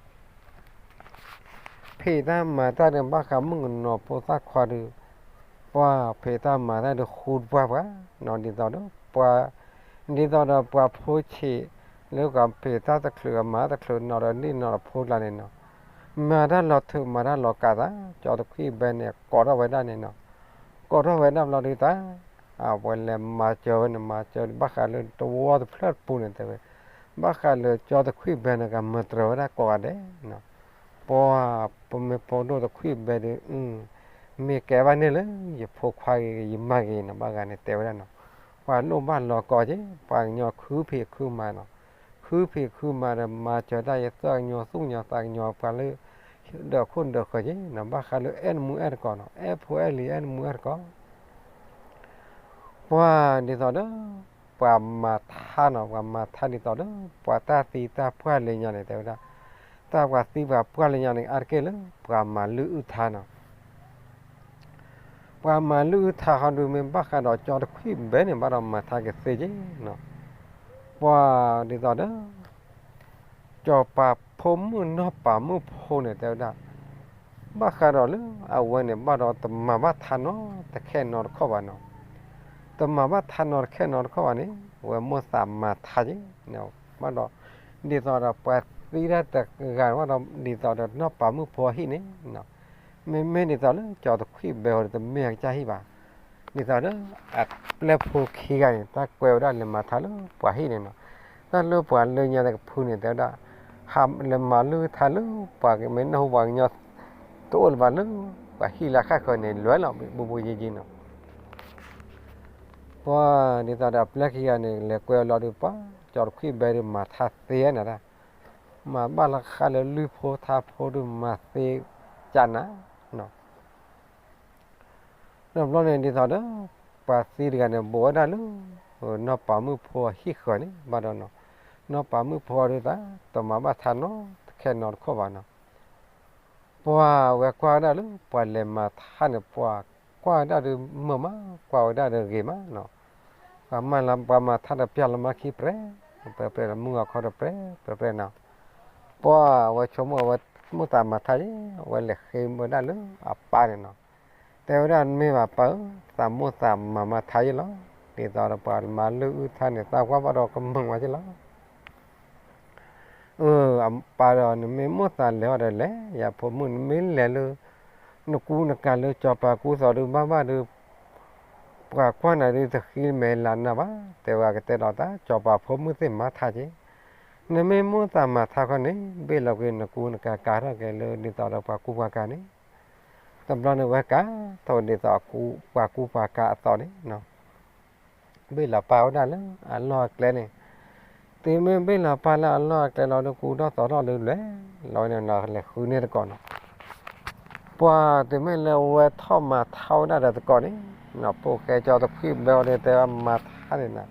ဖံးတၢ်မၤတၢ်ဒီးဘၣ်ဃးမုၣ်ကနီၤဖိသၣ်ခွါဒီး ပှၤဖံးတၢ်မၤတၢ်ဒီးဃူတပှၢ်ပှၢ်နီၤ ဒ်သိးဒီးပှၤ ဒ်သိးဒီးပှၤဖိဆံး လၢကဖံးတၢ်တချုးကမၤတချုးနီၤဒီးဒ်နီၤဒီးဖိကျါန့ၣ်နီၤ မၤတၢ်လီၤထုးမၤတၢ်လီၤကးသး ကၠီတခွံဘဲန့ၣ် ကိးထီၣ်ဝဲဒၣ်န့ၣ်နီၤ ကိးထီၣ်ဝဲဒၣ်ဘျီဒုးတၢ် အဝဲလဲၤမၤစၢၤဝဲန့ၣ် မၤစၢၤဘၣ်ဃးလၢတဝီတဖျၢၣ်တပူၤန့ၣ်တဲဝဲ ဘၣ်ဃးလၢကၠီတခွံဘဲန့ၣ် ကမၤတြၢၤဝဲဒၣ်ကိးဂၤဒဲးနီၤ ပှၤပမ့ၢ်ဖိဒိၣ်တခွံဘဲဒီး မ့ၢ်ကဲဘၣ်န့ၣ်လၢ ယဖိခွါဂ့ၤ ယမါဂ့ၤနီၤ ဘၣ်ဂၤန့ၣ်တဲဝဲဒၣ်နီၤ ပှၤလိၣ်ဘၣ်လီၤကီက့ၤ ပှၤကညီခုဖံးခုမၤနီၤ ခုဖံးခုမၤဒီးမၤစၢၤတၢ်ယသၢကညီသူၣ်ကညီသးကညီပှၤလၢ ဒီးခိၣ်ဒီးဃၢၤက့ၤနီၤ ဘၣ်ဃးလၢအဲၣ်နမူအဲၣ်တကိးနီၤ အဲၣ်ဖိအဲၣ်လံၤအဲၣ်နမူအဲၣ်တကိး ပှၤဒ်သိးဒီး ပှၤမၤထါနီၤ ပှၤမၤထါဒ်သိးဒီး ပှၤတၢ်သံတၢ်ပှၢ်လၢညါန့ၣ် တဲဝဲဒၣ် တၢ်ပှၤသံပှၤပှၢ်လၢညါန့ၣ် အါတက့ၢ်လၢ ပှၤမၤလုၢ်အုၣ်ထါနီၤ ပှၤမၤလုၢ်အုၣ်ထါဟီဒုး မ့ၢ်ဘၣ်ဃးဒီးကၠီတခွံဘဲန့ၣ် ဘၣ်ဒီးမၤထါကသ့က့ၤနီၤ ပှၤဒ်သိးဒီး စီၤပၤဖိမုၣ်နီၢ်ပၤမုၣ်ဖိန့ၣ် တဲဝဲဒၣ် ဘၣ်ဃးဒီးလၢအဝဲန့ၣ် ဘၣ်ဒီးတမၤဘၣ်ထါနီတခဲနီတခီၣ်ဘၣ်နီၤ တမၤဘၣ်ထါနီတခဲနီတခီၣ်ဘၣ်န့ၣ် အဝဲမိၣ်သးမၤထါက့ၤ ဘၣ်ဒီး ဒ်သိးဒီးပှၤသံတၢ်တဂၤ ဘၣ်ဒီးဒ်သိးဒီးနီၢ်ပၤမုၣ်ဖိအဟံၣ်န့ၣ် မ့မ့ၢ်ဒ်သိးလၢကၠီတခွံဘဲအီၤဒီးတမ့ၢ်အကစၢ်ဟံၣ်ဘၣ် ဒ်သိးဒီး အပျဲၢ်ဖိခံဂၤန့ၣ် တၢ်ကွဲးဝဲဒၣ်လဲၤမၤထါလၢပှၤဟံၣ်န့ၣ်နီၤ တၢ်လၢပှၤလၢညါတကဖုန့ၣ် တဲဝဲဒၣ် ဟးလဲၤမၤလုၢ်ထါလၢပှၤကမ့ၢ်နၢ်ဟူပှၤကညီ တအိၣ်လၢၤဘၣ်လၢ ပှၤဟံၣ်လၢဃၣ်ဃၢၤန့ၣ် လဲၤလီၤဘူးဘူးယံၤယံၤနီၤ ပှၤဒ်သိးဒီးအပျဲၢ်ခံဂၤန့ၣ် လဲၤကွဲးအီၤလီၤဒီး ပှၤကၠီတခွံဘဲဒီးမၤထါသ့နၤဒၣ် မၤဘၣ်လၢဃးလၢလုၢ်ဖိထါဖိဒီးမၤသ့ကနၤနီၤ တဘျီန့ၣ်ဒ်သိးဒီး ပှၤသံတဂၤန့ၣ် ဘူးဝဲဒၣ်လၢ နီၢ်ပၤမုၣ်ဖိအဟံၣ်ဃၢၤန့ၣ် ဘၣ်ဒီးနီၤ နီၢ်ပၤမုၣ်ဖိအီၤဒုးသး တမၤဘၣ်ထါနီတခဲနီတခီၣ်ဘၣ်နီၤ ပှၤဝဲကွၢ်ဝဲဒၣ်လၢ ပှၤလဲၤမၤထါန့ၣ် ပှၤကွၢ်ဝဲဒၣ်ဒီးမုာ်မး ကွၢ်ဝဲဒၣ်ဒီးဂ့ၤမးနီၤ ပှၤမၤလၢပှၤမၤထါဒီးပျၢ်လီၤမၢ်ခံပြဲး ပြဲးပြဲးလီၤ မုၢ်ဂီၤခီဒီးပြဲး ပြဲးပြဲးနီၤ ပှၤဝဲဆိကမိၣ်အဝဲမိၣ်သးမၤထါယ့ၣ် အဝဲလဲၤဃ့ဝဲဒၣ်လၢအပၢ်န့ၣ်နီၤ တဲဝဲဒၣ်မ့ၢ်ဘၣ်ပၢ်ဧၢ သးမိၣ်သးမၤမၤထါယ့ၣ်လီၤ ဒ်သိးဒီးပှၤမၤလုၢ်အုၣ်ထါန့ၣ် သးကွၢ်ဘၣ်ဒီးကမုာ်ဝဲယ့ၣ်လီၤ အပၢ်ဒီး နမ့ၢ်မိၣ်သးလဲၤအီၤဒီးလဲၤ ယဖိမုၣ် နမ့ၢ်လဲၤလၢ နကူနကၤလၢစီၤပၤကူသိးဒုးဘၣ်ဘၣ်ဒီး ပှၤကွၢ်နၤဒုးတဃံမဲာ်လၤနၤဘၣ် တဲဝဲကတဲလီၤသး စီၤပၤဖိမုၣ်သ့ၣ်မၤထါက့ၤ နမ့ၢ်မိၣ်သးမၤထါခီန့ၣ် ဘ့ၣ်လီၤကွံာ်နကူနကၤကၤထီၣ်က့ၤလၢဒ်သိးဒီးပှၤကူပှၤကၤန့ၣ် တဘျီန့ၣ်ဝဲကၤထီၣ်ဒ်သိးပှၤကူပှၤကၤအသိးန့ၣ် ဘ့ၣ်လီၤပာ်ဝဲဒၣ်လၢအလီၢ်အကျဲန့ၣ် တုၤမ့ၢ်ဘ့ၣ်လီၤပာ်လၢအလီၢ်အကျဲလီၤဒီး ကူထီၣ်သိးထီၣ်လၢလွဲၢ်လီၤဝဲန့ၣ် လဲၤဃုန့ၢ်တကိးနီၤ ပှၤတုၤမ့ၢ်လၢအဝဲထီၣ်မၤထါဝဲဒၣ်ဒီးသကိးန့ၣ်, ဖိၣ်ဃဲကၠီတခွံၣ်ဘဲအီၤဒီးတဲဝဲမၤထါန့ၣ်နီၤ,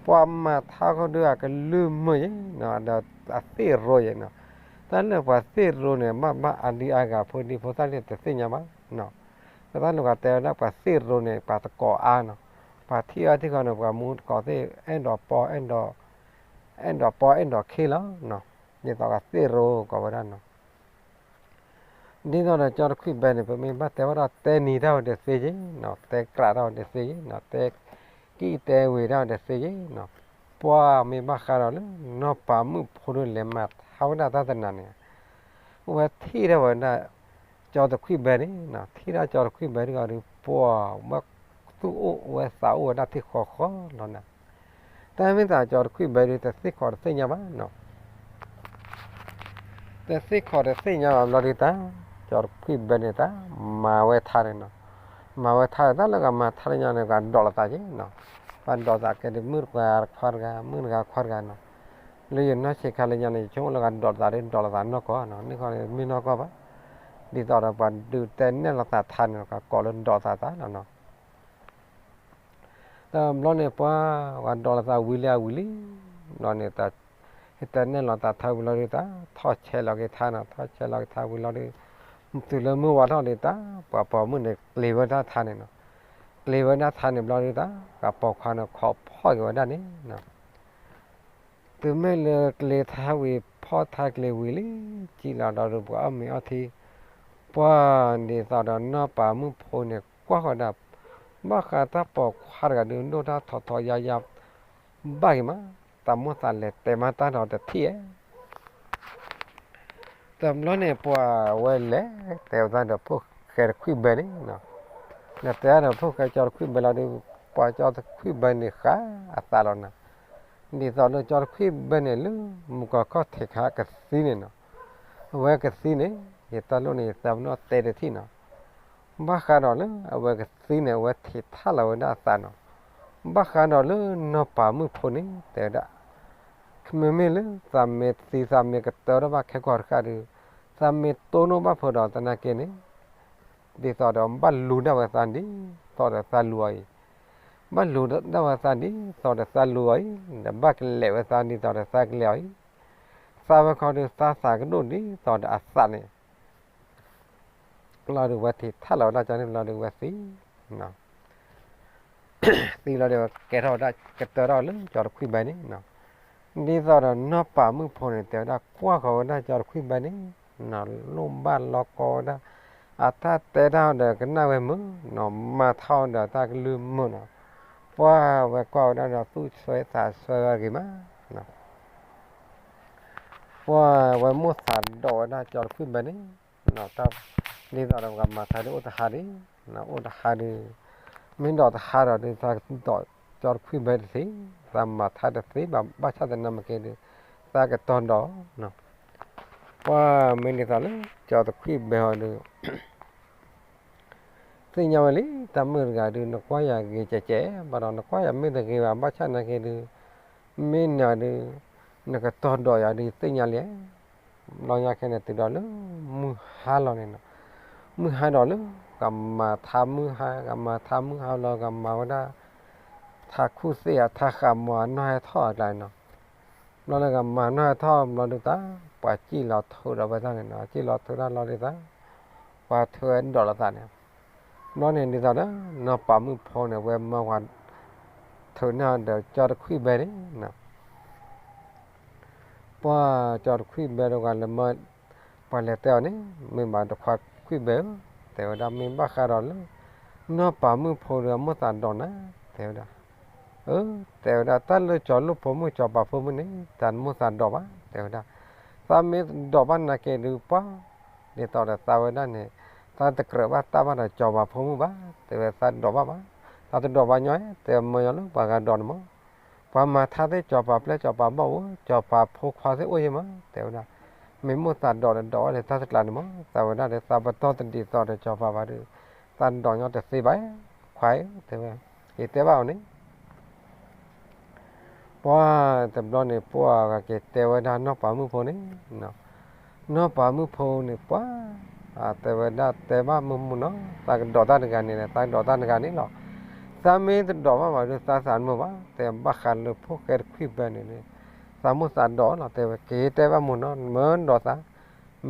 ပှၤမၤထါခီဒုးအကလုၢ်မုာ်ယဲ, ဒီးအသ့ၣ်ရိယဲနီၤ, တၢ်လၢပှၤသ့ၣ်ရိန့ၣ် ဘၣ်ဘၣ်အဒံအါဂၤဖိဒံဖိသၣ်န့ၣ်တသ့ၣ်ညါဘၣ်နီၤ, တၢ်လၢပှၤတဲဝဲဒၣ်ပှၤသ့ၣ်ရိန့ၣ် ပှၤသကိးအါနီၤ, ပှၤထံၣ်အါထံၣ်ဃီန့ၣ် ပှၤမူသကိးသ့ၣ် အဲၣ်ဒိးပီ အဲၣ်ဒိးပီအဲၣ်ဒိးခ့လီၤနီၤ, ဒ်သိးပှၤသ့ၣ်ရိကိးဝဲဒၣ်နီၤ ဒ်သိးဒီးကၠီတခွံၣ်ဘဲန့ၣ် ပမ့ၢ်ဘၣ်တဲဝဲဒၣ်တဲနံၤတၢ်ဝဲတသ့ယဲနီၤ, တဲကြးတၢ်ဝဲတသ့ယဲနီၤ, တဲကံၣ်တဲဝ့ၤတၢ်ဝဲတသ့ယဲနီၤ, ပှၤမ့ၢ်ဘၣ်ဃးဒီးလၢနီၢ်ပၤမုၣ်ဖိဒုးလဲၤမၤထါဝဲဒၣ်တၢ်တနၤန့ၣ်, အဝဲထံၣ်ဒၣ်ဝဲဒၣ် ကၠီတခွံၣ်ဘဲန့ၣ်နီၤ, ထံၣ်ဒၣ်ကၠီတခွံၣ်ဘဲဒုးအီၤဒုး ပှၤဝဲသူၣ်အိၣ်ဝဲသးအိၣ်ဝဲဒၣ်ထံၣ်ဃီဃီလီၤနီၤ, တၢ်မ့ၢ်သးကၠီတခွံၣ်ဘဲဒုးတသ့ၣ်ခီတသ့ၣ်ညါဘၣ်နီၤ တသ့ၣ်ခီတသ့ၣ်ညါဘၣ်ဘျီဒုးတၢ်, ကၠီတခွံၣ်ဘဲန့ၣ်တၢ်, မၤဝဲထါန့ၣ်နီၤ, မၤဝဲထါန့ၣ် တၢ်လၢကမၤထါလၢညါန့ၣ် ကဒိးလိာ်သးက့နီၤ, ပှၤဒိးသးကဲဒုး မုၣ်တဂၤခွါတဂၤ မုၣ်တဂၤခွါတဂၤနီၤ, လၢယနီၢ်ဆံးခါလၢညါန့ၣ် ယဆိကမိၣ်လၢကဒိးလိာ်သးဒုး ဒိးလိာ်သးနီၢ်ကီၢ်နီၤ, န့ၣ်ခီန့ၣ်မ့ၢ်နီၢ်ကီၢ်ဘၣ်, ဒ်သိးဒီးပှၤဒုးတဲနဲၣ်လိာ်သးထါန့ၣ် ကကိးလၢဒိးသးသးလီၤနီၤ တဘျီန့ၣ် ပှၤဝဲဒိးလိာ်သးဝံၤလံအဝံၤလံ, ဘျီန့ၣ် ဟဲတဲနဲၣ်လိာ်သးထါဝံၤလီၤဒုးတၢ်, ထီၣ်ဆဲးလီၤက့ၤထါနီၤ, ထီၣ်ဆဲးလီၤက့ၤထါဝံၤလီၤဒုး, တုၤလၢမုၢ်ဝါထီၣ်ဒုးတၢ်, ပှၤပိာ်မုၣ်န့ၣ် ကျ့ၤဝဲဒၣ်ထါန့ၣ်နီၤ, ကျ့ၤဝဲဒၣ်ထါန့ၣ်ဘျီဒုးတၢ်, ပှၤပိာ်ခွါန့ၣ် ခိးဖီၣ်က့ၤဝဲဒၣ်န့ၣ်နီၤ တုၤမ့ၢ်လၢကျ့ၤထါဝံၤ ဖီၣ်ထါကျ့ၤဝံၤလံ, ကံၣ်လီၤဒီးဒုး ပှၤအီၣ်မ့ၤအီထံ, ပှၤဒ်သိးဒီးနီၢ်ပၤမုၣ်ဖိန့ၣ် ကွၢ်ဃီၤဒၣ်, ဘၣ်ဃးတၢ်ပိာ်ခွါတဂၤဒုး ဒိၣ်တၢ်ထီထီယါယါ, ဘၣ်က့ၤမး, တၢ်မိၣ်သးလဲၤတဲမးတၢ်ဒီးတထံၣ်ဧါ တဘျီန့ၣ် ပှၤဝဲလဲၤတဲဝဲဒၣ်ဒီးဖိၣ်ဃဲတခွံၣ်ဘဲန့ၣ်, လဲၤတဲဒီးဖိၣ်ဃဲကၠီတခွံၣ်ဘဲလီၤဒုး, ပှၤကၠီတခွံၣ်ဘဲန့ၣ်ဃးအသးလီၤနီၤ, ဒ်သိးဒီးကၠီတခွံၣ်ဘဲန့ၣ် လၢမုၢ်ကီၢ်ခီၣ်ထံးခါကသံန့ၣ်နီၤ, အဝဲကသံန့ၣ် ယတၢ်လိၣ်န့ၣ် ယသးပနီၣ်တဲတထံၣ်နီၤ ဘၣ်ဃးဒီးလၢအဝဲကသံန့ၣ် အဝဲထံးထါလီၤဝဲဒၣ်အသးနီၤ, ဘၣ်ဃးဒီးလၢနီၢ်ပၤမုၣ်ဖိန့ၣ် တဲဝဲဒၣ်, မ့မ့ၢ်လၢသးမ့ၢ်သံသးမ့ၢ်ကတၢၢ်ထီၣ်ဘၣ်ခဲကီၢ်တဃၣ်ဒီး, သးမ့ၢ်တိၢ်နီၣ်ဘၣ်ဖုးဒီးသနာ်က့န့ၣ်, ဒ်သိးဒီးဘၣ်လူၤဒၣ်ဝဲသးဒ်သိးဒီးသးလူၤအီၤအံၤ, ဘၣ်လူၤဒၣ်ဝဲသးဒ်သိးဒီးသးလူၤအီၤအံၤ, ဒီးဘၣ်ကလဲာ်ဝဲသးဒ်သိးဒီးသးကလဲာ်အီၤအံၤ, သးဝဲခီဒီးသးသးကဒိၣ်ဒ်သိးဒီးအသးန့ၣ် လီၤဒုးဝဲထံးထါလီၤဝဲဒၣ်ကၠီန့ၣ်လီၤဒုးဝဲသံ, သံလီၤဒုးဝဲကဲထီၣ်ဝဲဒၣ်ကတၢၢ်ထီၣ်လၢကၠီတခွံၣ်ဘဲန့ၣ်, ဒ်သိးဒီးနီၢ်ပၤမုၣ်ဖိန့ၣ် တဲဝဲဒၣ်ကွၢ်ဃီၤဝဲဒၣ်ကၠီတခွံၣ်ဘဲန့ၣ်, လိၣ်ဘၣ်လီၤကီဝဲဒၣ်, အတၢ်တဲတၢ်ဒီးကနၣ်ဝဲမုာ်နီၤ, မၤထါအီၤဒီးတၢ်ကလုၢ်မုာ်နီၤ, ပှၤဝဲကွၢ်ဝဲဒၣ်ဒီးသူၣ်ဆှၢသးဆှၢဝဲဂ့ၤမး ပှၤဝဲမိၣ်သးဒိးဝဲဒၣ်ကၠီတခွံၣ်ဘဲန့ၣ်, ဒ်သိးဒီးပှၤမၤထါဒုးအိၣ်တဟါဒံး, အိၣ်တဟါဒုး, မ့ၢ်ဒိးတဟါဒီးဒုး သးဒိးကၠီတခွံၣ်ဘဲတသ့, သးမၤထါတသ့ဘၣ် ဘၣ်ဆၣ်သနာ်က့ဒုး, သးကတီၤဒိး, ပှၤမ့ၢ်ဒ်သိးလၢကၠီတခွံၣ်ဘဲအီၤဒုး သ့ၣ်ညါဝဲလံ တၢ်မုၣ်တဂၤဒုး နကွၢ်ယၤဂ့ၤကဲးကဲး ဘၣ်ဒီးနကွၢ်ယၤမ့ၢ်တဂ့ၤဘၣ် ဘၣ်ဆၣ်သနာ်က့ဒုး, မ့ၢ်နၤဒုး, နကတီၤဒိးယၤဒုး သ့ၣ်ညါလံ, ဘျီညါခဲန့ၣ်တုၤဒီးလၢမုၢ်ဟါလီၤန့ၣ်နီၤ, မုၢ်ဟါဒီးလၢ ကမၤထါမုၢ်ဟါ ကမၤထါမုၢ်ဟါလီၤ ကမၤဝဲဒၣ် ထါခူၣ်သ့ၣ်ဧါ ထါဃးမီၤဧါ နီၢ်ဟဲထီၣ်အကျါန့ၣ်နီၤ, ဘျီလၢကမၤနီၢ်ဟဲထီၣ်ဘျီဒုးတၢ် ပှၤစံၣ်လီၤထုးဒီးဝဲတၢ်န့ၣ်နီၤ, စံၣ်လီၤထုးတၢ်လီၤဒုးတၢ်, ပှၤထုးဝဲဒိးလိာ်သးန့ၣ်, ဘျီန့ၣ်ဒ်သိးဒီး နီၢ်ပၤမုၣ်ဖိန့ၣ် ဝဲမၢပှၤထုးန့ၢ်ဒီးကၠီတခွံၣ်ဘဲန့ၣ်နီၤ ပှၤကၠီတခွံၣ်ဘဲတဂၤလၢမၢ ပှၤလဲၤတဲအီၤန့ၣ် မ့ၢ်ဘၣ်တခွါခွံၣ်ဘဲဧၢ, တဲဝဲဒၣ်မ့ၢ်ဘၣ်ဃးဒီးလၢ နီၢ်ပၤမုၣ်ဖိဒီးမိၣ်သးဒိးနၤ, တဲဝဲဒၣ်, အၢ တဲဝဲဒၣ် တၢ်လၢကၠီၤလိၣ်ဖိမုၣ်ကၠီၤပၤဖိမုၣ်န့ၣ် တၢ်မိၣ်သးဒိးဘၣ် တဲဝဲဒၣ်, သးမ့ၢ်ဒိးဘၣ်နာ်က့ဒုးပှၤ ဒ်သိးဒီးသးဝဲဒၣ်န့ၣ် သးတကြၢးဘၣ်တၢ်ဘၣ်ဒီးကၠီၤပၤဖိမုၣ်ဘၣ်, တဲဝဲသးဒိးဘၣ်ဘၣ်, သးတဒိးဘၣ်ညီ, တဲမၢညီလၢပှၤဂၤဒိးန့ၣ်မး, ပှၤမၤထါသ့ၣ်ကၠီၤပၤပျဲၢ်ကၠီၤပၤဘီၣ်ဧိၤ ကၠီၤပၤဖိခွါသ့ၣ်အိၣ်ယဲၢ်မး တဲဝဲဒၣ်, မ့ၢ်မိၣ်သးဒိးဒီးဒိးဝဲလၢတၢ်တကျးန့ၣ်မး သးဝဲဒၣ်ဒီးသးပတီၢ်တဒ်သိးဒီးကၠီၤပၤဘၣ်ဒီး သးဒိးညီတသ့ဘၣ်, ခွါဧၢ တဲဝဲ, ယတဲဘၣ်အီၤန့ၣ် ပှၤတဘျီန့ၣ် ပှၤကက့ၤတဲဝဲဒၣ်နီၢ်ပၤမုၣ်ဖိန့ၣ်, နီၢ်ပၤမုၣ်ဖိန့ၣ် ပှၤ တဲဝဲဒၣ်တဲဘၣ်မုာ်မုာ်နီၤ, သးကဒိးတၢ်တဂၤန့ၣ် သးကဒိးတၢ်တဂၤန့ၣ်လီၤ. သးမ့ၢ်တဒိးဘၣ်ဘၣ်ဒီး သးသးတမုာ်ဘၣ်, တဲဘၣ်ဃးလၢဖိၣ်ဃဲတခွံၣ်ဘဲန့ၣ်, သးမိၣ်သးဒိးလီၤ, တဲဝဲက့ၤတဲဘၣ်မုာ်နီၤ, မၢဒိးသး,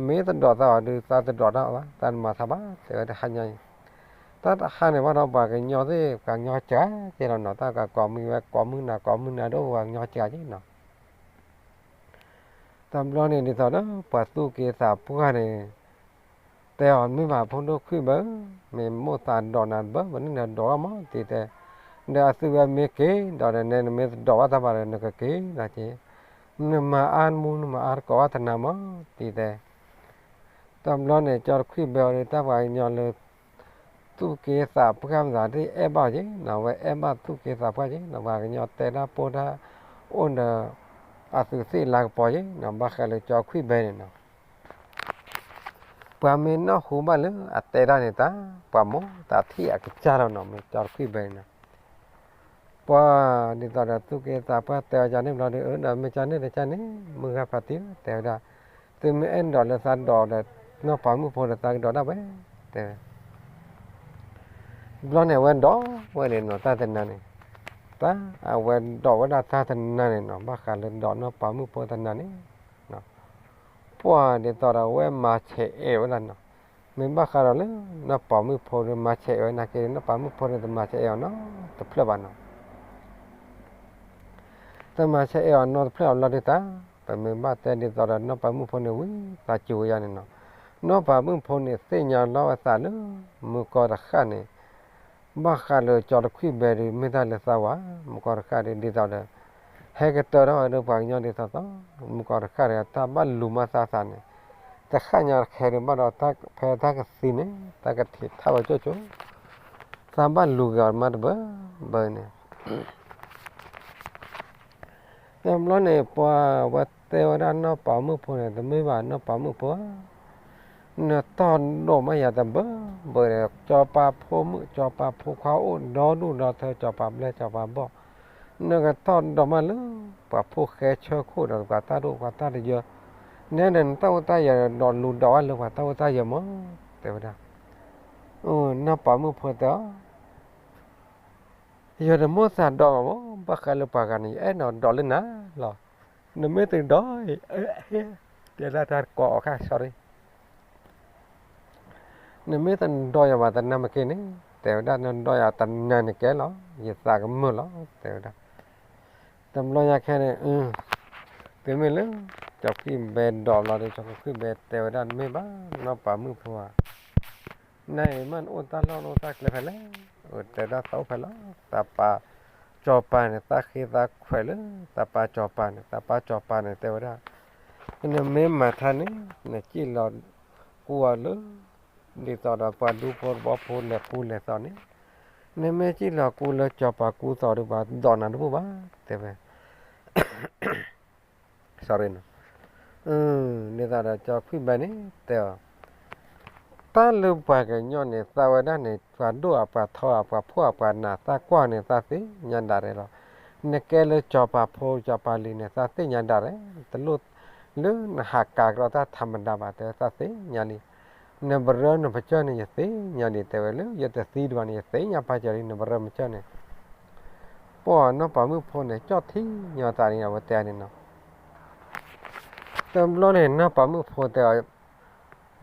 မ့ၢ်တဒိးသးဘၣ်ဒီး သးတဒိးတၢ်အီၤဘၣ်, သးတမၤသးဘၣ်, တဲဝဲတဟါညါအံၤ တၢ်တဟါန့ၣ်ဘၣ်ဒီး ပှၤကညီသ့ၣ် ပှၤကညီစှၤက့ၤလီၤနီၤ, တၢ်ကကိးမုၢ်ဝဲကိးမုၢ်နၤ ကိးမုၢ်နၤဒီး ပှၤကညီစှၤက့ၤနီၤ. တဘျီန့ၣ်ဒ်သိးဒီး ပှၤသူၣ်က့သးပှၢ်န့ၣ် တဲအီၤမ့ၢ်ဘၣ်ဖိဒိၣ်ခွံၣ်ဘၢ, မ့ၢ်မိၣ်သးဒိးနၤဘၢ ပန့ၢ်နၤဒိးဘၣ်မး တံၤတဲ, ဒီးအသုဝဲမ့ၢ်က့ၤဒီး နမ့ၢ်တဒိးဘၣ်တၢ်ဘၣ်ဒီး နကက့ၤဒီးက့ၤ, နမၤအါတမူ နမၤအါတကိးဘၣ်တနၤမး တံၤတဲ. တဘျီန့ၣ် ကၠီတခွံၣ်ဘဲအီၤဒီး တၢ်ပှၤကညီလၢ သူၣ်က့သးပှၢ်မသးဒ်အဲၣ်ဘၣ်က့ၤနီၤ, အဝဲအဲၣ်ဘၣ်သူၣ်က့သးပှၢ်က့ၤနီၤ, ပှၤကညီတဲတၢ်ပိၢ်တၢ်အိၣ်ဒီး အသုးသ့ၣ်လၤကပီၤက့ၤနီၤ, ဘၣ်ဃးလၢကၠီတခွံၣ်ဘဲန့ၣ်နီၤ. ပှၤမ့ၢ်နီၢ်ဟူဘၣ်လၢအတဲတၢ်န့ၣ်တၢ်, ပှၤမိၢ်သးထံၣ်အကစၢ်လီၤနီၤ, မ့ၢ်ကၠီတခွံၣ်ဘဲန့ၣ်နီၤ. ပှၤဒ်သိးဒီးသူၣ်က့သးပှၢ်တဲအီၤကန့ၣ်ဘျီဒီး အၢဒီးမ့ၢ်ကန့ၣ်ဒီးကန့ၣ် မုၢ်ဂၤဖးတံၢ်ဧၢ တဲဝဲဒၣ်, သုမ့ၢ်အဲၣ်ဒိးလၢသးဒိးဒီး နီၢ်ပၤမုၣ်ဖိဒီး သးကဒိးဒၣ်ဝဲ တဲဝဲ. ဘျီန့ၣ်ဝဲဒိးဝဲန့ၣ်နီၤ တၢ်တနၤန့ၣ်, တၢ်အဝဲဒိးဝဲဒၣ်တၢ်တနၤန့ၣ်နီၤ, ဘၣ်ဃးလၢဒိးနီၢ်ပၤမုၣ်ဖိတနၤန့ၣ် ပှၤဒ်သိးဒီးအဝဲမၤဆဲးအဲၣ်ဝဲဒၣ်နီၤ, မ့ၢ်ဘၣ်ဃးဒီးလၢ နီၢ်ပၤမုၣ်ဖိဒီးမၤဆဲးအဲၣ်ဝဲနာ်က့ နီၢ်ပၤမုၣ်ဖိန့ၣ် တမၤဆဲးအဲၣ်အီၤနီတဖျၢၣ်ဘၣ်နီၤ. တမၤဆဲးအဲၣ်အီၤနီတဖျၢၣ်အဘျီဒ်တၢ်, ပမ့ၢ်ဘၣ်တဲဒ်သိးဒီး နီၢ်ပၤမုၣ်ဖိန့ၣ် ဝံသးစူၤဝဲယါန့ၣ်နီၤ, နီၢ်ပၤမုၣ်ဖိန့ၣ် သ့ၣ်ညါလီၤဝဲသးလၢ မုၢ်ကီၢ်တဃၣ်န့ၣ် ဘၣ်ဃးလၢကၠီတခွံၣ်ဘဲဒီး မ့ၢ်တၢ်လၢသးဝဲ မုၢ်ကီၢ်တဃၣ်ဒီး ဒ်သိးဒီး ဟဲကတၢၢ်ထီၣ်ဝဲဒီးပှၤကညီဒ်သိးသိး, မုၢ်ကီၢ်တဃၣ်ဒီး တၢ်ဘၣ်လူၤမၤသးသးန့ၣ်, တဃၣ်ညါတခဲဒီး ဘၣ်ဒီးတၢ်ဖဲတၢ်ကသံန့ၣ် တၢ်ကထံးထးဝဲကၠိကၠိ, သးဘၣ်လူၤက့ၤအီၤမးတဘၢဘၢန့ၣ် တဘျီန့ၣ် ပှၤဝဲတဲဝဲဒၣ်နီၢ်ပၤမုၣ်ဖိန့ၣ် တမ့ၢ်ဘၣ်နီၢ်ပၤမုၣ်ဖိဧၢ, နတီၢ်ဒိၣ်မးယၤတဘၢဘၢဒီး ကၠီပၤဖိမုၣ် ကၠီပၤဖိခွါအိၣ်ဒီဒူၣ်ဒီထၢ ကၠီပၤဘျဲၣ် ကၠီပၤဘီၣ်, နကတီၢ်ဒိၣ်မးလၢ ပှၤဖိၣ်ဃဲဆၢခိၣ်ဒီး ပှၤတၢ်ဒိၣ်ပှၤတၢ်တယၢ, နဲဒၣ်နတၢ်အိၣ်တၢ်ယၢၤဒီး လူၤဒိးဝဲလၢပှၤတၢ်အိၣ်တၢ်ယၢၤမး, တဲဝဲဒၣ်. နီၢ်ပၤမုၣ်ဖိတဲအီၤ ယတမိၣ်သးဒိးဘၣ်မး, ဘၣ်ဃးလၢပှၤဂၤန့ၣ် ယအဲၣ်ဒိးဒိးလၢနၤလီၤ. နမ့ၢ်တဒိး, တဲဒၣ်တၢ်တကိးအီၤခါ sorry, နမ့ၢ်တဒိးယၤဘၣ်တနၤမ့ၢ်က့ၤန့ၣ်, တဲဝဲဒၣ် နဒိးယၤတနၤန့ၣ်ကဲလီၤ, ယသးကမုာ်လီၤ တဲဝဲဒၣ်. တဘျီညါခဲန့ၣ် တုၤမ့ၢ်လၢ ကၠီခွံၣ်ဘဲဒိးဘျီဒီး ကၠီခွံၣ်ဘဲတဲဝဲဒၣ် မ့ၢ်ဘၣ် နီၢ်ပၤမုၣ်ဖိဧါ, နၤအံၤမ့ၢ်နအိၣ်တၢ်လီၢ်အိၣ်တၢ်ကျဲဖဲလဲၣ်, တဲဒၣ်သးအိၣ်ဖဲလီၤ, သးပၢ်ကၠီၤပၤန့ၣ် သးဃ့သးခွဲးလၢ သးပၢ်ကၠီၤပၤန့ၣ်, သးပၢ်ကၠီၤပၤန့ၣ် တဲဝဲဒၣ်, နမ့ၢ်မၤထါန့ၣ် နစံၣ်လီၤကူအီၤလၢ ဒ်သိးဒီးပှၤဒူဖိသဝီဖိလဲၤကူလဲၤသီန့ၣ်, နမ့ၢ်စံၣ်လီၤကူလၢကၠီၤပၤကူသီဒီး ပှၤဒိးနၤတဘူၣ်ဘၣ် တဲဝဲ sorry နီၤ, ဒ်သိးဒီးကၠီခွံၣ်ဘဲန့ၣ် တဲအီၤ, တၢ်လၢပှၤကညီန့ၣ် သးဝဲဒၣ်န့ၣ် ပှၤဒိၣ်အပှၤထီအပှၤဖှီၣ်အပှၤနး သးကွၢ်န့ၣ် သးသ့ၣ်ညါဒၣ်ရဲၣ်လီၤ. နကဲလၢကၠီၤပၤဖိကၠီၤပၤလံၤန့ၣ် သးသ့ၣ်ညါဒၣ်ရဲၣ်, တလိၣ်လၢနဟးကၤကဒီးတၢ်ထးမတၤဘၣ် တဲဝဲ သးသ့ၣ်ညါလံ. နပရၢနပကၢၢ်န့ၣ် ယသ့ၣ်ညါလံ တဲဝဲ လၢယတသံဒံးဘၣ်န့ၣ် ယသ့ၣ်ညါပာ်စၢၤလံ နပရၢမကၢၢ်န့ၣ် ပှၤနီၢ်ပၤမုၣ်ဖိန့ၣ် ကၠီၣ်ထံညီသးန့ၣ် အဝဲတဲန့ၣ်နီၤ. တဘျီန့ၣ် နီၢ်ပၤမုၣ်ဖိတဲအီၤ,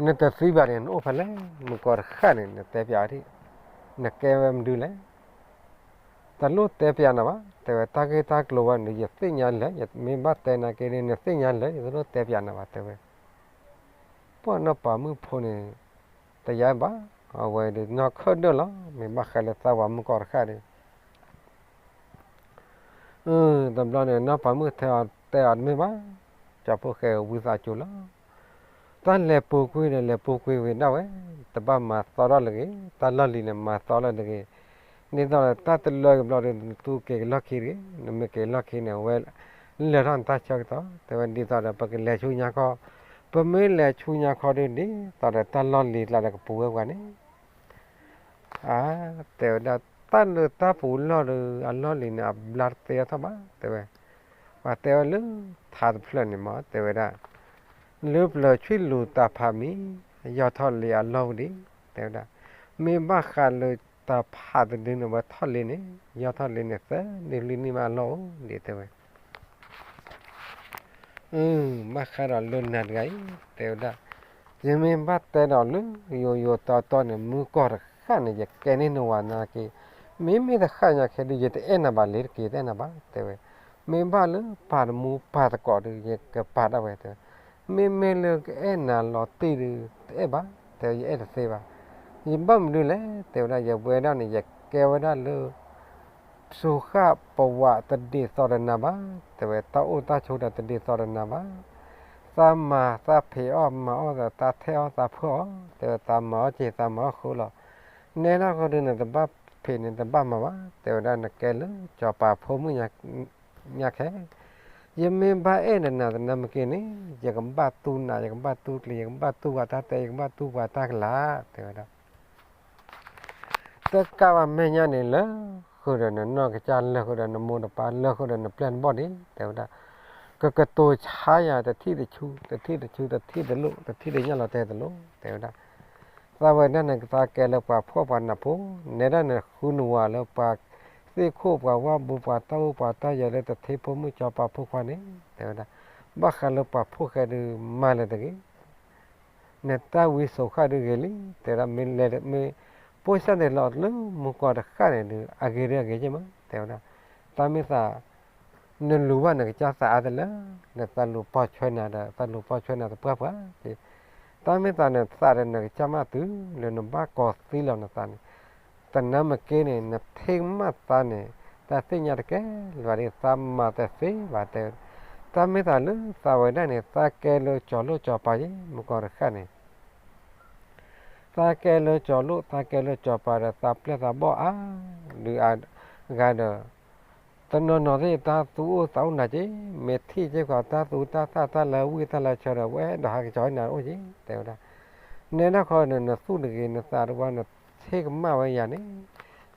နတသံဘၣ်န့ၣ် နအိၣ်ဖဲလဲၣ်, မုၢ်ကီၢ်တဃၣ်န့ၣ် နတဲပျးဒံး, နကဲဝဲမနုၤလဲၣ်. တလိၣ်တဲပျးနၤဘၣ်, တဲဝဲ တၢ်ဂ့ၢ်တၢ်ကျိၤဝဲန့ၣ် ယသ့ၣ်ညါလၢာ်, ယမ့ၢ်ဘၣ်တဲနၤက့န့ၣ် နသ့ၣ်ညါလၢာ်, ယတလိၣ်တဲပျးနၤဘၣ် တဲဝဲ. ပှၤနီၢ်ပၤမုၣ်ဖိန့ၣ် တယါဘၣ်, အဝဲဒၣ်နီၢ်ခၢၣ်ဒၢၣ်လီၤ, မ့ၢ်ဘၣ်ဃးလၢသးပှၤမုၢ်ကီၢ်တဃၣ်ဒီး တဘျီန့ၣ် နီၢ်ပၤမုၣ်ထဲအီၤတဲအီၤတမ့ၢ်ဘၣ်, ကၠီဖိၣ်ဃဲဝံသးစူၤလီၤ. တၢ်လဲၤပူၤကွံာ်ဒီးလဲၤပူၤကွံာ်ဝံၤဒၣ်ဝဲ, တဘၣ်မၤသီထီၣ်လၢၤဂ့ၤ, တၢ်လီၢ်လံၤန့ၣ် မၤသီလၢၤတဂ့ၤ, ဒ်သိးဒီးတၢ်တလၢကဘျီဒီး နသူက့ၤကလီၢ်ခံတဂ့ၤ, နမ့ၢ်က့ၤလီၢ်ခံန့ၣ် အဝဲလၢာ်ထီၣ်နတၢ်ဆၢကတီၢ်, တဲဝဲဒ်သိးဒီး ပကလဲၤဆူညါခီ, ပမ့ၢ်လဲၤဆူညါခီဒုးဒ်သိးဒီး တၢ်လီၢ်လံၤကျါဒီးကပူၤဝဲပှၤန့ၣ် အါ, တဲဝဲဒၣ် တၢ်လၢတၢ်ပူၤလီၢ်ဒီး အလီၢ်လံၤန့ၣ် အဘျါတသ့အထီၣ်ဘၣ် တဲဝဲ, ပှၤတဲဝဲလၢ ထါတဖျၢၣ်န့ၣ်မ့ၢ် တဲဝဲဒၣ်, လၢပျၢၤဆွံလူၤတၢ်ဖးမံၤ ယီၢ်ထီၣ်လံာ်အလီၢ်အိၣ်ဒံး တဲဝဲဒၣ်. မ့ၢ်ဘၣ်ဃးလၢတၢ်ဖးတဒုန့ၣ် ဝဲထီၣ်လံာ်န့ၣ် ယီၢ်ထီၣ်လံာ်န့ၣ် သၢနံၣ်လွံၢ်နံၣ်မးအလီၢ်အိၣ်ဒံး တဲဝဲ ဘၣ်ဃးဒီးလၢနၤတဂၤအံၤ တဲဝဲဒၣ်, ယမ့ၢ်ဘၣ်တဲဒီးလၢ ယိယိတီတီန့ၣ် မုၢ်ကီၢ်တဃၣ်န့ၣ် ယကဲန့ၢ်နဝၤနာ်က့, မ့မ့ၢ်တဃၣ်ညါခဲဒုး ယတအဲၣ်နၤဘၣ်လံတက့ၢ် တအဲၣ်နၤဘၣ် တဲဝဲ. မ့ၢ်ဘၣ်လၢပာ်တမူပာ်သကိးဒုး ယကပာ်ဒၣ်ဝဲ တဲဝဲ. မ့မ့ၢ်လၢကအဲၣ်နၤလီၤတံၢ်ဒုး တအဲၣ်ဘၣ် တဲဝဲ, ယအဲၣ်တသ့ဘၣ်. ယဘၣ်မနုၤလဲၣ် တဲဝဲဒၣ်, ယဝဲဒၣ်န့ၣ် ယကဲဝဲဒၣ်လၢ ပှၤဃၣ်ပဝးတဒ်သိးဒီးနၤဘၣ် တဲဝဲ, တၢ်အိၣ်တၢ်ဆိးဒီးတဒ်သိးဒီးနၤဘၣ်. သးမၤသးဖံးအီၣ်မၤအီၣ်ဒီး သးထဲးအီၣ်သးဖၢအီၣ် တဲဝဲ, သးမၤအီၣ်က့ၤ သးမၤအီၣ်ဃုာ်လီၤ. နဲဒၣ်ဃီဒုး နတဘၣ်ဖံးန့ၣ် တဘၣ်မၤဘၣ် တဲဝဲဒၣ်, နကဲလၢစီၤပၤဖိမုၣ်ညါခဲ, ယမ့ၢ်ဘၣ်အဲၣ်နၤတနၢ်မ့ၢ်က့န့ၣ် ယကဘၣ်တူၢ်နး ယကဘၣ်တူၢ်ကျံၤ ယကဘၣ်တူၢ်ပှၤတၢ်တဲ ယကဘၣ်တူၢ်ပှၤတၢ်ကလၤ တဲဝဲဒၣ်. တကးဘၣ်မဲာ်ညါန့ၣ် လၢဃုာ်ဒီးနနီၢ်ကစၢ် လၢဃုာ်ဒီးနမိၢ်နပၢ် လၢဃုာ်ဒီးနပျဲၢ်နဘီၣ်ဒံး တဲဝဲဒၣ်, ကကတိၤဆါယၤ တထံၣ်တဆူ တထံၣ်တဆူ တထံၣ်တလိၣ် တထံၣ်တညၣ်လီၤတဲာ်တလိၣ် တဲဝဲဒၣ်. သးဝဲဒၣ်န့ၣ် သးကဲလၢပှၤဖှီၣ်ပှၤနၢ်ဖိ, နဲဒၣ်နဃုနဝၤလၢပှၤသ့ၣ်ခိၣ် ပှၤဝၣ်ဘိ ပှၤတၢ်အိၣ်ပှၤတၢ်ယၢၤလၢတထံဖိမုၣ်စီၤပၤဖိခွါန့ၣ် တဲဝဲဒၣ်, ဘၣ်ဃးလၢပှၤဖှီၣ်ဃဲဒုး မၤလၢၤတဂ့ၤ နတၢ်ဝံစိာ်ဃၣ်ဒုးဂ့ၤလံ တဲဝဲဒၣ်, မ့ၢ်လဲၤမ့ၢ်ပိၢ်စၢ်န့ၣ်လီၤလၢမုၢ်ကီၢ်တဃၣ်န့ၣ်ဒုး အဂ့ၤဒုးအဂ့ၤက့မး တဲဝဲဒၣ်. တၢ်မ့ၢ်သး နလူၤဘၣ်နကစၢ်သးအါတလၢာ်, နသးလူၤပိာ်ဆွဲနၤဒီး သးလူၤပိာ်ဆွဲနၤတပှၢ်ပှၢ်က့, တၢ်မ့ၢ်သးနသးဒီးနကစၢ်မးတုၤလၢနဘၣ်ကီၤသံလီၤနသးန့ၣ်, တနၢ်မ့ၢ်က့န့ၣ် နထံၣ်ကမၣ်သးန့ၣ် တၢ်သ့ၣ်ညါတကဲလၢၤဘၣ်ဒ် သးမၤတသ့ဘၣ်တဲ, တၢ်မ့ၢ်သးလၢသးဝဲဒၣ်န့ၣ် သးကဲလၢစီၤလိၣ်စီၤပၤယ့ မုၢ်ကီၢ်တဃၣ်န့ၣ် သးကဲလၢစီၤလိၣ် သးကဲလၢစီၤပၤဒီး သးပျဲၢ်သးဘီၣ်အါ ဒုးအါဂၤဒီး တနီၤနီၤသ့ၣ် တၢ်သူၣ်အိၣ်သးအိၣ်နၤက့, မ့ၢ်ထံၣ်က့ၤဃီတၢ်သူတၢ်သၣ် တၢ်လၢဝံၣ်တၢ်လၢဆၢဒီး ဝဲအဲၣ်ဒိးဟးက့ၤကၠီၤနၤအိၣ်က့ တဲဝဲဒၣ်. နဲဒၣ်ဃီန့ၣ် နသူၣ်တဂ့ၤ နသးတဝါ နထံၣ်ကမၣ်ဝဲယၤန့ၣ်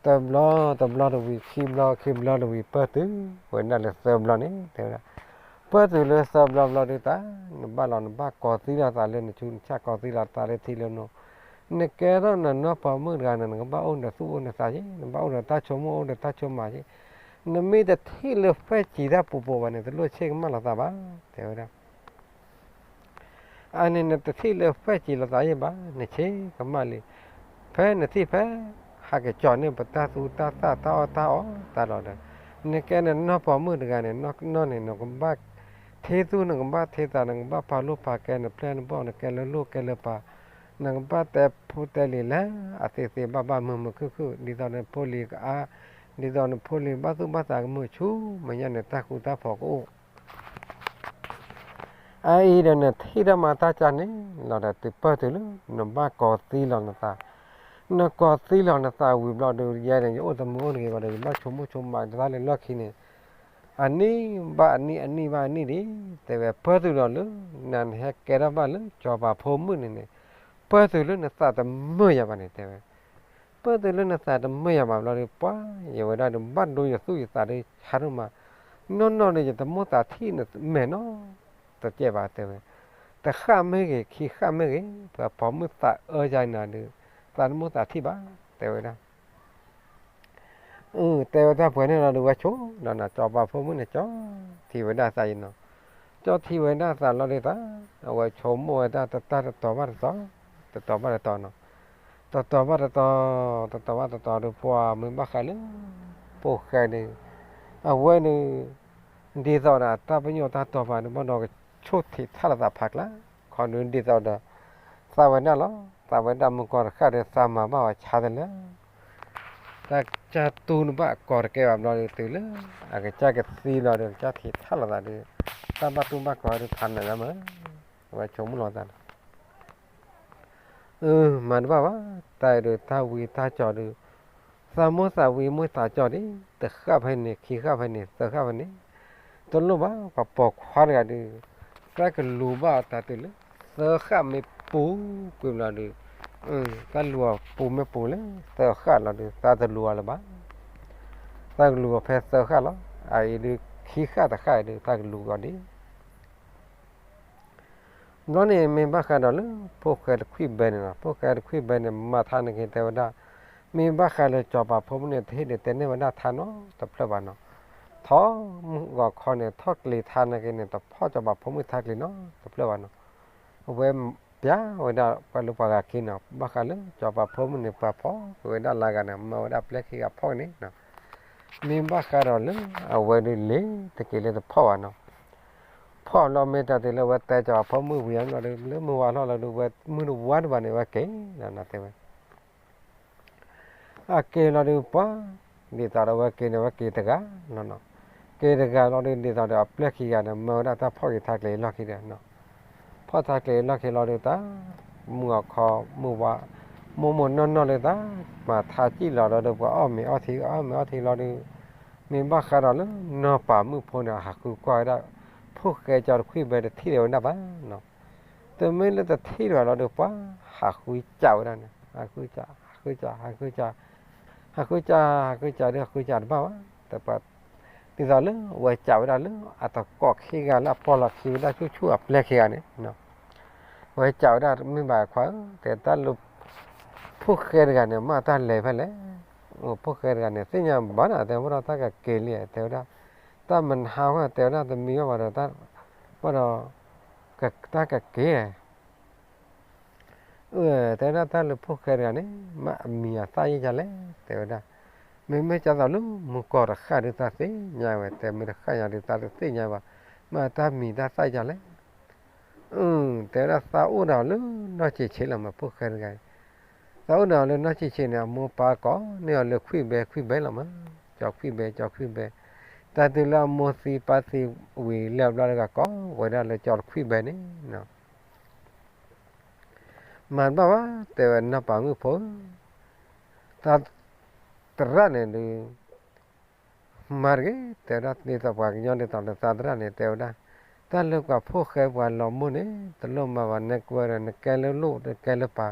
တဘျီတဘျီတဝံၤ ခံဘျီခံဘျီတဝံၤ ပၢၢ်တုၤဝဲဒၣ်လၢသၢဘျီန့ၣ် တဲဝဲဒၣ်. ပၢၢ်တုၤလၢသၢဘျီဘျီဒုး တၢ်နဘၣ်လီၤ နဘၣ်ကီၤသံလီၤသးလၢနဆူးနဆၣ် ကီၤသံလီၤသးလၢထံလၢနိ, နကဲထီၣ်နနီၢ်ပိာ်မုၣ်တဂၤန့ၣ် နကဘၣ်အိၣ်ဒီးသူၣ်အိၣ်နသးက့, နဘၣ်အိၣ်ဒီးတၢ်ဆိကမိၣ် အိၣ်ဒီးတၢ်ဆိကမးက့. နမ့ၢ်တထံၣ်လၢ ဖဲစံးတၢ်ပူၤပူၤဘၣ်န့ၣ် တလိၣ်ဆ့ၣ်ကမၣ်လီၤသးဘၣ် တဲဝဲဒၣ်. အန့ၣ် နတထံၣ်လၢ ဖဲစံးလီၤသးယ့ၢ်ဘၣ် နဆ့ၣ်ကမၣ်လံ. ဖဲနထံၣ်ဖဲ ဟးက့ၤကၠီၤန့ၢ် ပတၢ်သူတၢ်သၣ် တၢ်အီၣ်တၢ်အီသးလီၤဒီး, နကဲနနီၢ်ပိာ်မုၣ်တဂၤန့ၣ် နီၢ်နီၢ်န့ၣ် နကဘၣ်ထံသူၣ် နကဘၣ်ထံသး နကဘၣ်ပာ်လိၣ်ပာ်ကဲ နပျဲၢ်နဘီၣ် နကဲလၢလိၣ်ကဲလၢပၤ, နကဘၣ်တဲဖိတဲလံၤလၢအသ့သ့ဘၣ်ဘၣ် မုာ်မုာ်ခုၣ်ခုၣ် ဒ်သိးနဖိလံၤကအါ, ဒ်သိးနဖိလံၤဘၣ်သူၣ်ဘၣ်သးကမုာ်ဆူမဲာ်ညါန့ၣ် တၢ်ဃူတၢ်ဖိးကအိၣ် အအံၤဒီး နထံၣ်တၢ်မၤတၢ်ကၢ်န့ၣ်လီၤဒီး တုၤပၢၢ်တုၤလၢ နဘၣ်ကီၤသံလီၤနသး, နကီၤသံလီၤနသးဝံၤဘျီဒုး ယဲန့ၣ် ယအိၣ်တမုာ်အိၣ်တဂ့ၤဘၣ်ဒီး ယဘၣ်ဆိကမိၣ်ဆိကမးတၢ်လၢလီၢ်ခံန့ၣ် အနံၣ်ဘၣ်အနံၣ် အနံၣ်ဘၣ်အနံၣ်ဒံး တဲဝဲ ပၢၢ်တုၤဒီးလၢ နၤနဟဲကဲထီၣ်ဘၣ်လၢ စီၤပၤဖိမုၣ်န့ၣ်န့ၣ်, ပၢၢ်တုၤလၢနသးတမုာ်ယၤဘၣ်န့ၣ် တဲဝဲ ပၢၢ်တုၤလၢနသးတမုာ်ယၤဘၣ်ဘျီဒီး ပှၤ ယဝဲဒၣ်ဒီး ဘၣ်ဒိယသူၣ်ယသးဒီး ဆါဒိၣ်မး, နီၢ်နီၢ်ဒီး ယတမိၣ်သးထံၣ်နမဲာ်နီတကဲဘၣ် တဲဝဲ, တဃၣ်မ့ၢ်ဂ့ၤ ခံဃၣ်မ့ၢ်ဂ့ၤ ပှၤပိာ်မုၣ်သးအၢယၤနၤဒီး သးတမိၣ်သးထံၣ်ဘၣ် တဲဝဲဒၣ်. အ တဲဝဲတၢ်ပှဲၤန့ၣ်လီၤဒီး ဝဲဆိဒီးနၤ စီၤပၤဖိမုၣ်န့ၣ် ကၠီထံဝဲဒၣ်သးယနီၤ, ကၠီထံဝဲဒၣ်သးလီၤဒီးသး, အဝဲဆိကမိၣ်ဝဲဒၣ်တၢ်တတီၤဘၣ်တတီၤ, တတီၤဘၣ်တတီၤနီၤ, တတီၤဘၣ်တတီၤ, တတီၤဘၣ်တတီၤဒီး ပှၤမ့ၢ်ဘၣ်ဃးလၢ ပိာ်ဃဲန့ၣ်, အဝဲန့ၣ် ဒ်သိးဒီးတၢ်ပညိၣ်တၢ်တီၤပာ်ဒီး ဘၣ်ဒီးကဆိၣ်ထံးထၣ်လီၤသးဖးကျါ, ခီဒုးဒ်သိးဒီး သးဝဲဒၣ်လီၤ, သးဝဲဒၣ်မုၢ်ကီၢ်တဃၣ်ဒီး သးမၤဘၣ်ဝဲဆါတလၢ တၢ်ကစၢ်တူၢ်နဘၣ်အကီၤတကဲဘၣ်ဘျီဒီး တုၤလၢအကစၢ်ကသံလီၤဒီး ကစၢ်ထံးထၣ်လီၤသးဒီး တၢ်ဘၣ်တူၢ်ဘၣ်ကီၤဒုးဖးနးလၢမး, အဝဲဆိကမိၣ်လီၤသးန့ၣ်, အ မၤတဘၣ်ဘၣ်, တၢ်အံၤဒီးတၢ်ဝံတၢ်ကၠီၤဒီး သးမိၣ်သးဝံမိၣ်သးကၠီၤဒီး တဃၣ်ဖဲန့ၣ် ခံဃၣ်ဖဲန့ၣ် သၢဃၣ်ဖဲန့ၣ်, တလိၣ်ဘၣ် ပှၤပိာ်ခွါတဂၤဒီး တၢ်ကလူၤဘၣ်အတၢ်တုၤလၢ သၢဃၣ်မ့ၢ်ပူၤကွံာ်ဘျီဒီး, တၢ်လူၤအီၤပူၤမ့ၢ်ပူၤလၢ သၢဃၣ်လီၤဒီး တၢ်တလူၤအီၤလၢၤဘၣ်, တၢ်ကလူၤအီၤဖဲသၢဃၣ်လီၤ, အအံၤဒီး ခံဃၣ်တဃၣ်အံၤဒီး တၢ်ကလူၤအီၤဒံး ဘျီန့ၣ်မ့ၢ်ဘၣ်ဃးဒီးလၢဖိၣ်ဃဲတခွံၣ်ဘဲန့ၣ်လီၤ. ဖိၣ်ဃဲတခွံၣ်ဘဲန့ၣ် မၤထါန့ၣ်က့ၤတဲဝဲဒၣ်, မ့ၢ်ဘၣ်ဃးလၢစီၤပၤဖိမုၣ်န့ၣ် တဟ့ၣ်ဒုးတဲန့ၢ်ဝဲဒၣ်ထါနီတဖျၢၣ်ဘၣ်နီၤ. ထီၣ်မုၢ်ဂီၤခီန့ၣ် ထီၣ်ကျ့ၤထါန့ၣ်က့ၤန့ၣ် တဖီၣ်စီၤပၤဖိမုၣ်ထါကျ့ၤနီတဖျၢၣ်ဘၣ်နီၤ. အဝဲပျဲဝဲဒၣ်ပှၤလၢပှၤဂၤက့ၤနီၤ, ဘၣ်ဃးလၢစီၤပၤဖိမုၣ်န့ၣ် ပှၤဖီၣ်က့ၤဝဲဒၣ်လၢဂၤန့ၣ် မၤဝဲဒၣ်ပျဲခံဂၤဖီၣ်က့ၤန့ၣ်နီၤ. မ့ၢ်ဘၣ်ဃးဒီးလၢအဝဲဒုးလ့ၤတက့ၤလၢတဖီၣ်ဘၣ်နီၤ. ဖီၣ်လီၤမ့ၢ်တၢ်တုၤလၢအဝဲတဲစီၤပၤဖိမုၣ်ဝံၤအလီၢ်လီၤဒီး လၢမုၢ်ဝါလီၢ်လီၤဒီး ဝဲမုၢ်တဝါတဘၣ်န့ၣ် ဝဲက့ၤလီၤနီၤတဲဝဲ အက့ၤလီၤဒုးပှၤ, ဒ်သိးဒီးဝဲက့ၤန့ၣ် ဝဲက့ၤတဂၤလီၤနီၤ. က့ၤတဂၤလီၤဒုး ဒ်သိးဒီးအပျဲခံဂၤန့ၣ် မၤဝဲဒၣ်တၢ်ဖီၣ်က့ၤထါကျ့ၤအလီၢ်ခံဒီးနီၤ. ဖီၣ်ထါကျ့ၤအလီၢ်ခံလီၤဒုးတၢ်, မုၢ်ဂီၤခီမုၢ်ဝါ, မိၢ်မိၢ်နီၢ်နီၢ်လၢတၢ်, မၤထါစံၣ်လီၤဒီး ပှၤအီၣ်မ့ၤအီထံ အီၣ်မ့ၤအီထံလီၤဒုး, မ့ၢ်ဘၣ်ဃးဒီးလၢနီၢ်ပၤမုၣ်ဖိန့ၣ် ဟးဃုကွၢ်ဝဲဒၣ်, ဖိၣ်ဃဲကၠီတခွံၣ်ဘဲတထံၣ်လၢၤဝဲဒၣ်ဘၣ်နီၤ. တမ့ၢ်လၢတထံၣ်လၢၤဘၣ်လီၤဒုးပှၤ, ဟးဃုစးဝဲဒၣ်န့ၣ်, ဟးဃုစး, ဟးဃုစး, ဟးဃုစး, ဟးဃုစးဒုး ဟးဃုစးတဘၣ်ဘၣ်, ဒ်သိးလၢအဝဲစးဝဲဒၣ်လၢအတကိးခံဂၤလၢအပီၢ်လီၤခံဝဲဒၣ်ဆူၣ်ဆူၣ်အပျဲခံဂၤန့ၣ်, အဝဲစးဝဲဒၣ်မ့ၢ်ဘၣ်ခွါဧၢ, တဲတၢ်လၢ ဖိၣ်ဃဲတဂၤန့ၣ် မ့ၢ်တၢ်လဲၤဖဲလဲၣ်, ဖိၣ်ဃဲတဂၤန့ၣ် သ့ၣ်ညါဘၣ်နီၤ တဲဘၣ်ဒီးတၢ်ကက့ၤလံ တဲဝဲဒၣ်, တၢ်မနုၤဟါဝဲ တဲဝဲဒၣ်တမံၤဘၣ်ဘၣ်ဒီး, ဘၣ်ဒီး, တၢ်ကက့ၤ တဲဝဲဒၣ်တၢ်လၢဖိၣ်ဃဲတဂၤန့ၣ် မ့ၢ်အမံၤအသၣ်ယဲၢ်ဒ်လဲၣ် တဲဝဲဒၣ်, မ့မ့ၢ်ကၢ်သိးလၢမူကီၢ်တဃၣ်ဒုးသးသ့ၣ်ညါဝဲ တဲမ့ၢ်တဃၣ်ညါဒုးသးတသ့ၣ်ညါဘၣ်, မ့ၢ်တၢ်မံၤတၢ်သၣ်ယဲၢ်ဒ်လဲၣ်, တဲဝဲဒၣ်သးအိၣ်ဒီးအီၤလၢနီၢ်ဆံးဆံးလီၤမး ဖိၣ်ဃဲတဂၤအံၤ, သးအိၣ်ဒီးအီၤလၢနီၢ်ဆံးဆံးန့ၣ် အမိၢ်ပၢ်ကိးန့ၢ်အီၤလၢခွံၣ်ဘဲခွံၣ်ဘဲလီၤမး, ကၠီခွံၣ်ဘဲ ကၠီခွံၣ်ဘဲ, တၢ်တုၤလၢအမိၢ်သံပၢ်သံဝံၤလၢအဘျီတဂၤကိးဝဲဒၣ်လၢကၠီတခွံၣ်ဘဲန့ၣ် မၤတဘၣ်ဘၣ် တဲဝဲနီၢ်ပၤမုၣ်ဖိဧၢ, သးသရၣ်န့ၣ်ဒုး မၤတဂ့ၤ တဲဝဲဒၣ် ဒ်သိးပှၤကညီဒ်သိးလၢသးသရၣ်န့ၣ် တဲဝဲဒၣ်, တၢ်လၢပှၤဖိၣ်ဃဲပှၤလီၤမိၢ်န့ၣ် တလိၣ်မၤဘၣ် နကွဲဒီးနကဲလၢလိၣ် နကဲလၢပၤ,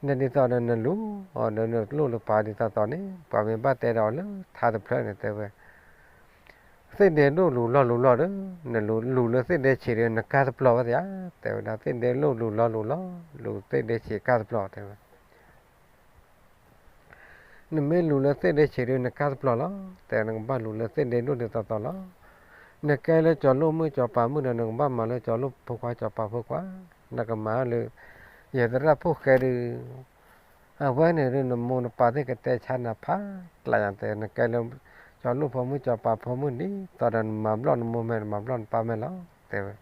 နဒ်သိးဒီးနလူၤအီၤဒီးနလိၣ်လၢပၤဒ်သိးသိးန့ၣ် ပှၤမ့ၢ်ဘၣ်တဲဒီးအီၤလၢထါတဖျၢၣ်န့ၣ် တဲဝဲ သ့ၣ်ဒ့ဒိၣ်လူၤလီၢ်လူၤလီၢ်ဒီး နလူၤလူၤလၢသ့ၣ်ဒ့ဆံးဒီး နကါတပျီၤဝဲသ့ဧါ, တဲဝဲဒၣ် သ့ၣ်ဒ့ဒိၣ်လူၤလီၢ်လူၤလီၢ် လူၤသ့ၣ်ဒ့ဆံးကါတပျီၤ တဲဝဲ, နမ့ၢ်လူၤလၢသ့ၣ်ဒ့ဆံးဒီး နကါတပျီၤလီၤ, တဲနကဘၣ်လူၤလၢသ့ၣ်ဒ့ဒိၣ်ဒ်သိးသိးလီၤ, နကဲလၢကၠီၤလိၣ်မုၣ်ကၠီၤပၤမုၣ်ဒီး နကဘၣ်မၤလၢကၠီၤလိၣ်ဖိခွါကၠီၤပၤဖိခွါ, နကမၤလၢ ယသရၣ်ဖိၣ်ဃဲဒုး အဝဲန့ၣ်ဒုး နမိၢ်နပၢ်သ့ၣ်ကတဲဆါနၤဖးကျးညါ တဲ နကဲလၢ ကၠီၤလိၣ်ဖိမုၣ်ကၠီၤပၤဖိမုၣ်ဒ်သိးဒီး နမၤဘျီၣ်နမိၢ်မဲာ် နမၤဘျီၣ်နပၢ်မဲာ်လီၤ တဲဝဲ,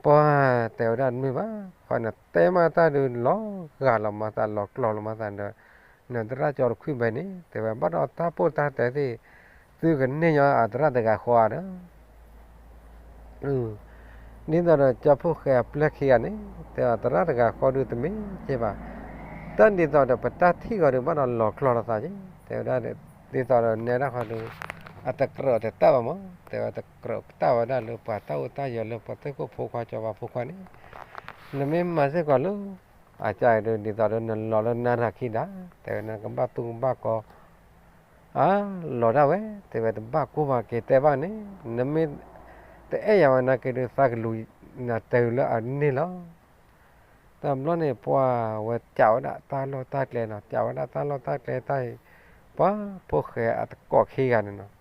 ပှၤတဲဝဲဒၣ်တမ့ၢ်ဘၣ်, ခီနတဲမးတၢ်ဒုးလီၤဂာ်လီၤမၤသး လီၤကျီၤလီၤမၤသးဒီး နသရၣ်ကၠီတခွံၣ်ဘဲန့ၣ် တဲဝဲ ဘၣ်ဒီးတၢ်ပိၢ်တၢ်တဲသ့ၣ် သုကန့ၢ်ညီအသရၣ်တဂၤဃီဧါဒီး ဒ်သိးဒီးကၠီဖိၣ်ဃဲအပျဲၢ်ခံဂၤန့ၣ် တဲအီၤသရၣ်တဂၤဃီဒုးတမ့ၢ်က့ဘၣ်, တၢ်ဒ်သိးဒီးပတၢ်ထံၣ်ဂီၤဒုးဘၣ်ဒီးလီၤကျီၤလိာ်သးက့, တဲဝဲဒၣ် ဒ်သိးဒီးနဲဒၣ်ဃီဒုး အတကြၢးတတၢ်ဘၣ်မး, တဲဝဲတကြၢးတၢ်ဝဲဒၣ်လၢပှၤတၢ်အိၣ်တၢ်ယၢၤ လၢပှၤသ့ၣ်ခိၣ်ဖိခွါကၠီၤပၤဖိခွါန့ၣ်, နမ့ၢ်မၤစ့ၢ်ကီးလၢ အကါအံၤဒုး ဒ်သိးဒီးနလီၤလၢနၤတၢ်ခံဒၣ်, တဲဝဲနကဘၣ်သူကဘၣ်ကီ အါ လီၤဒၣ်ဝဲ, တဲဝဲတဘၣ်ကိၢ်ဘၣ်က့ၤတဲဘၣ်န့ၣ်, နမ့ၢ်တအဲၣ်ယၤဝဲနာ်က့ဒုး သးကလူၤနၤတၢ်လၢအန့ၢ်လီၤ. တဘျီန့ၣ် ပှၤဝဲစံးဝဲဒၣ်တၢ်လီၢ်တၢ်ကျဲနီၤ, စံးဝဲဒၣ်တၢ်လီၢ်တၢ်ကျဲတၢ်အံၤ, ပှၤဖိၣ်ဃဲအတကိးခံဂၤန့ၣ်နီၤ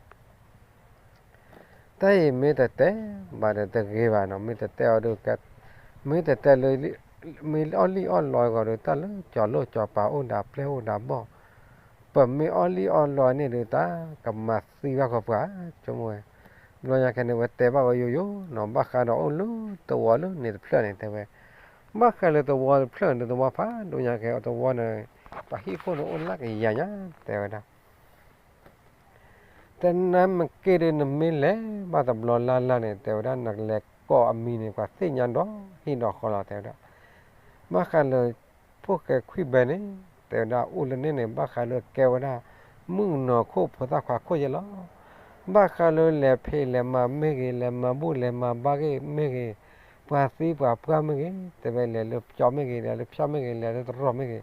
တၢ်အံၤမ့ၢ်တတဲဘၣ်ဒီးတဂ့ၤဘၣ်နီၤ, မ့ၢ်တတဲအီၤဒုး, မ့ၢ်တတဲလၢ မ့ၢ်အီၣ်လံၣ်အီၣ်လီအဂီၢ်ဒီး တၢ်လၢကၠီၤလိၣ်ကၠီၤပၤအိၣ်ဒၣ်ပျဲၢ်အိၣ်ဒၣ်ဘီၣ်, ပမ့ၢ်အီၣ်လံၣ်အီၣ်လီန့ၣ်ဒုး တၢ်ကမၤသံဘၣ်ဃီပှၤ, ဆိကမိၣ်ဝဲ, ဘျီညါခဲန့ၣ် ဝဲတဲဘၣ်ဝဲယိယိနီၤ, ဘၣ်ဃးဒီးအိၣ်လၢသဝီလၢန့ၣ်တဖျၢၣ်န့ၣ် တဲဝဲ, ဘၣ်ဃးလၢသဝီတဖျၢၣ်န့ၣ် သဝီဖးဒိၣ်ညါခဲအသဝီန့ၣ်, ပှၤဟံၣ်ခိၣ်န့ၣ်အိၣ်လၢကယၤညါ တဲဝဲဒၣ် တနၤမ့ၢ်က့ၤဒီး နမ့ၢ်လဲၤဘၣ်တဘျီလၢ်လၢ်န့ၣ် တဲဝဲဒၣ် နကလဲၤကိးအမံၤန့ၣ် ပှၤသ့ၣ်ညါဒီးဟံၣ်ဒီးဃီလီၤ တဲဝဲဒၣ်. ဘၣ်ဃးလၢ ဖိၣ်ဃဲခွံၣ်ဘဲန့ၣ် တဲဝဲဒၣ် အိၣ်လၢန့ၣ်န့ၣ် ဘၣ်ဃးလၢကဲဝဲဒၣ် မုၣ်ကနီၤခိၣ်ဖိသၣ်ခွါခိၣ်ယဲလီၤ. ဘၣ်ဃးလၢလဲၤဖံးလဲၤမၤမ့ၢ်ဂ့ၤ လဲၤမၤဘူၣ်လဲၤမၤဘါဂ့ၤမ့ၢ်ဂ့ၤ, ပှၤသံပှၤပှၢ်မ့ၢ်ဂ့ၤ, တဲဝဲလဲၤလၢကၠီမ့ၢ်ဂ့ၤ လဲၤလၢဖၠီမ့ၢ်ဂ့ၤ လဲၤလၢတရီမ့ၢ်ဂ့ၤ,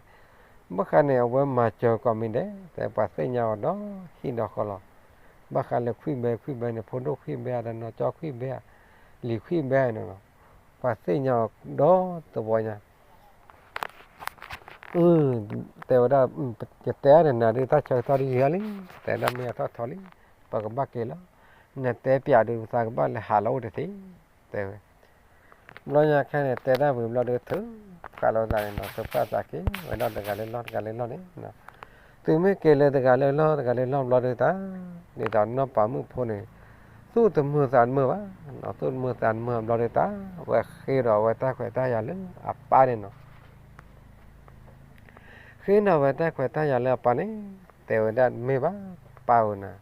ဘၣ်ဃးန့ၣ် အဝဲမၤစၢၤကိးမံၤဒဲး တဲပှၤသ့ၣ်ညါအီၤဒီးဟံၣ်ဒီးဃီလီၤ. ဘၣ်ဃးလၢခွံၣ်ဘဲခွံၣ်ဘဲန့ၣ် ဖိဒိၣ်ခွံၣ်ဘဲ အတနီၤကၠီခွံၣ်ဘဲ လံၤခွံၣ်ဘဲန့ၣ်လီၤ. ပှၤသ့ၣ်ညါအီၤဒီတဝီညါ, အ တဲဝဲဒၣ်, ယတဲအါန့ၣ်နၤဒုး တၢ်ဆၢကတီၢ်ဒုးယံာ်လံ, တဲဒၣ်မ့ၢ်အထီၣ်ထီလံ, ပကဘၣ်က့ၤလီၤ, နတဲပၠးဒုး ပသးကဘၣ်လဲၤဟးလီၤအိၣ်တသ့, တဲဝဲ ဘျီညါခဲန့ၣ် တဲတၢ်ဝံၤဘျီဒုး ထုးဃာ်လိာ်သးန့ၣ်နီၤ, ထုးဖျါသးက့ၤဝဲဒၣ်တဂၤလၢလီၢ် တဂၤလၢလီၢ်န့ၣ်, တုၤမ့ၢ်က့ၤလၢတဂၤလၢလီၢ် တဂၤလၢလီၢ်ဘျီဒုးတၢ်, ဒ်သိးနီၢ်ပၤမုၣ်ဖိန့ၣ် သူၣ်တမုာ်သးတမုာ်ဘၣ်, သူၣ်တမုာ်သးတမုာ်ဘျီဒုးတၢ်, ဝဲဃ့ဒီးဝဲတၢ်ခွဲးတၢ်ယာ်လၢအပၢ်န့ၣ်နီၤ ဃ့ဒီးဝဲတၢ်ခွဲးတၢ်ယာ်လၢအပၢ်န့ၣ်, တဲဝဲဒၣ်မ့ၢ်ဘၣ်, ပၢ်ဧၢနၤ,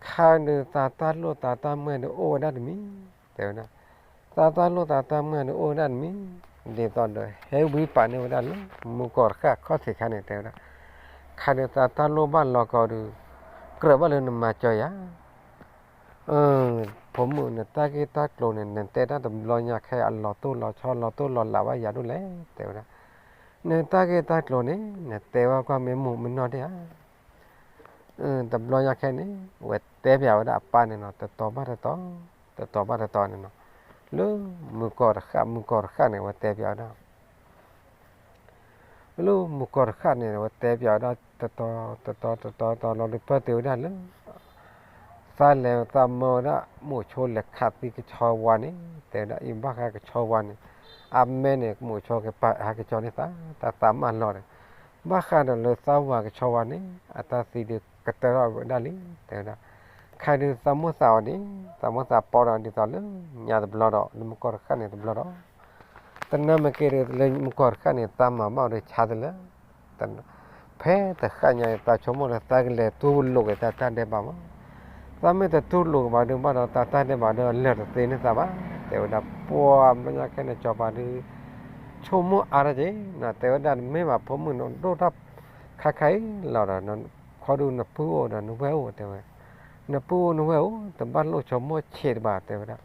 ခါဒုးသးတၢ်လိၣ်သးတၢ်မုၢ်ဒုးအိၣ်ဝဲဒၣ်တမံၤ, တဲဝဲဒၣ်, သးတၢ်လိၣ်သးတၢ်မုၢ်ဒုးအိၣ်ဝဲဒၣ်တမံၤ, ဒ်သိးဒီးဟဲဝံပာ်န့ၢ်ဝဲဒၣ်လၢ မူကီၢ်တဃၣ်ခီၣ်ထံးခါန့ၣ် တဲဝဲဒၣ်, ခါဒုးသးတၢ်လိၣ်ဘၣ်လီၤကီဒုး, ကြၢးဘၣ်လၢနမၤစၢၤယၤ အ ဖိမုၣ် နတၢ်ဂ့ၢ်တၢ်ကျိၤန့ၣ် နတဲတၢ်တဘျီညါခဲအလီၤတိၢ်လီၤဆီ လီၤတိၢ်လီၤလးဘၣ်ယၤဒိၣ်လဲၣ် တဲဝဲဒၣ်, နတၢ်ဂ့ၢ်တၢ်ကျိၤန့ၣ် နတဲဘၣ်ကွၢ်မ့ၢ်မုာ်မ့ၢ်နီၢ်ဒံးဧါ, တဘျီညါခဲန့ၣ် ဝဲတဲပၠးဝဲဒၣ်အပၢ်န့ၣ်နီၤ တတီၤဘၣ်တတီၤ, တတီၤဘၣ်တတီၤန့ၣ်နီၤ, လၢမုၢ်ကီၢ်တဃၣ် မုၢ်ကီၢ်တဃၣ်န့ၣ် ဝဲတဲပၠးဝဲဒၣ် လၢမုၢ်ကီၢ်တဃၣ်န့ၣ် ဝဲတဲပၠးဝဲဒၣ်တတီၤ တတီၤ တတီၤ တတီၤလီၤဒုး ပၢၢ်တုၤဝဲဒၣ်လၢ သးလဲၤသးမၢဝဲဒၣ် မိၣ်ဆိလဲၤခးသံကဆီဝါန့ၣ် တဲဝဲဒၣ်အံၤ ဘၣ်ဃးကဆီဝါန့ၣ် အမဲန့ၣ် မိၣ်ဆိကပာ်ဟးကဆီန့ၣ်သး တၢ်သးမၢ်လီၤဒီး ဘၣ်ဃးဒီးလၢသးဝၤကဆီဝါန့ၣ် အတၢ်သံဒုးကတၢၢ်ထီၣ်ဝဲဒၣ်လံ တဲဝဲဒၣ် ခါဒုးသးမိၣ်သးအီၤန့ၣ် သးမိၣ်သးပီဒီးဒ်သိးလၢညါတဘျီဒီး လၢမုၢ်ကီၢ်တဃၣ်န့ၣ်တဘျီဒီး တနၢ်မ့ၢ်က့ၤဒီး လၢမုၢ်ကီၢ်တဃၣ်န့ၣ် သးမၤဘၣ်အီၤဒီးဆါတလၢ ဖဲတဃၣ်ညါန့ၣ် သးဆိကမိၣ်လၢသးကလဲၤတူၢ်လိာ်က့ၤတၢ်တၢ်ဒဲးဘးမး, သးမ့ၢ်တတူၢ်လိာ်က့ၤဘၣ်ဒုးဘၣ်ဒီး တၢ်တၢ်ဒဲးဘးဒီးလၢာ်တသ့န့ၢ်သးဘၣ်, တဲဝဲဒၣ် ပှၤဘျီညါခဲန့ၣ် စီၤပၤဒုး ဆိကမိၣ်အါထီၣ်က့ၤ တဲဝဲဒၣ် တမ့ၢ်ဘၣ်ဖိမုၣ်နီၤ ဒိၣ်တၢ်ခါခါအံၤလီၤဒီး ခီဒုးနပုၢ်အိၣ်ဒီးနဝဲၢ်အိၣ် တဲဝဲ, နပုၢ်အိၣ်နဝဲၢ်အိၣ် တဘၣ်လိၣ်ဆိကမိၣ်ဆံးတဘၣ် တဲဝဲဒၣ်,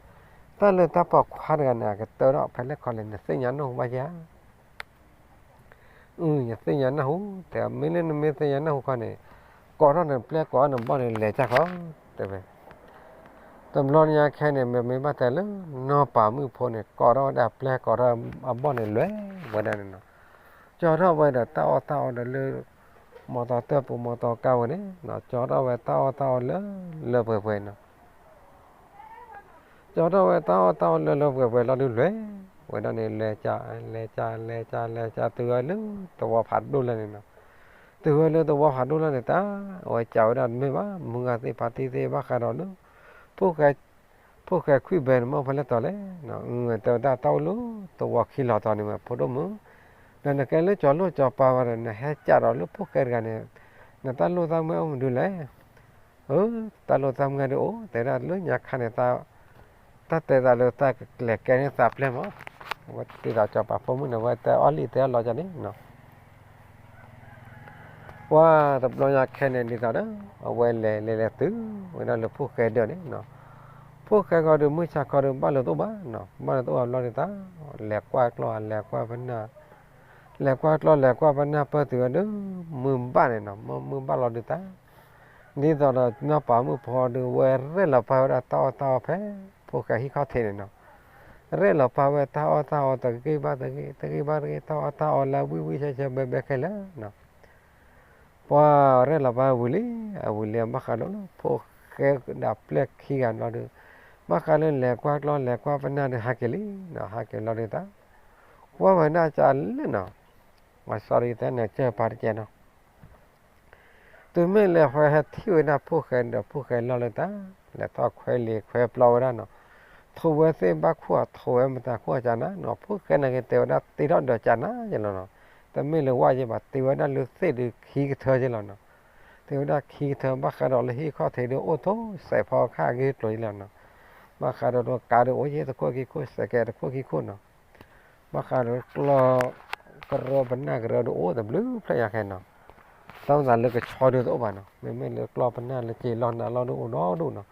တၢ်လၢတၢ်ပိာ်ခွါတဂၤန့ၣ် အကတၢၢ်ထီၣ်ဖဲလဲၣ်ခီလဲၣ် နသ့ၣ်ညါနၢ်ဟူဘၣ်ဧါ အ ယသ့ၣ်ညါနၢ်ဟူ တဲ မ့ၢ်လၢနမ့ၢ်သ့ၣ်ညါနၢ်ဟူခီန့ၣ် ကိးထီၣ်နပျဲၢ်ကိးထီၣ်နဘီၣ်န့ၣ် လဲၤကၢ်ဃီ တဲဝဲ, တဘျီညါခဲန့ၣ် မ့မ့ၢ်ဘၣ်တဲလၢ နီၢ်ပၤမုၣ်ဖိန့ၣ် ကိးထီၣ်ဝဲဒၣ်ပျဲၢ်ကိးထီၣ်အဘီၣ်န့ၣ် လဲၤဝဲဒၣ်န့ၣ်နီၤ, ကၠီထီၣ်ဝဲဒီးတၢ်အီၣ်တၢ်အီဒီးလၢ မီတီတၢၢ်ပူၤမီတီကါဝဲန့ၣ် ကၠီထီၣ်ဝဲတၢ်အီၣ်တၢ်အီလၢလၢပှဲၤပှဲၤနီၤ ကၠီထီၣ်ဝဲတၢ်အီၣ်တၢ်အီလၢလၢပှဲၤပှဲၤလီၤဒုး လဲၤဝဲဒၣ်န့ၣ် လဲၤကၢ် လဲၤကၢ် လဲၤကၢ် လဲၤကၢ် တုၤဝဲလၢသဝီဖးဒိၣ်လၢန့ၣ်နီၤ, တုၤဝဲလၢသဝီဖးဒိၣ်လၢန့ၣ်တၢ် အဝဲကၢ်ဝဲဒၣ်တမ့ၢ်ဘၣ် မုၢ်ဂၤသ့ၣ်ဖါတံၢ်သ့ၣ် ဘၣ်ဃးဒီးလၢ ဖိၣ်ဃဲခွံၣ်ဘဲန့ၣ် မ့ၢ်ဖဲလဲၣ်တီၤလဲၣ်, တဲဝဲဒၣ်တၢ်အိၣ်လၢသဝီခံလီၤတီၤန့ၣ်မ့ၢ် ဖိဒိၣ်မုၣ်, ဒီးနကဲလၢကၠီလိၣ်ကၠီပၤဝဲဒီး နဟဲကၢ်ဒီးလၢဖိၣ်ဃဲတဂၤန့ၣ် နတၢ်လိၣ်တၢ်မုၢ်အိၣ်မနုၤလဲၣ် အ တၢ်လိၣ်တၢ်မုၢ်ဒုးအိၣ် တဲဒၣ်လၢညါခါန့ၣ် တၢ်တဲသးလၢတၢ်ကလဲၤကဲန့ၢ်သးပျဲၢ်မး, အဝဲတ့ၢ်ဒီးစီၤပၤဖိမုၣ်န့ၣ် အဝဲတဲအီၣ်လံတဲအီၣ်လီၤကန့ၣ်နီၤ, ပှၤတဘျီညါခဲန့ၣ်ဒ်သိးဒီး အဝဲလဲၤလဲၤလဲၤတုၤဝဲဒၣ်လၢဖိၣ်ဃဲဒၢးန့ၣ်နီၤ, ဖိၣ်ဃဲဃီဒုး မုၢ်ဆါခီဒုး ဘၣ်လၢတအိၣ်ဘၣ်နီၤ, ဘၣ်လၢတအိၣ်ဘၣ်ဘျီဒုးတၢ် လဲၤကွၢ်ကျီၢ် လဲၤကွၢ်ပနၢ် လဲၤကွၢ်ကျီၢ် လဲၤကွၢ်ပနၢ် ပၢၢ်တုၤဝဲဒၣ် မုၢ်ဘၣ်န့ၣ်နီၤ, မုၢ်မုၢ်ဘၣ်လီၤဒုးတၢ် ဒ်သိးဒီးနီၢ်ပၤမုၣ်ဖိဒုး ဝဲရဲၣ်လီၤပာ်ဝဲဒၣ်တၢ်အီၣ်တၢ်အီဖဲ ဖိၣ်ဃဲဟံၣ်ခီၣ်ထံးန့ၣ်နီၤ, ရဲၣ်လီၤပာ်ဝဲတၢ်အီၣ်တၢ်အီတဂ့ၤဘၣ်တဂ့ၤ တဂ့ၤဘၣ်တဂ့ၤ တၢ်အီၣ်တၢ်အီလၢဝံၣ်ဝံၣ်ဆဲဆဲဘဲဘဲခဲလၢာ်နီၤ ပှၤရဲၣ်လီၤပာ်ဝံၤလံ အဝံၤလံ ဘၣ်ဃးဒီးလၢ ဖိၣ်ဃဲဒၣ်ပျဲၢ်ခံဂၤဘျီဒုး ဘၣ်ဃးလၢလဲၤကွၢ်ကျီၢ် လဲၤကွၢ်ပနၢ်ဒုး ဟးက့ၤလံနီၤ, ဟးက့ၤလီၤဒုးတၢ် ကွၢ်ဝဲဒၣ်ကလဲၣ်နီၤ, မၤစီၤရံတဲန့ၣ် ကၢၢ်ပာ်တကဲနီၤ, တုၤမ့ၢ်လဲၤဟဲထံၣ်ဝဲဒၣ်ဖိၣ်ဃဲဒီး ဖိၣ်ဃဲလီၢ်လၢတၢ် လဲၤထီၣ်ခွဲးလံာ်ခွဲးပျီဝဲဒၣ်နီၤ, ထိးဝဲသ့ၣ်ဘၣ်ခိၣ် ထိးဝဲမတၤခိၣ်ကနၤနီၤ, ဖိၣ်ဃဲန့ၣ်က့ၤတဲဝဲဒၣ် တ့ထီၣ်ဒီးကနၤယဲလီၤနီၤ, တမ့ၢ်လၢဝဲယဲဘၣ် တ့ဝဲဒၣ်လၢသ့ၣ်ဒုးခံကထၢယဲလီၤနီၤ, တ့ဝဲဒၣ်ခံကထၢ ဘၣ်ဃးဒီးလၢဟံၣ်ခီၣ်ထံးဒုးအိၣ်ထိးစဲးဖီခါအဂ့ၢ်ကျိၤယဲလီၤနီၤ, ဘၣ်ဃးဒီးကါဒုးအိၣ်ယဲတခိၣ်ခံခိၣ် စဲးကဲတခိၣ်ခံခိၣ်နီၤ ဘၣ်ဃးဒီးကျီၢ်ကရၢပနၢ်ကရၢဒုးအိၣ်တဘျုးဖျၢၣ်ညါခဲနီၤ, တၢ်မၤသးလၢကဆီဒုးတအိၣ်ဘၣ်နီၤ, မ့မ့ၢ်လၢကျီၢ်ပနၢ်လၢက့ၤလီၢ်နၤလီၢ်ဒုးအိၣ်ဒီဒူၣ်နီၤ,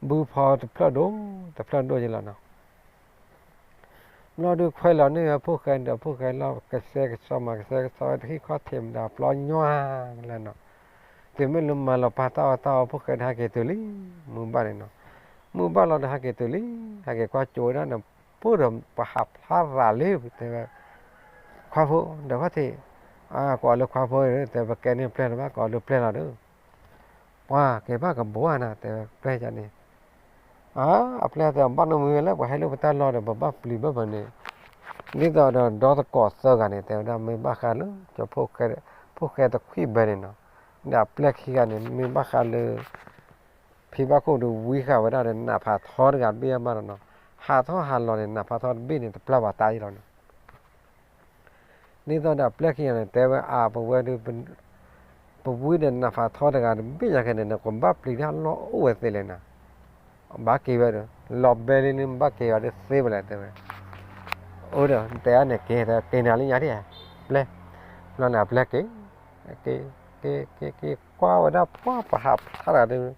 ဘုဖီတဖျၢၣ်ဒိၣ် တဖျၢၣ်ဒိၣ်ယဲလီၤနီၤ ဘျီဒုးခွဲးလီၤန့ၢ်ဝဲဖိၣ်ဃဲဒီး ဖိၣ်ဃဲလီၢ် ကစဲကစီမၤ ကစဲကစီဝဲတဟံၣ်ခီၣ်ထံးမတၤပျီညွၢ်လၢနီၤ, တုၤမ့ၢ်လၢမၤလီၤပာ်တၢ်အီၣ်တၢ်အီ ဖိၣ်ဃဲဒုးဟးက့ၤတုၤလံ, မုၢ်ဘၣ်န့ၣ်နီၤ, မုၢ်ဘၣ်လီၤဒီးဟးက့ၤတုၤလံ, ဟးက့ၤကွၢ်ကၠိဝဲဒၣ်န့ၣ် အိၣ်ဒီးပှၤဟးဖျါရၤလံ တဲဝဲ, ခွါဖိ ဒီးခီၣ်ထံး, အကိးလၢခွါဖိ တဲ ပကဲန့ၢ်ပျဲၢ်လၢၤဘၣ် ကိးလၢပျဲၢ်လီၤဒီး, ပှၤက့ၤဘၣ်ကဘီဧါနၤ တဲဝဲ ပျဲၢ်န့ၣ်, အပျဲၢ်တဲ ဘၣ်နီတမံၤဝဲလၢ ပှၤဟဲလၢပတၢ်လီၢ်ဒီး ပဘၣ်ပျံၤဘၣ်ပှၤန့ၣ်, ဒ်သိးဒီးဒီသကိးသၢဂၤန့ၣ် တဲဝဲဒၣ် မ့ၢ်ဘၣ်ဃးလၢ ကၠီ ဖိၣ်ဃဲတခွံၣ်ဘဲန့ၣ်နီၤ, ဒီးအပျဲၢ်ခံဂၤန့ၣ် မ့ၢ်ဘၣ်ဃးလၢ ဖံဘၣ်ခိၣ်ဒီးဝံဃာ်ဝဲဒၣ်ဒီး နးဖးထီတဂၤတဘ့ၣ်အမးလီၤနီၤ, ဟးထီၣ်ဟးလီၤန့ၣ် နးဖးထီတဘ့ၣ်န့ၣ် တပျၢ်ဘၣ်တၢ်အံၤလီၤနီၤ. ဒ်သိးဒီးအပျဲၢ်ခံဂၤန့ၣ် တဲဝဲအါ ပဝဲဒုး ပဝံဒီးနးဖးထီတဂၤတဘ့ၣ်ညါခဲန့ၣ် နကဘၣ်ပျံၤတၢ်လီၢ်အိၣ်ဝဲသ့လဲၣ်နၤ, ဘၣ်က့ၤဝဲဒီး လီၤဘဲလံန့ၣ် ဘၣ်က့ၤဝဲဒီးသ့ဝဲလဲၣ် တဲဝဲ, အိၣ်ဒီး တဲအါန့ၣ် က့ၤတဲက့ၤနၤလၢညါဒ် ပျဲၢ်, ဘျီန့ၣ်အပျဲၢ်က့ၤ က့ၤ က့ၤ က့ၤ က့ၤကွၢ်ဝဲဒၣ်ပှၤ ပှၤဟးဖျါတဂၤဒီး လီၤ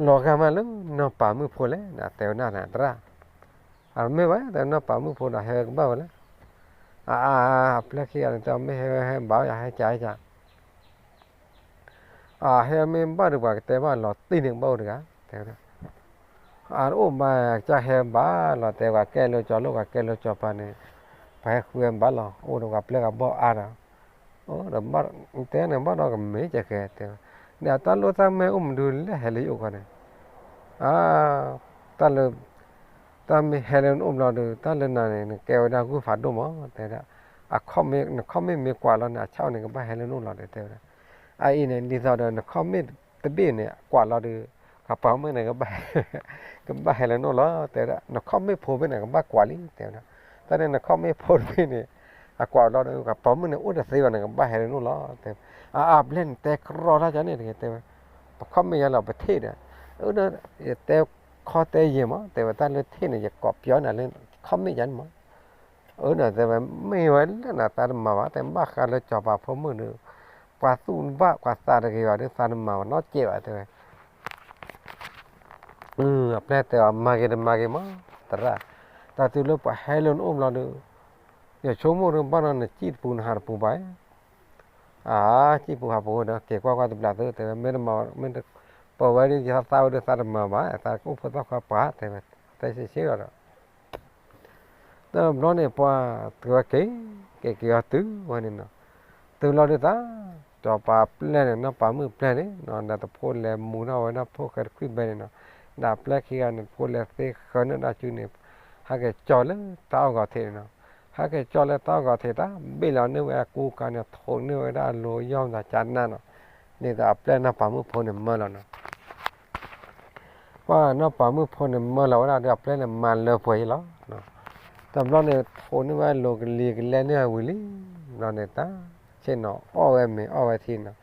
ဂာ်မးလၢနီၢ်ပၤမုၣ်ဖိလဲၣ် တဲဝဲဒၣ်နၤသရၣ်, အမ့ၢ်ဝဲ တဲနီၢ်ပၤမုၣ်ဖိဒီးဟဲကဘၣ်ဝဲလဲၣ်, အအ အပျဲၢ်ခံဂၤန့ၣ် တဲမ့ၢ်ဟဲဝဲဟဲဘၣ်ယၤ ဟဲကၢ်ဟဲကၢ် အဟဲမ့ၢ်ဘၣ်ဒီး ပှၤကတဲဘၣ်လီၤတံၢ်န့ၣ် ကဘၣ်အိၣ်တဂၤ တဲဝဲဒၣ်, အအိၣ်ဘၣ်ကၢ်ဟဲဘၣ်လီၤ တဲပှၤကဲလၢကၠီလိၣ် ပှၤကဲလၢကၠီပၤန့ၣ် ပှၤဟဲဃုဝဲဘၣ်လီၤ အိၣ်ဒီးပှၤပျဲၢ်ဂၤဘီၣ်အါဒီး, အိၣ်ဒီး တဲန့ၣ်ဘၣ်ဒီးကမ့ၢ်ကဲကဲ တဲဝဲ, ဒီးတၢ်လိၣ်တၢ်မဲအိၣ်မနုၤလဲၣ် ဟဲလၢယအိၣ်ခီန့ၣ်, အ တၢ်လၢ တၢ်မ့ၢ်ဟဲလၢနအိၣ်ဘျီဒီး တၢ်လၢနၤန့ၣ် နကဲဝဲဒၣ်ဂုၢ်ဖးဒိၣ်မး တဲဝဲဒၣ်, အခီၣ်မ့ၢ် နခီၣ်မ့ၢ်မ့ၢ်ကွၢ်လီၤန့ၣ် အဆၣ်န့ၣ် ကဘၣ်ဟဲလၢနအိၣ်လီၤဒီး တဲဝဲဒၣ်, အအံၤန့ၣ် ဒ်သိးဒီး နခီၣ်မ့ၢ်တဘ့ၣ်န့ၣ် အကွၢ်လီၤဒီး ပှၤပိာ်မုၣ်န့ၣ် ကဘၣ်ဟဲလၢနအိၣ်လီၤ တဲဝဲဒၣ်, နခီၣ်မ့ၢ်ဖိဘ့ၣ်န့ၣ် ကဘၣ်ကွၢ်လံ တဲဝဲဒၣ်, တၢ်န့ၣ် နခီၣ်မ့ၢ်ဖိတဘ့ၣ်န့ၣ် အကွၢ်လီၤဒီး ပှၤပိာ်မုၣ်န့ၣ် အိၣ်တသ့ဘၣ်န့ၣ် ကဘၣ်ဟဲလၢနအိၣ်လီၤ တဲဝဲ, အအ ပျဲၢ်န့ၣ် တဲကရီတၢ်ကန့ၣ်တဂ့ၤ တဲဝဲ ပခီၣ်မ့ၢ်ယါလီၤ ပထံၣ်ဒီး, အၢ ယတဲခီတဲယဲၢ်မး တဲဝဲ တၢ်လၢထံၣ်န့ၣ် ယကိးပျီနၤလၢ ခီၣ်မ့ၢ်ယါန့ၣ်မး, အၢ ဒီးတဲဝဲ မ့ၢ်ဝဲလၢနသးတမၤဘၣ် တဲဘၣ်ဃးလၢစီၤပၤဖိမုၣ်ဒီး ပှၤသူၣ်ဘၣ်ပှၤသးတဂ့ၤဘၣ်ဒီး သးတမၤဘၣ်နီတစဲးဘၣ် တဲဝဲ, အပျဲၢ်တဲအီၤ မၤဂ့ၤတမၤဂ့ၤမး သရၣ်, တၢ်တုၤလၢပှၤဟဲလၢနအိၣ်ဘျီဒီး ယဆိကမိၣ်ဒီး ဘၣ်နီၤနစံၣ်တပူၤနဟးတပူၤဘၣ်, အါ စံၣ်ပူၤဟးပူၤဒီး က့ၤကွၢ်ကွၢ်တဘျီသု တဲဝဲ မ့ၢ်တမၤ မ့ၢ်တပဝဲဒ်ယသးဝဲဒၣ်သးတမၤဘၣ် သးအိၣ်ဖိသၣ်ခွါပှၤ တဲဝဲ, တဲဆံးဆံးလီၤဒီး တဘျီန့ၣ် ပှၤတဝဲက့ၤ က့ၤက့ၤအီၤတုၤဝဲန့ၣ်နီၤ, တုၤလီၤဒုးသး စီၤပၤပျဲၢ်န့ၣ် နီၢ်ပၤမုၣ်ပျဲၢ်န့ၣ်နီၤ ဒီးတဖိလဲၤမူထီၣ်ဝဲဒၣ်ဖိၣ်ဃဲတခွံၣ်ဘဲန့ၣ်နီၤ, ဒီးပျဲၢ်ခံဂၤန့ၣ် တဖိလဲၤသ့ဃၢၤန့ၢ်ဒၣ်စုန့ၣ် ဟဲက့ၤကၠီလၢတၢ်အီၣ်ဂီၤထံးန့ၣ်နီၤ, ဟဲက့ၤကၠီလၢတၢ်အီၣ်ဂီၤထံး တၢ်ဘ့ၣ်လီၤန့ၢ်ဝဲအကူကၤန့ၣ် ထိးန့ၢ်ဝဲဒၣ်အလိၤယီၢ်မၤကနၣ်နီၤ, ဒ်သိးအပျဲၢ်နီၢ်ပၤမုၣ်ဖိန့ၣ်မၢလီၤနီၤ ပှၤနီၢ်ပၤမုၣ်ဖိန့ၣ်မၢလီၤဝဲဒၣ်ဒီး အပျဲၢ်န့ၣ်မၤလၢပှဲၤအံၤလီၤ. တဘျီန့ၣ် ထိးန့ၢ်ဝဲအလိၤကလံၤကလဲန့ၢ်အဝံၤလံ, ဘျီန့ၣ်တၢ် ဆ့ၣ်နီၤအီၣ်ဝဲမ့ၤအီၣ်ဝဲထံနီၤ,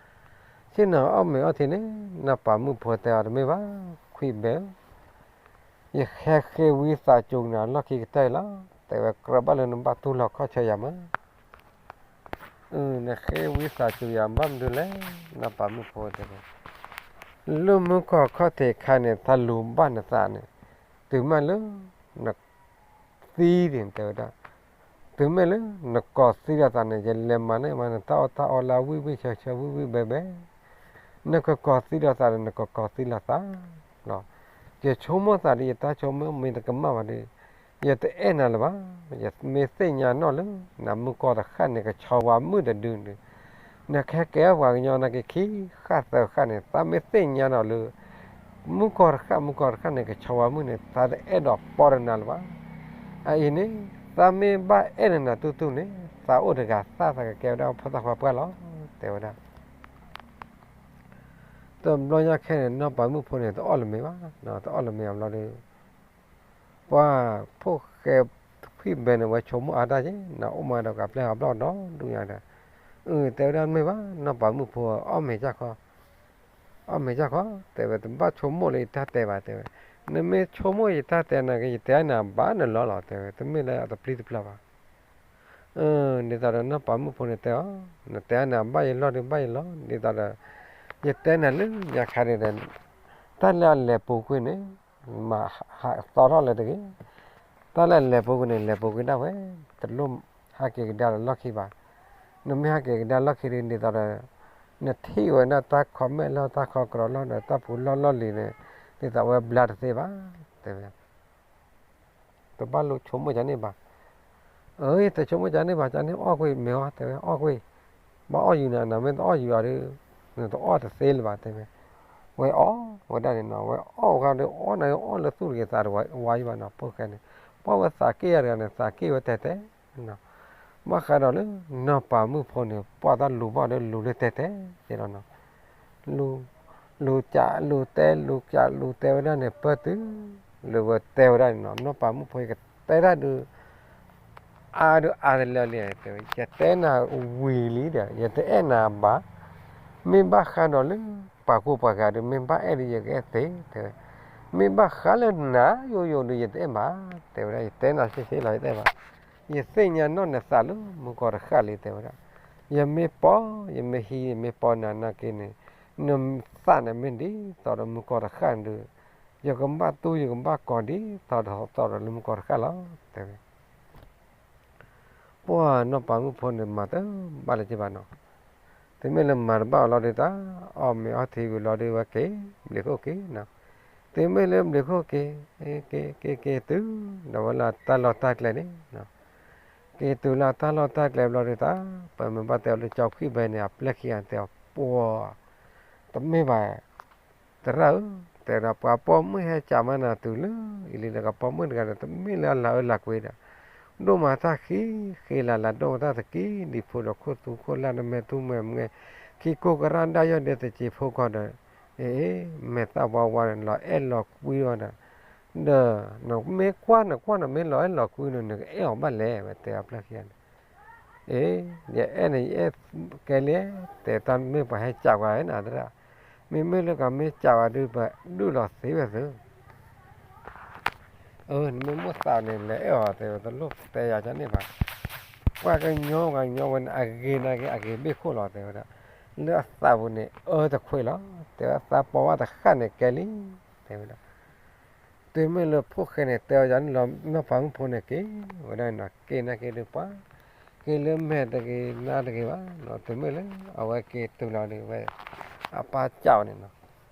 ဆ့ၣ်နီၤအီၣ်မ့ၤအီၣ်ထံန့ၣ် နီၢ်ပၤမုၣ်ဖိတဲအီၤ တမ့ၢ်ဘၣ် ခွံၣ်ဘဲဧၢ, ယဟဲဃ့ဝံသးစူၤနၤလီၢ်ခံကတၢၢ်အံၤလီၤ, တဲဝဲကြၢးဘၣ်လၢနဘၣ်တူၢ်လိာ်ခီၣ်ဆၢယၤမး နဃ့ဝံသးစူၤယၤဘၣ်မနုၤလဲၣ်, နီၢ်ပၤမုၣ်ဖိတဲဝဲ, လၢမုၢ်ကီၢ်ခီၣ်ထံးအခါန့ၣ် တၢ်လူၤဘၣ်နသးန့ၣ် တုၤမးလၢ နသံန့ၣ် တဲဝဲဒၣ်, တုၤမးလၢ နကီၤသံလိာ်သးန့ၣ် ယလဲၤမၤန့ၢ်မး နတၢ်အီၣ်တၢ်အီလၢဝံၣ်ဝံၣ်ဆၢဆၢဝံၣ်ဝံၣ်ဘဲဘဲ, နကကီၤသံလိာ်သးဒီး နကကီၤသံလိာ်သးလီၤ. ယဆိကမိၣ်သးဒီး ယတၢ်ဆိကမိၣ်မ့ၢ်တကမၣ်ဘၣ်ဒီး ယတအဲၣ်နၤလၢၤဘၣ်. ယမ့ၢ်သ့ၣ်ညါနီၢ်လၢ နမုၢ်ကီၢ်တဃၣ်န့ၣ် ကဆီဝါမုၣ်တဒုန့ၣ်, နကဟဲကဲပှၤကညီနာ်က့ခံဃၣ်သၢဃၣ်န့ၣ် သးမ့ၢ်သ့ၣ်ညါနီၢ်လၢ မုၢ်ကီၢ်တဃၣ် မုၢ်ကီၢ်တဃၣ်န့ၣ် ကဆီဝါမုၣ်န့ၣ် သးတအဲၣ်ဒိးပီၢ်ဒီးနၤလၢၤဘၣ်. အအံၤန့ၣ် သးမ့ၢ်ဘၣ်အဲၣ်နၤတူၢ်တူၢ်န့ၣ် သးအိၣ်တဂၤသၣ် သးကကဲဝဲဒၣ်ဖိသၣ်ခွါပှၢ်လီၤ တဲဝဲဒၣ်. တဘျီညါခဲန့ၣ် နီၢ်ပၤမုၣ်ဖိန့ၣ် တအီၣ်လၢၤမ့ၤဘၣ်, တအီၣ်လၢၤမ့ၤအဘျီဒီး ပှၤဖိၣ်ဃဲတခွံၣ်ဘဲန့ၣ် ဝဲဆိကမိၣ်အါတၢ်က့ၤ နအိၣ်မးဒီးကပျဲၢ်အဘျီၣ်ဒီဒူၣ်ညါဒီး, အၢ တဲဝဲဒၣ်မ့ၢ်ဘၣ် နီၢ်ပၤမုၣ်ဖိ အီၣ်မ့ၤကၢ်ခီ, အီၣ်မ့ၤကၢ်ခီ, တဲဝဲ တဘၣ်ဆိကမိၣ်လၢယတၢ်တဲဘၣ် တဲဝဲ, နမ့ၢ်ဆိကမိၣ်ယတၢ်တဲနၤက့ၤ ယတဲနၤဘၣ်နလီၢ်လီၤ တဲဝဲ တမ့ၢ်လၢအတပျံၤတဖျါဘၣ်. ဒ်သိးဒီးနီၢ်ပၤမုၣ်ဖိန့ၣ်တဲအီၤ, နတဲနၤဘၣ်ယလီၢ်ဒီးဘၣ်ယလီၢ် ဒ်သိးဒီး ယတဲနၤလၢညါခါန့ၣ်ဒီး တၢ်လၢအလဲၤပူၤကွံာ်န့ၣ် မၤဟးသီထီၣ်လၢၤတဂ့ၤ. တၢ်လၢအလဲၤပူၤကွံာ်န့ၣ် လဲၤပူၤကွံာ်ဒၣ်ဝဲ, တလိၣ်ဟးက့ၤကဒါလၢလီၢ်ခံဘၣ်. နမ့ၢ်ဟးက့ၤကဒါလီၢ်ခံဒီး ဒ်သိးဒီး နထံၣ်ဝဲဒၣ်တၢ်ခီမဲာ်လီၢ် တၢ်ခီကရီလီၢ်ဒီး တၢ်ပူၤလီၢ်လီၢ်လံၤန့ၣ် ဒ်သိးဝဲဘျါတသ့ဘၣ် တဲဝဲ. တဘၣ်လိၣ်ဆိကမိၣ်ကန့ၣ်ဘၣ်. အၢ တဆိကမိၣ်ကန့ၣ်ဘၣ်, ကန့ၣ်အီၣ်ကွံာ်မ့ၢ်အီၣ် တဲဝဲ, အီၣ်ကွံာ်, ဘၣ်အီၣ်ယူၤနၤ, နမ့ၢ်တအီၣ်ယူၤအီၤဒီး နတအီၣ်တသ့လၢၤဘၣ် တဲဝဲ. ဝဲအီၣ်ဝဲဒၣ်န့ၣ်နီၤ, ဝဲအီၣ်ဝဲဒၣ်ဒီး အီၣ်နၤအီၣ်လၢသူၣ်တဂ့ၤသးတဝါအံၤဘၣ်နီၤ, ဖိၣ်ဃဲန့ၣ်, ပှၢ်ဝဲသးက့ၣ်ယၤတဂၤန့ၣ် သးက့ၣ်ဝဲတဲတဲ ဘၣ်ဃးဒီးလၢ နီၢ်ပၤမုၣ်ဖိန့ၣ် ပှၢ်တၢ်လူၤဘၣ်ဒီးလူၤလၢတဲတဲ တဲလီၤနီၤ. လူၤ, လူၤကးလူၤတဲ လူၤကးလူၤတဲဝဲဒၣ်န့ၣ် ပၢၢ်တုၤလၢဝဲတဲဝဲဒၣ်န့ၣ်နီၤ, နီၢ်ပၤမုၣ်ဖိ ယကတဲတၢ်ဒုး အါဒုးအါတလၢလံ, တဲဝဲ, ယတဲနၤဝံၤလံဒီး ယတအဲၣ်နၤဘၣ်. မ့ၢ်ဘၣ်ဃးဒီးလၢ ပှၤကိးပှၤဂၤဒီး မ့ၢ်ဘၣ်အဲၣ်ဒီး ယကအဲၣ်သ့, တဲဝဲ. မ့ၢ်ဘၣ်ဃးလၢနၤယိယိဒီး ယတအဲၣ်ဘၣ်, တဲဝဲဒၣ်, ယတဲနၤဆ့ဆ့လီၤ ယတအဲၣ်ဘၣ်. ယသ့ၣ်ညါနီၢ်နသးလၢမူကီၢ်တဃၣ်လံ တဲဝဲဒၣ်. ယမ့ၢ်ပီ, ယမ့ၢ်ဟံး ယမ့ၢ်ပီနၤနာ်က့န့ၣ်, နသးန့ၣ်မ့ၢ်ဒ်သိးဒီးမူကီၢ်တဃၣ်ဒီး ယကဘၣ်တူၢ် ယကဘၣ်ကီၤဒ်သိးဒီး သိးဒီးလၢမူကီၢ်တဃၣ်လီၤ တဲဝဲ. ပှၢ်နီၢ်ပၤမုၣ်ဖိန့ၣ် မၤတဘၣ်လၢၤဘၣ်နီၤ. တုၤမ့ၢ်လၢမၤတဘၣ်အီၤလီၤဒီး တၢ်အီၣ်မ့ၤအီထံဝံၤလီၤဒီး ဝဲက့ၤဘျံးခိၣ်က့ၤနီၤ. တုၤမ့ၢ်လၢဘျံးခိၣ်က့ၤ, က့ၤက့ၤက့ၤတုၤဒီးဝဲလၢတၢ်လီၢ်တၢ်ကျဲန့ၣ်, က့ၤတုၤလၢတၢ်လီၢ်တၢ်ကျဲဘျီဒီး တၢ် ပမ့ၢ်ဘၣ်တဲအီၤလၢကၠီခွံၣ်ဘဲန့ၣ် အပျဲၢ်ခံဂၤန့ၣ် တဲအီၤ, ပှၢ်, တမ့ၢ်ဘၣ် သရၣ်ဧၢ, တဲဝဲဒၣ်, ပှၤပိာ်မုၣ်ဟဲကးမးနၤတုၤလၢအံၤလံဒီး ပှၤပိာ်မုၣ်တဂၤန့ၣ် တမ့ၢ်လၢအလၤအၢလၤကွံဒီး ဒိၣ်မးတၢ်ဃံဃံလၤလၤ ဒိၣ်မးတၢ်သကံဒံးဖိဒီး ခိၣ်သူခိၣ်လၢ် နမဲာ်ထူမဲာ်မွဲ, ခံကိးကရၢဒၣ်ယီၢ်ဒဲး သက့းဖိကီၢ်ဒီး, အ့ မဲာ်သၣ်ဝါဝါန့ၣ် လီၤအဲၣ်လီၤကွံဝဲဒီး, ဒီးနမ့ၢ်ကွၢ် နကွၢ် နမ့ၢ်လီၤအဲၣ်လီၤကွံန့ၣ် နကအဲၣ်အီၤဘၣ်လဲၣ် ဝဲတဲအပျဲၢ်ခံဂၤန့ၣ်. အ့ ယအဲၣ်န့ၣ် ယအဲၣ်ကဲလံ, တဲတၢ်မ့ၢ်ပှၤဟဲကးပှၤနၤသရၣ်, မ့မ့ၢ်လၢကမ့ၢ်ကးဝဲဒုး ပဒုးလီၤသ့ဝဲသ့. အၢ နမ့ၢ်မိၣ်သးန့ၣ် လဲၤအဲၣ်အီၤ တဲဝဲ, တလိၣ်တဲယၤန့ၣ်ဘၣ်. ပှၤကညီ ပှၤကညီဝဲန့ၣ် အဂ့ၤနာ်က့ အဂ့ၤဘ့ၣ်ခိၣ်လီၤ တဲဝဲဒၣ်, လၢအသးပူၤန့ၣ် အၢတခွ့လီၤ တဲဝဲ, သးပီၤဝဲတဃၣ်န့ၣ်ကဲလံ တဲဝဲဒၣ်. တုၤမ့ၢ်လၢဖိၣ်ဃဲန့ၣ် တဲအီၤယၤန့ၣ်လီၤ နီၢ်ပၤမုၣ်ဖိန့ၣ်က့ၤဝဲဒၣ်နီၤ, က့ၤနာ်က့ဒုးပှၤ, က့ၤလၢမဲာ်တဂ့ၤနါတဂ့ၤဘၣ်နီၤ, တုၤမ့ၢ်လၢအဝဲက့ၤတုၤလီၤဒီးဝဲ အပၢ်ကးအီၤန့ၣ်နီၤ,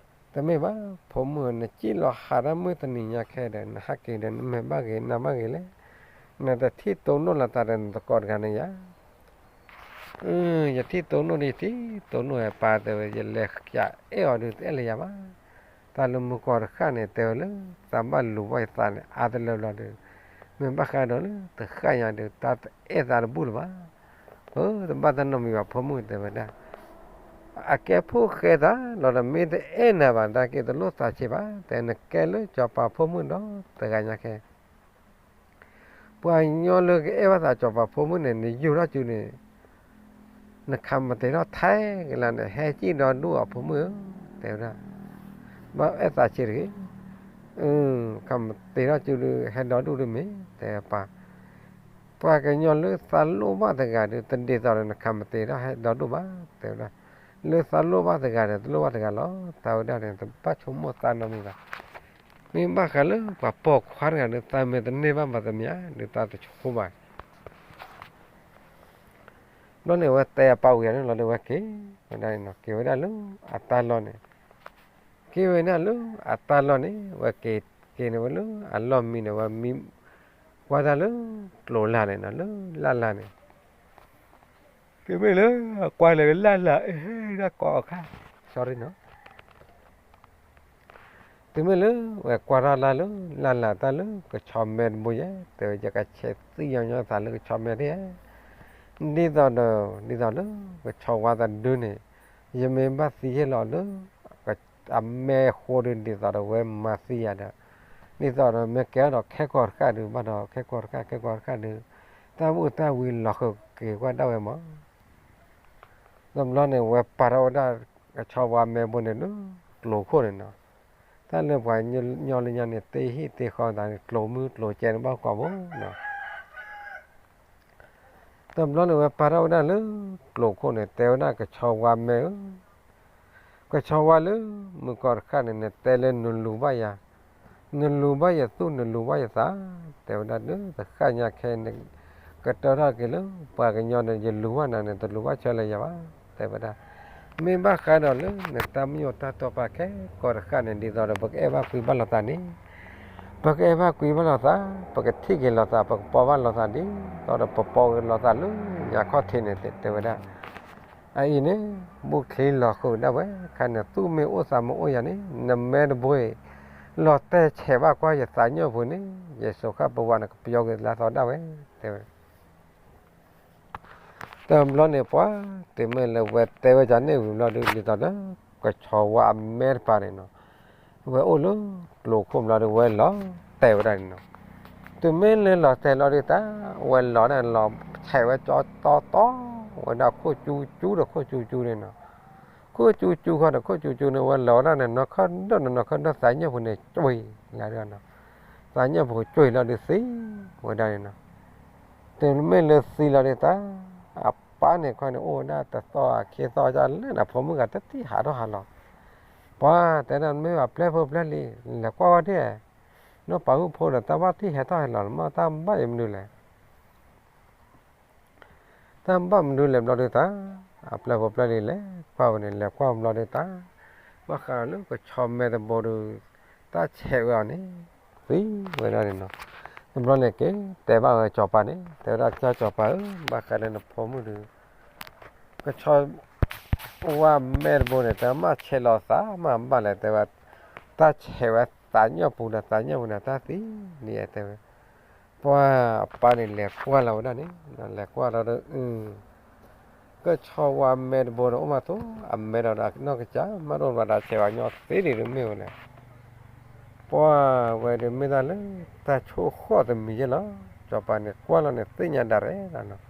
တမ့ၢ်ဘၣ်, ဖိမုၣ်ဧၢ နစံၣ်လီၤဟးတၢ်မုၢ်တနံၤညါခဲဒီး နဟးက့ၤဒီး နမဲာ်ဘၣ်ဂ့ၤနါဘၣ်ဂ့ၤလဲၣ်, နတထံၣ်တိၢ်နီၣ်လီၤသးဒီးနသကိးတဂၤန့ၣ်ယၤ ယထံၣ်တိၢ်နီၣ်ဒီး ယထံၣ်တိၢ်နီၣ်ဝဲပၢ် တဲဝဲ, ယလဲၤကးအဲၣ်အီၤဒုးတအဲၣ်လၢယၤဘၣ်. တၢ်လၢမူကီၢ်တဃၣ်န့ၣ် တဲဝဲလၢ သးဘၣ်လူၤဘၣ်ယသးန့ၣ် အါတလၢဘျီဒီး မ့ၢ်ဘၣ်ဃးဒီးလၢတဃၣ်ညါဒီး တၢ်တအဲၣ်သးတဘူၣ်လၢၤဘၣ်. အၢ တဘၣ်တၢ်နီတမံၤဘၣ် ဖိမုၣ် တဲဝဲဒၣ်. အကဲဖိၣ်ဃဲသးလီၤဒီး မ့ၢ်တအဲၣ်နၤဘၣ် တၢ်က့ၤတလိၣ်သးဆံးဘၣ် တဲ နကဲလၢစီၤပၤဖိမုၣ်ဒီးတဂၤညါခဲ ပှၤကညီလၢကအဲၣ်ဘၣ်သးစီၤပၤဖိမုၣ်န့ၣ် နယူာ်ထီၣ်စုန့ၣ် နခးမတ့ၤထီၣ်ထဲကလါန့ၣ် ဟဲစံၣ်ဒီဒူၣ်အီၤဖိမုၣ်ဧၢ, တဲဝဲဒၣ်. ဘၣ်အဲၣ်သးဆံးတဂ့ၤ, ခးမတ့ၤထီၣ်စုဒုး ဟဲဒီဒူၣ်ဒုးမ့ၢ် တဲပၢ်. ပှၤကညီလၢသးလိၣ်ဘၣ်တဂၤဒီး တဒ်သိးဒီးနခးမတ့ၤထီၣ်ဟဲဒီဒူၣ်ဘၣ် တဲဝဲဒၣ်. လၢသးလိၣ်ဘၣ်တဂၤဒီး တလိၣ်ဘၣ်တဂၤလီၤ. တၢ်ဝဲဒၣ်န့ၣ် တဘၣ်ဆိကမိၣ်သးနီတမံၤဘၣ်. မ့ၢ်ဘၣ်ဃးလၢပှၤပိာ်ခွါတဂၤဒီး သးမ့ၢ်တန့ၢ်ဘၣ်မၤတမံၤဧါ ဒီးသးတဆိကမိၣ်ဘၣ်. ဘျီန့ၣ် အဝဲတဲအပၢ်ဝံၤအီၤန့ၣ်လီၤဒီး ဝဲက့ၤဝဲဒၣ်န့ၣ်နီၤ, က့ၤဝဲဒၣ်လၢအတၢ်လီၢ်န့ၣ်, က့ၤဝဲဒၣ်လၢအတၢ်လီၢ်န့ၣ် ဝဲက့ၤက့ၤန့ၣ်ဝဲလၢအလီၢ်မံန့ၣ် ဝဲမံကွၢ်တၢ်လၢကျိၤလၢ်န့ၣ်နီၤ, လၢလၢ်လၢ်န့ၣ် တုၤမ့ၢ်လၢအကွၢ်လၢလၢ်လၢ် အဲ တၢ်ကိးအခါ sorry နီၤ. တုၤမ့ၢ်လၢဝဲကွၢ်ထီၣ်လၢ်လၢ လၢ်လၢ်တၢ်လၢကဆီမဲတဘိယဲၢ် တဲဝဲ ယကဆဲးသံညီညီသးလၢကဆီမဲတဘိယဲၢ်, ဒ်သိးဒီး ဒ်သိးလၢကဆီဝါသးဒုန့ၣ် ယမ့ၢ်ဘၣ်သံဟ့ၣ်လီၤလၢ အမဲာ်ဃိဒီး ဒ်သိးဒီးဝဲမၤသံယၤဒီး ဒ်သိးဒီးမ့ၢ်ကဲထီၣ်ဒီးခဲကီၢ်တဃၣ်ဒုး ဘၣ်ဒီးခဲကီၢ်တဃၣ် ခဲကီၢ်တဃၣ်ဒုး တၢ်ဘူၣ်တၢ်ဝံၤလီၤဃုာ်က့ၤကွၢ်ဒၣ်ဝဲမး. တဘျီန့ၣ် ဝဲပာ်ထီၣ်ဝဲဒၣ်ကဆီဝါမဲဘိန့ၣ်လၢကျိၤခိၣ်န့ၣ်နီၤ. တၢ်လၢပှၤညီလၢညါန့ၣ် တ့ဟံၣ်တ့ဃီသးန့ၣ် ကျိၤမုၢ်ကျိၤကဲန့ၣ်ဘၣ်ကွၢ်ဘိနီၤ. တဘျီန့ၣ် ဝဲပာ်ထီၣ်ဝဲဒၣ်လၢကျိၤခိၣ်န့ၣ် တဲဝဲဒၣ်ကဆီဝါမဲဧၢ, ကဆီဝါလၢ မုၢ်ကီၢ်တဃၣ်န့ၣ် နတဲလၢနလူၤဘၣ်ယၤ, နလူၤဘၣ်ယသူၣ် နလူၤဘၣ်ယသး, တဲဝဲဒၣ်လၢတဃၣ်ညါခဲန့ၣ် ကတၢၢ်ထီၣ်က့ၤလၢပှၤကညီန့ၣ် ယလူၤဘၣ်နၤန့ၣ် တလူၤဘၣ်ဆၢလၢယၤဘၣ်, တဲဝဲဒၣ်. မ့ၢ်ဘၣ်ဃးဒီးလၢနတၢ်မညိၣ်တၢ်တီပာ်ခဲကီၢ်တဃၣ်န့ၣ် ဒ်သိးဒီးပကအဲၣ်ဘၣ်ကွံဘၣ်လိာ်သးန့ၣ်, ပကအဲၣ်ဘၣ်ကွံဘၣ်လိာ်သး, ပကထံၣ်က့ၤလိာ်သး, ပကပီၢ်ဘၣ်လိာ်သးဒ်သိးဒီး ပပီၢ်က့ၤလိာ်သးလၢညါခီၣ်ထံးန့ၣ် တဲဝဲဒၣ်. အအံၤန့ၣ် ဘူၣ်ချံလီၤဃုာ်ဒၣ်ဝဲ, ခဲန့ၣ် သူၣ်မ့ၢ်အိၣ်သးမ့ၢ်အိၣ်ယၤန့ၣ် နမဲတဘိအံၤ လီၤတဲာ်ဆဲးဘၣ်ကွၢ်ယသးညၣ်ပူၤန့ၣ် ယစိၤဃၣ်ပဝးန့ၣ် ကပျီက့ၤလၢသီဒၣ်ဝဲ တဲဝဲ. တဘျီန့ၣ် ပှၤတုၤမ့ၢ်လၢဝဲတဲဝဲဒ်န့ၣ်ဝံၤဘျီဒီး ဒ်သိးဒီး ကဆီဝါအမဲတပၤန့ၣ်နီၤ, ဝဲအိၣ်လၢကျိခိၣ်ဘျီဒီး ဝဲလီၤတဲာ်ဝဲဒၣ်န့ၣ်နီၤ. တုၤမ့ၢ်လၢလီၤတဲာ်လီၤဒီးတၢ် ဝဲလီၤဒၣ်လီၤဆဲးဝဲကၠီတီတီ ဝဲဒၣ်ခိၣ်ကၠူကၠူဒီးခိၣ်ကၠူကၠူန့ၣ်နီၤ. ခိၣ်ကၠူကၠူခီဒီး ခိၣ်ကၠူကၠူန့ၣ် ဝဲလီၤဒၣ်န့ၣ် နီၢ်ခီၣ်ဒိၣ်န့ၣ် နီၢ်ခီၣ်ဒိၣ်သးညၣ်ပူၤန့ၣ် ကွံာ်လီၤဒၣ်နီၤ. သးညၣ်ပူၤကွံာ်လီၤဒီးသံဝဲဒၣ်န့ၣ်နီၤ. တုၤမ့ၢ်လၢသံလီၤဒီးတၢ် အပၢ်န့ၣ်ခီန့ၣ် အိၣ်ဝဲဒၣ်တသီခံသီဒ်လဲၣ်န့ၣ် ဖိမုၣ်ဂၤတထံၣ်ဟးထီၣ်ဟးလီၤ. ပှၤတဲဒၣ်မ့ၢ်ဘၣ်ပျဲၢ်ဖိပျဲၢ်လံၤ လဲၤကွၢ်ဝဲဒၣ်, နီၢ်ပၤမုၣ်ဖိဒီး တၢ်ဘၣ်ထံၣ်ဟဲထီၣ်ဟဲလီၤမး တၢ်ဘၣ်ယမနုၤလဲၣ် တၢ်ဘၣ်မနုၤလဲၣ်ဘျီဒီးတၢ် အပျဲၢ်ဖိပျဲၢ်လံၤလဲၤကွၢ်ဝဲန့ၣ် လဲၤကွၢ်ဘျီဒီးတၢ် ဘၣ်ဃးလၢကဆီမဲတဘိဒီး တၢ်ဆဲးဝဲအီၤန့ၣ် သံဝဲဒၣ်န့ၣ်နီၤ. တဘျီန့ၣ်က့ၤ တဲဘၣ်ဝဲစီၤပၤန့ၣ် တဲဝဲဒၣ်ကၠီစီၤပၤဧၢ ဘၣ်ဃးလၢနဖိမုၣ်ဒီး ကဆီဝါမဲတဘိန့ၣ် တၢ်မၤဆဲးလီၤသးမးဘၣ်လဲၣ် တဲဝဲ, တၢ်ဆဲးဝဲသးညၣ်ပူၤဒီး သးညၣ်ပူၤန့ၣ် တၢ်သံန့ၣ် တဲဝဲ. ပှၤအပၢ်န့ၣ်လဲၤကွၢ်လီၤဝဲဒၣ်န့ၣ် လဲၤကွၢ်လီၤဒီး အု ကဆီဝါမဲတဘိန့ၣ် အိၣ်မးသိး အမဲဒီးအနီၢ်ကစၢ် မ့ၢ်တအိၣ်ဘၣ်ဒီးဆဲးဝါညီသ့ဒံးဒုးမ့ၢ်ဝဲလဲၣ်. ပှၤဝဲဒုးမ့ၢ်တၢ်လၢ တၢ်ဆိၣ်ဃီၣ်တမံၤယဲလီၤ. စီၤပၤန့ၣ်ကွၢ်လီၤန့ၣ် သ့ၣ်ညါဒၣ်ရဲၣ်လီၤနီၤ.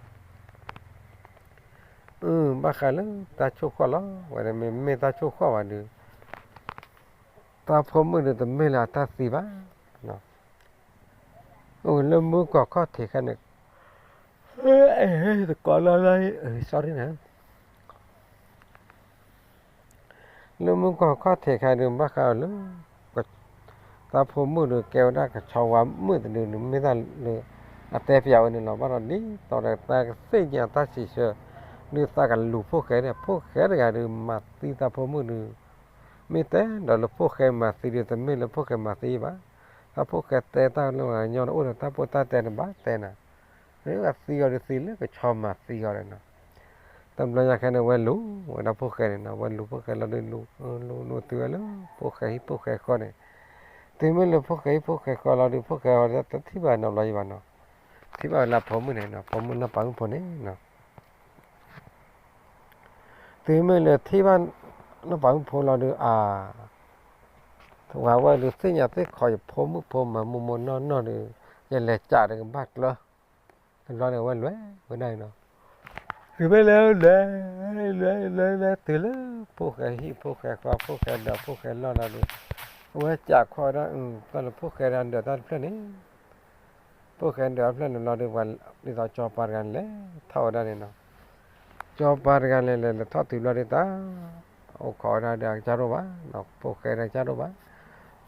အု ဘၣ်ဃးလၢတၢ်ဆိၣ်ဃီၣ်လီၤ. ဝဲဒၣ်မ့မ့ၢ်တၢ်ဆိၣ်ဃီၣ်ဘၣ်ဒီး တၢ်ဖိမုၣ်ဒီးတမ့ၢ်လၢအတၢ်သံဘၣ်. အိၣ်လၢမုၢ်ကီၢ်ခီၣ်ထံးခဲန့ၣ် တကိးလီၤလီၤ sorry န့ၣ် လၢမုၢ်ကီၢ်ခီၣ်ထံးခဲဒုး ဘၣ်ဃးအီၤလၢ တၢ်ဖိမုၣ်ဒီးကဲဝဲဒၣ်ကဆီဝါမုၣ်တဒုန့ၣ် မ့ၢ်တၢ်လၢ အတဲပျးဝဲန့ၣ်လီၤ. ဘၣ်ဒီးဒ်သိးဒီးတၢ်ကသ့ၣ်ညါတၢ်စံးဆၢ ဒုးသးကလူၤဖိၣ်ဃဲန့ၣ် ဖိၣ်ဃဲတဂၤဒုးမၤသံတၢ်ဖိမုၣ်ဒုး မ့ၢ်တဲဒီးလၢဖိၣ်ဃဲမၤသံဒုး တမ့ၢ်လၢဖိၣ်ဃဲမၤသံဘၣ်. တၢ်ဖိၣ်ဃဲတဲတၢ်လၢပှၤကညီန့ၣ် အိၣ်ဒီးတၢ်ပိၢ်တၢ်တဲန့ၣ် ဘၣ်တဲနၤ လၢအသံအီၤဒုးသံလၢကဆီမၤသံအီၤန့ၣ်နီၤ. တဘျီညါခဲန့ၣ် ဝဲလူၤဝဲဒၣ်ဖိၣ်ဃဲန့ၣ်နီၤ, ဝဲလူၤဖိၣ်ဃဲလီၤဒုး လူၤ လူၤ လူၤတုၤဝဲလၢဖိၣ်ဃဲဟံၣ်ဖိၣ်ဃဲဃီန့ၣ်, တုၤမ့ၢ်လၢဖိၣ်ဃဲဟံၣ်ဖိၣ်ဃဲဃီလီၤဒုး ဖိၣ်ဃဲဃီတထံၣ်ဘၣ်နီတဘျီယံၤဘၣ်နီၤ, ထံၣ်ဘၣ်ဝဲလၢအဖိမုၣ်န့ၣ်နီၤ, ဖိမုၣ်နီၢ်ပၤမုၣ်ဖိန့ၣ်နီၤ. တုၤမ့ၢ်လၢထံၣ်ဘၣ်နီၢ်ပၤမုၣ်ဖိလီၤဒုး အါ, ဝဲဒုးသ့ၣ်ညါသ့ၣ်ခီယဖိမုၣ်ဖိမၤမိၢ်မိၢ်နီၢ်နီၢ်ဒီး ယလဲၤကးဒီးကဘၣ်ကျၢၤ, တဘျီန့ၣ် ဝဲလဲၤဝဲဒၣ်န့ၣ်နီၤ. တုၤမ့ၢ်လၢလဲၤ လဲၤ လဲၤ လဲၤ တုၤလၢဖိၣ်ဃဲဟံၣ်ဖိၣ်ဃဲဃီ ဖိၣ်ဃဲဒီးဖိၣ်ဃဲလီၢ်လီၤဒုး, အဝဲကးခီဝဲဒၣ် တၢ်လၢဖိၣ်ဃဲဒီးဒၢးတၢ်တဖျၢၣ်န့ၣ် ဖိၣ်ဃဲဒၢးတဖျၢၣ်န့ၣ်လီၤဒုး ပှၤဒ်သိးစီၤပၤတဂၤန့ၣ်လဲၤထီၣ်ဝဲဒၣ်န့ၣ်နီၤ. စီၤပၤတဂၤန့ၣ်လဲၤ လဲၤထီၣ်တုၤဘျီဒုးတၢ် အိၣ်ခိးဝဲဒၣ်ဒီးအကစၢ်ဒိၣ်ဘၣ်, ဖိၣ်ဃဲဒီးကစၢ်ဒိၣ်ဘၣ်,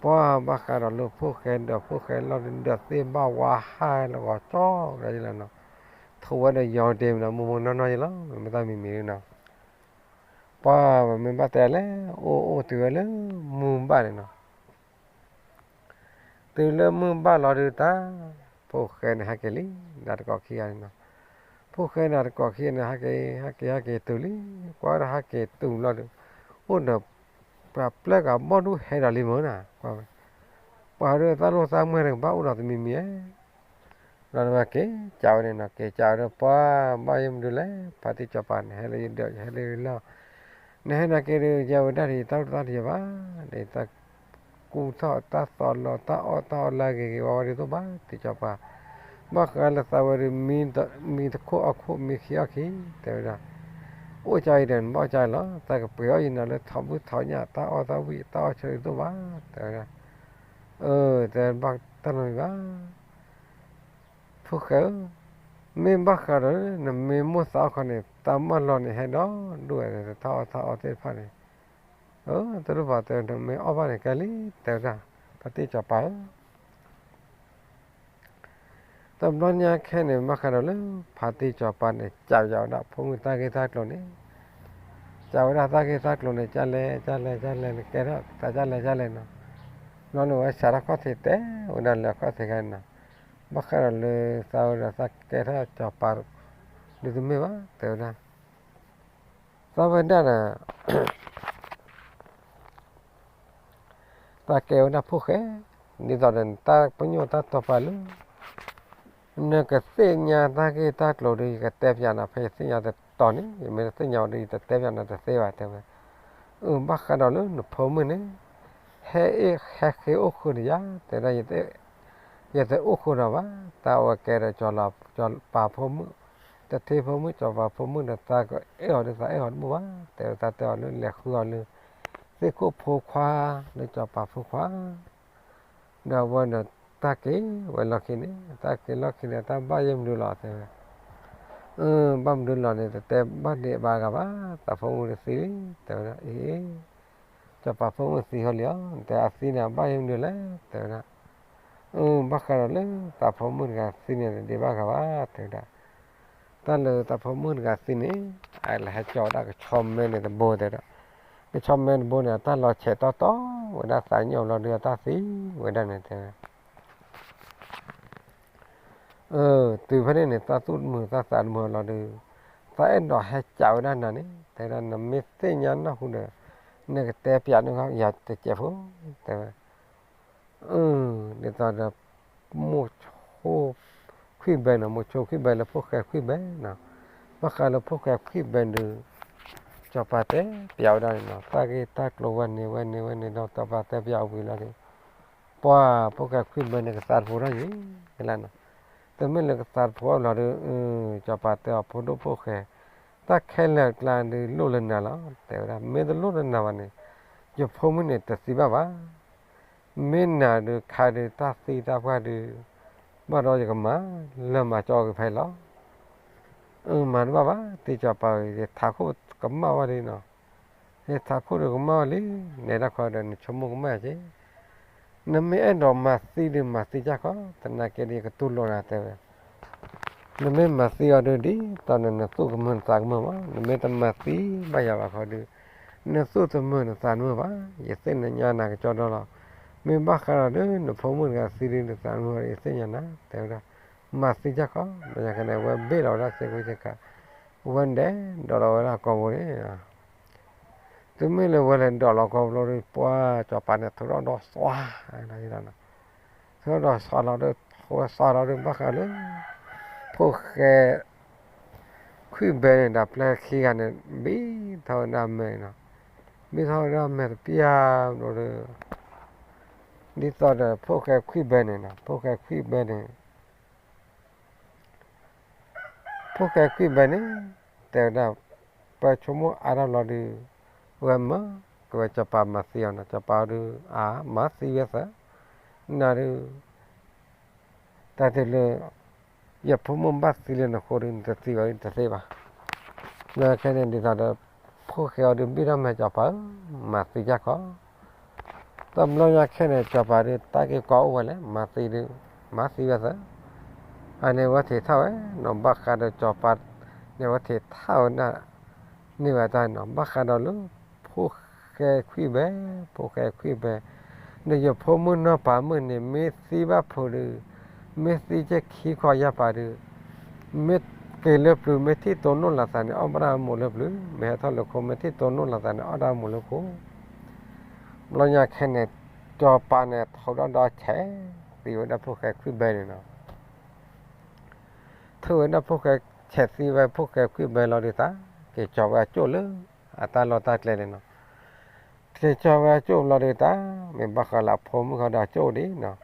ပှၤဘၣ်ဃးဒီးလၢဖိၣ်ဃဲဒၢးဖိၣ်ဃဲလီၢ်ဒုး ဒၢးသ့ၣ်ဘၣ်ဝါဟးလၢဂီၤကၠီဝဲဒၣ်ယဲလီၤနီၤ. ထိးဝဲဒီးယီၤဒ့မနီၤ မိၢ်မိၢ်နီၢ်နီၢ်ယဲလီၤ မ့ၢ်တၢ်မံၤမံၤဒုးနီၤ. ပှၤမ့ၢ်ဘၣ်တဲလဲၣ် အိၣ်အိၣ်တုၤဝဲလၢမုၢ်ဘၣ်န့ၣ်နီၤ. တုၤလၢမုၢ်ဘၣ်လီၤဒုးတၢ် ဖိၣ်ဃဲန့ၣ်ဟဲက့ၤလံ ဒီးတကိးခံဂၤန့ၣ်နီၤ. ဖိၣ်ဃဲန့ၣ်တကိးခံဂၤန့ၣ် ဟဲက့ၤ ဟဲက့ၤ ဟဲက့ၤတုၤလံ, ကွၢ်ဒီးဟဲက့ၤတုၤလီၤဒုး အိၣ်ဒီး ပှၤပျဲၢ်ကးဘီၣ်ဒူၣ်ဟဲဒီးလံမုၢ်နၤ, ကွၢ်ဝဲ ပှၤဒုးတၢ်လိာ်တၢ်မုၢ်တကဘၣ်အိၣ်ဒီးတမံၤမံၤဧါ လီၤဒုးဝဲက့ၤကးဝဲန့ၣ်နီၤ, က့ၤကးဝဲဒီးပှၤဘၣ်ယဲမနုၤလဲၣ်, ဖါတံၢ်စီၤပၤန့ၣ် ဟဲလၢယဒၢး ယဟဲလၢယလီၢ်, နဟဲနာ်က့ဒုး ယဝဲဒၣ်ဒီးယတၢ်အိၣ်တၢ်တယၢၤဘၣ်, ဒီးယတၢ်ကူၣ်ထီၣ်တၢ်သီလီၤ တၢ်အီၣ်တၢ်အီလၢဂ့ၤဂ့ၤဝါဝါဒ်သိးဘၣ် တံၢ်စီၤပၤ, ဘၣ်ဃးလၢသးဝဲဒုး မံတခိၣ်အီၣ်ခိၣ် မံခံအီၣ်ခံ, တဲဝဲဒၣ်, အိၣ်ကၢအံၤဒီးနဘၣ်အီၣ်ကၢလီၤ, တၢ်ကပှ့ၤအီၣ်ယနီၤလၢထိးဘုထိးညၣ် တၢ်အီၣ်တၢ်ဝံၣ်တၢ်အီၣ်ဆၢဒ်သိးဘၣ်, တဲဝဲဒၣ် အၢ တဲဘၣ်တၢ်နီတမံၤဘၣ်, ဖိၣ်ဃဲဧၢ, မ့ၢ်ဘၣ်ဃးဒီး နမ့ၢ်မိၣ်သးအီၣ်ခီန့ၣ် တၢ်မၢလီၤန့ၣ် ဟဲဒီးဒိၣ်ဝဲ တၢ်အီၣ်တၢ်အီသ့ၣ်တဖၣ်န့ၣ်, အၢ တလိၣ်ဘၣ်တဲ နမ့ၢ်အီၣ်ဘၣ်န့ၣ် ကဲလံ တဲဝဲဒၣ်, ဖါတံၢ်စီၤပၤဧၢ တဘျီညါခဲန့ၣ် ဘၣ်ဃးဒီးလၢ ဖါတံၢ်စီၤပၤန့ၣ် ကးယၤဝဲဒၣ် ဖိမုၣ်တၢ်ဂ့ၢ်တၢ်ကျိၤန့ၣ်, ကးဝဲဒၣ်တၢ်ဂ့ၢ်တၢ်ကျိၤန့ၣ် ကလဲၣ် ကလဲၣ် ကလဲၣ် ကဲထီၣ်သးကလဲၣ် ကလဲၣ်နီၤ, ဘျီန့ၣ်ဝဲစးထီၣ်ခီၣ်ထံးတဲဝဲဒၣ်လၢအခီၣ်ထံးခါန့ၣ်နီၤ, ဘၣ်ဃးဒီးလၢသးဝဲဒီးသးကဲထီၣ်စီၤပၤဒုးတမ့ၢ်ဘၣ် တဲဝဲဒၣ်, သးဝဲဒၣ်ဒီး သးကဲဝဲဒၣ်ဖိၣ်ဃဲ, ဒ်သိးဒီးတၢ်ပညိၣ်တၢ်တီပာ်လၢ နကသ့ၣ်ညါတၢ်ဂ့ၢ်တၢ်ကျိၤဒီး ယကတဲပၠးနၤဖဲယသ့ၣ်ညါတတီၤန့ၣ်, ယမ့ၢ်တသ့ၣ်ညါအီၤဒီး ယတတဲပၠးနၤတသ့ဘၣ် တဲဝဲ. အၢ ဘၣ်ဃးဒီးလၢနဖိမုၣ်န့ၣ် ဟဲအ့ၣ်ဟဲဃ့အိၣ်ဃုာ်ဒီးယၤ တဲဝဲဒၣ်, ယတအိၣ်ဃုာ်ဒီးဘၣ်, တၢ်အဝဲကဲဒီးစီၤပၤဖိမုၣ်, တထ့ဖိမုၣ် စီၤပၤဖိမုၣ်ဒီး သးကအဲၣ်အီၤဒီးသးအဲၣ်အီၤတဘူၣ်ဘၣ် တဲဝဲ, တၢ်တဲအီၤလၢလဲၤဃုအီၤလၢ သ့ၣ်ခိၣ်ဖိခွါ, လၢစီၤပၤဖိခွါ ဒီးအဝဲဒီးတၢ်က့ၤဝဲလီၢ်ခံန့ၣ်, တၢ်က့ၤလီၢ်ခံန့ၣ် တၢ်ဘၣ်ယဲၢ်မနုၤလီၤ တဲဝဲ. အၢ ဘၣ်မနုၤလီၤန့ၣ် တတဲဘၣ်ဒံးဘၣ်ဂၤဘၣ်, သးဖိမုၣ်တသံလံ တဲဝဲဒၣ်အံၤ, စီၤပၤဖိမုၣ်သံဃီလံၤအီၤ တဲအသံန့ၣ် အဘၣ်ယဲၢ်မနုၤလဲၣ် တဲဝဲဒၣ်. အၢ ဘၣ်ဃးဒီးလၢသးဖိမုၣ်တဂၤသံန့ၣ် တဒံးဘၣ်ဂၤဘၣ် တဲဝဲဒၣ်. တၢ်လၢသးဖိမုၣ်တဂၤသံန့ၣ် အလဲၤဟဲကၠီဝဲဒၣ်ကဆီမဲန့ၣ်တဘိ တဲဝဲဒၣ်, ကဆီမဲတဘိန့ၣ် အတၢ်လီၤဆဲးတီတီဝဲဒၣ်သးညီဘျီဒီး အတၢ်သံဝဲဒၣ်န့ၣ် တဲဝဲ. အၢ တုၤဖဲန့ၣ်န့ၣ် တၢ်သူၣ်တမုာ်တၢ်သးတမုာ်လီၤဒီး သးအဲၣ်ဒိးဟဲကးဝဲဒၣ်နၤန့ၣ် တဲဝဲဒၣ်, နမ့ၢ်သ့ၣ်ညါနၢ်ဟူဒီး နကတဲပၠးန့ၢ်ယၤတစဲးဖိ တဲဝဲ. အၢ ဒ်သိးဒီး မိၢ်ဆိခွံၣ်ဘဲန့ၣ်, မိၢ်ဆိခွံၣ်ဘဲလၢဖိၣ်ဃဲခွံၣ်ဘဲန့ၣ်, ဘၣ်ဃးလၢဖိၣ်ဃဲခွံၣ်ဘဲဒီး စီၤပၤတဲပၠးဝဲဒၣ်န့ၣ်နီၤ, တၢ်ဂ့ၢ်တၢ်ကျိၤဝဲန့ၣ်ဝဲန့ၣ်ဝဲန့ၣ်ဒီး စီၤပၤတဲပၠးဝံၤလီၤဒီး ပှၤဖိၣ်ဃဲခွံၣ်ဘဲန့ၣ် ကသးတဖိထီၣ်ယံၤလီၤနီၤ. တမ့ၢ်လၢကသးတဖိအလီၤဒီး စီၤပၤတဲအီၤ ဖိဒိၣ်ဖိၣ်ဃဲ, တၢ်ခဲလၢာ်အကျါဒီး လိၣ်လၢနၤလီၤ တဲဝဲဒၣ်. မ့ၢ်တလိၣ်လၢနၤဘၣ်န့ၣ် ယဖိမုၣ်န့ၣ်တသံဘၣ်ဘၣ်. မ့ၢ်နၤဒုးခါဒုး တၢ်သံတၢ်ပှၢ်ဒုး ဘၣ်ဒီးယကမၤလၢမၤကၠီက့ၤဖဲလီၤ. အၢ မၤတဘၣ်ဘၣ် တံၤစီၤပၤဧၢ, ယထးခိၣ်ကမၣ်ဝဲလံနီၤ, ယထးခိၣ်ဒီးကမၣ်ဝဲလံ, နဲဒၣ်ခီဒီး နဆိကမိၣ်ကမၣ်က့ၤ, နမ့ၢ်အဲၣ်ဒိးမၤသံဒုးမၤသံကၢ်ခီ, သနာ်က့ဒီး ယကတူၢ်လိာ်နၤ တဲဝဲ. နမ့ၢ်မၤသံအီၤဒုး ဒ်သိးန့ၣ် နသူၣ်ကမုာ်နသးကမုာ်မး, နမ့ၢ်တမၤသံဘၣ်ယၤဘၣ်ခီဒုး နသူၣ်တမုာ်နသးတမုာ်ဘၣ်. ယသ့ၣ်ညါနၤကကၠီဒီလီၤ. မ့ၢ်ဘၣ်ဃးဒီးဒုး နဖိမုၣ်တဂၤသံဒုး နသးတမုာ်ဘၣ် ယသ့ၣ်ညါနၤ တဲဝဲဒၣ်. မၤသံကၢ်ခီ, ဘျီညါခဲန့ၣ် အဝဲဘ့ၣ်လီၤဝဲဒၣ်စ့ၢ်ကီးစ့ၢ်ကီး, အဝဲဒဲးဒီးလီၤဝဲဒၣ်ကိာ်ပူၤန့ၣ် တုၤမ့ၢ်လၢဝဲလဲၤဒိးလီၤကိာ်ပူၤလီၤဒီး ပှၤစီၤပၤန့ၣ် ထုးထီၣ်ဒီးသွါ, ထုးထီၣ်ဒီးသွါလီၤဒီး ဝဲသွါလီၤဒီး ဘၣ်ဃးလၢ ဖိၣ်ဃဲခွံၣ်ဘဲန့ၣ်ဒီး ပျဲၢ်ခံဂၤန့ၣ် ဘံၣ်ထီၣ်ဝဲဒၣ်မဲာ်နီၤ, ဘံၣ်ထီၣ်ဝဲဒၣ်မဲာ်တပျၢ်ဘျီဒီး ဒ်သိးဒီးဖိၣ်ဃဲခွံၣ်ဘဲန့ၣ်နီၤ, ဖိၣ်ဃဲခွံၣ်ဘဲန့ၣ် ဖိၣ်ဃဲခွံၣ်ဘဲန့ၣ် တဲဝဲဒၣ်, ပၢဆိကမိၣ်အါထီၣ်ဘျီဒီး ဝဲမၢကဝဲစီၤပၤမၤသံအီၤနီၤ, စီၤပၤအီၤဒုး အါ မၤသံဝဲသၢ, နၤဒုး တၢ်တုၤလၢ ယဖိမုၣ်ဘၣ်သံလၢနဃိဒီး နတသံဘၣ်ဒုးတသ့ဘၣ်. လၢခဲန့ၣ်ဒ်သိးဒီး ဖိၣ်ဃဲအီၤဒုးဘံၣ်ထီၣ်မဲာ်စီၤပၤဧၢ, မၤသံကၢ်ခီ တဘျီညါခဲန့ၣ် စီၤပၤဒုး တၢ်ဂ့ၢ်ကီအိၣ်ဝဲလဲၣ်, မၤသံဒုး မၤသံဝဲသၢ, အန့ၣ်ဝဲထံးထီၣ်ဝဲနီၤ, ဘၣ်ဃးဒီးစီၤပၤန့ၣ် ဝဲထံးထီၣ်ဝဲဒၣ် န့ၢ်ဝဲတၢ်နီၤ, ဘၣ်ဃးဒီးလၢ ဖိၣ်ဃဲခွံၣ်ဘဲ, ဖိၣ်ဃဲခွံၣ်ဘဲ, ဒီးယဖိမုၣ်နီၢ်ပၤမုၣ်န့ၣ် မ့ၢ်သံဘၣ်ဖုးဒုး, မ့ၢ်သံကဲခံခီယါပၤဒုး, မ့ၢ်က့ၤလၢပျုၤ မ့ၢ်ထံၣ်တိၢ်နီၣ်လီၤသးန့ၣ် အီၣ်ဘၣ်ဒၣ်မိၢ်လၢပျုၤ, မ့ၢ်ဟဲထီၣ်လၢခိ မ့ၢ်ထံၣ်တိၢ်နီၣ်လီၤသးန့ၣ် အီၣ်ဒၣ်မိၢ်လၢခိ ဘျီညါခဲန့ၣ် စီၤပၤန့ၣ် ထုးထီၣ်ဒီးဆဲးသံဝဲဒၣ်ဖိၣ်ဃဲခွံၣ်ဘဲန့ၣ်နီၤ, ထုးဝဲဒၣ်ဖိၣ်ဃဲ ဆဲးသံဝဲဖိၣ်ဃဲခွံၣ်ဘဲလီၤဒုးသး, က့ၤကၠီၤဝဲအကၠိၣ်လၢ အတၢ်လီၢ်တၢ်ကျဲန့ၣ်နီၤ, က့ၤကၠီၤဝဲအကၠိၣ်လီၤဒုးသး, မ့ၢ်ဘၣ်ဃးလၢအဖိမုၣ်ဃီဒီးအကၠိၣ်ဒံးနီၤ,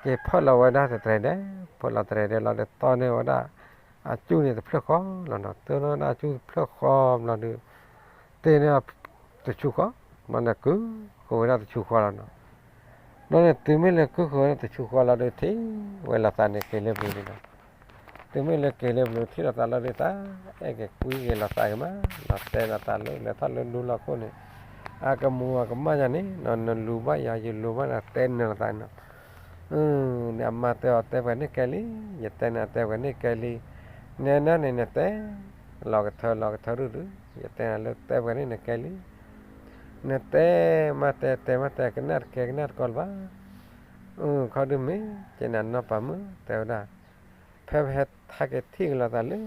က့ၤဖၢလီၤဝဲဒၣ်တတြဲၤဒဲး, ဖၢလီၤတတြဲၤဒဲးလီၤဒီး တီန့ၢ်ဝဲဒၣ် အကၠူၣ်န့ၣ်တဖျၢၣ်ဃီလီၤနီၤ, တီန့ၢ်ဝဲဒၣ်အကၠူၣ်တဖျၢၣ်ဃီဘျီဒီး တ့န့ၢ်တဆူဃီ, ဘျီန့ၣ်ကုၢ်ဃီဝဲဒၣ်တဆူဃီလီၤနီၤ, ဘျီန့ၣ်တုၤမ့ၢ်လၢကုၢ်ဃီဝဲဒၣ်တဆူဃီလီၤဒီး ထံၣ်ဝဲလိာ်သးန့ၣ်က့ၤလၢပျုၤန့ၣ်နီၤ, တုၤမ့ၢ်လၢက့ၤလၢပျုၤထံၣ်လိာ်သးလီၤဒုးသး, အဲၣ်က့ၤကွံဂ့ၤလိာ်သးက့ၤမးနီၤ, တဲလိာ်သးလၢလဲၤထီၣ်လၢဒူလီၢ်ခိၣ်န့ၣ်, အကမူၤအကမၣ်ယၤန့ၣ်နီၤ, နလူၤဘၣ်ယၤ ယလူၤဘၣ်နၤ တဲနၢၤလိာ်သးနီၤ အၢ န့ၣ်အမါတဲအီၤတဲပှဲၤန့ၢ်ကဲလံ, ယတဲနၤတဲပှဲၤန့ၢ်ကဲလံ, နဲဒၣ်န့ၣ် နတဲလီၤကထၢလီၤကထၢရုၢ်ရုၢ်, ယတဲနၤလၢတဲပှဲၤန့ၢ်နကဲလံ, နတဲမးတဲတဲမးတဲ ကနၣ်တကဲကနၣ်တကီလၢၤဘၣ်, ခီဒုမ့ၢ်ကဲန့ၣ် နီၢ်ပၤမုၣ်တဲဝဲဒၣ်, ဖဲပဟဲထါက့ၤထံၣ်က့ၤလိာ်သးလၢ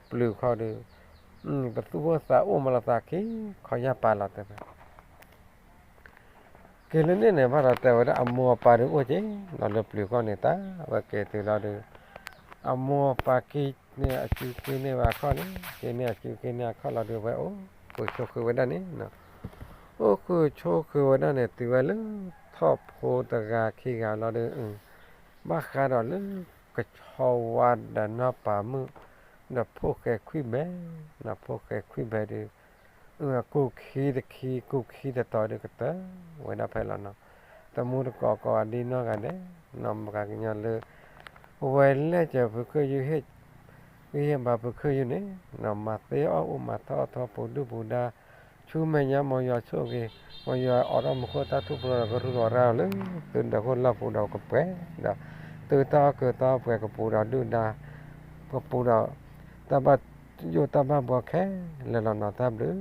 ပျုၤခီဒီး, ပသူၣ်အိၣ်သးအိၣ်မးလိာ်သးခံ, ခီယၢ်ပာ်လီၤတဲဝဲ က့ၤလၢန့ၣ်န့ၣ်ဘၣ်ဒီး တဲဝဲဒၣ်အမိၢ်အပၢ်ဒုးအိၣ်က့ၤဒီးလၢပျုၤခီန့ၣ် တၢ်ဝဲက့ၤတုၤလီၤဒီး, အမိၢ်အပၢ်က့ၤန့ၢ်အစုက့ၤန့ၢ်ဝဲအခီၣ်န့ၣ်, က့ၤန့ၢ်အစုက့ၤန့ၢ်အခီၣ်လီၤဒီး ဝဲအိၣ်ဃုာ်ဆိးဃုာ်ဝဲဒၣ်န့ၣ်, အိၣ်ဃုာ်ဆိးဃုာ်ဝဲဒၣ်န့ၣ် တုၤဝဲလၢထီၣ်ဖိတဂၤခံဂၤလီၤဒီး, ဘၣ်ဃးဒီးလၢကဆီဝါဒီးနီၢ်ပၤမုၣ်, ဒီးဖိၣ်ဃဲခွံၣ်ဘဲ, နီၢ်ဖိၣ်ဃဲခွံၣ်ဘဲဒီး ကူၣ်ခံတခံ ကူၣ်ခံတတီၤဒီးကတၢၢ်ဝဲဒၣ်ဖဲလီၤနီၤ, တမူတကိးကိးဂၤဒဲးနီၢ်ဂၤဒဲး, နီၢ်မကၤကညီလၢ ဝဲလဲၣ်စၢၤဖုခၢၣ်ယုၢ်ဟ့ၣ်, ဂံၢ်ဟ့ၣ်ဘါဖုခၢၣ်ယုၢ်န့ၣ်, နီၢ်မၤသ့အီၣ်အိၣ်မၤထီၣ်အီၣ်ထီၣ်ပူၤဒုၣ်ပူၤဒါ, ဆူမဲာ်ညါမ်ယွၤဆိၣ်ဂ့ၤ, မ်ယွၤအိးထီၣ်မူခိၣ်တၢ်ထူၣ်ဖျိဒီးကရူၢ်ကီၤရၢ်လၢ သုဒၢးခိၣ်လီၢ်ပူၤဒီးကပှဲၤဒီး, သုတၢ်အီၣ်ကၢၤတၢ်အီၣ်ပှဲၤကပူၤဒီးဒုၣ်ဒါ, ကပူၤဒီး, တၢ်ဘၣ်ယိၣ်တၢ်ဘၣ်ဘှီခဲလၢာ်လီၤနီၤ တၢ်ဘျုး